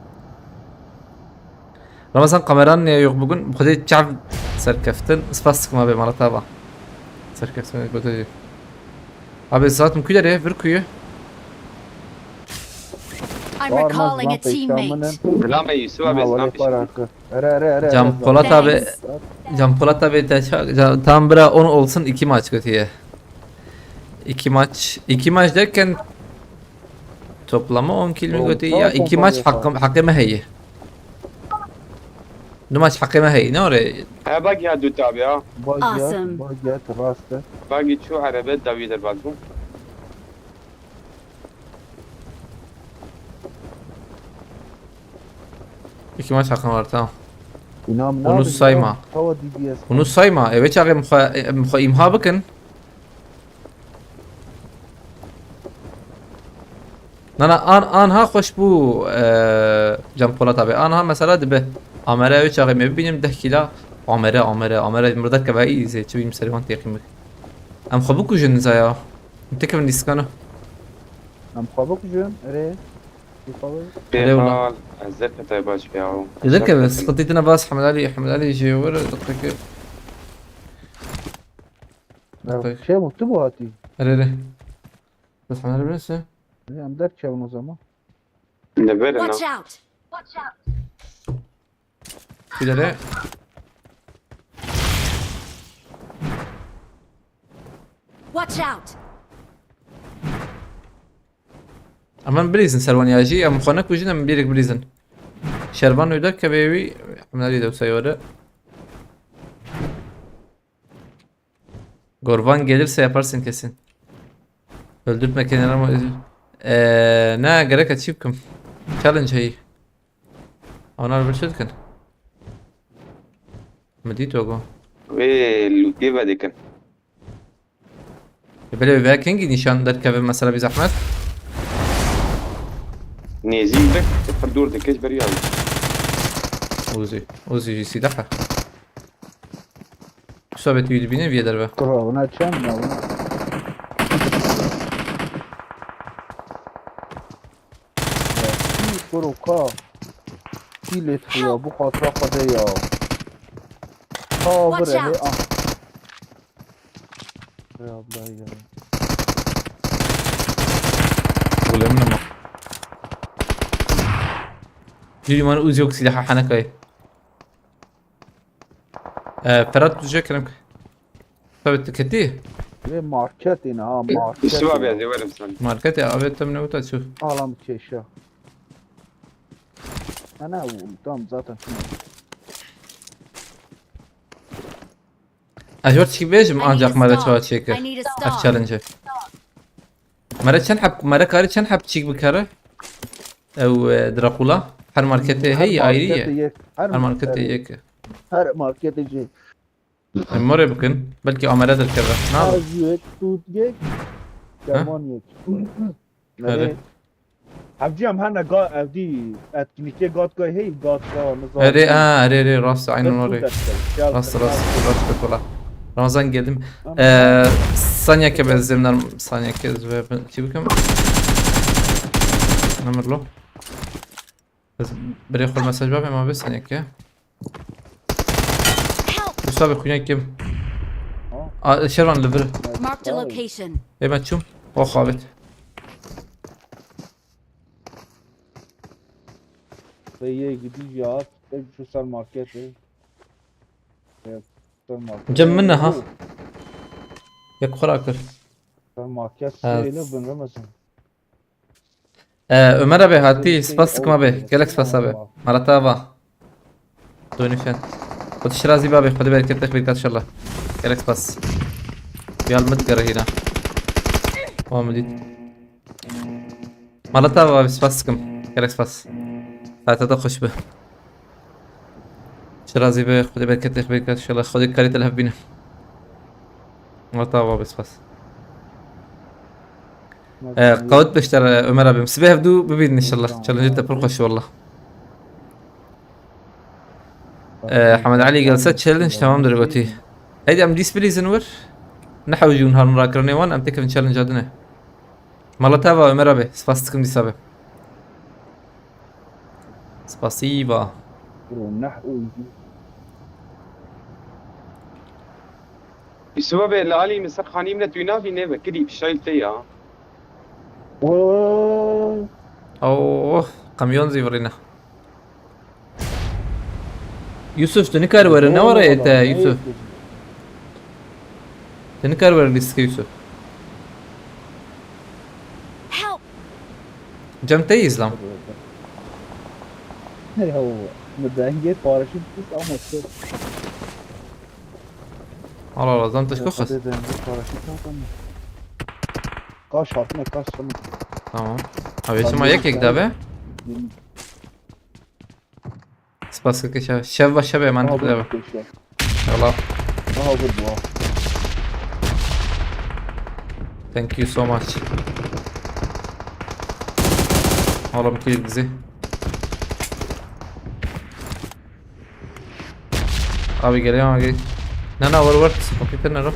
Ramazan kameran niye yok bugün? Xwedê çav serkeftin. Spas dikim abi mala te ava. Serkeftin gote. Abi zaten ku derê, vir kuyu. I'm recalling a teammate. Selam Yusuf abi, selam. Ere, ere, ere, Can ere, Polat abi, Thanks. Can Polat abi te ça-, Can, tam bira on olsun, iki maç götüye. İki maç, iki maç derken toplama on kill mi götüye? Ya, iki maç hakkım, hakkı mı heye? Du maç hakkı mı heye? Ne oraya? He, bak ya, dut abi ya. Awesome. Bak ya, bak ya, rast e. Bak ya, şu araba David Erbakan. İki maç hakkın var, tamam. Onu sayma. Onu sayma. Evet, çağı mixwe, mixwe imha bikin. Nana, an, anha xweş bû, e, Can Polat abi. Anha mesela dibe. Amere ew çağı me bibînim deh kîla. Amere, amere, amere. Mirda kevayî zê. Çi bînim serê wan têqîm bik. Em xwe bikujin zaya. Em têkevin lîstikana. Em xwe bikujin, erê. Erê wala. Pêmal, ez zêr ketay baş be ya. Zêr keve, sıkıntı tine bas, Hemed Ali, Hemed Ali jê were, dakika. Dakika. Şey mi, tu bu hatî? Erê, erê. Bas Hemed Ali birisi. Em derkevin o zaman. Ne verin ha? Watch out! Şilere. Watch out! Aman bilîzin serwan ya jî, em xwe nekujin, em birêk bilîzin. Şervan öde kevê wî, em nerî de wisa yore. Gorvan gelirse yaparsın kesin. Öldürtme kendini ama... Eee, ne gerek açıp kim? Challenge heyî. Onlar bir şey dikin. Min dît wego. Wê lûtê vedikin. Belê wê veya kengî nîşan derkeve mesela bir zahmet. Nêzî bek, pir dûr dike ji ber wî. Uzî. Uzî jî sîlehe. Sabit wî dibîne vîye derve. Kuro, buna çend ne buna? Ya, kuro ka. Kî lê xiya, bu xatira xwe de ya. Ha, Watch vire, he, out. Ah. Ey Abdullah ya. Gulem ne ma? Jî man Uzi yok, silahı hanakay. Ee, Ferhat Düzce kerem. Tabii, tu ketî? Lê marketê ne ha, marketê. Yusuf abi, ya. Ez ê werim sen. Marketê, abi, tam ne uta çu. Alam keşa. Ana, tam zaten. Ez wê çîk bêjim, ancak me re çawa çêkir. I need a star. Ev challenge. Me re çend heb, me re karî çend heb çîk bikere? Ew, e, Drakula. Her marketê heyî, ayrî ye. Her marketê yek. Her marketê yek. Em morê bikin. Belkî amere derkeve. Na. Ez yek, tu yek. Ha? Kervan yek. Erê. Hevcî em hene ga-, evdî etkinlikê gatkayê hey, gatka, nizam. Erê, ha, erê, erê, rast, aynen orê. Rast, rast, rast, rast, wala. Ramazan geldim. Tamam. Ee, saniyeke ben zemden, saniyeke zve ben, çi bikim? Namırlo. Ez birê xwe mesaj babê ma bê saniyeke. Help! Usta bi xuynek kim? A, Şervan li vir. Marked a location. Ê ben çûm. O xavit. Ve yê gidî ya, tek şu ser marketê. Ser marketê. Cem min ne ha? Yek xwe rakir. Ser market. Evet. Seyli bin Ramazan. Ee, Ömer abi hatî, spas dikim abi. Gelek spas abi. Marata ava. Dönüşen. Xwedî şirazî be abi. Xwedî bereket, bereket inşallah. Gelek spas. Yal mit gerehîna. O min dît. Marata ava abi, spas dikim. Gelek spas. Saete de xweş be. Şirazî be. Xwedî bereket, bereket inşallah. Xwedî karî te li hev bîne. Marata ava abi, spas. Ee, qawet beşter, e, Ömer abim. Sibê hevdû bibînin inşallah. Challenge te pir xweş wallah. Ee, Hemed Ali gelse challenge tamamdır gotî. Heydi em dîs bilîzin wir. Ne hewcî hûn har min rakirinê wan, em têkevin challenge adine. Mala te va Ömer abi. Spas dikim dîsa be. Spasiba. Bro, neh û Yusuf abi, li alî min ser xanî min e, tu nabî nê vekirî fişayl te ya. Oo. Oh, kamyon zî virîne. Yusuf, tu nikar were, ne were ete Yusuf? Tu nikar were lîstikê Yusuf. Help! Cem te îzlam. Hey, hawo. Min dengê paraşüt kis ama çok. Allah Allah, zam tişko xist. Dengê paraşüt ama. Kaç hatine, kaç tamam. Tamam. Abi, şima yek yek dabe. Spas keke şev. Şev baş şev emanet. Aha, bu şev. Eyvallah. Aha, bu, bu. Thank you so much. Oğlum, kill bizi. Abi geliyorum abi. Ne ne var var? Okey, ne o?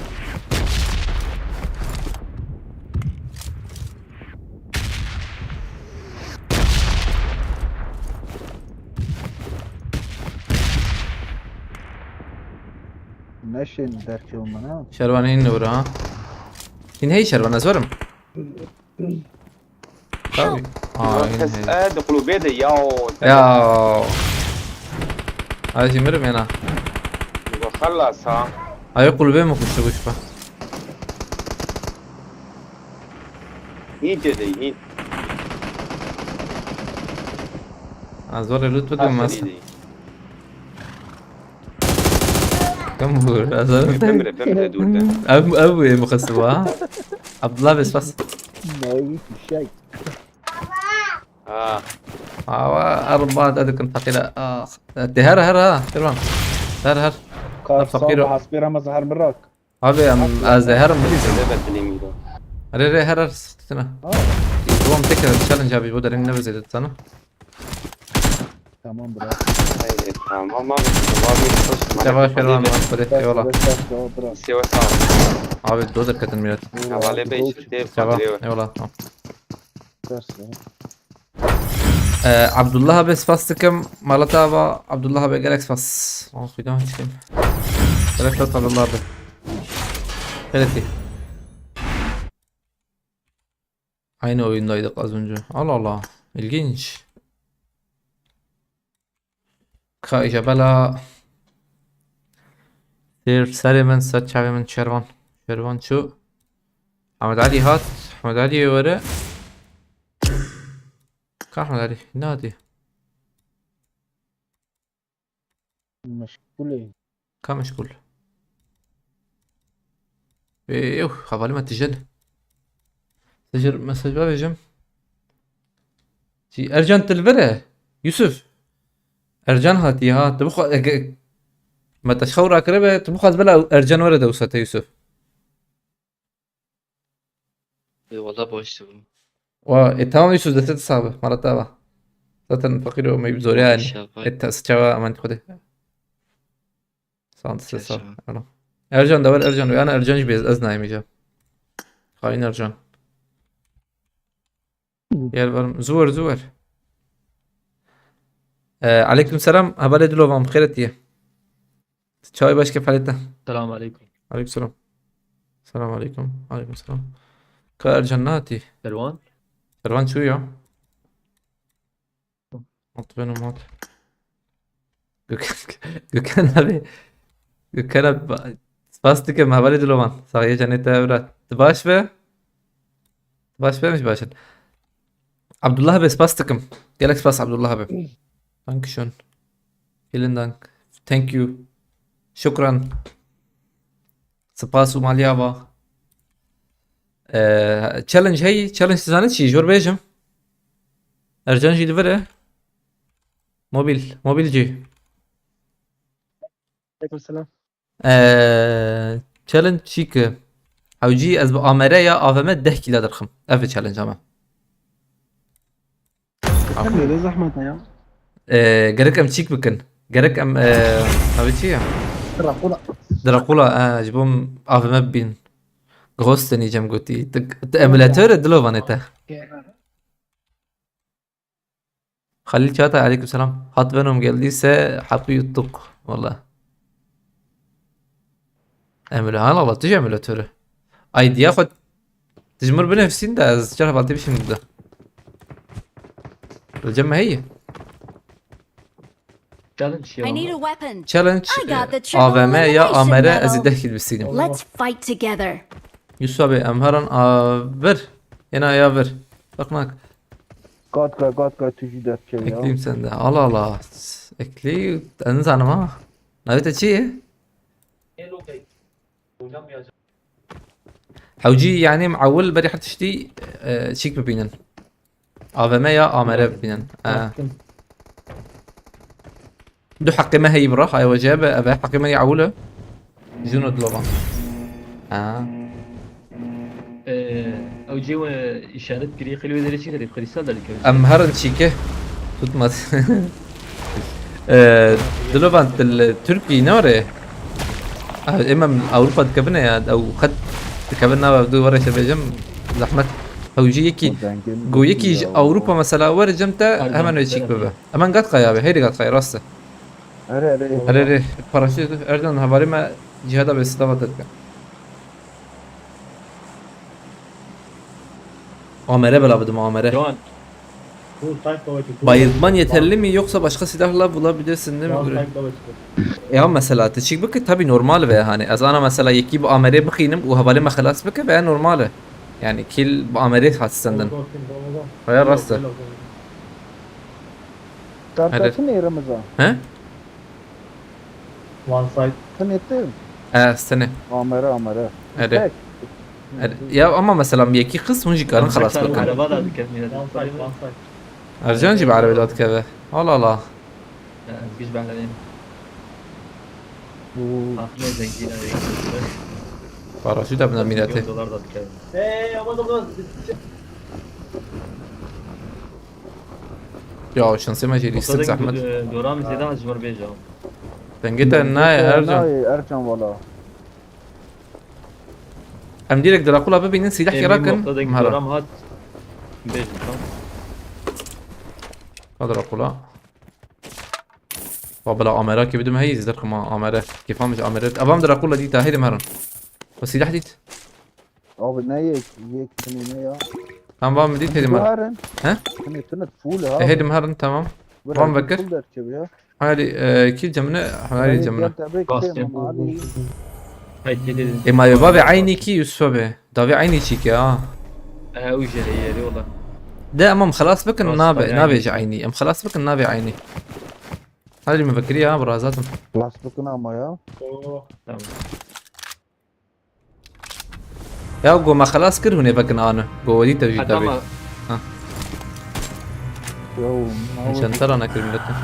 Neşên derkevin min ha. Şervan hîn nûr ha. Hîn hey şervan ez werim. Tabii. Aa, hîn hey. Kes e di qulubê de ya. Ya. Ay jî mirim ena. Xelas ha. Ay qulubê min kuştu kuşpa. Hîn tê de hîn. Ez were loot bidim. Aferî mas. Dê. Kam vur? Ez were. Bimre, bimre, dûr de. Ev, ev bu ê bixisiba. Abdullah bes bas. Navî fişek. Ha. Awa, arba da dikin takila. Ah. Te her her ha, tamam. Her her. Sar, sar, fakir o. Hespê re me zehir birak. Abi, em, ez ê herim bilîzim. Erê, erê, her, her, sıkıntı ne? Ha. Tamam, tekrar challenge abi, bu da ne zêde sana. Tamam, bırak. Hayır, tamam abi, tamam abi, hoş, Yavaş, yavaş, yavaş, yavaş, eyvallah. Yavaş, yavaş, yavaş, bırak. Yavaş abi. Abi, dozer kadın millet. Eyvallah, eyvallah. Eyvallah, tamam. Ders ya. Ee, Abdullah abi spas dikim. Malata ava Abdullah abi gelek spas. Lan, xwîdan çikim. Gelek spas Abdullah abi. Gelek iyi. Aynı oyundaydık az önce. Allah Allah. İlginç. Ka îja bela. Sêr serê min, ser çavê min Şervan. Şervan çû. Ahmet Ali hat. Ahmet Ali were. Ka Ahmet Ali. Ne hatî? Meşgul ê. Ka meşgul? Ê, ew, hevalê me tije ne. Tije mesaj bavêjim. Jî Ercan, tu li vir e? Yusuf. Ercan hatiye ha. Tu bixwe-, ege-, me te ji xew rakiribe, tu bixwaz bila Ercan were de wisa te Yusuf. Ê, wala baş dibû. Wa, e, tamam Yusuf, destê te sax be. Mala te ava. Zaten fakir o, me zor yani. Şafak. E, ta-, çawa aman Xwedê. Sağ ol, size sağ ol. Çarşamba. Ercan da var, Ercan. Yani Ercan gibi ez, ez nayım iyice. Hain Ercan. Gel varım. Zuwer, zuwer. Ee, aleyküm selam. Hevalê dilovan, bi xêr hatiye. Çay başka falete. Selam aleyküm. Aleyküm selam. Selam aleyküm. Aleyküm selam. Ka Ercan ne hatî? Serwan? Serwan çû ya? At ben mat. Gök-, Gökhan abi. Gökhan abi, ba-, spas dikim, hevalê dilovan. Saxiye cennet evra. Tu baş be? Tu baş be, min jî baş in. Abdullah be, spas dikim. Gelek spas Abdullah be. Dankeschön. Vielen Dank. Thank you. Şukran. Spas û maliyava. Ee, challenge hey, challenge tu zanî çi? Jor bêjim. Ercan jî li vir e. Mobil, mobilci. Aleyküm selam. Ee, challenge çi ki? Hewcî ez bi A M R ya A V M deh kîla dirxim. Ev e challenge ama. Em de zehmet ya. Ee, gerek em çîk bikin. Gerek em, ee, abi çi ya? Dracula. Dracula, ee, ji bo em A V M bibîn. Ghost deneyeceğim gotî. Tu, tu emülatör e, dilovan e te. Halil Çağatay, aleykümselam. Hat Venom geldiyse hapı yuttuk. Valla. Emüle-, ha, Allah, tüj emülatörü. Ay, diya xwe tijmir binefsîn de ez çar hevaltê bişim dide. Cem heyî. Challenge ya. I need a weapon. Challenge, I got the, e, triple A V M ya elimination A M R medal. Ez ê deh kîl bistînim. Let's fight together. Yusuf abi, em heran a vir. Yena ya vir. Bak bak. Gat gat gat gat, tu jî dest çev ya. Ekleyim sen de. Allah Allah. Ekli, ez nizanim ha. Navê te çi ye? Hewcî yani em ewil berî her tiştî, e, çîk bibînin. A V M ya A M R bibînin. E. Baktım. Du heqê me heyî bira, hay wece be, eve heqê me yê ewil e. Juno dilovan. Ha. Ee, ew cê we işaret kiriye, xelî wê derê çi derê, kristal derê kevin. Em herin çîke. Tutmaz. Ee, dilovan til Türkiye ne oraya? Ah, em em Avrupa dikevine ya, ew xet dikevin nava du were şebêjim, zahmet. Hewcî yekî, go yekî ji Avrupa mesela were cem te hemen wê çîk bibe. Hemen gat qaya be, heyri gat qaya, rast e. Erê, erê. Erê, erê. Paraşüt, Ercan, hevalê me cihada be, sidava te dike. A M R bela bidim, A M R. Doğan. Bayıltman yeterli mi yoksa başka silahla bulabilirsin değil mi? Ya mesela, te çîk bike tabi normal ve hani. Ez ana mesela yekî bi A M R bixînim û hevalê me xelas bike ve normal e. Yani kill bi A M R hat senden. Veya rast e. Hadi. Kardeşin êrim za. He? One side. Sen ettin. E, seni. Amere, amere. Hadi. Tek. Hadi. Ya ama mesela yekî qis hûn jî karin xelas bikin. Araba da dikevin. One side, one side. Ercan jî bi arabê da dikeve. Allah Allah. Ya, ez giş behleneyim. Ahmet zengin abi. Paraşüt de buna millete. Milyon dolar da dikkat. Hey, aman aman. Ya şansê me jî lîstik zehmet. Doram zêde ji mir bêje. Dengê te nayê Ercan. Nayê Ercan valla. Em direkt Drakula bibînin, sîlehkê rakin. Em ê mafta dengê doram hat. Bêjin, tamam. Ha Drakula. Wa bila amera kê bidim heyî, zî derxima amere. Kêfa min ji amere. Evam Drakula dîta, hêdim herin. Wa sîleh dît. Abi ne yek, yek tune ne ya? Tam van min dît, hêdim herin. Herin. He? Tune tune full ha. E, hêdim herin, tamam. Van vekir. Full derçe ya. Hayali, e, kî cemine, hayali cemine. Gel tabii ki Gaz cem. Mali. Hay kedi. E, ma bavê eynî kî Yusuf abi. Davê eynî çî ke ha. E, ew jî heye, eyvallah. De, em, em xelas bikin, nabe, nabe ji eynî. Em xelas bikin, nabe eynî. Hadi min vekirî ya, bi razatim. Xelas bikin ama ya. Oo, tamam. Ya go me xelas kir, hûn ê vekin ane. Go wedî te jî tabi. Ha. Yo, çentera nekir milletin.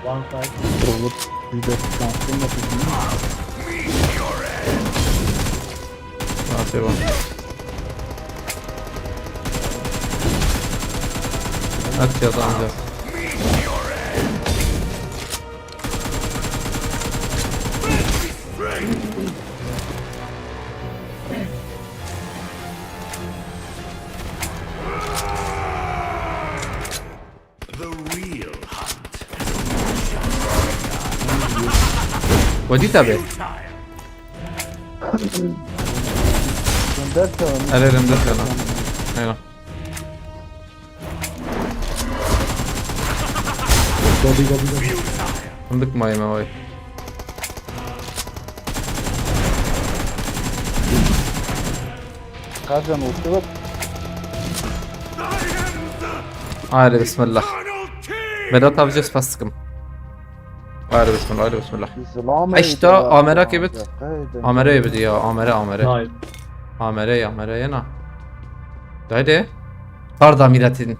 One side. Robot yüzde doksan. Ah, c'est bon. At ya da ancak. Wadî tabi. Erê, rem dest yana. Eyvallah. Gobi, gobi, gobi. Fındık mayma vay. Kaçan uçtu bak. Haydi bismillah. Vedat avcı spastıkım. Haydi bismillah, haydi bismillah. Heşta amera kebit. Amera kebit ya, amera, amera. Hayır. Amere, amere yena. Dayde. Karda milletin.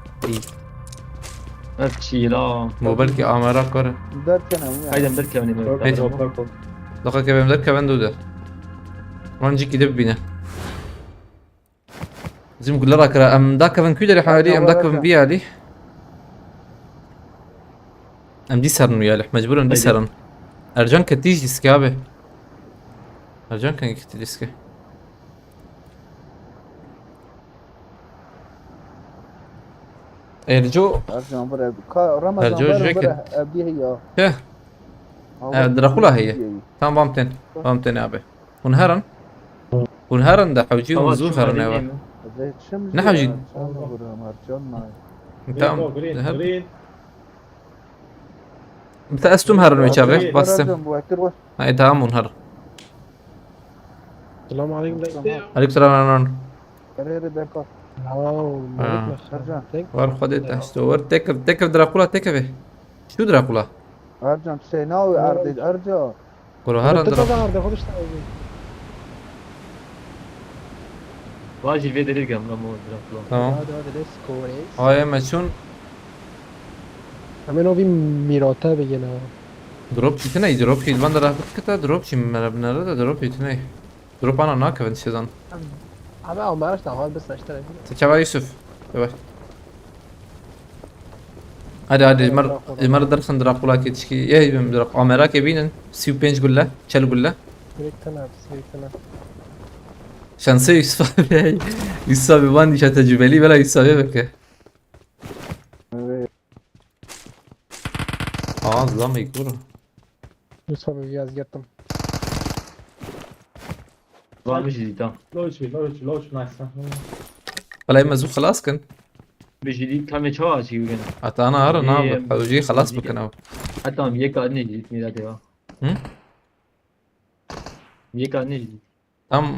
Ev çî la. Bu belki amera kar. Derkene mi? Haydi derkene mi? Purple, purple. Daqa kevem derkevem dude. Wan cî kî de bibîne. Zim gulle rakira. Em dakevin kû derê hawelî, em dakevin vî alî. Em dî serin wî alî. Mecbur em dî serin. Ercan ketî jî diske abi. Ercan kengî ketî diske. Erco. Ercan bir ev. Ka Ramazan Erco bir jeket. Ev diye ya. He. Ev Drakula heye. Tam vam ten. Vam ten abi. Hûn herin? Hûn herin de hewcî hûn zû herin eva. Ne hewcî? Tamam. Green, green. Bi te ez tûm herin wê çaxê, bastim. Ha, e, tamam hûn herin. Selamun aleyküm dayı. Aleyküm selam, Erhan. Erê, erê, derka. Wow, ha. Malik Ercan. Var Xwedê te esto. War tekev, tekev Drakula, tekev. Şu Drakula. Ercan, tu seyna û erdê, Ercan. Kuro heran Drakula. Erdê, xwe dişte. Vajî vê derê gem, Ramo, Drakula. Tamam. Hadi, hadi, let's go, reis. Ay, me çûn. Hemen o bir mirate bigene. Drop çîtine, drop çît. Van de rahmet kete, drop çî, mera binere de drop çîtine. Dropana nakevin şêzan. Abi, abi, ama araç da var, bir saçta. Te çava Yusuf. Yavaş. Hadi, hadi, ji me, ji me re derxin Drakula kê tişkî. Yê bim Drak-, amera kê bînin. Sî û pênc gulle, çel gulle. Direkt tane abi, direkt tane. Şansê Yusuf abi. Yusuf abi van dişa tecrübeli, bela Yusuf abi beke. Evet. Aa, zam ilk vurun. Yusuf abi, biraz yattım. Varmış idi, tamam. Low H P, low H P, low H P, nice. Belay me zû xelas kin. Bi jî dî tamê çawa çî bigin? Heta ana ara na bi. Ew jî xelas bikin ew. Ha, tamam, yek adine jî dît mîra teva. Hı? Yek adine jî dît. Tam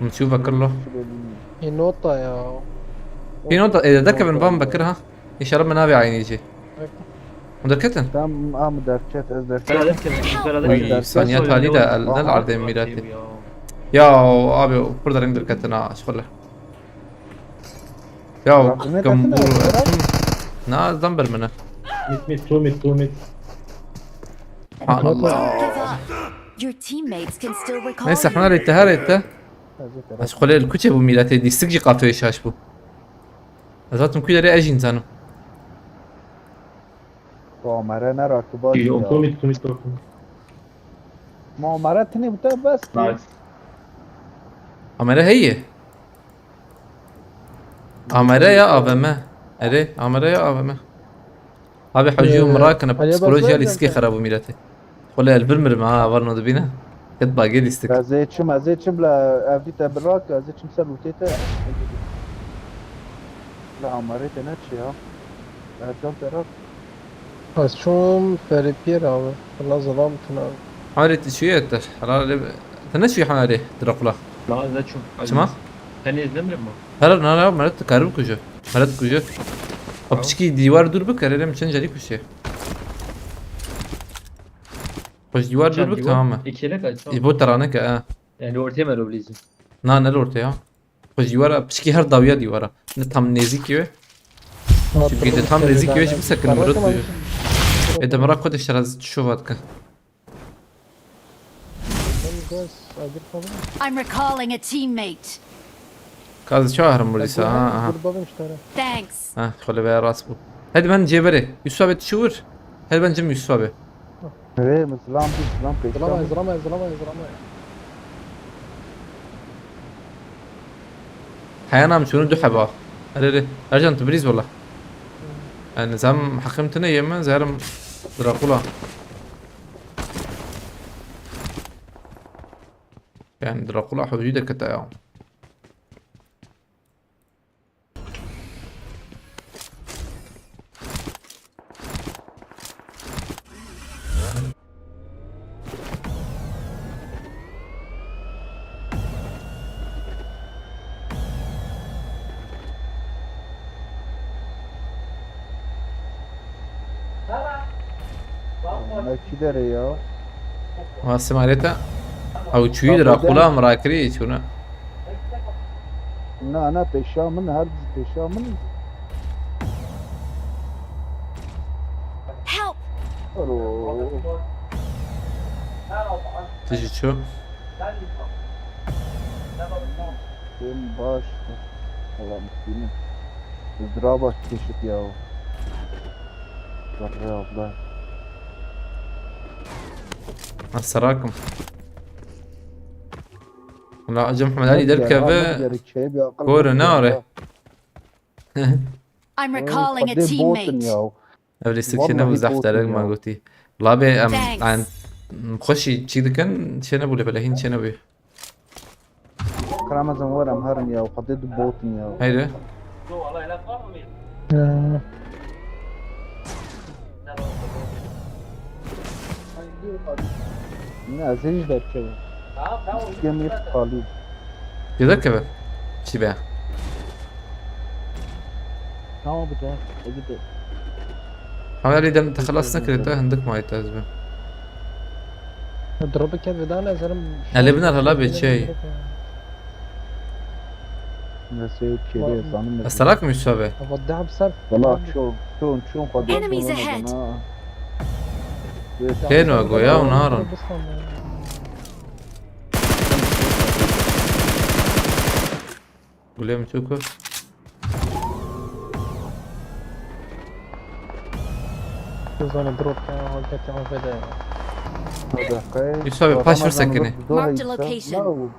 Min çû vekir lo. Hî nota ya. Hî nota, ê, derkevin van vekir ha. Înşallah min navê aynî jî. Hûn derketin? Tam am derket, ez derket. Beraber kevin, beraber Uy, kevin. Saniye talî de el, ne erdê mîratê. Ya abi, pir dereng derketin ha, şixule. Ya, Yardım et, gambur, atın, atın. Na, zan bir mine. Mit, mit, two mit, two mit. Subhanallah. Your teammates can still recall Neyse, you. Hına reyte, her reyte. Hazır, hazır. Aşk oley, kuçe bu millete, distik jî qatoyê şaş bu. Ez hatim ku derê ez jî nizanim. Kamera ne rakiba Yo, ya. Komik, komik, komik. Kamera tini bu te bes. Nice. Kamera heye. Kamera ya A V M. Erê, kamera ya A V M. Abi hacı Ee, umra kana Aliye psikoloji bak ya ben lîstikê de. Xerab û mîretê. Xwele el bir mirim ha, var no dibîne. Ket bagê lîstik. Ez ê çim, ez ê çim la evdî te birak, ez ê çim ser lûtê te. La amarê te ne çi ya? Ercan te rak. Ez çûm ferî piyê re abi. Valla zilam tune. Harê tu çi ye te? Herhalde te ne çi hanarê Drakula? La ez neçûm. Çima? Tenê ez nemirim mi? Her nara meret te karib kuje. Meret kuje. O piçkî dîwar dûr bik, erê min çend carî kuştiye. Xweş dîwar dûr bik, tamam mı? Ekêlek aç. Ji bo te raneke, ha. Yani ortaya mı roblizim? Na, ne ortaya? Xweş dîwara, piçkî her dawiya dîwara. Ne tam nêzîkî wê. Çünkü de tam nêzîkî wê jî bisekin, meret bûye. Ê de mera xwe de şeraz şova dike. I'm recalling a teammate. Kaz çawa herim burdîsa, ha, aha. Thanks. Ha, xole veya rast bû. Hadi ben cêberê. Yusuf abi tu çi vur? Hadi ben cem Yusuf abi. Rê, min zilam bû, zilam pêşiya Zilama, min. Zilama, zilama, zilama. Heyana min çûnû du heba. Erê, erê. Ercan, tu birîz wala. Yani zam heqim tine yeme, zerim Drakula. Yani Drakula hocî de kete ya. Ne çi derê ya? Wa simareta. Ew çûyî Drakula em rakirî çûne. Na, na, pêşa min, her dî pêşa min. Help! Ero. Tu jî çû. Em baş. Valla mutlu. Zira baş keşif ya. Zerre abla. Eserakum. La Hacı Muhammed Ali derkeve. Kore ne are? I'm recalling a teammate. Ev lîstik çênebû, zehf derek ma gotî. Labê em, em xweşî çî dikin, çênebû lê belê hîn çênebû. Karamazan werim herin ya, xwedê du botin ya. Heyre. Ne, ez ê jî derkevim. Gemiye qalî. Yedek keve. Çi be? Tamam, bu da. Hadi de. Ama öyle dem te xelas nekirê te, hindik mayî te ez be. Drop'ı kevdan ezerim. Ele biner hala be şey. Nasıl yok ki, zanim. Estarak mı Yusuf abi? Ama daha bir sar. Valla çon, çon, çon kadar. Enemies ahead. Ha. Tên we goya û narin. Gulê min çû ku. Zane drop ya, hakikaten affede ya. Yusuf abi, paş vur sekinî. Marked a location.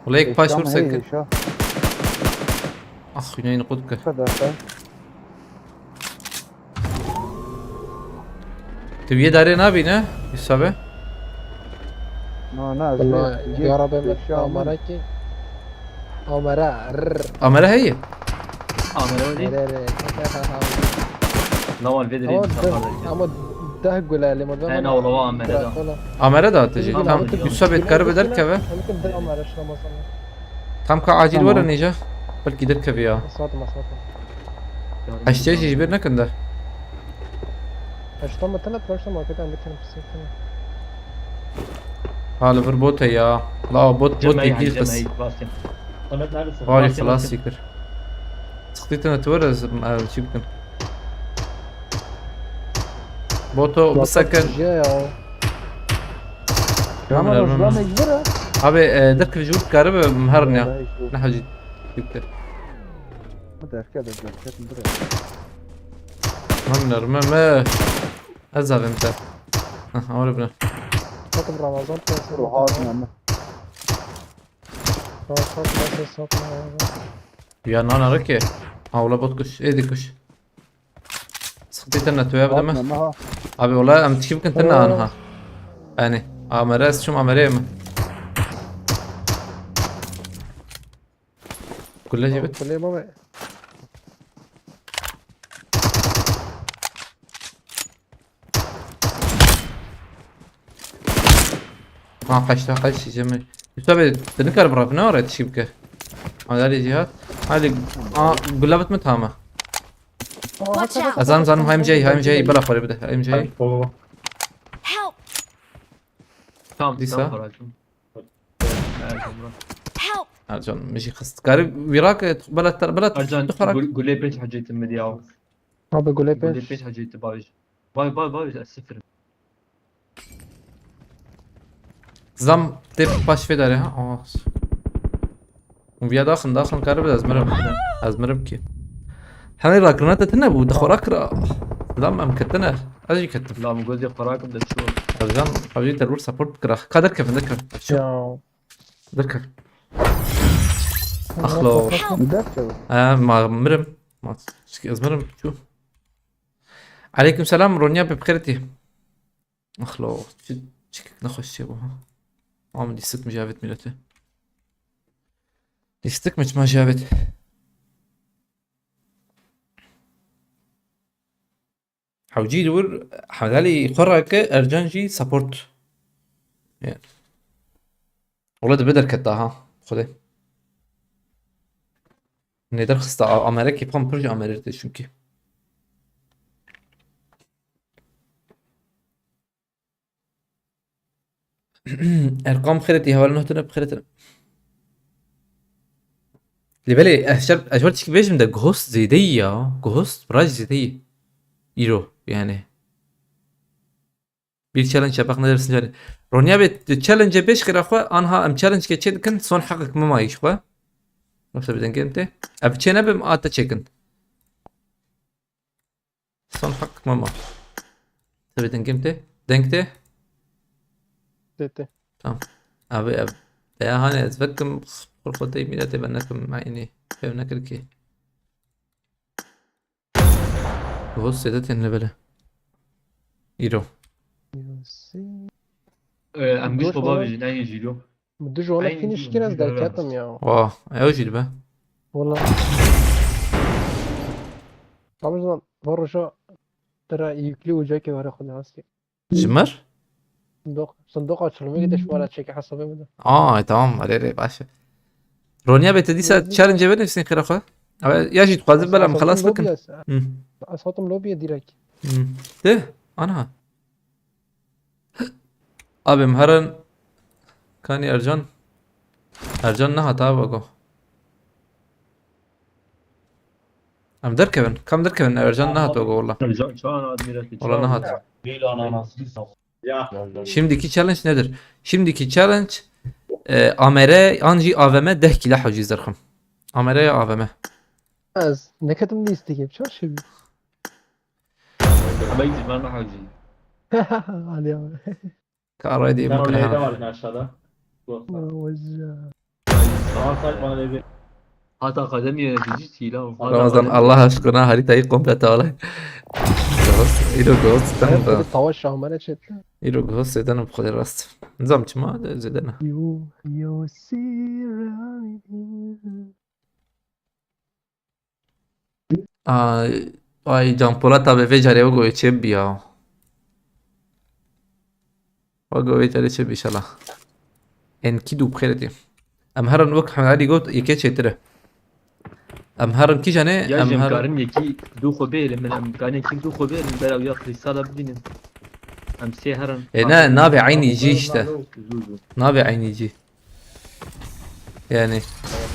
Wala yek paş vur sekinî. Ah, yine yine kutke. Tu yê darê nabî ne? Hîsabe? Na, na, ez Wala, vê, vê ya Rabbi, pêşiya min. Amara ki. Amara, rrr. Amara heye? Amara o değil. Rrr. Lawan vê Ama dirê deh, ama deh gule li He, na, ola, o Amara da. Amara da atacak. Tamam. Hüsabe karibe derkeve. Tam ka acil Tamam. Were nêce. Belkî derkeve ya. Saat masrafı. Eştê jî ji bîr nekin de. Heşta me tene, tlaşta markete em bitirin, pisî tene. Ha, li vir bot e ya. La bot, bot Cemil, yekî Cemil, qis. Basim. Ahmet neredesin? Vay, Basim, xelasî Basim. Kir. Sıktı tene tu ver ez, e, çi bikin. Boto, bu Bot sakın. Jiya ya. Tamam, Tamam, o zaman tamam. Mecbur ha. Abi, e, derkir ji û karibe herin ya. Vallahi şu. Ne hacı. Bitti. Bu derke de derke, dur ya. Lan nerme me. Ez avim te. Hah, awre bine. Takım Ramazan piyasası. Rahat yani. Rahat, rahat, rahat, rahat. Ya nana rike. Ha, ola bot kuş. Edi kuş. Sıkıntı internet ya, değil mi? Rahat yani, ha. Abi ola em tişki bikin tırna Aa. Anha. Yani, amere, ez çum amere mi? Kulle cebet. Kulle baba. Ha, kaçta, kaç, Cemil. Yusuf abi, tu nikar bırak, ne var yetişip ki? Hadi Ali Cihat. Hadi, aa, gulabet mi tamam? Watch out! Azan, zanım, H M J, H M J, bela xwari bide, H M J. Help! Tamam, Disa. Tamam, Faracığım. Ercan, bırak. Help! Ercan, mijî xist. Garip, wî rake, bela ter, bela Ercan, tu xarak. Gul-, gulê pêç hecêtim mi diyaw? Abi gulê Gulê pêş. Pêç hecêti bawiş. Bawiş, bawiş, bawiş, ez sıfırım. Zam tê paş vê darê, ha? Aa. Hûn viya daxin, daxin karibe ez mirim. Ez mirim ki. Henê rakirina te tine bû, di xwe rakira. Zam em ketine. Ez jî ketim. Lam gozê xwe rakim de çû. Ercan, ev jî te li wir support bikira. Ka derkevin, derkevin. Çû. Ya. Derkevin. Axlo. Derkevin. E, ma mirim. Ma, ez mirim. Çû. Aleyküm selam, Ronya, bi xêr tî. Axlo, çi, çi nexweş çê bû, ha? Am lîstik mi javêt mîletê? Lîstik mi çima javêt? Hewcî li wir, Hewdalî xwe rake, Ercan jî support. Yani. Wala dibe derketa ha, Xwedê. Nêder xista a-, amerekî pam pir ji amerê tê çünkü. Erkam xêretî, heval nuh tune bi xêretine. Lê belê, ez şer, ez wer tişkî bêjim de Ghost zêdeyî ya. Ghost, biraj zêdeyî. Îro, yani. Bir challenge yapak ne dersin yani. Ronya be, challenge beş kere xwe, anha em challenge ke çê dikin, son heqek me mayî ji xwe. Yoksa bir dengê te. Ev çê nebim, a te çêkin. Son heq mama. Tabii dengim te. Deng te. Te te. Tamam. Abi, abi. Ya hani ez vekim, xurxotey mîna te ben nekim, ma ini. Ev nekir ki. Ghost sede tenle bele. Îro. Ee, em Ghost giş baba olarak bijî, ne jî lo. Min du jona Aynı finish jî kir, ez lo, derketim ya. Wa, ew jî dibe. Wala. Tamam, zaman var roja tera yüklü ocak var, xwe nas ki. Ji mir? Sindoq, sindoq açılımı gide şu ara çeki hesabı mı da? Aa, tamam, arê, arê, baş e. Ronya be, te dîsa challenge-ê benivîsî xêra xwe. Ew ya jî dixwaze bela em xelas bikin. Hı. Ez hatim lobby'ye direkt. Hı. De, ana. Abi, em herin kanî Ercan. Ercan nehat abi, go. Em derkevin. Kam derkevin? Ercan nehat, go, wala. Ercan çawa nehat, mîra ki wala çawa nehat. Gel ananasını sok. Ya. Şimdiki challenge nedir? Şimdiki challenge, e, A M R an jî A V M deh kîle hewcî zirxim. A M R ya A V M. Ez neketim lîstekê, çar şey. Ama ilk ben daha hewcî. Hadi abi. Ka rayê dê Sen min o kire neyde ha. Vardın aşağıda? Bu. Hocam. Tamam, say bana dedi. Hata kadem yönetici Çiğla. Ramazan, Allah aşkına haritayı komple tavla. Ghost, îro Ghost, sen de. Tava şahmane çetti. Îro Ghost zêde ne bu kadar rast. Nizam çima de zêde ne. You, you see right here. Ay, ay, Can Polat abi vê carê wego çê biya. Wego vê carê çê bi inşallah. Enkidu bi xêr etî. Em herin wek Hemed Alî got yekê çêtir e. Em herin kîjanê? Ya em herin karin yekî du xwe bêrin min, em karin yekî du xwe bêrin beraw ya Krîsala bibînin. Em sê herin. E, ne, navê eynî jî işte. Zû zû. Navê eynî jî. Yani.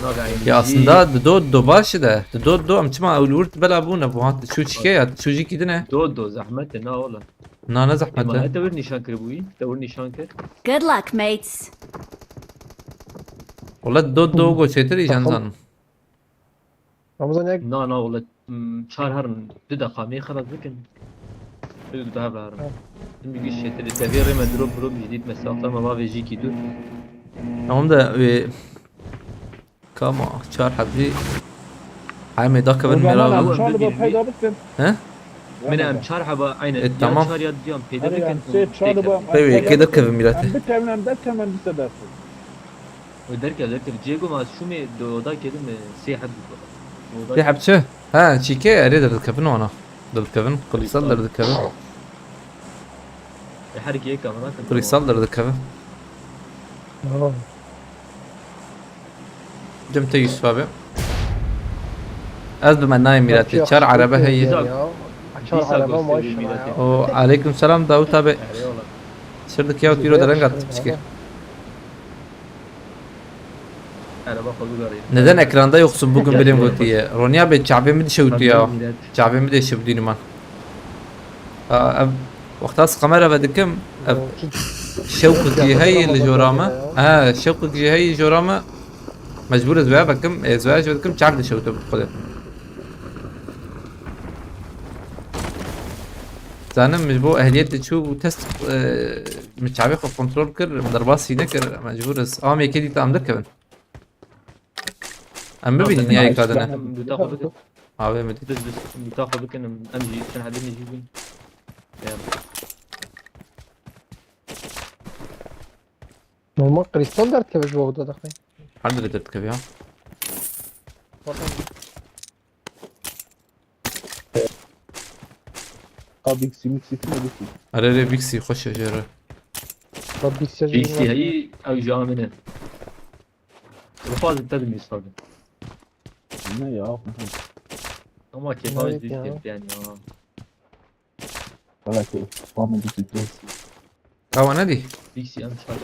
Navê eynî jî. Ya aslında di do do baş de. Di do do em çima ew li wir bela bûne bu hat çû çike ya çû jî kîdine. Do do zehmet e na ola. Na ne zehmet e. Ema te wir nîşan kir bûyî. Te wir nîşan kir. Good luck, mates. Wala do do go çêtir îjan zanim. Ramazan ya. Na na wala, hmm, çar herin du deqa me xelas bikin. Hûn bi hev re herin. Hûn bi giş çêtir. Te vê rê me drop drop jî dît, mesafe me va vê jî kî dûr. Tamam da, e, kama çar heb jî. Hayır, me da kevin. O zaman mera. Em çar li ba peyda bikin. He? Min em çar heba, aynen. E, tamam. Ya çar ya diyan peyda bikin. Sê çar li ba. Peyvê, kê da kevin mîrate. Em bikevin, em derkevin, em dîsa dersin. O derke, derke. Cê go ma şûmê do oda kedim, e, sê heb. Sê heb çi? Ha, çîkê erê derdikevin wana. Derdikevin, Krîstal derdikevin. E, her kê kamera. Krîstal derdikevin. Oh. Cem te Yusuf abi. Ez bi me nayê mîratê. Çar araba heye. Çar araba maşallah ya. O aleyküm selam Davut abi. Eyvallah. Sırdık ya tiro dereng attı piçki. Araba kolu garayı. Neden ekranda yoksun bugün bilim gotiye? Ronya Bey çavê mi dişewtiya. Çavê mi dişewtî niman. Ev wexta ez kamera vedikim, ev şewqekî heyî li jora me. He, şewqekî jî heyî jora me. Mecbûr ez veya vekim, ez veya jî vekim, çav dişewte bi xwe de. Zanim min ji bo ehliyetê çû û test, e, min çavê xwe kontrol kir, min derbasî nekir, mecbûr ez. Am yekê dî tam derkevin. Em bibînin ya yeka dine. Em duta xwe bikin. Avê min dît. Biz, biz duta xwe bikin, em, em jî çend hebî jî bin. Ya. Normal kristal derdikeve ji bo derdikeve. Her dilê derdikeve ya. Ka Bixi, Mixi, Mixi. Erê, erê, Bixi, xweş e jê re. Ka Bixi, Bixi heyî, ew ji a min e. Rixwazim te dimî sade. Ne ya. Ama kêfa ji dî kêf yani ya. Valla ki, Muhammed Bixi. Ewa nedî? Bixi em çar.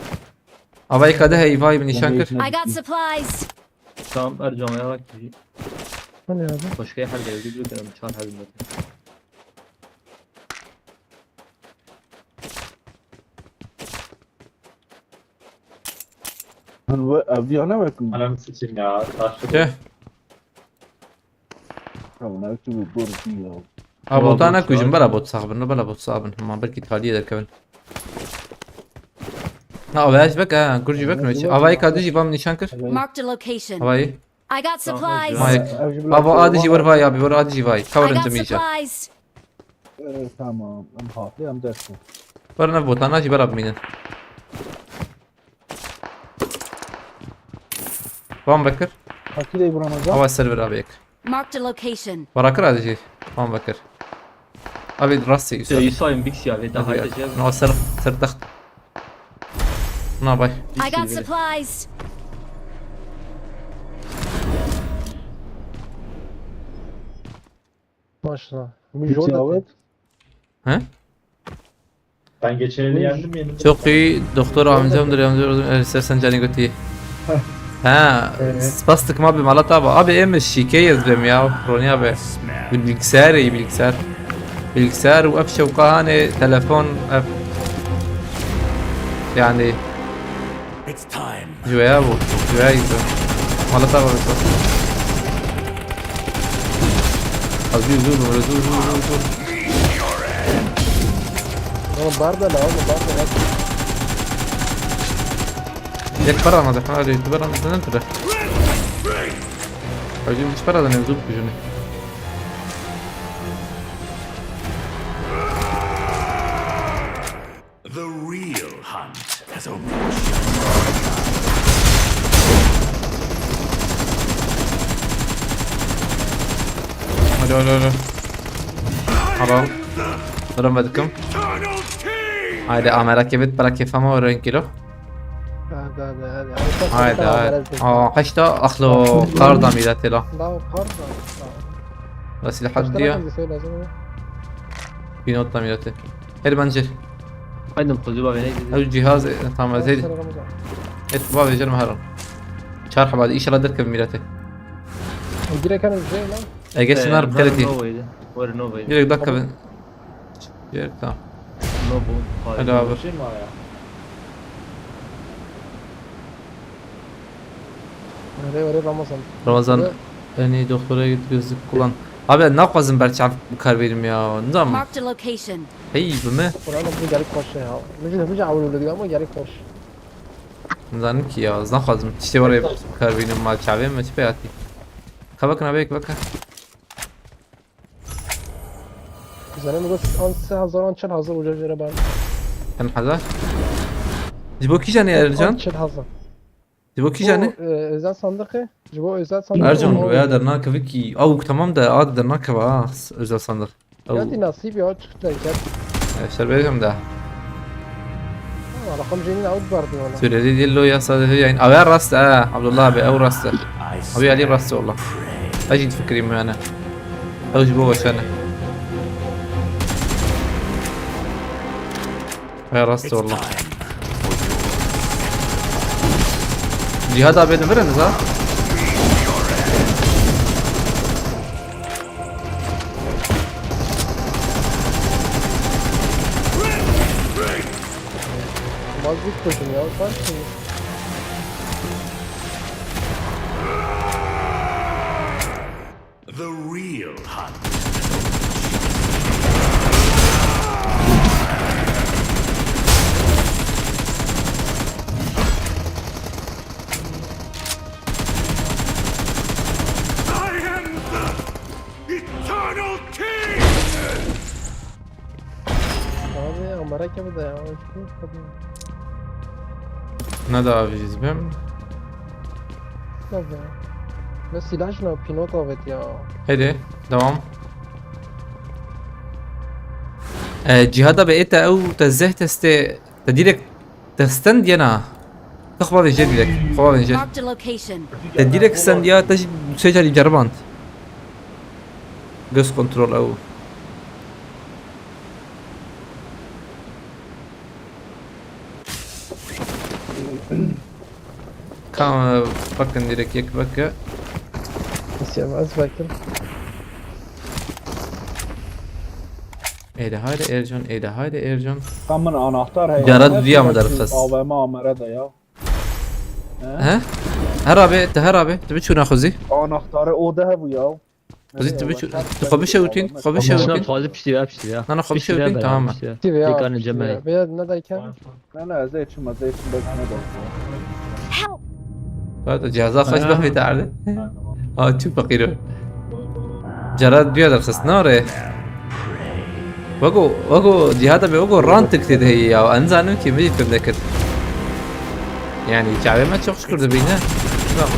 Ava yeka de heyvayî bi nîşan kir. I got supplies. Tamam, Ercan ya bak ki. Hani abi? Başka yer geldi, bir dönem çar her gün. Lan bu evdiyana bakın. Ananı sikeyim ya. Taşlı. Gel. Ya bu ne biçim bir dur ya. Ha, botana kujim, bela bot saxbin, bela bot saxbin. Ma belki taliye derkevin. Ha, avayaj bek ha, gurji bek ne? Avayı kadijî bam nîşan kir. Marked a location. Avayı. I got supplies. Mayek. Ava adijî ver vay abi, ver adijî vay. I got supplies. Ee, tamam. Em hatli em dersin. Ver ne botana jî bela bimînin. Van vekir. Hakî de Ramazan. Ava ser vir abi yek. Marked a location. Vara kir adijî. Van vekir. Abi rastî Yusuf. Yusuf'un Bixi ya ve daha da şey. No ser, ser text. Na bay. I got supplies. Maşallah. He? Ben geçen eli yendim, yenildim. Çok iyi doktor amcamdır, yardımcı oldum. Evet, istersen canı götü ye. Ha, spastik ma bi malat abi. Abi em şike yazdım ya, Roni abi. Bilgisayar iyi bilgisayar. Bilgisayar û ev şewqa hanê telefon, ev, yani, It's time. Ji wêya bû. Ji wêya yî bû. Mala te xebitî. Zû, zû, zû, zû, zû, zû. Oğlum, bar da la, oğlum, bar da la. Yek para mı? Hadi, tu para mı? Sen tire. Hadi, hiç para da ne? Zû, kujuni. The real hunt has only just begun. Hadi, hadi, hadi. Haram. Durum ve dıkım. Haydi, amera kebit, para kefama öğren kilo. Hadi, hadi, hadi. Haydi, haydi. Aa, kaçta? Ahlo, karda mı ilatela? Daha karda. Nasıl had diye? Bir not da mı ilatela? Her bence. Haydi, kuzu bak, ne dedi? Ev cihaz, e, tamam, ez heydi. Et bavê jer meheran. Çar heba de, inşallah derkevin mîrete. Direkt hani şey lan. Ege Sinar, ee, bir kere değil. Direkt dakika ben. Direkt tamam. Hadi abi. Were, were Ramazan. Ramazan, were. En iyi doktora git, gözlük kullan. Abi, naxwazim berçav kar benim ya. Nizam. Marked a location. Hey, bu ne? Kur'an bu gelip koş ya. Mecid, mecid avlu diyor ama gelip koş. Nizanim ki ya, ez naxwazim. Tiştê were kar benim ma çavê me çi peyatî. Kavak na bek baka. Zaten bu an sê hezar an çend hezar uca jere bar. Çend hezar? Ji bo kîjan e, Ercan? An çend hezar. Ji bo kîjan e? Bu, e, özel sandık e. Ji bo özel sandık. Ercan, o veya dernakeve ki. Aw, tamam da, ad dernakeve ha, özel sandık. Aw. Ya di nasîb ya, çıktı gel. E, şerbeyim de. Ama rakam jeni out vardı valla. Süreli değil lo ya, sadece yayın. Abi rast ha, Abdullah abi, ev rast. Abi Ali rast valla. Acil fikrim yani. Ew ji bo weşane. He, rast e valla. Cihad abi de verin ha. Mazlık koşun ya, sen şimdi. The real hunt. I am the Eternal King! Abi, amara ke bide ya. Ne da abi biz ben? Tabii. Ve silah şuna pilot evet ya. Hadi, devam. E, cihada be ete ew te zeh teste, te direkt te stand yena. Te xwa vêje direkt, xwa vêje. Marked a location. Te direkt stand ya, te jî sê carî ceriband. Göz kontrol ew. Ka, bakın direkt yek bakı. Nasıl yapmaz bakın. Êde haydi Ercan, êde haydi Ercan. Ka min anahtar heye. Cara duya mı derxist? A V M amere de ya. He? Her abi, te her abi, te bir çuna xuzi. Anahtarı o da hebu ya. Xuzi, te bir çuna, te xo bir şey utin, xo bir şey utin. Fazla pişti ya, pişti ya. Nana, xo bir şey utin, tamam mı? Pişti ya. Pişti ya, pişti ya. Beyaz ne derken? Ne, ne, ez de içim, ez de içim, belki ne de. Help! Zaten cihaza kaç bak bir derdi. Aa, çok fakir o. Cara duya derxist, ne oraya? Wego, wego, cihada be, wego rantik tê de heye ya. Ez nizanim ki min jî fêm nekir. Yani çavê me çok şükür dibîne. Bak.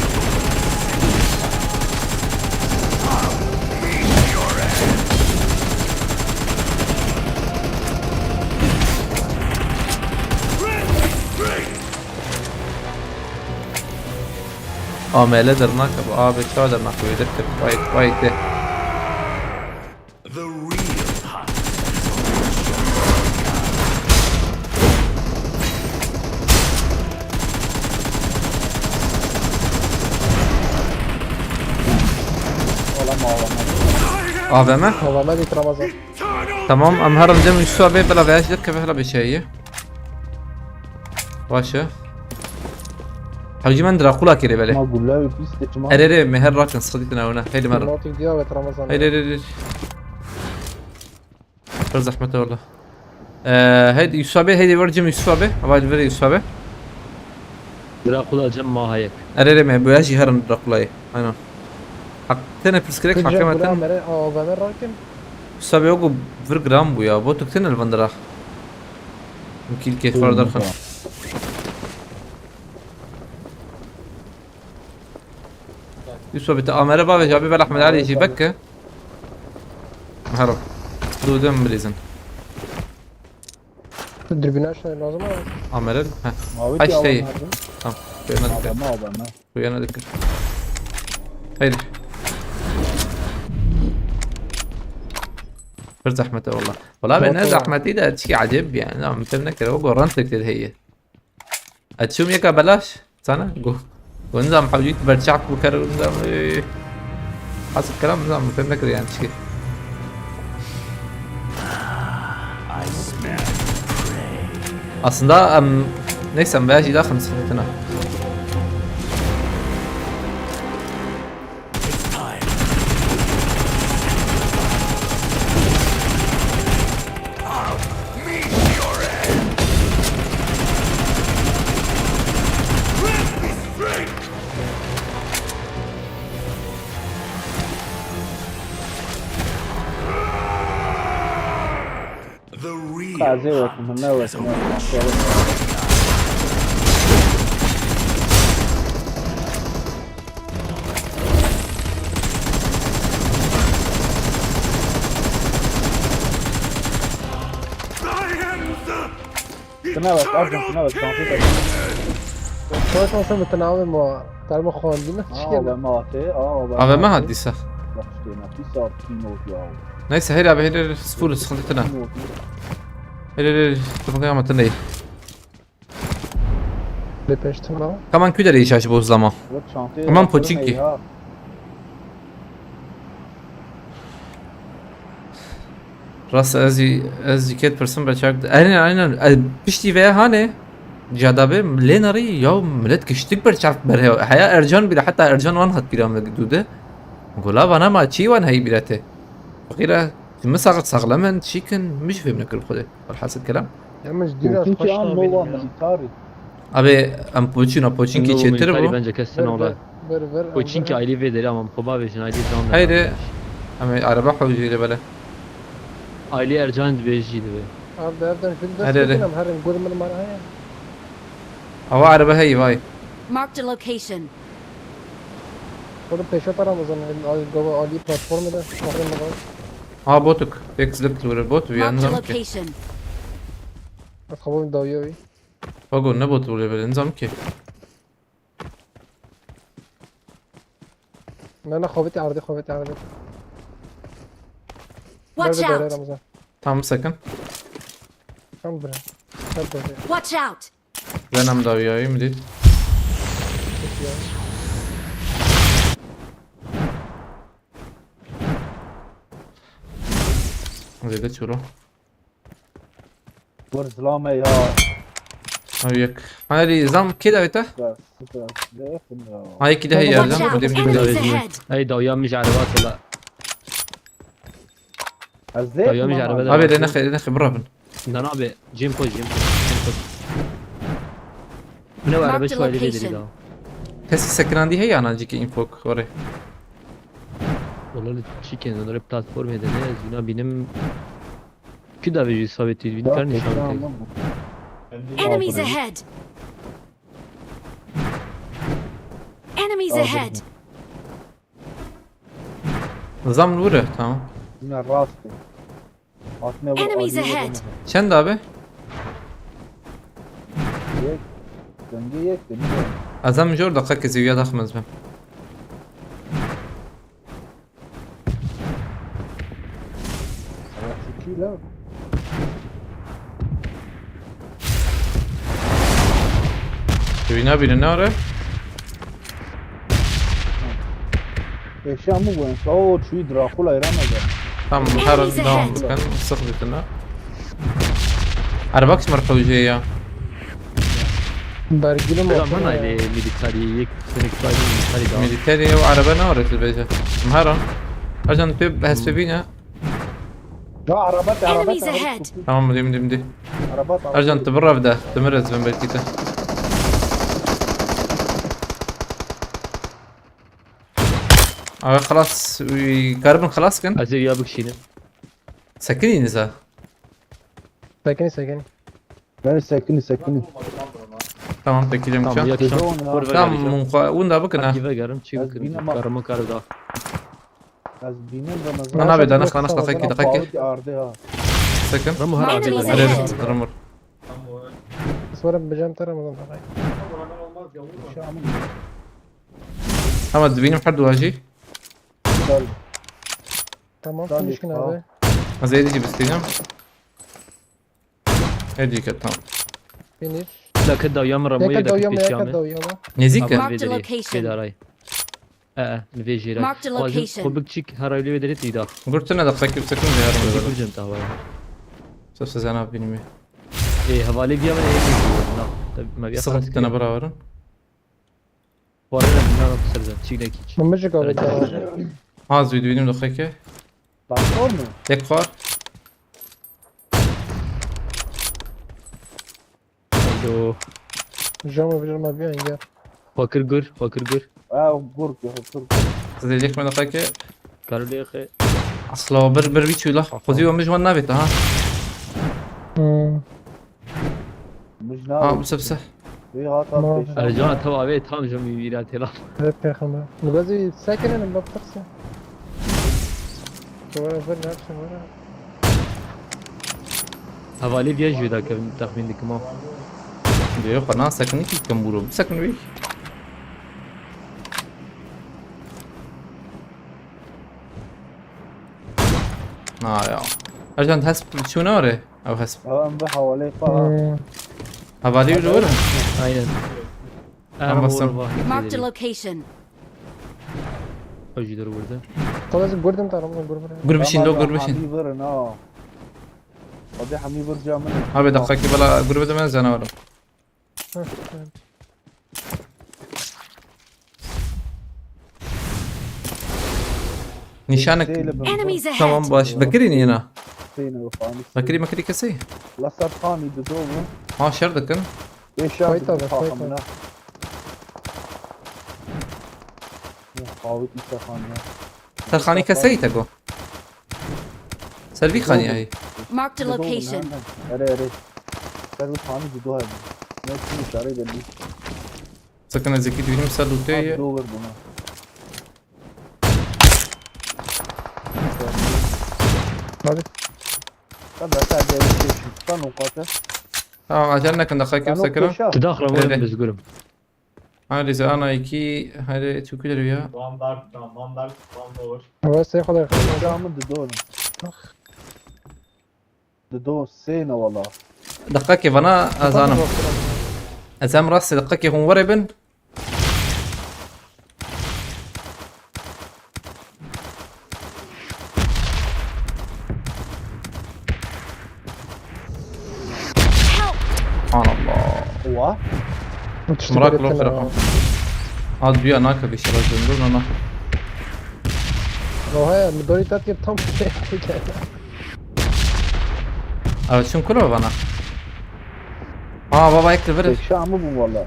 Amele dernakeve, abi, çawa dernakeve, derkeve, wait, wait. The real hunt. Olamaz, olamaz. A V M? A V M dît Ramazan. Tamam, em herin cem Yusuf abi, bila veya jî derkeve hela bêçeyiye. Baş e. Hewcî men Drakula kirê belê. Ma gulle wî pîs te çima? Erê, erê, me her rakin, sıkıntı ne ona. Heydi mer. Motik diye evet Ramazan. Heydi, heydi, heydi. Pir zehmet e wala. Ee, heydi Yusuf abi, heydi ver cem Yusuf abi. Ava ver Yusuf abi. Drakula cem ma hayek. Erê, erê, me bu ya jî herin Drakulayê. Aynen. Hak tene pirsgirêk. Kıcı hakeme bula ten. Mere A V M rakin. Yusuf abi yok, vir gram bu ya. Botuk tene li van dira. Mukil kêfar derxin. Yusuf abi te amere bavê abi, bel Ahmed Ali jî veke. Hero. Du dem bilîzin. Dürbün açma lazım ama. Amere. Heh. Mavi. Aç şey. Tamam. Şöyle dikkat. Adamı, adamı. Şöyle dikkat. Haydi. Bir zahmete valla. Valla be ne zahmetî de çi acayip yani. Tamam, sen ne kere o goran tek dedi heye. Açıyorum yaka belaş. Sana go. Go nizam hewcî tu berçak bikere nizam. Hasıl kelam nizam, fem nekir yani çi. Aslında em, neyse, em veya jî daxin sıkıntına. Qazê wetim, hûn newetin. Tine bak, Arjun, tine bak, çantayı tak. Şöyle olsa bütün abi bu. Derman xwendî ne çi A V M hatê, A V M hatî. Bak işte, ne pis artık ne oldu ya. Neyse, heyr abi, heyr, heyr, full sıkıntı tine. Heyr, heyr, heyr, tu bakayım ama tine. Lê pêştir me. Kaman ku derê îşaş bo zama. Yok, çantayı Aman atırım Poçinki. Eyha. Rast ez jî, ez jî kêt pirsim be çak. Aynen, aynen. E, piştî veye hane. Cadabe lê nerî ya millet giştik ber çav ber heya. Heya Ercan bile, hatta Ercan wan hat bîra me dû de. Gola vana ma çî wan hey bîra te. Fakira, mi sax-, saxlemen çîkin, mi jî fêm nekir xwedê. Velhasil kelam. Yalnız biraz Çünkü hoş an olmayan Nova ya. Militari. Abi, em poçîna, poçinkî çêtir bû. Bence kesin ola. Ver, ver, ver, ver, Poçinki ver. Ailî vê derê ama xwe bavêjin ailî zan. Heydi, em ê araba hewcî de bele. Ailî Ercan dibêjî dibe. Abi, evden film Hadi, hadi. Destekledim, her gün gurur mara heye. Ava araba heyî vay. Marked a location. Oğlum peşe para mı zaman? Al, gava Ali platformu da. Bakın bakalım. Ha, botuk. Pek zıp zıvırı bot bir Marked a yandan ki. Location. Bak, hava bir davuyor bir. Bak o ne bot oluyor böyle, nizam ki. Ne, ne, xovitî erdê, xovitî erdê. Watch out! Ramazan. Tam sakın. Tam buraya. Tam buraya. Watch out! Ben hem davyayım dit. Zede çoro. Vur zilame ya. Ew yek. Hayır, zam kê davê te? Süper, süper. Lê xin ya. Ha, yekî de heye. Watch out! Enemies ahead! Ey, dawiya min ji ereba tila. Ez zê Dawiya min ji ereba de. Abi, de nexê, de nexê, bira bin. Nan abi, cem koy, cem koy. Min ew erebe çi wayli vê derî da. Kesî sekinandî heye, ana cîkê infok, orê. Wala li çîkên, li platformê de ne, ez wina bînim. Ki davê jî savê tî, vîn kar nîşan bike. Enemies ahead! Enemies ahead! Zam li wir e, tamam. Yine rast. Enemies ahead! Çend abi? Yek. Denge yek, denge yek. Ez em jor dakika kezî ya daxmez ben. Çok iyi lan. Evine biri ne ara? Pêşiya min bû, ensa o çûyî Drakula îra me de. Tamam, her Enemies devam ahead. Bikin. Sık bitine. Araba kişi mertewceye ya. Bergî li Pêla motor min e. Aylê milîtarî, yek sênik bay milîtarî da. Milîterî û araba ne orası bence. Mehara. Ercan tu hespevîne. Ya araba te, araba Enemies te, araba ahead. te. Tamam, dim dim dim. Araba te. Ercan tu bir revde. Demir ez ben belki de. Abi xelas, uy, garibin xelas kin. Ez ê ya bikişînim. Sekinî niza. Sekinî sekinî. Ben sekinî sekinî. Tamam, peki cem Tamam, çan. ya kişan. Didon ya. Kur ve Tamam, kardeşim. munqa, unda bıkın ha. Hadi ve garım, çi Ez bikın. bîne ma- Karımı karı da. Ez bîne de Lan abi, danış, danış, dakika, dakika. Arde ha. Sakın. Ramı har abi Enemies da. ahead. Öyle, durum var. Swarım bicem te Ramazan. Pêşiya min. Ama dibînim her duajî. Gel. Tamam, Tamam, finish kin tamam. abi. Az êdî jî bistînim. Êdî ke tamam. Finish. Leke dawya mı Ramı Yaka yedek dawyam, yaka pêşiya me. dawyam. Nêzîk e. Marked a location. Vê daray. E, e, li vê jêre. Marked a location. Xwe bik çik heraylı vê derê tîda. Gurtine daqiqekî bi sekund jî herim Xwe dibere. bik cem tahwa. Sef sezena binimi. E, hevalê biya me ne yek. Na. Tabii me biya Sıkıntı tane beraberin. Xwarê ne, na, na, ser zen. Çik ne kiç. Min bijik abi. Ha, zû dibînim daqiqekî. Pastor mu? Tek xwar. Alo. Jama bijim abi ya. Fakir gür, fakir gür. Ha, gurk, gurk, gurk. Zêdek me daqiqekî. Karolê xe. Asla bir, bir wî çûla. Xwezî we min ji wan navêt ha. Hmm. Mij Ha, navê. bu sebse. Wî hata Ma- pêşiya. Ercan tabi abi tam jom bir viral tela. Evet peygamber. Mugazî sekinin baptırsın. Sonra ver ne yapsın var ya. Hevalê biya jû da kevin, texmîn dikim o. Diyor, xwe na sekinî kî dikim bûro. Sekin wî. Na ya. Ercan hesp çûne orê. Ew hesp. Ew em bi hawalê xwe. Hmm. Hevalî wî li wir e. Aynen. Ama sen- Marked a location. Ew jî derwirde. Xwe ez gurdim tarim, gur bir. Gur bişîn do, gur bişîn. Hemî virin ha. Hadi hemî vir ca min. Abi daqiqekî bela gur bide me canawerim. Heh, evet. Nîşanek. Sêle bin. Enemies ahead. Tamam baş. Bekirî nîna. Sêne xanî. Bekirî mekirî kesî. La ser xanî dido bû. Ha şer dikin. Pêşiya Fayta dido be, fayta. xamina. Ya, xawit îse xaniya. Ser xanî keseyî te go. Ser vî xanî ayî. Marked a location. Erê, erê. Ser vî xanî dido hebû. Ne çi işare belli. Sakın ez yekî dibînim ser lûtê ye. Dido ver buna. Hadi. Tabii sen de bir şey şu. Sen o kadar. Tamam, acele nekin, daqiqekî Sen o sakın. Pêşa. Ti daxra Öyle. Werin biz gurm. Hadi sen ana iki, hadi çukul ya. Van Berk, tamam, Van Berk, Van Doğur. Ama sen kadar. Camı dido. Dido sêne valla. Daqiqekî vana ez anim. Ez em rastê daqiqekî hûn were bin. Subhanallah. Oha. Mrak lo firqa. Az biya naka bir şey lazım. Dur lan. Oha ya, mi dorî tat tam şey. Evet, şun kula bana. Aa baba ekle verir. Pêşa min bû valla.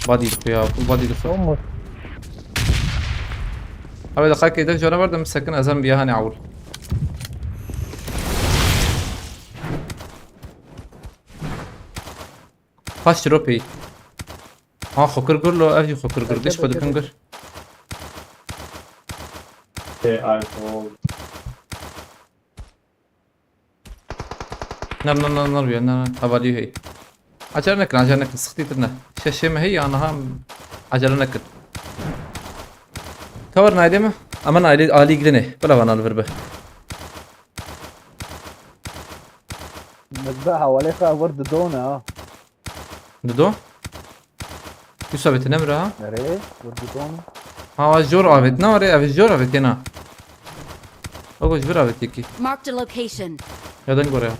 Body dixwe ya, full body dixwe. Tamam mı? Abi daqiqekê de canavar da min sekin ez em biya hani awul. Paş tropî. Ha xokir gur lo, ev jî xokir gur. Diş xwe dikin gur. Şey, alkol. Ner ner ner ner ya ner ner. Hevalî hey. Acele nekin, acele nekin. Sıxtî tirne. Şeşê me hey ya, niha acele nekin. Ka wer naylê me? Ama naylê alî gidinê. Bila van al vir be. Mizbe hawalê xwe vir didone ha. Dido? Yusuf abi, tu nemre ha? Nereye? Vurdu onu. Ha, jor avêt, ne were, ev jor avêt yena. Ogo ji vir avêt yekî. Marked a location. Ya den gore hat.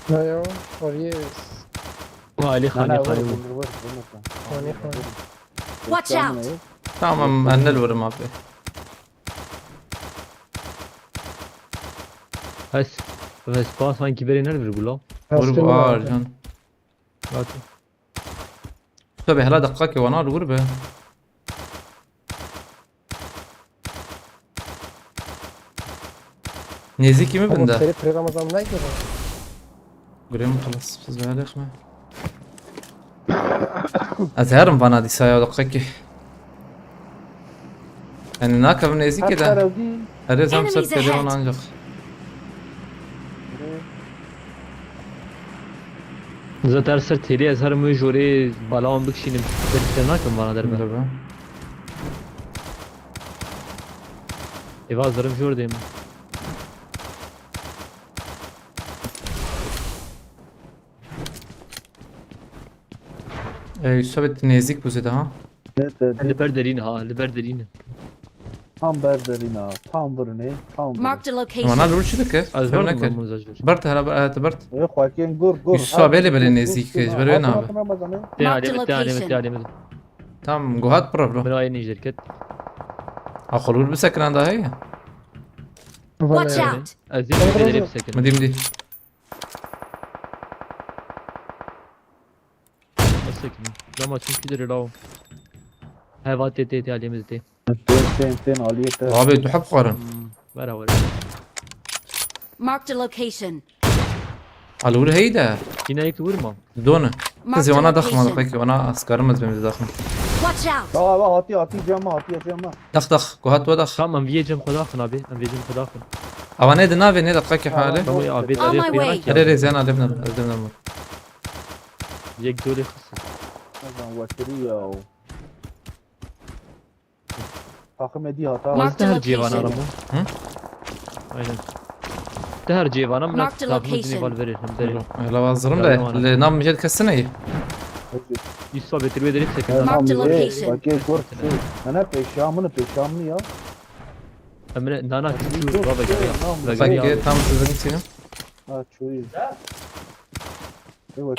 Na ya, oriyê. Alî Xanî Xanî. Vur, vur, vur, vur. Xanî Xanî. Watch out! Tamam, em ne li vir im abi. Ez, ez pa sanki berê ne li vir gula. Vur bu ar can. Hadi. Tabi hela deqakê wana li wir be. Nêzîkî min bin de. Serê Pirê Ramazan nayê ki. Gurê min xilas, siz ve alêx me. Ez herim vana dîsa ya deqakê. Yani nakevim nêzîkê de. Herê zam ser têlê wan ancak. Zaten ser têlê ez herim wê jorê bala wan bikişînim. Berî têl nakim vana derbe. Êva zirim jor dê min. Ey, Yusuf abi, tu nêzîk bû zêde ha. Evet, evet. Li ber derîn ha, li ber derîn. Tam ber derîn ha, tam birinê, tam birinê. Marked a location. Wana li wir çi dike? Ez ber nekir. Bert hala, ber, evet, bert. Ê, xwekên gur, gur. Yusuf abi lê belê nêzîk, ji ber wê nabe. Tê alê min, tê alê min, tê alê min. Tamam, guhat pir bro. Min ayê nîjer ket. A xwe li wir bisekinan da heye. Watch out! Ez dê, dê, dê, dê bisekin. Min dî, min dî. Bisekin. Dema çimkî dirê law. Heva tê, tê, tê, alê min tê. Tên, tên, tên, aliyê te. Abi, tu hep xwarin. Hmm, wera, wera. Marked a location. Alûr heyî de. Yine yek vurma. Done. Kızı ona dakma, peki ona askarım ez beni dakma. Watch out! Bak, bak, hatiye, hatiye cama, hatiye cama. Dax, dax, guhat we dax. Tamam, em viyê cem xwe daxin abi, em vê cem xwe daxin. Awa ne de navê ne dakika ki hale. Tamam abi, on my way. Here, here, zena, lebna, lebna. Yek dolê xis. Neden wekiri ya. Takım edi hata. Marked a location. Hı? Aynen. Te her cêvana min takımı dinê val verir hem derin. Hela hazırım da, le nam mijet kesine. Yusuf abi, tirbe derip sekin. Marked a location. Bak, gel, gör, şu. Ana peşamını, peşamını ya. Emre, nana, şu baba gel ya. Bak, gel, tam sizin içine. Ha, çuyu.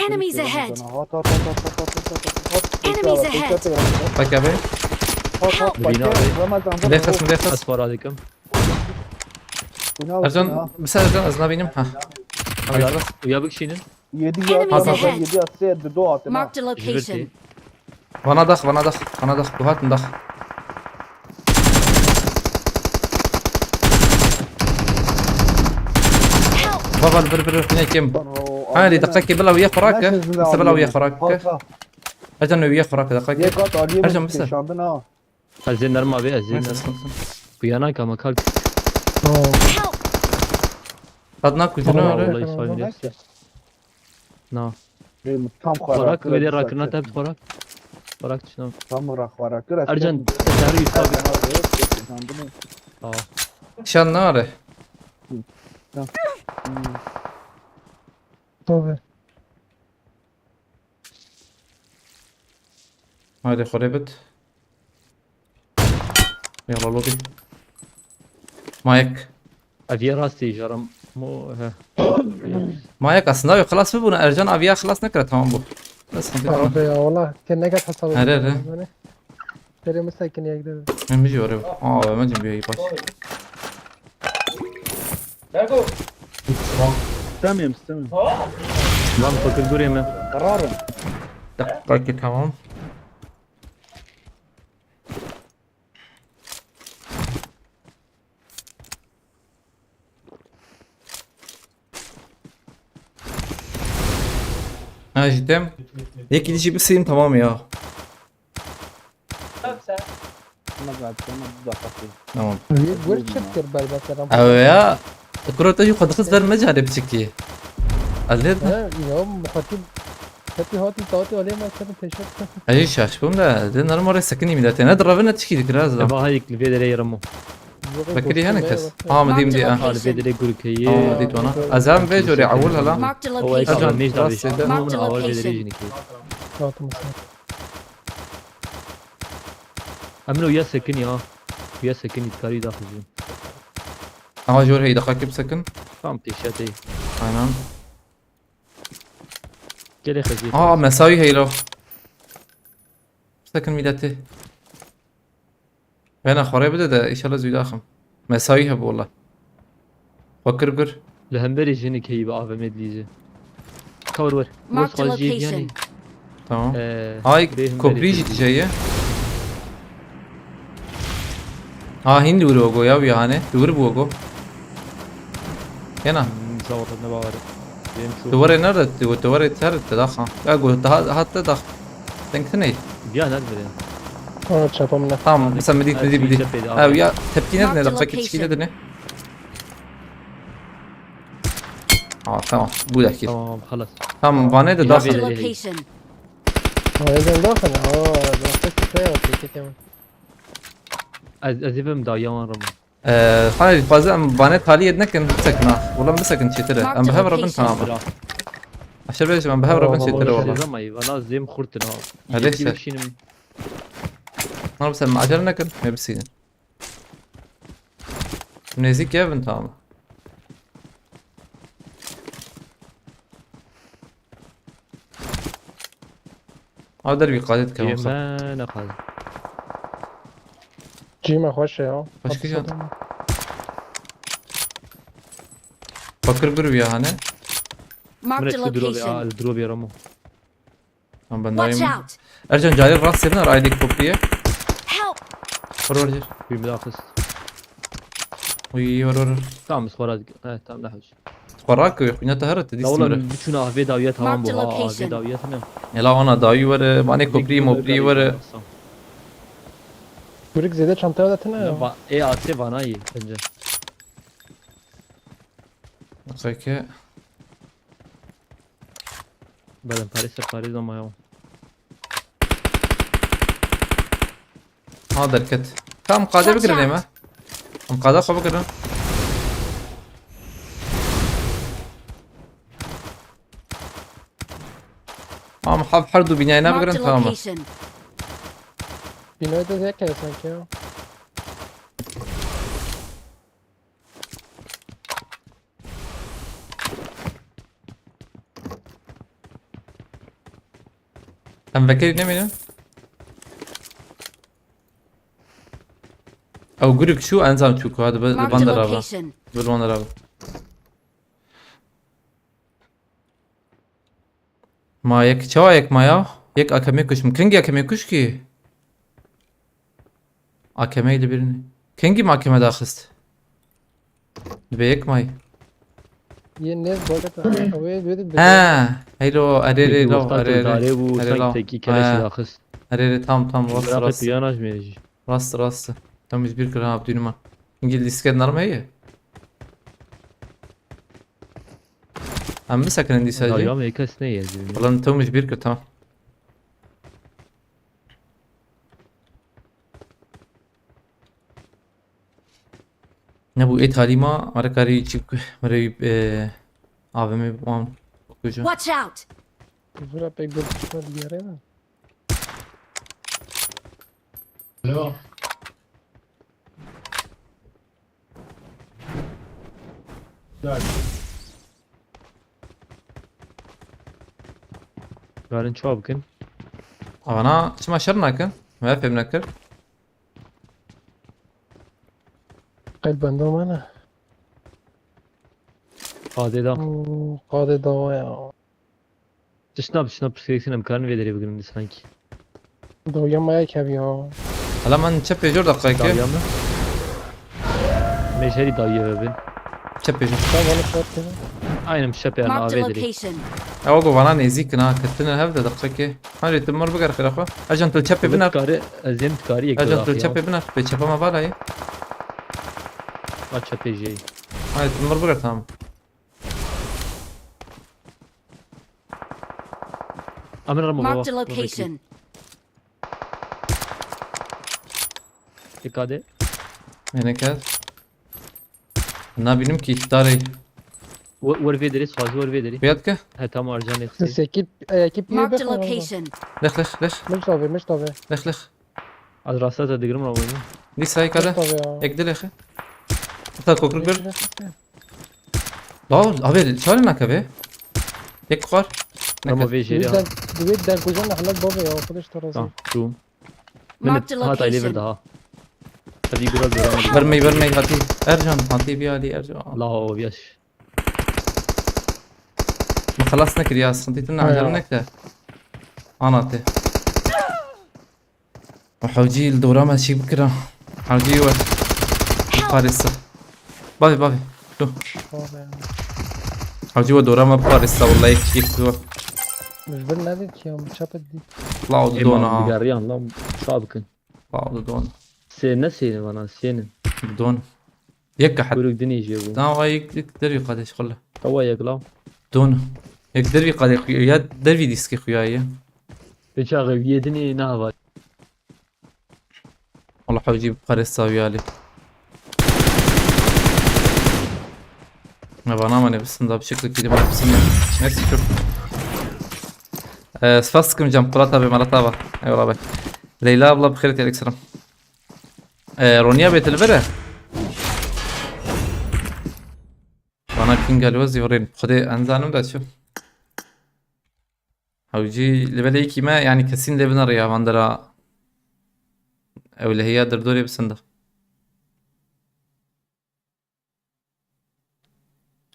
Enemies ahead! Enemies ahead! Bak abi. Lê xesm, lê xesm. Ez para dikim. Ercan, bir sen Ercan, ez nabînim. Ha. Uya bikişînin. Enemies ahead! Marked a location. Vana dax, vana dax, vana dax, bu hatin dax. Help! Baba, bir, bir, bir, ne kim? Ha, li dakika ki bila uya xorak. Mesela bila uya xorak. Ercan uya xorak dakika ki. Ercan, mesela. Ez ê nerma be, ez ê nerma. Bu yana kama kalk. Help! Adna kuzuna. Vallahi sayın. Na. Benim tam xorak, xorak, ve de rakına tep xorak. Xorak çinan. Tam xorak, xorak. Ercan, sen Yusuf abi. Tamam. Şan nare. Tabii. Haydi xorê bit. Yala lobby. Mayek. Aviye rastî jaram. Mo, he. Mayek aslında yok, xelas bû bûna. Ercan aviya xelas nekira, tamam bu. Ne sıkıntı yok. Abi ya, valla, kendine gel hesabı. Her, her. Terimi sakin ya gidelim. Ne mi diyor? Aa, ben bir baş. Tamam, tamam. Lan fakir dur yeme. Kararım. Dakika ki tamam. Ha, cidden. Yek ilişi bir sayım tamam ya. Tamam. Niye gol çektir berbat adam? Ew ya. Kuro te jî xwe dixist ber me carê biçikî. Ez lê. He, ya, muhatîb. Hepî hatî, tatî alê me serin peşet. Ez jî şaş bûm de, de normal rê sekinî mî de têne direvin ne tişkî dikir ez de. Eva hayik li vê derê remo. Bekirî hene kes. Ha, mi dîm dî, ha. Li vê derê gurkeyî. Ha, dît wana. Ez hem vê corê ewil hala. Marked a location. Marked a location. Hatim. Tamam. Tamam. Tamam. Tamam. Tamam. Tamam. Tamam. Tamam. Emre, ya sekin ya. Ya sekin, îdkarî daxizin. Aha, jor hey, daxakî bisekin. Tam pêşetê. Aynen. Gelê xeziyet. Aa, mesawî heylo. Bisekin mileti. Bena xorê bide de, inşallah zû daxim. Mesawî hebû wala. Xwe kir gur. Li hemberî jinik heyî bi A V M dilîze. Ka wir wir. Marked a Wes xwe jê location. giyanî. Tamam. Ee, Ay, rê hemberî koprî jî tê. dije ye. Ha, hîn li wir ogo ya, wî hane. Li wir bû ogo. Kena. Hmm, sağ ol, ne bawer. Benim şu. Tu warê nerede? Tu, tu warê ter te daxa. Ya go daha hatta da. Denk ne? Ya nerede? Ha, çapa min ne. Tamam, mesela midî, Ha, midî, şey, midî. çapa yedi, Ha, abi. ya tepkî ne Marked ne a dakika location. kişiyle dene. Ha, tamam. Bu dakika. Tamam, halas. Tamam, bana da Ya daxa. Marked a verir. Location. Ha, evden daxil. Ha, daxil kişiye bak, iki kemi. Ez, ez ê bim dawiya wan re. Ee, Xanê, fazla em bane taliyê nekin, bisekin ha. Ulan bisekin çêtir e. Em bi hev re bin, tamam. Aşağı bêjim, em bi hev re bin, çêtir e valla. Ama vana zêm xurt in ha. Hadi Yekî işte. bişînim. Lan sen acele nekin, me bisînin. Nêzîk ye bin, tamam. Ew dervî qadê dike wexta. Yeme ne qadê. Cî me xweş e ya. Xweşik e can. Fakir bir bir yani. Marked Mire a şu dropê, location. a, dropê Ramo. Tamam, ben Watch dayım. Out! Ercan, cari rast senin ar aylık kopya. Help! Var var. Bir müdahil. Uy, var var. Tamam, skora. Evet, tamam, daha hoş. Xora ku xwîna te here te La dîstim oğlum, re. Bütün A V dawiya tamam bu. Marked Ha, location. A V dawiya ne? Ela wana dawî were, vanê koprî moprî were. Gurik zêde çantaya da tine ya. Ba, e, A S vana iyi bence. Peki. Badem Paris, Paris ama ya. Ha, derket. Tamam, qade Watch bigirin out. ême. Em qada xwe bigirin. Tamam, hev her du bînayê ne bigirin, Marked a tamam. Location. Binayê de zêde kere sanki ya. Em vekerî nemînin. Ew gurik çû, enzam çû ku hadi bi Marked van a de rava. Location. Bi van de rava. Ma yek çawa yek ma ya? Yek A K M kuş mu? Kengî A K M kuş ki? A K M ile birini. Kengî mi A K M daxist? Dibe yek may. Yê nêz bagata. Wê wê de. Ha, heylo, arê rê law, arê rê. Dare bu Arê sanki law. tek iki kere Ha. şey daxist. Arê rê, tam tam, rast Bırak rast. et, yanaşmayacak. Rast rast. Tam yüz bir kira abdûnuma. Îngilîzke nerme ye? Em bisekinin dîsa jî. Ya ama kes ne yazıyor? Ulan tam yüz bir kir, tamam. Ne bu et halî ma, mara karî çi, mara, e, A V M wan kucu. Watch out! Zura pek bir kuşlar bir yere mi? Alo. Gel. Garin çawa bikin? Avana çima şer nakin? Me fêm nekir. Qel benda mane. Qadê da. Oo, qadê dawa ya. Tişna tişna psikolojisine em karin vê derê bigirin sanki. Dawiya me yek hev ya. Hala man çep pêjor daqiqayekê. Dawiya mı? Mejheri dawiya ve bin. Çep pêjor. Sen bana şart kene. Aynen şep yani Marked a A V derê. Location. Ewa go vana nêzîk na, ketine hev de daqiqekê. Hanê tu mir biger xêra xwe. Ercan tu çep pê biner. Kari, ez yem kari yek. Ercan tu çep pê biner. Pê çepa me vala ye. Aç çepê jey. Hanê tu mir biger, tamam. Amin ramo baba. Marked a location. Dikkat et. Beni kes. Nabînim ki îhtarê. Wer vê derê, swazî wer vê derê. Biyat ke? He tamam, Ercan Siz yexsî. ekip, e, ekip niye Marked a bakın ama? Location. Lex lex lex. Mecid abi, Mecid abi. Lex lex. Ez rasta te digirim Ramo. Dîsa yek hade. Tabii ya. Yek dilê xi. Heta kokru bir. Beş lira. Dal, abi, çare nake be. Yek xwar. Ramo Neke. vê jêrî ha. Divê dergozan nehlet bavê ya, xwe de ji te razî. Tamam, çûm. Marked a Min hata lê vir location. Daha. Hevî gura zora min. Vermey, vermey, hatî. Ercan, hatî bir alî, Ercan. La o yaş. Min xelas nekir ya, sıkıntı tine Ha ya. acele nekte. Anate. O hewcî li dora me çî bikira. Hewcî we. Parêsa. Bavê, bavê. Tu. Bavê ya. Hewcî we dora me parêsa, wallahî yek, yek tu. Min ji vir nedît ki ya, min çapa dît. La o didona Êman ha. digeriyan lan, ça bikin. La o didona. Sê ne sênin vana, sênin. Didona. Yek gehet. Kuruk dinê jê bû. Tamam, yek, yek dervî qadê xwile. Ewa yek la. Didona. Yek dervî qadê xuya, ya dervî dîskê xuya ye. Pêça xeviye dinê nehava. Wala hewcî parêsa wî alî. Me vana me nivîsin da, bi şekilekî de me nivîsin. Neyse, çok. Ee, spas dikim Can Polat abi, Malat abi. Eyvallah abi. Leyla abla, bi xêr, aleyküm selam. Ee, Ronya Betül vere. Bana King Alvaz yorin. Xwedê enzanim da çi. Hewcî li belê yekî me, yani kesin lê bineriya van dera. Ew lehiya derdorê bisinda.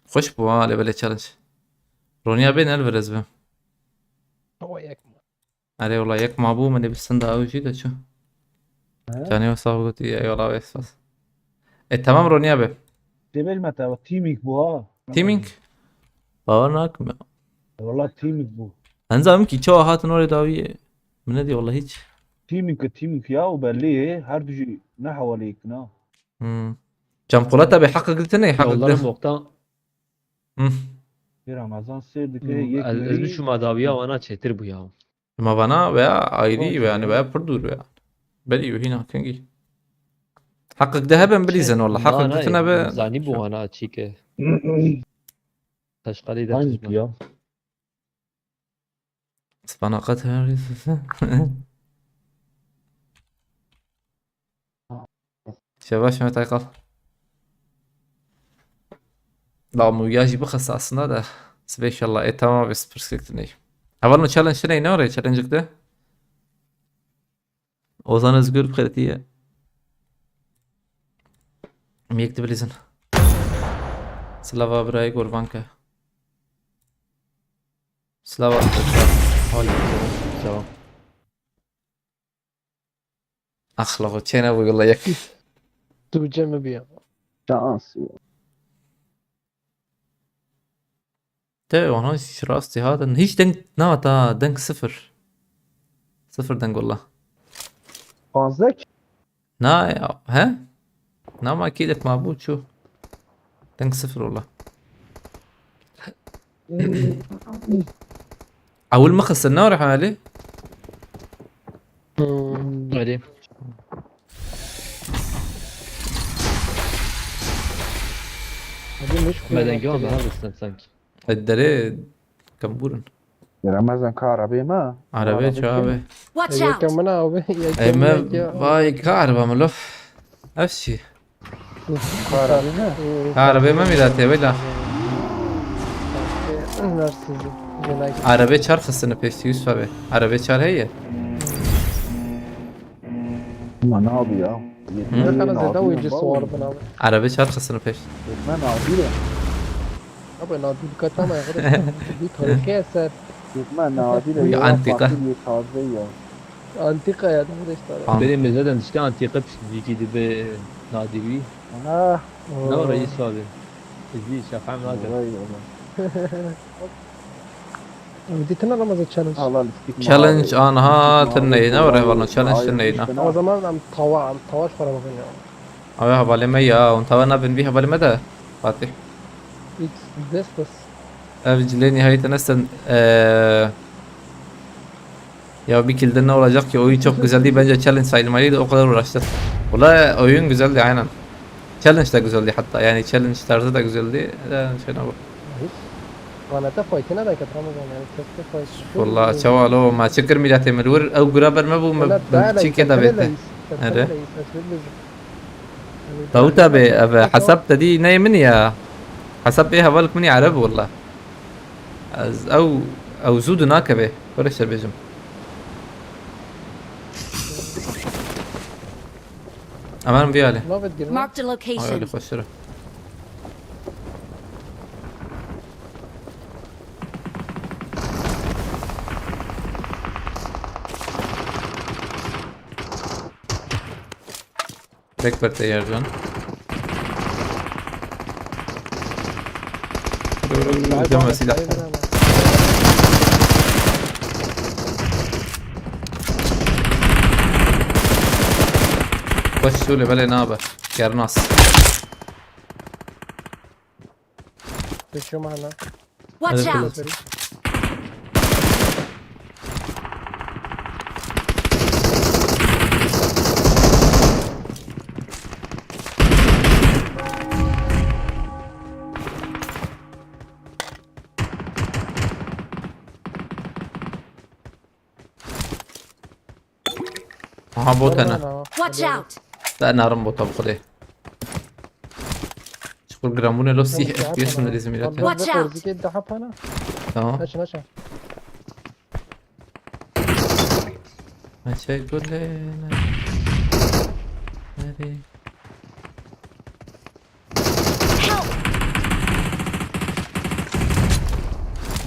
Xweş bû ha, lê belê challenge. Ronya bên el virez be. O yek mi? Erê wala yek mabû, min ê bisinda ew jî de çû. He? Canê wê sax gotî, eyvallah wê spas. E, tamam Ronya be. Dê bêjme te, teaming bû ha. Teaming? Bawer nakim ya. Wala teaming bû. Enza min kî çawa hatin orê dawiyê. Min nedî wala hiç. Teaming, teaming ya, û belli ye, her du jî ne hewalê yek na. Hmm. Can Polat abi, heqek di tine, heqek di. Yollarım oktan. Hmm. Bir Ramazan sêr dike, hmm, yek ez, ez mirî. Bişûma dawiya wana çêtir bû ya. Ma vana veya ayrî, yok veya yani ya. Veya pir dûr veya. Belî wî hîna kengî. Heqek de heben bilîzin wala. Heqek de tine be. Zanî bû wana çîke. Taşqalî de. Hangi ya? Spana qat her. Şebaş Mehmet Aykal. La mu ya jî bixist aslında da. Sibe inşallah. E, tamam, biz perspektif ney. Heval mi challenge ney, ne oraya challenge de? Ozan Özgür xeretiye. Miyek de bilizin. Slava birayê, qurbanke. Slava. Ay, tamam. Axlaqo çêne bu yolla yek. Tu cem mi biya? Şans ya. Te ona hiç rastî hatin. Hiç deng, na ta deng sıfır. Sıfır deng wala. Panzdeh. Na ya, he? Na ma kîlek ma bû çû. Deng sıfır wala. Ewil mixistin ne were hali? Hmm. Hadi. Hadi ne şu. Me dengê wan daha bistin sanki. Derê kembûrin. Ramazan ka arabê me. Arabê çawa be? Watch out! Yekem min abi. Yekem. Eme vay ka araba milo. Ev çi? Ka arabê me. Ka arabê me mîratê wela. Nasıl? Arabê çar xistine pêştî Yusuf abi. Arabê çar heye. Ma ne abi ya? Hı. Kana zêde wê cî siwar bin abi. Arabê çar xistine pêş. Yetme nadîr e. Abi nadîr kata me arkadaş. Bir tarihî eser. Yetme nadîr e. Ya, ya, antika. Fakir ye, taze ya. Antîka ya, doğru işte. Tamam. Berê me zaten işte antîka piştî dibe nadirî. Aha. Ne var reis abi? Ezî şefam nadir. Vay vay. Dîtina Ramazan challenge. Challenge anha tine ne var, hevalno challenge tine ne. O zaman em tawa, em tawa ji xwe re bixin ya. Abi hevalê me ya, hûn tawa nabin vî hevalê me de. Fatih. X dest bes. Ev cilê nihayetinde sen, eee, ya bir kilde ne olacak ki? Oyun çok güzeldi. Bence challenge sayılmalıydı. O kadar uğraştık. Valla oyun güzeldi aynen. Challenge de güzeldi hatta. Yani challenge tarzı da güzeldi. Ee, şey ne bu? Hiç. Vana te faytına da ket Ramazan yani. Teste faytı. Valla çawa lo ma çi kir mîratê min wir ew gura ber me bû me çi kê da bête. Ere. Dawut abi, ev hesab te dî neyê min ya. Hesab ê hevalek min ya Ereb walla. Ez ew, ew zû di nakeve. Were şer bêjim. Aman vî alê. Marked a location. Ay, alê xweştir e. Tek ber teyar can. Deme silah. Baş şöyle böyle ne haber? Kernas. Düşüyorum hala. Watch out! Aha, bot hene. Watch out! Te narim bota bi xwedê. Çikur gramûne lo sîh F P S mi dizim îlete. Watch out! Tamam. Naçe, naçe. Naçe gule, naçe. Nereye? Help!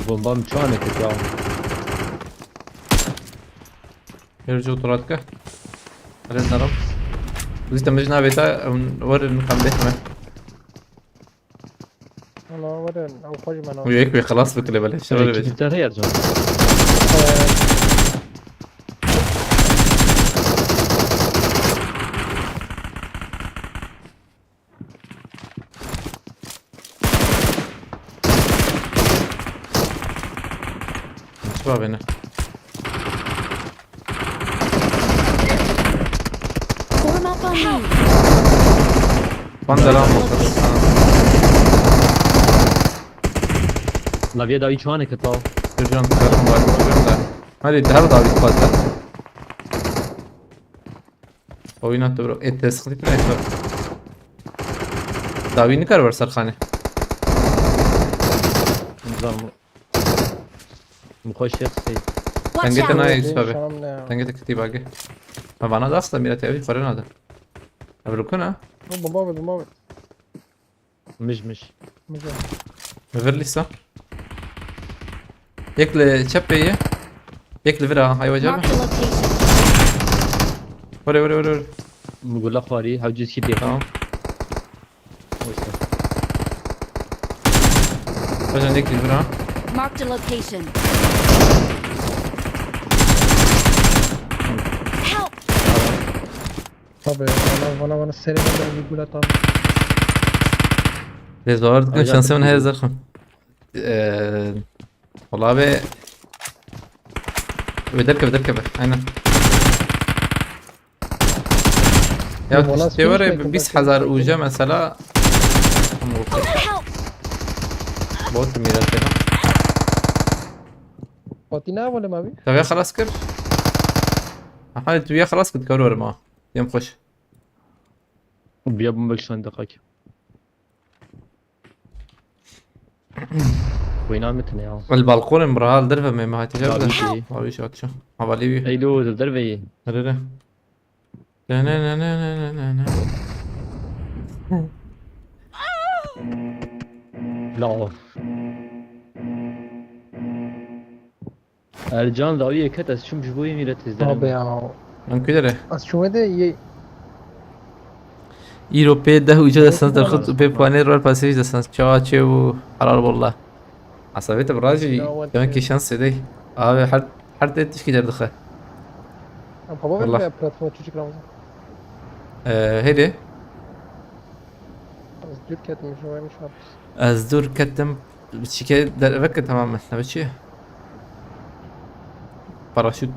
Bomba mi çanek ya? Her jo turat ke. Hadi naram. Biz de mecna beta, em, var en kan betme. Ana, var en, ew xoj mena. Bu yek bir xelas bikile bele. Şöyle bir. Ekipler her zaman. Çi bavêne? Form up on me. Van delam oldu. Laviye davi çuane kıta. Hocam, tarım var, görüyorum da. Hadi, daha da bir fazla. Oyun attı bro. Et test kılıp bırak. Davi nikar var Sarkani. Nizam bu. Bu hoş ya şey. Watch out! Tenge te nayê Yusuf abi. Şanım ne ya? Tenge te kitî bagi. Ma vana dasta mira te evî xwere nade. Ev rukun ha? Bu bomba ve bomba ve. Mij mij. Mijim. Vir lîsa. Yek li çepê ye. Yek li vir a, haywa cabe. Marked a location. Were, were, were, were. Mugula xwarî, hewcî şî dê. Tamam. Oysa. Bacan yek li vir a. Marked a location. Help! Tabii, vana, vana, vana serê min de bir gule tam. Lê zor dikin, şansê min heye zerxim. Eee, wala be. Ve derkeve, derkeve. Aynen. Ya, wala tiştê were bîst hezar uca mesela. Help! Bot mîra têna. Fatî ne wale ma bî? Te vê xelas kir? Aha, tu vê xelas kir, dikar were ma. Yem xweş. Biya bim bek şan deqak. Wîna mitine ya. El balkonê min re hal derve me, me hatice bide. Tabii ki. Abi şu atışa. Havalı bir. Eylo, derve ye. Hadi de. Ne, ne, ne. La. Ercan dawiyê ket, ez çûm ji bo yê mîretê ez derim. Abi ya. Em ku dere? Ez çûme de yê. Îro pê deh uca destans derxist û pê puanê rol pasêj destans. Çawa çê û helal wallah. Asabê te bi rajî, ya, demek ki şans sedey. Abi her, her tê tişkî derdixe. Em xwe Wallah. Platforma çûçik Ramazan. Ee, hêdê. Ez dûr ketim, ji wê min çar. Ez dûr ketim. Çike derveke tamam mı? Ne biçi? Paraşüt.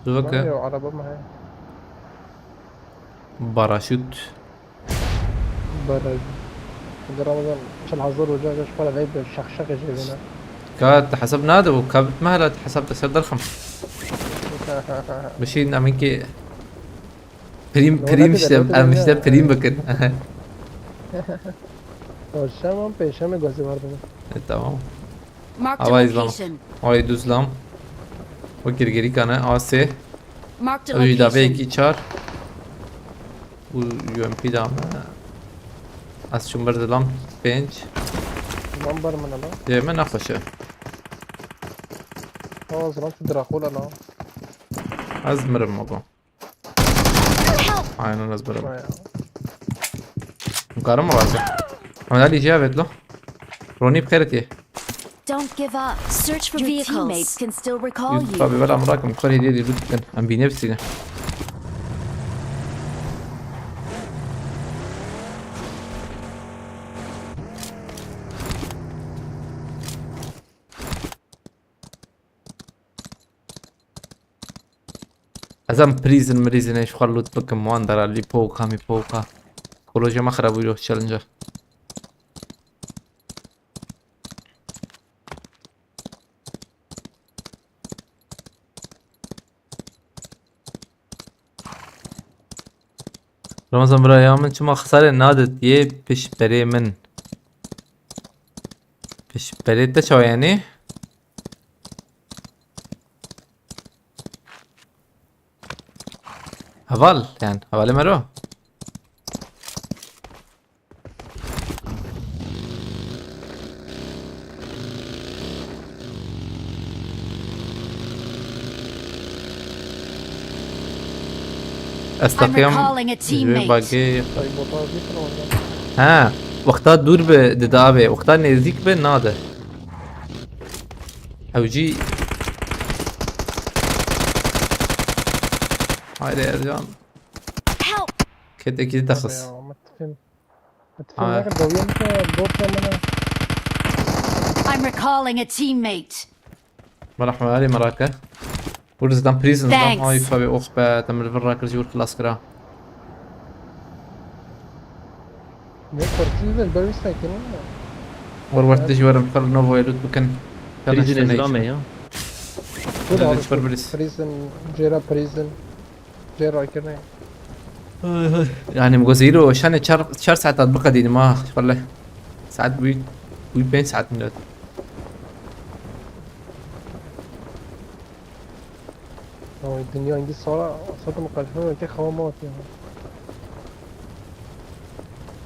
Duveke. Yo, araba mı he? Paraşüt. Baraj. Hadi Ramazan, çil hazır hoca, geç para deyip de şak şak ecebine. Ka te hesap nade bu, ka bitme hala te hesap te ser derxim. Bişîn emin ki. Prim, prim işte, em işte prim bikin. Şem an pêşemê gazî var bû. E, tamam. Marked a Havayî zam. Location. Havayî duzlam. O girgirîkane, A S. Marked a location. Ew jî davê yekî çar. Û U M P da me. Ez çûm ber zilam pênc. Zilam ber min e la. Yê me nexweş e. Ha, zilam tu diraxola la. Ez mirim mabo. Aynen ez beraber. Vay ya. Karim mi vardı? Ama hadi şey evet lo. Ronnie bir kere diye. Don't give up. Search for vehicles. Your teammates can still recall you. Yusuf abi ver amına koyayım. Kore hediye diye lütfen. Ben bir nefsine. Ez em prison mrizin ê ji xwe loot bikim wan dera lî poka mî poka. Koloje me xirab bûyo challenge. Ramazan bira ya min çima xisarê nadit yê pişberê min. Pişberê te çawa yani? Heval, yani, hevalê mero. Ez I'm teqiyam recalling a ji teammate. Bagê. Ha, wexta dûr bi dide abi, wexta nêzîk bi nade. Ew jî. Haydi Ercan. Help! Ketekî te xist. Ya, me tifim. Me tifim Ha. Nekir, dawiya min ke bot ya min e. I'm recalling a teammate. Bana rahmet ali merake. Burada zaten prison lan. Thanks. Ay tabi oh be. Temel bir rakır jurt las kira. Ne korkuyorsun? Böyle bir sakin olma. War war tij warim xir Novo'ya loot bikin. Prison is rame ya. Dur abi, Prison, Jera Prison. Jera kene. Ay, ay. Yani bu zero şane çar, çar saat at bu kadar ma. Vallahi. Saat bu, bu pênc saat millet. Oy, dinya îngî sara, sata miqalîfe weke xewa ma weke.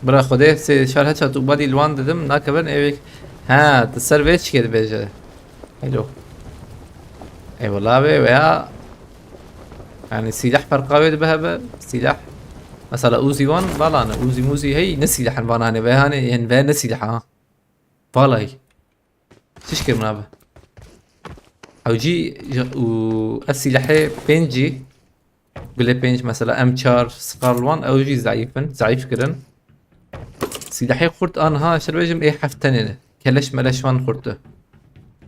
Bira xwedê sê şar heça tu badî li wan didim, nakevin êvê. Ha, tu ser vê çikê dibêje. Hello. Eyvallah be veya. Yani silah ferqa wê dibe hebe, silah. Mesela Uzi wan, vala ne, Uzi Muzi hey, ne silah hani vana hani veya hani, yani veya ne silah ha. Vallahi. Çiş kirin abi. Ew jî, ji, û ez sîlehê pênc jî, gulê pênc mesela M çar, Scar li wan, ew jî zeîf in, zeîf kirin. Sîlehê xurt anha şer bêjim ê heft tenê ne. Keleş meleş wan xurt e.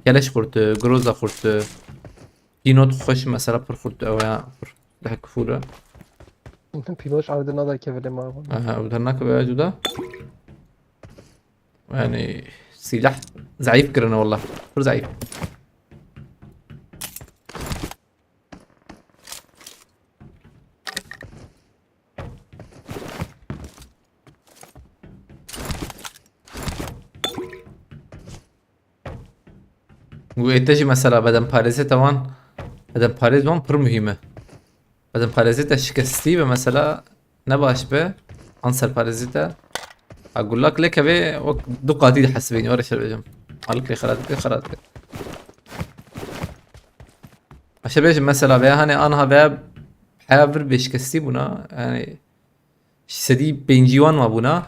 Keleş xurt e, Groza xurt e. Kînot xweş mesela pir xurt e, ew ya pir dehek fûr e. Pîloş ew di nada kevilê ma bû. Aha, ew di nake veya cuda. Yani silah zayıf kirine valla. Pir zayıf. Û ê te jî mesela bedenparêzê te wan, bedenparêz wan pir muhîm e. Bedenparêzê te şikestî be mesela, ne baş be, an serparêzî te. Ha, gulak lê kevê wek du qatî dihesibînî, were şer bêjim. Alik lê xera dike, xera dike. Şer bêjim mesela veya hani anha veya heya vir bê şikestî bûna, yani sedî pêncî wan ma bûna.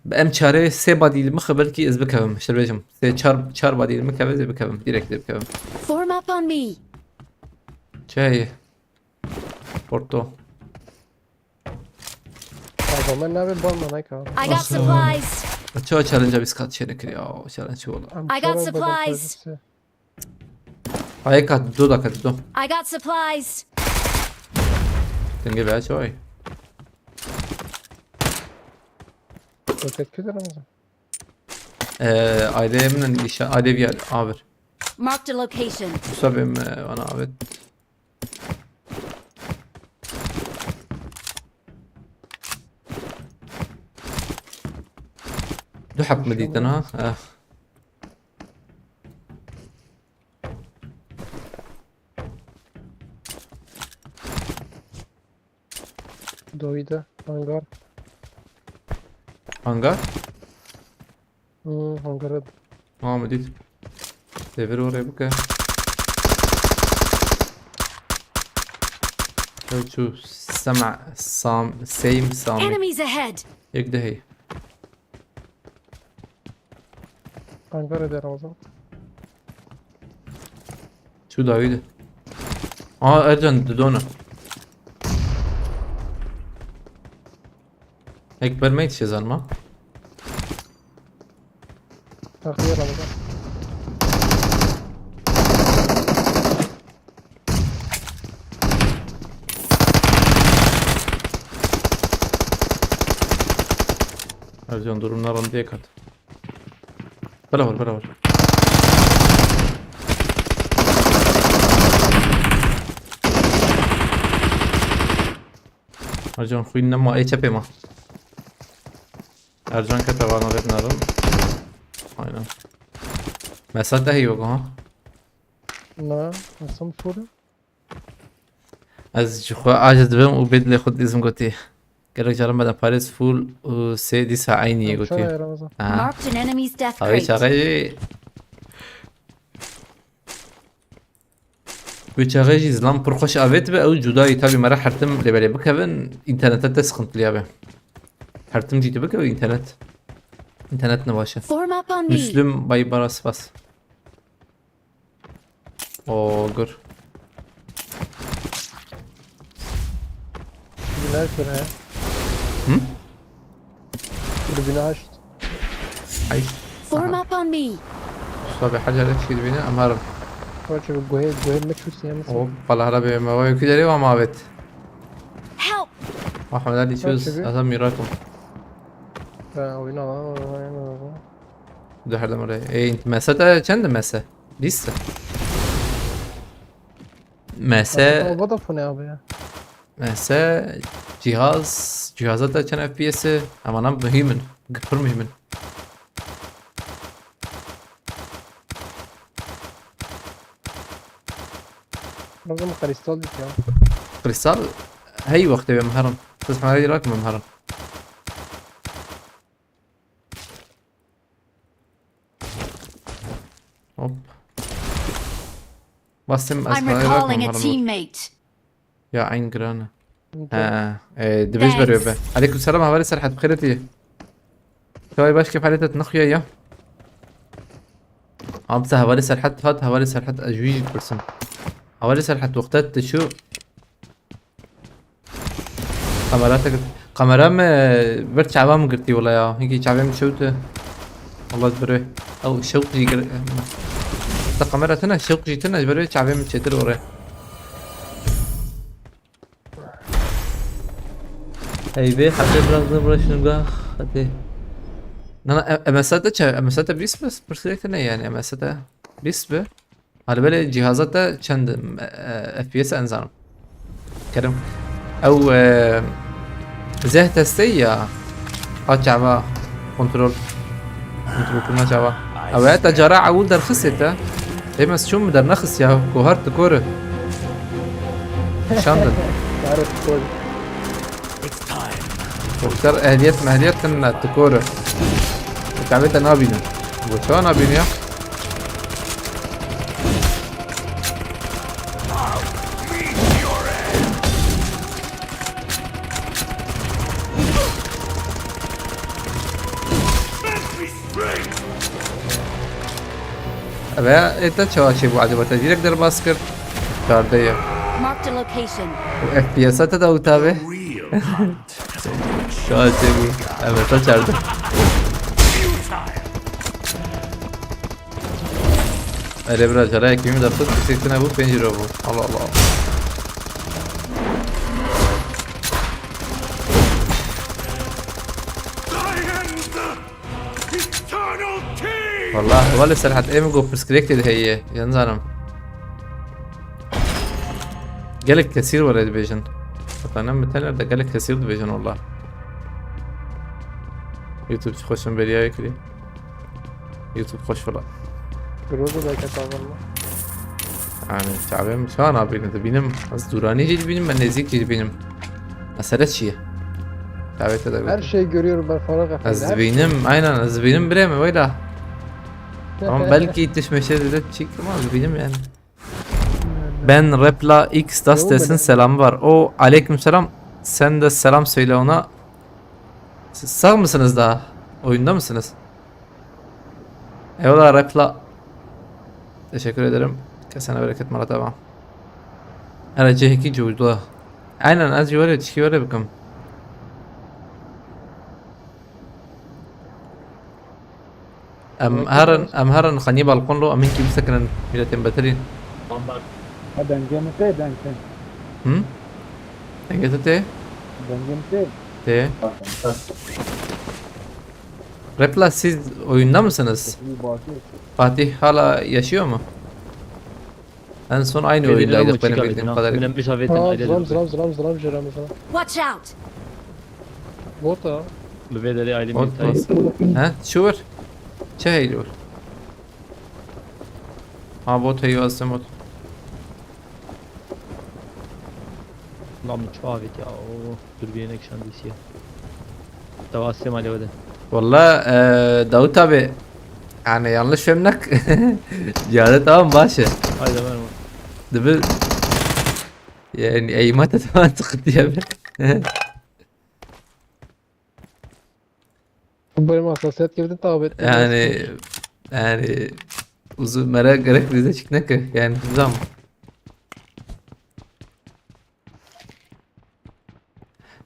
Bi em çarê sê badî li min xe belkî ez bikevim. Şer bêjim. Sê çar, çar badî li min keve ez ê bikevim. Direkt ê bikevim. Form up on me. Çi heye? Porto. Baba, me navê ban me nayka. I got supplies. Çawa challenge-a bîst kat çênekir ya? O challenge wala. I got supplies. Ay kat, do da kat, do. I got supplies. Denge be çawa? Roket keder ama. Ee, aile evinin işe, aile bir yer, abi. Marked a location. Musa benim, e, bana abi. Du heb mi dîtin ha? Eh. Dawî de hangar. Hangar? Hmm, hangar. Ha, min dît. Devir oraya bike. Ew çû sema, sam, same, same. Enemies ahead! Yek de hey. Hangarê derazan. Çû dawî de. Aa, Ercan, didona. Hek bermeyt şezan ma. Taxliye Ramazan. Ercan, durumuna randiye kat. Bela vur, bela vur. Ercan, xwîn nema, ê çepê ma. Ercan kete vana vêt narin. Aynen. Mesaj de heyok ha. Na, nasıl full? Ez ji xwe aciz dibim û bê dilê xwe dizim gotî. Gelek caran me de Paris full û sê dîsa eynî yê gotî. Çawa ye Ramazan? Ha. Marked an enemy's death crate. Avê çaxê jî, wê çaxê jî zilam pir xweş avêt be, ew cudayî tabî me re hertim lêbelê bikevin, înternete te sıkıntılıya be. Hertim jî tu bike û înternet. Înternet ne baş e. Form up on me. Müslüm Baybara spas. Oo, gur. Bina kir he. Hı? Dur bina haşt. Ay. Form up on me. Usta be hacer eşki dibine amarım. Koçu bu guhe, guhe me çusin ya mısın? Hoppa la hara be me vay küdere ve mavet. Help! Ahmet Ali çöz. Asa mirakum. Ha, oyna lan, oyna lan. Du her dem oraya. E, mese de çend mese? Bîst. Mese. Vodafone abi ya. Mese, cihaz, cihaza da çend F P S'ı? Ama lan mühim in. Pir mühim in. Lazım kristal dik ya. Kristal, hey wextê ve miherim. Siz hemara Irak mı miherim? Hop. Bastım. I'm recalling a teammate. Ya, eyn girana. He, e, dibêj beriyor be. Aleyküm selam, havarê Serhat, bi xêr tî. Çawê baş, kêf halê te nexuya ya. Abi te havarê Serhat hat, havarê Serhat ez ji wî jî dipirsim. Havarê Serhat wexta tu çû. Kamera te girt. Kamera me vir çava min girtî wela ya. Hinkî çavê min şewt e. Allah birê. Ew şewq jî gir-, te kamera tine, şewq jî tine, ji ber wê çavê min çêtir ore. Hey be, hafif biraz da buraya şunu bırak. Hadi. Na, na, e, M S A te çe-, M S A te bîst mi? Perspektif ne yani? M S A te bîst mi? Hali böyle cihazata çend, e, e, F P S en zanım. Kerim. Ew, e, zeh testê ya. Ha çava. Kontrol. Kontrol kirina çava. Ew e te cara ewil derxistê te. Ê me çûm dernexist ya. Gohar tu kor e. Şandin. Gohar tu kor. Doktor ehliyet mehliyet tine tu kor e. Çavê te nabînin. Bo çawa nabînin ya? Eve ê te çawa çêbû acaba? Te direkt derbas kir? Çardeh ye. Marked a location. Û F P S te de wita be? Çawa çêbû? Eve te çardeh. Erê bira, cara yekî min de tut, pisîk tune bû, pênc euro bû. Allah Allah. Wallah, wale Serhat, ê min got pirsgirêk tê de heye, yan zanim. Gelek kesîr were dibêjin. Efendim, bitener de gelek kesîr dibêjin wallah. YouTube çi xweş em beriya kirî. YouTube xweş wela. Groza da keta valla. Yani çavêm çawa nabîne dibînim. Ez dûranî jî dibînim, me nêzîk jî dibînim. Mesele çi ye? Çavê te de Her gotin. Şeyi görüyorum ben Faruk Efendi. Ez Her dibînim, aynen ez dibînim birê me weyla. Ama belkî tişt meşe de çîk ama ez dibînim yani. Ben Repla X Dastesin selamı var. O aleyküm selam. Sen de selam söyle ona. Siz sağ mısınız daha? Oyunda mısınız? Eyvallah Repla. Teşekkür ederim. Kesene bereket, mala devam. Hele ceheki cuda. Aynen, az jî were çikî were bikim. Em herin, em herin xanî balkon lo, em hinkî bisekinin, miletên betilîn. Ha, dengê min tê, deng tê. Hı? Dengê te tê? Dengê min tê. Tê. Repla, siz oyunda mısınız? Sesini bağırtıyor. Fatih hala yaşıyor mu? En son aynı oyundaydık benim bildiğim kadarıyla. Benim bir şafetin Ha, ayrı zram bir zram zram zram jere mesela. Watch out! Bota. Bir bedeli ayrı Ot, bir tay. ot. Ha, şu var. Çe heyli var. Ha, bot heyi, astem bot. Lan bu çavit ya. Oo, dur bir yenek şandisi ya. Tava astem alev de. Valla e, Davut abi, yani yanlış fehmnek. Cihazı tamam başı. Haydi ver bak. Dibi yani eğimata tamam sıkıntı ya. Bu benim hassasiyet girdi tabi. Yani yani uzun merak gerek bize çıknek yani zaman.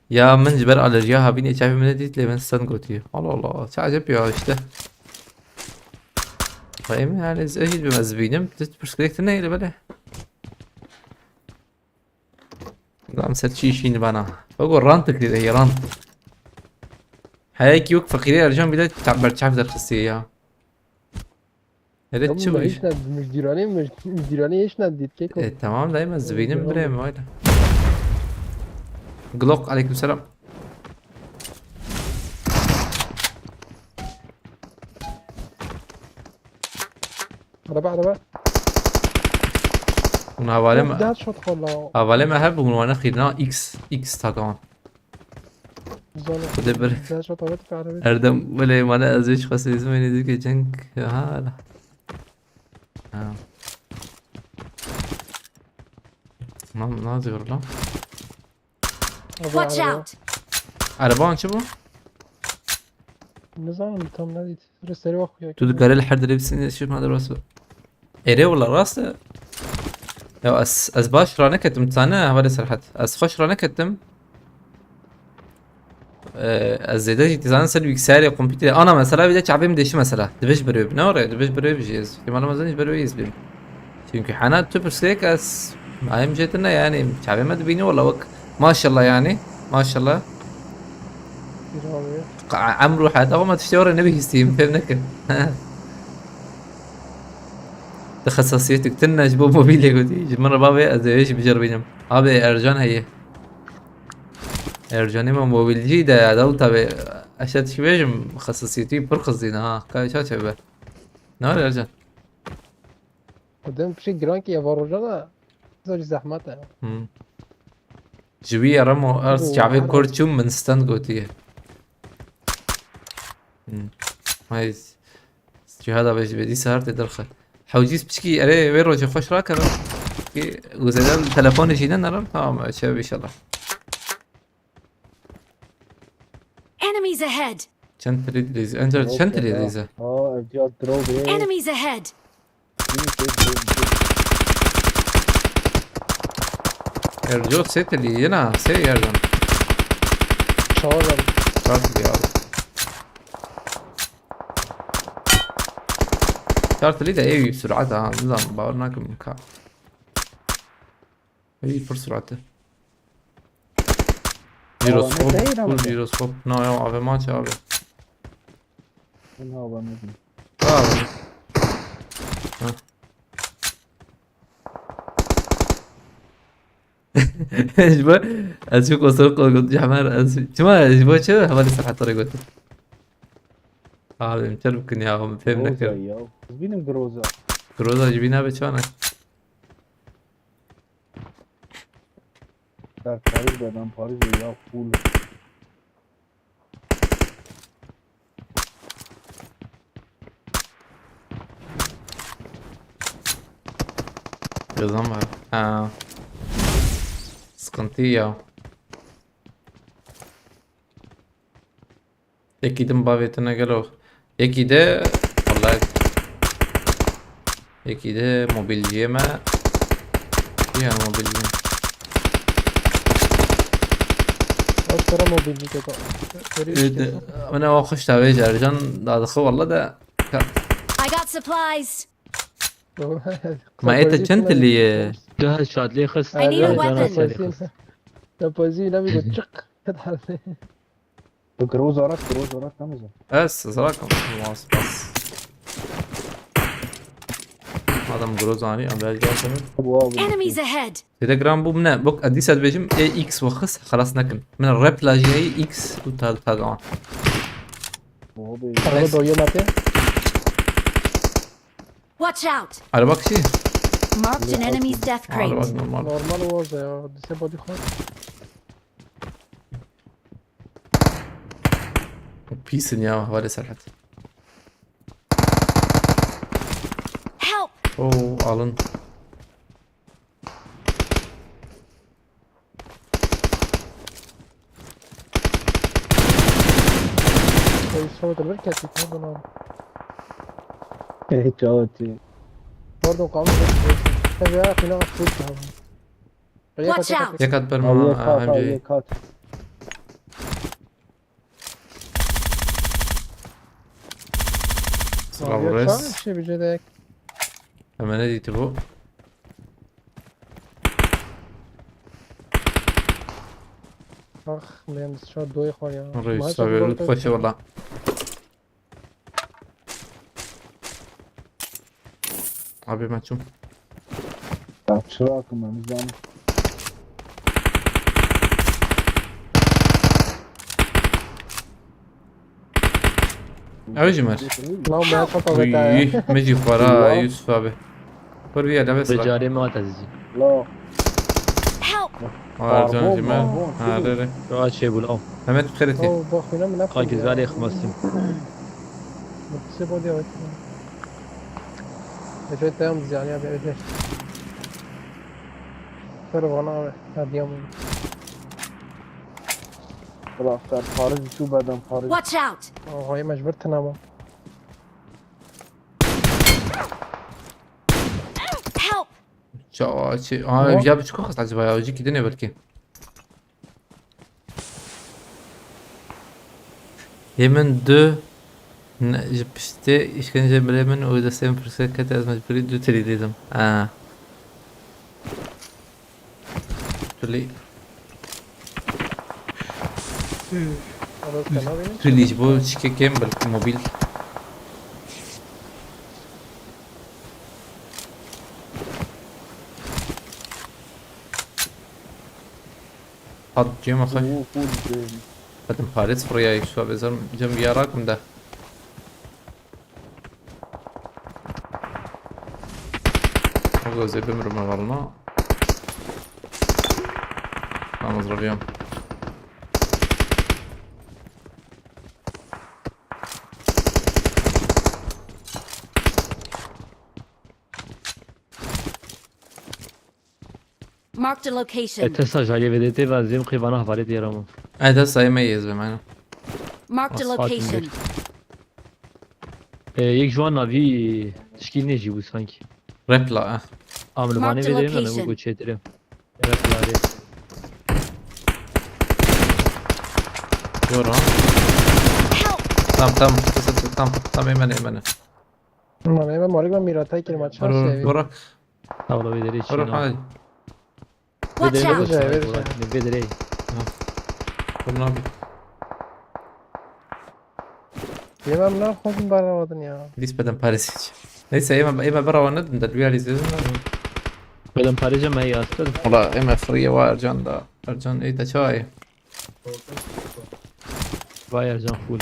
Ya min ji ber alerjiya havînê çavê min nedît lê min stand gotiye. Allah Allah, çi acep ya işte. Vay min yani ez hiç bilmez bînim. Pirsgirêk tune ile böyle. Lan ser çi işini bana. Bak o rant kire ya rant. Heyek yok fakire Ercan bile berçav derxistiye ya. Evet, çi bu iş? Müjdirani, müjdirani hiç ne dit keko. E, tamam dayım, ez zibînim birê mi öyle. Glock, aleykümselam. Araba araba. Hûn havale me, Daha çok kolla. havale me her bûn wana xîrna X, X takan. Zana. Xwedê bir Daha çok evet araba. Erdem wele mane ez hiç xwestim izin beni dike cenk. Ha. Ha. Lan ne yazıyor lan? Watch out! Araban çi bu? Ne zaman tam ne dit? Resteri bak ya. Tu dikarî li her derê bisînî, şif me derwes be. Erê wela rast e. Ya ez, ez baş raneketim, tu zane hevalê Serhat. Ez xweş raneketim. Ee, ez zêde jî tu zane ser bilgisayarê, kompîterê. Ana mesela bir de çavê min deşi mesela. Dibêj birê bi. Ne oraya? Dibêj birê bi jî ez. Kemal Ramazan jî birê iz bîm. Çünkü hena tu pirsek ez. Ayım jetine yani. Çavê me dibîni wela wek. Maşallah yani. Maşallah. Bir abi. Qa-, emru heta ama tiştê were nebihîstîm, fêm nekin. Di xesasiyetik tune ji bo mobîlê gotî. Ji min re bavê ez ê jî biceribînim. Abi Ercan heye. Ercanê me mobîlcî de ya, dal tabi. Eşe tişt bêjim, xesasiyetî pir qizîne ha. Ka ça çeve. Ne var Ercan? Dem bir şey giran ki ya var hocam da. Zor zahmet ya. Hmm. Ji wî ye Remo, ez Oo, çavê her kor wextî. Çûm min stand gotiye. Hmm. Hay. Cihada be ji bedî sehar tê derxe. Hewcîs piçkî erê wê rojê xweş rakeve. Ki guzeden telefonê jî ne nerim. Tamam, çev inşallah. Enemies ahead! Çend tilî dilîze? Encar çend tilî dilîze? Aa, Ercan drone be. Enemies ahead! Erco sê tilî yena sê Ercan. Çağırlar. Çar tilî abi. Çar tilî de ev sürat ha. Nizam bawer nakim ka. Ey pir sürat e. Jiroskop, Aa, ne full ama? Jiroskop. No ya abi maç abi. Ne haber ne? Abi. Ha. Ji bo ez çok oturup kalkıp Camer ez. Çima ji bo çi hemen sakat oraya götür. Abi, em çer bikin ya, em fêm Groza nekir. Ya. Ez bînim Groza. Groza jî bîna be çanek. Ser Parîs be, ben Parîs be ya, full. Yazan var. Ha. Sıkıntı ya. Yekî din bavê tune gelo. Yekî de, vallahi, yekî de mobilciyê me. Yan mobilciyê. Ev sera mobilci keka. Min ew xweş da vê carcan dadixi, walla de. I got supplies. Ma ê te çend tilî ye? Tu her şatlê xist. I need a weapon. Te pozî ne bî got çık. Tu Groza rat, Groza rat, ne mizin. Ez zirakom, mas, bas. Adam Groza anî, em bej baş. Wow. Enemies ahead! Têde giran bû, min e, bok, edî se dibêjim, ê X wexis, xelas nekin. Min rep lajiyayî X û ta, ta, ta. Araba doyuyor mate. Watch out! Araba kişî? Marked an enemy's death crate. Araba normal. Normal Groza ya, dise body xwe. Pîsin ya, hevalê Serhat. Help! Oo, alın. Ey, şurada bir kez gitmedin abi. Ey, çavatı. Pardon, kaldı. Tabii ya, final attık abi. Watch out! Yekat bir ma, amca. Yekat. Sağ ol, reis. Hemen ne diydi bu? Ah, mühendis şu an doyuk var ya. Reis abi, lütfen şey valla. Abi, maçım. Ya, çırağı akımlarımız var. Ew jî mir. Lan, me çapa veta ya. Uy, me jî xwara, Yusuf abi. Kur bir yerde mesela. Becarê me hat ezîzî. Lo. Help! Aa, can jî mir. Ha, re, re. Şu aç şey bul, al. Mehmet, dikkat et. Oh, bak, yine mi? Ka güzel ekmesin. Mutlusu bu diyor. Efe, tamam, biz yani abi, Efe. Ver bana abi. Hadi yavrum. Bırak sen, Paris, şu beden Paris. Watch out! Oh, hayır, mecbur tınama. Help! Ça-, çi-, aa, ya bir çıkıyor acaba ya, öceki de ne belki? Yemin dü ne, ji piştê işkence birê min û destê min pirsgirêk kete, ez mecbûrî du tirî dîtim. Ha. Tuli. Tuli ji bo çikê kêm bil mobil. Hat cema xwe. Hatim Paris fırıya Yusuf abi, zor cem bir yarak mı da? Oğlum, zê bimrim hevalno. Tamam, zrobiłem. Marked a location. E, tesa jalê vedetê ve zêm qêvana hevalê diye ramo. E, tesa yeme yez be, mano. Marked a location. E, yek ji wan navî tişkî nêjî bû sanki. Repla, e. Amil vanê vedê ne bu çêtirê. Repla rê. Dur ha. Help! Tam, tam, tam, tam, tam, hemen, hemen. Tamam, hemen malik ben bir hata ekledim, açar seviye. Bırak. Tavla vedere için. Bırak hadi. Watch out! Vedere, vedere. Bunlar bir. Yemem lan, xwezim berawadin ya. Lîs bedem parêz hiç. Neyse, ême, ême berawa nedin de, duyar izledim. Bedem parêz me yastır. Ola, ême free wa Ercan da. Ercan, ey de çay. Vay Ercan full.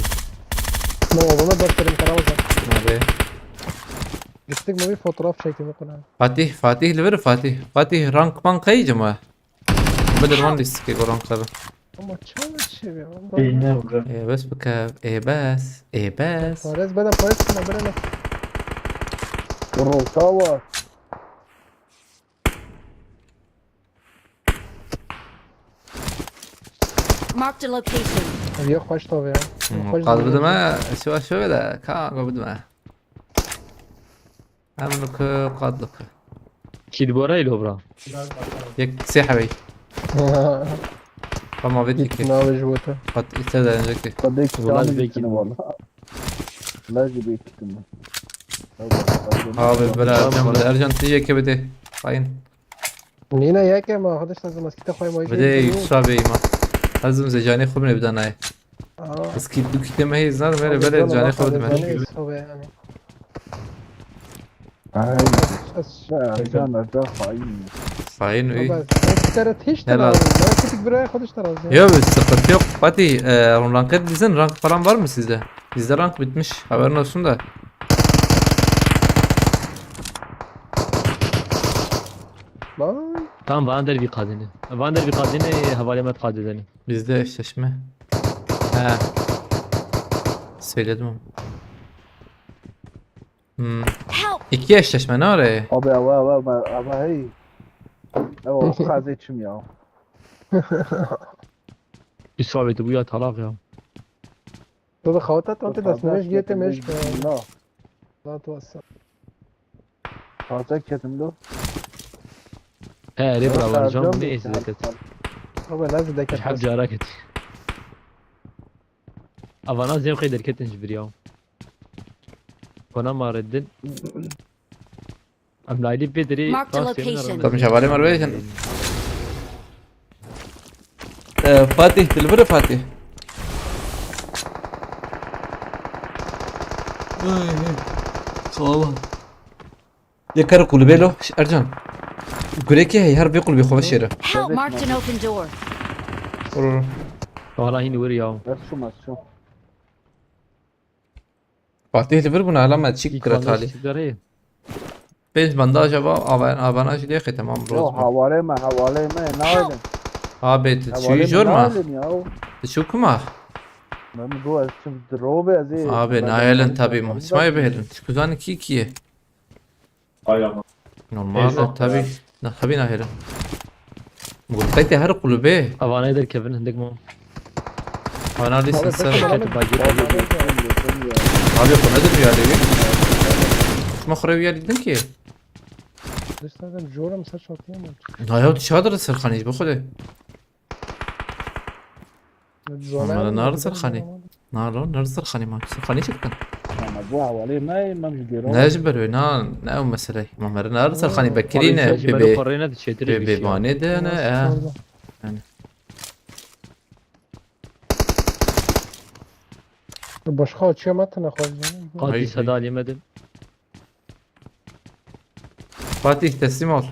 No, bunu da film kanal var. Nerede? Gittik mi bir fotoğraf çekimi kuna. Fatih, Fatih li vir Fatih. Fatih rank man qey cema. Bilir man listike go rank tabi. Ama çawa çevi. Ê bes bike, ê bes, ê bes. Pares bada pares kana bere ne. Rota var. Marked a location. Ev ya xweş tabi ya. Hmm, Xweş qal zî bidime, ya. Şewe şewe de, ka go bidime. Em nuke, qad nuke. Kî dibore îlo bira? Yek sê hewey. Tamam, vê Git tike. Navê ji bo te. Qat îte de enjekê. Qadê ki Wala tamam vê gitsin ki. Valla. La ji bê kitim. Abi, bira, Tamam, Ercan, tamam. Ercan, tijeke bide. Hain. Nîna yeke ma, xwe dişta zemaskî te xwe ma Bide yekê Yusuf abi ma. Ezim ze canê xwe bine bida nayê. Aa. Ez kî du kîte me hêz nadim, hele Abi, bere zana canê bak, xwe bidime. Canê xwe yani. Ay. Ez Ya, Ercan, Ercan hain. Hain wî. Baba, ben kitara tişt Ne lan. Lazım. Ben kitik bir ayak xwe dişta razı. Yok, bir sıkıntı yok. Fatih, e, rank dizin, rank falan var mı sizde? Bizde rank bitmiş. Haberin olsun da. Vay. Tamam, van der bir kadını. Van der bir kadını, havale met kadını. Bizde eşleşme. He. Söyledim ama. Hmm. Help! İki eşleşme ne araya? Abi, abi, abi, abi, abi, hey. Ya, o kadar seçim ya. Yusuf abi, bu ya talak ya. Tu bi xewta tantê destnûş giyê tê mêj ke. Na. Zat wasa. Taze ketim do. He, rê bira, Sercan Sercan ne êsî deket. Abi, lazı deket. Heb cara ket. Avana zem qey derketin ji bir ya. Kona ma reddin. Em laylî pê dirê Marked a location. Tabii, şevalê me rê bêjin. Ee, Fatih, dilbirê Fatih. Ay, ay. Sağ ol. Yê kar kulübe lo, Ercan. Gureke hey, her bir kulübe xwe şêre. Help, marked an open door. Vur, vur. Wala hîn wir ya. Bes şu, bes şu. Fatih li vir bûne, hela me çîk kira talî. Pênc bandaj ava, ava, avana jî lê xê, temam, roz bû. Yo, hawalê me, hawalê me, nayêlin. Abi, tu çûyî jor ma? Nayêlin ya. Tu çû kuma? Ben bu ez çim drobe ez ê. Abi, nayêlin tabii ma. Çima bihêlin? Tu kuzanî kî kî ye? Normal, tabii. Na, tabii nahêlin. Gurtayê te her kulübe. Avanayê derkevin hindik ma. Analîs insan. Abi, xwe nedir ya lewî? Şima xwe rewiya didin ki. Dişlerden jorum saç atayım mı? Na ya, tu çadır serxanî, bi xwe de. Mala nar serxanî. Na lo, nar serxanî ma. Serxanî çi dikin? Ama bu hawalê me, me ji gêro. Ne ji ber wê, na, ne ew mesele. Ma mere nar serxanî bekirî ne, bê, bê, bê, bê banê de ne, ya. Yani. Başka açıya matına koyacağım. Fatih, Ay, ay. Sada alyemedim. Fatih, teslim ol.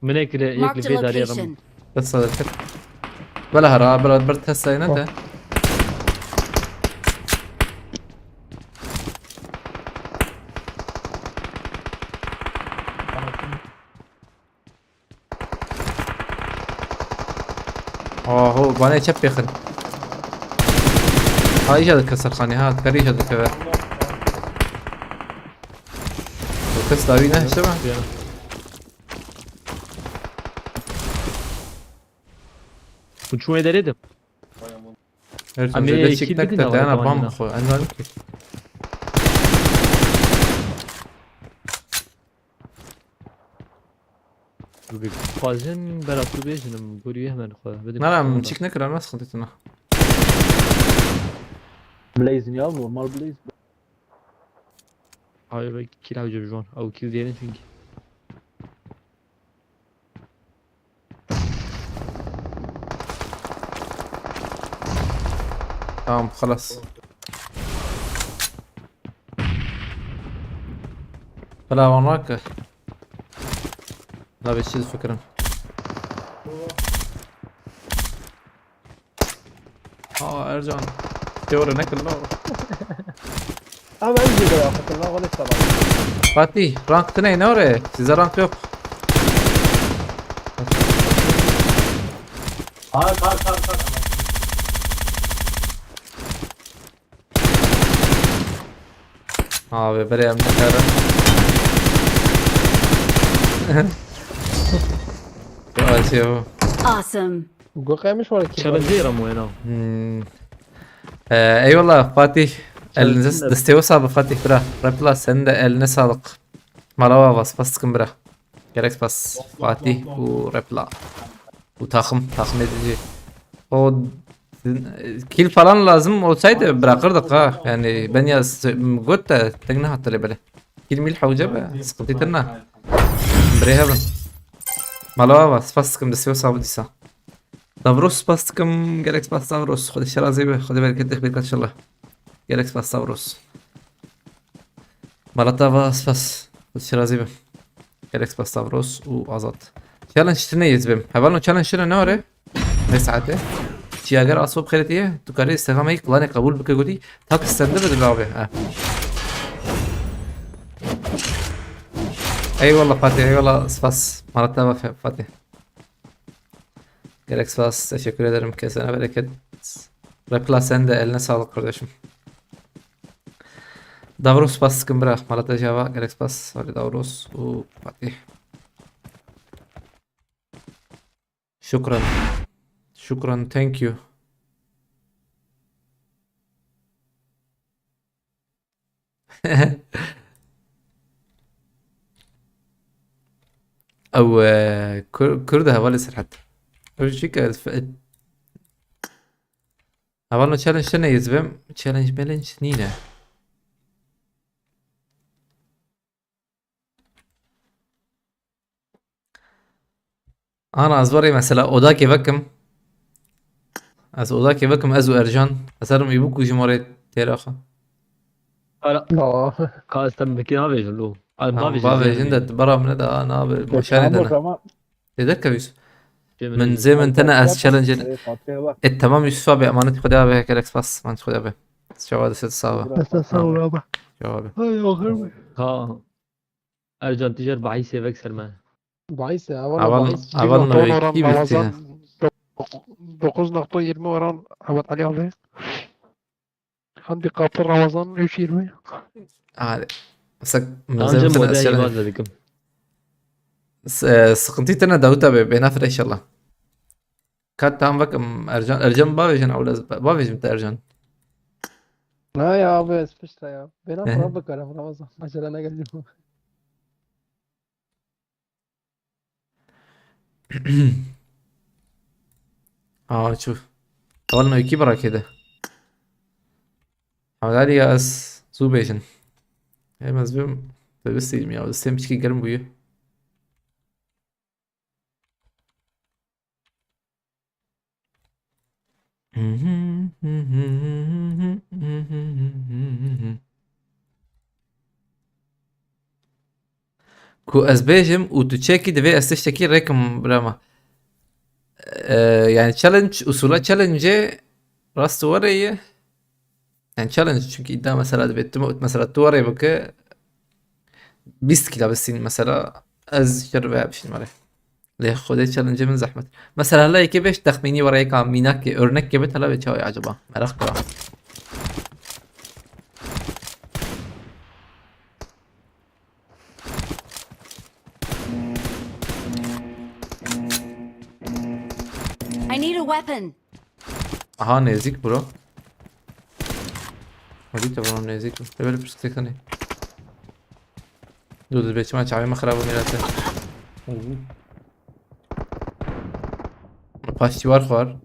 Min ê kire yek li vê darê rim. Dest sağ ol. Bela hera, bela bir test sayına de. Aho, bana çep yakın. Ha, iyice de keser hani ha, kar iyice de kever. Bu kız daha iyi ne, işte mi? Bu çuğu ederedim. Her Amê zaman da çektik de, dayana bam xo, anladım ki. Xwazin bera tu bêjin, em goriye hemen xwe. Nara, min çik nekir, em ne sıkıntı tına. Blazing ya, normal blaze. Hayır, bek kill avcı bir zaman. Av kill diyelim çünkü. Tamam, xelas. Bela wan nake. Nabê çi difikirin. Aa, Ercan. Teori nekir lo. Ama en güzel yaptın lan, o ne sabah. Fatih, rank tine ne oraya? Size rank yok. Kalk, kalk, kalk, kalk. Abi, berê em nikarin. Yavaş ya. Awesome. Go kaymış var ki. Challenge yerim oyna. Hmm. Ee, eyvallah Fatih. Elinize, Challenge desteğe sağlık Fatih bira. Repla, senin de eline sağlık. Malava vas, spas dikim bira. Gerek spas. Fatih û Repla. Bu takım, takım edici. O kill falan lazım olsaydı bırakırdık ha. Yani ben ya s-, got da tek ne hatırı böyle. Kill mil hawce be, sıkıntı tırna. Brehaven. Malava vas, spas dikim desteğe sağlık disa. Davros spas dikim, gerek spas Davros. Xwedê şer razî be, Xwedê bereketê xêr kat inşallah. Gerek spas Davros. Malata va spas. Xwedê şer razî be. Gerek spas Davros û Azat. Challenge tine yê dibêm. Hevalno challenge tine ne were? Ne saete? Çi eger asop xêretiye, tu karê Instagram'a ilk klanê kabul bike gotî, tak sende be dibe abi. Ha. Eyvallah Fatih, eyvallah spas. Malata va Fe-, Fatih. Gerek spas, teşekkür ederim. Kesene bereket. Repla sen de eline sağlık kardeşim. Davros spas dikim bira. Malata Java, gerek spas. Hadi Davros û Fatih. Şükran. Şükran, thank you. Ew, e, Kur-, Kurd e hevalê Serhet. Ew jî ke ez fe-, hevalno challenge tine yê dibêm. Challenge melenge nîne. Ana, ez warê mesela odakê vekim. Ez odakê vekim, ez û Ercan. Ez herim î bikujim orê têra xwe. Ara, Aa. Ka ez te bikî navêjim lo. Ay, Tamam, bavêjin, bavêjin zêrê. De tu bera min de, ha, nabe, Peki, maşanê tamam, de ne. Tamam. Tê derkevî Yusuf. Cemil Min Yusuf. Zê min tene ez challenge-in. Fatih, Fatih bak. E, tamam Yusuf abi, emanet Xwedê abi, gerek spas, emanet Xwedê abi. Çawa destê tu sağ be. Destê sağ ol abi. Çawa be. Ay, axir mi? Ha. Ercan, tu jî bahîsê vek ser me. Bahîsê, heval, heval, bahîs, heval çî nokta nokta on oran wekî Ramazan bîstîne. Dok-, dokuz nokta yirmi oran Ahmet Ali abi. Handikaplı Ramazan üç yirmi. Hadi. Mesela, Tamam mesela canım, o da mesela, eyvallah dedim. S-, e, sıkıntı tane Davut abi, bênafire inşallah. Kat tam bakım Ercan, Ercan bavêjin, ew lez bavêjim te Ercan. Ha ya abi, ez pişta ya. Bênafire bikarim Ramazan. Mesela ne geldi? Aa, çû. Hevalno wekî bira kê de. Hevalî ya ez zû bêjin. Hem ez bim, te bistînim ya, destê min çikî germ bûye. Ku ez bêjim û tu çekî, divê ez tiştekî rêkim birama. Ee, yani challenge, usula challenge rast were ye. Yani challenge çünkü iddia mesela dibê tu, mesela tu were bike bîst kîla bisîn mesela ez ji te re veya bişînim were. Lê Xwedê challenge min zehmet. Mesela hala yekê bêj texmînî were yeka mînakê örnek gibi tela ve çawa acaba? Merak kira. I need a weapon. Aha, nêzîk bro. Hadi te bana nêzîk. Te böyle pişt tekne. Dur dur, beçime çavê me xirab û mîrete. Paştî war xwar.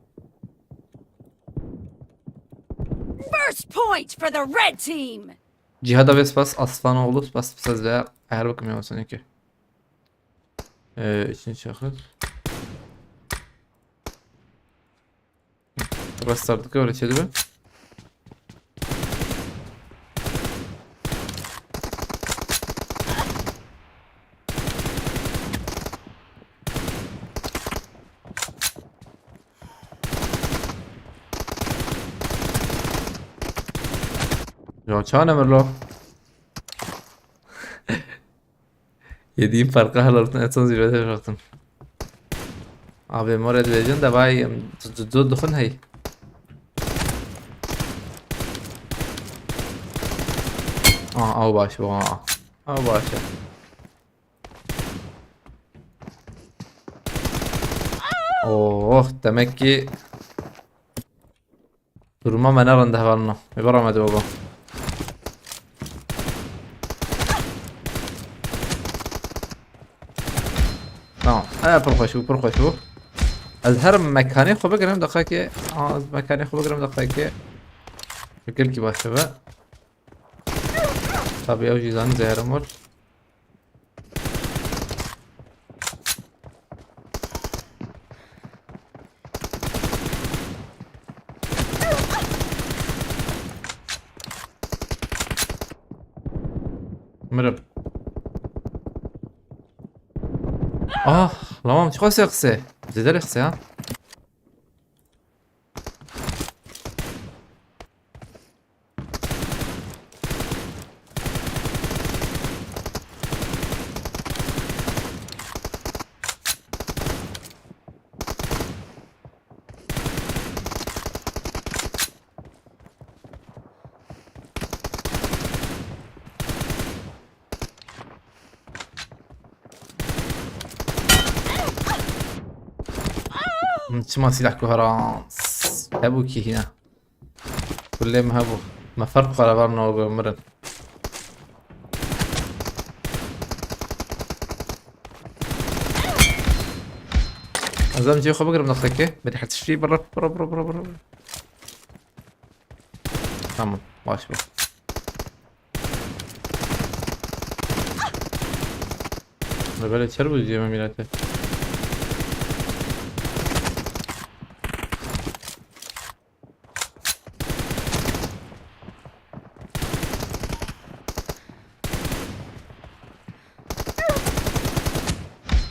First point for the red team. Cihada ve spas, Aslanoğlu, spas, spas ve her bakım ya, sen ki. Ee, için şahıs. Restart dike, öyle çedi be. Ya çane mirlo. Yediğim farkı halaltın, en son zirvede bıraktım. Abi, more dibêjin de vay, em, tu, tu, tu, duxin hey. Aa, ew baş bu, aa. Ew baş e. Oh, demek ki duruma me ne rende hevalno. Ê bera me dibe go. Tamam. E, pir xweş bû, pir xweş bû. Ez her mekanê xwe bigirim, deqekê. Aa, ez mekanê xwe bigirim, deqekê. Gelkî baş dibe. Tabii, ew jî zanî zehrim wir. Mirim. Ah, lamam, çiqas qise. Zêde qise ha. Min çima sîlah guherand? Hebû kî hîne? Kulê min hebû. Me ferq xwe re var, no, mirin. Ez em cihê xwe bigirim, nexteke. Berî her tiştî, bira, bira, bira, bira, bira. Tamam, baş bû. Ve böyle çer bu diyemem ilete.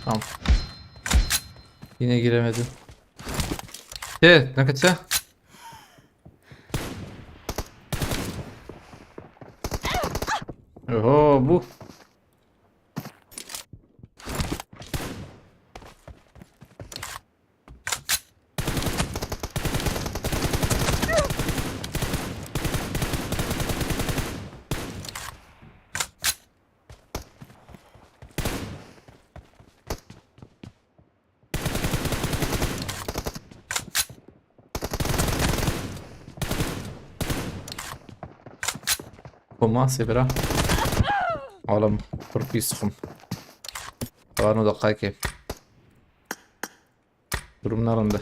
Tamam. Yine giremedim. Şey, ne kaça? Oho, bu. Komasê bira. Oğlum, pir pîs xum. Var mı dakika ki? Durum narındı.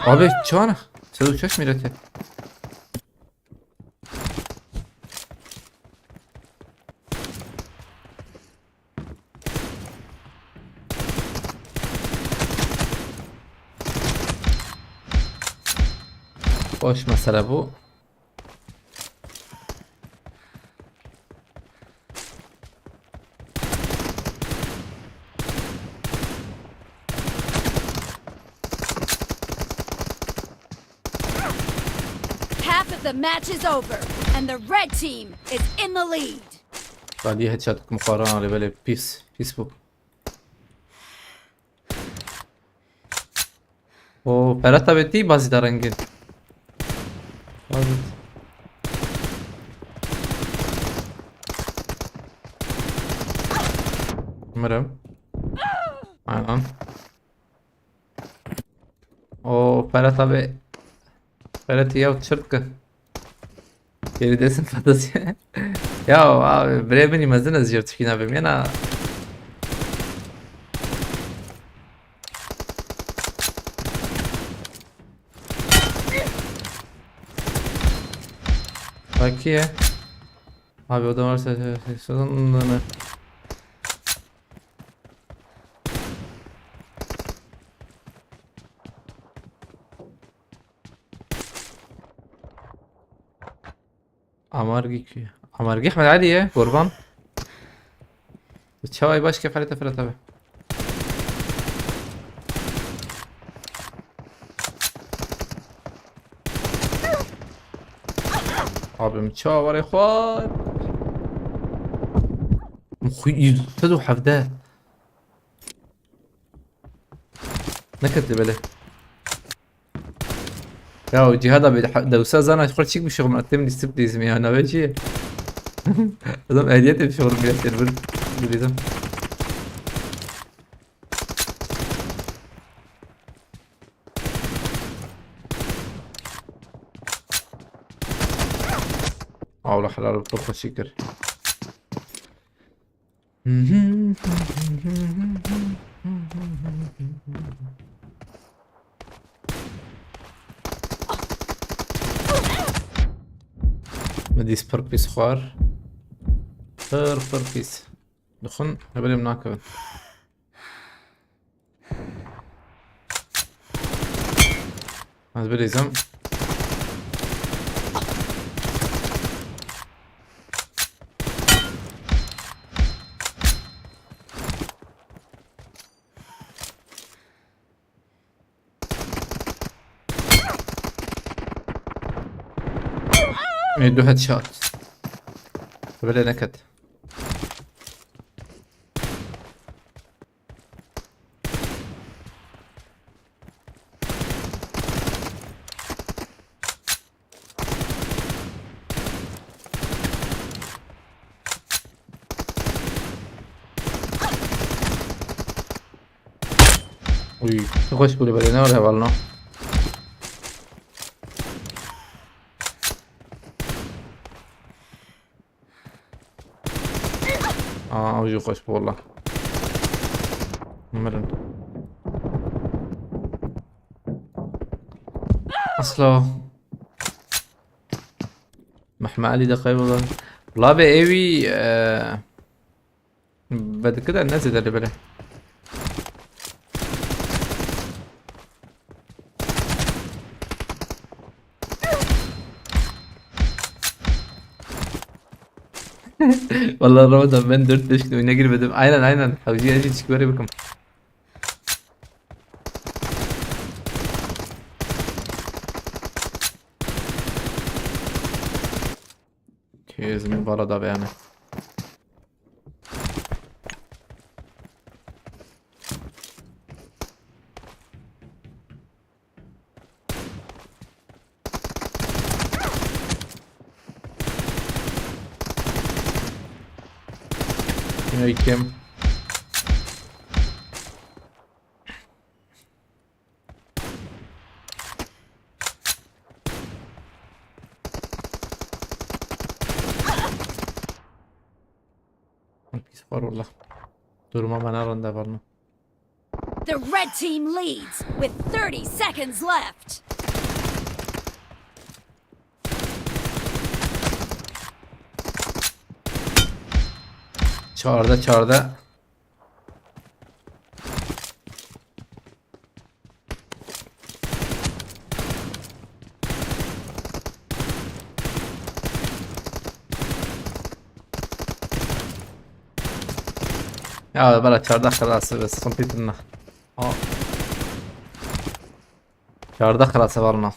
Abi çana? Sezû çeş mirete. Boş mesele bu. Half of the match is over, and the red team is in the lead. Salih headshot kum xwaran, ale belê pis, pis bu. O Ferhat abi tî bazî da rengin. Bazî. Mirim. Aynen. O Ferhat abi. Ferhat ya çırtkı. Geri desin fantezi. Ya abi, birê min mezin ez jêr tişkîna bim, yena. Bakiye. Abi, o da varsa, sezonunu. Amargî kî? Amargî Ehmed Elî ye, kurban. Çaway baş kefarete Fırat abi. Abim çawa var xwar. Xu-, yüz, yüz hevde. Nekete bele. Ya o Cihad abi, ha-, dewsa zana xwar çik bişo, ma tem dîsip dîzim ya, navê çi ye? Adam ehliyet bişo, bir bir dîzim. Allah helal olsun, çok teşekkür. Me dîs pir pîs xwar. Pir, pir pîs. Dixwin, ne bilêm nakevin. Ez bilîzim. Ê, du headshot. Bile neket. Uy, xweş bû li berê, ne were hevalno. Aa, ew jî xweş bû wela. Mirin. Asla. Mehme Elî de qey wela. Wela be êwî, e, vedikide ne zêde li bere. Vallahi Ramadan, ben dört beş gün oyuna girmedim. Aynen, aynen. Havcı acı çıkıveri bakın. Kêz min bara da beyane. Yine kim? Pis var valla. Duruma bana rende var mı? The red team leads with thirty seconds left. Çağırdı, çağırdı. Ya bela çardak xelası ve sıkıntı tırnak. O. Çardak xelası var mı?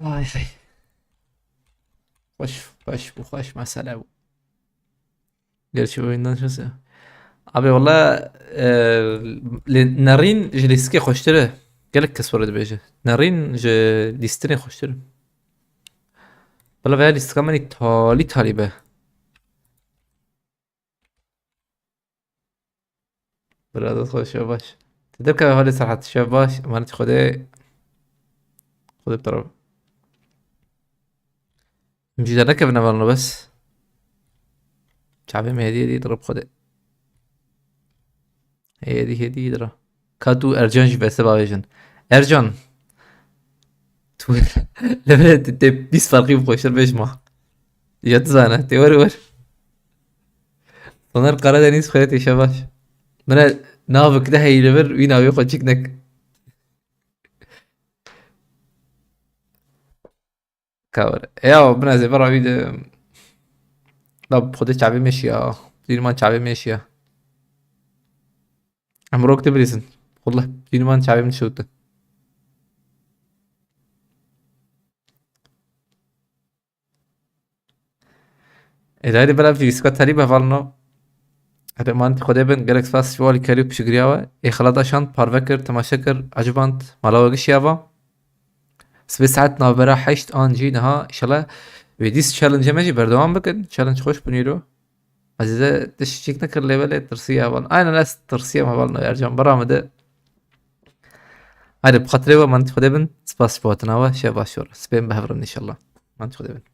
Ay ay. Xweş, xweş, bu xweş mesele bu. Gerçi oyundan çıksa. Abi valla, e, li-, Nerîn ji lîstikê xweştir e. Gelek kes were dibêje. Nerîn ji lîstinê xweştir e. Valla veya lîstika min î talî talî be. Bira dest xwe şev baş. Te derkeve halê serhet şev baş. Emanet Xwedê. Xwedê bi te re be. Em jî dernekevine valno bes. Çavê me hêdî hêdî dirib Xwedê. Hêdî hêdî dira. Ka tu Ercan jî bese bavêjin. Ercan. Tu li vê te, te bîst ferqî bi xweştir bêj ma. Ya tu zane, tê wer wer. Soner Karadeniz xwe tê şebaş. Mine navik de heyî li vir, wî navê xwe çik nek. Cover. Ya, bin ez ê vera wî de. La, xwedê çavê me şiya. Dînman çavê me şiya. Em rok dibilîzin. Xullah, dînman çavê min şewte. Ê, dayê, bela vîrîska terî be valno. Hede man Xwedê bin, gelek spas ji walî kerî û piştgiriya we. Ê xelata şand, parve kir, temaşe kir, eciband, mala we gişiya va. Sibê saet navbera heşt an jî niha, inşallah, wê dîs challenge me jî berdewam bikin. Challenge xweş bûn îro. Ezîze tiştçîk nekir lê belê tirsiya van. Aynen ez tirsiyam hevalno Ercan. Bera min de. Hadi bi xatirê we, man Xwedê bin. Spas ji bo hatina we. Şev baş yor. Sibê em bi hev re bin inşallah. Man Xwedê bin.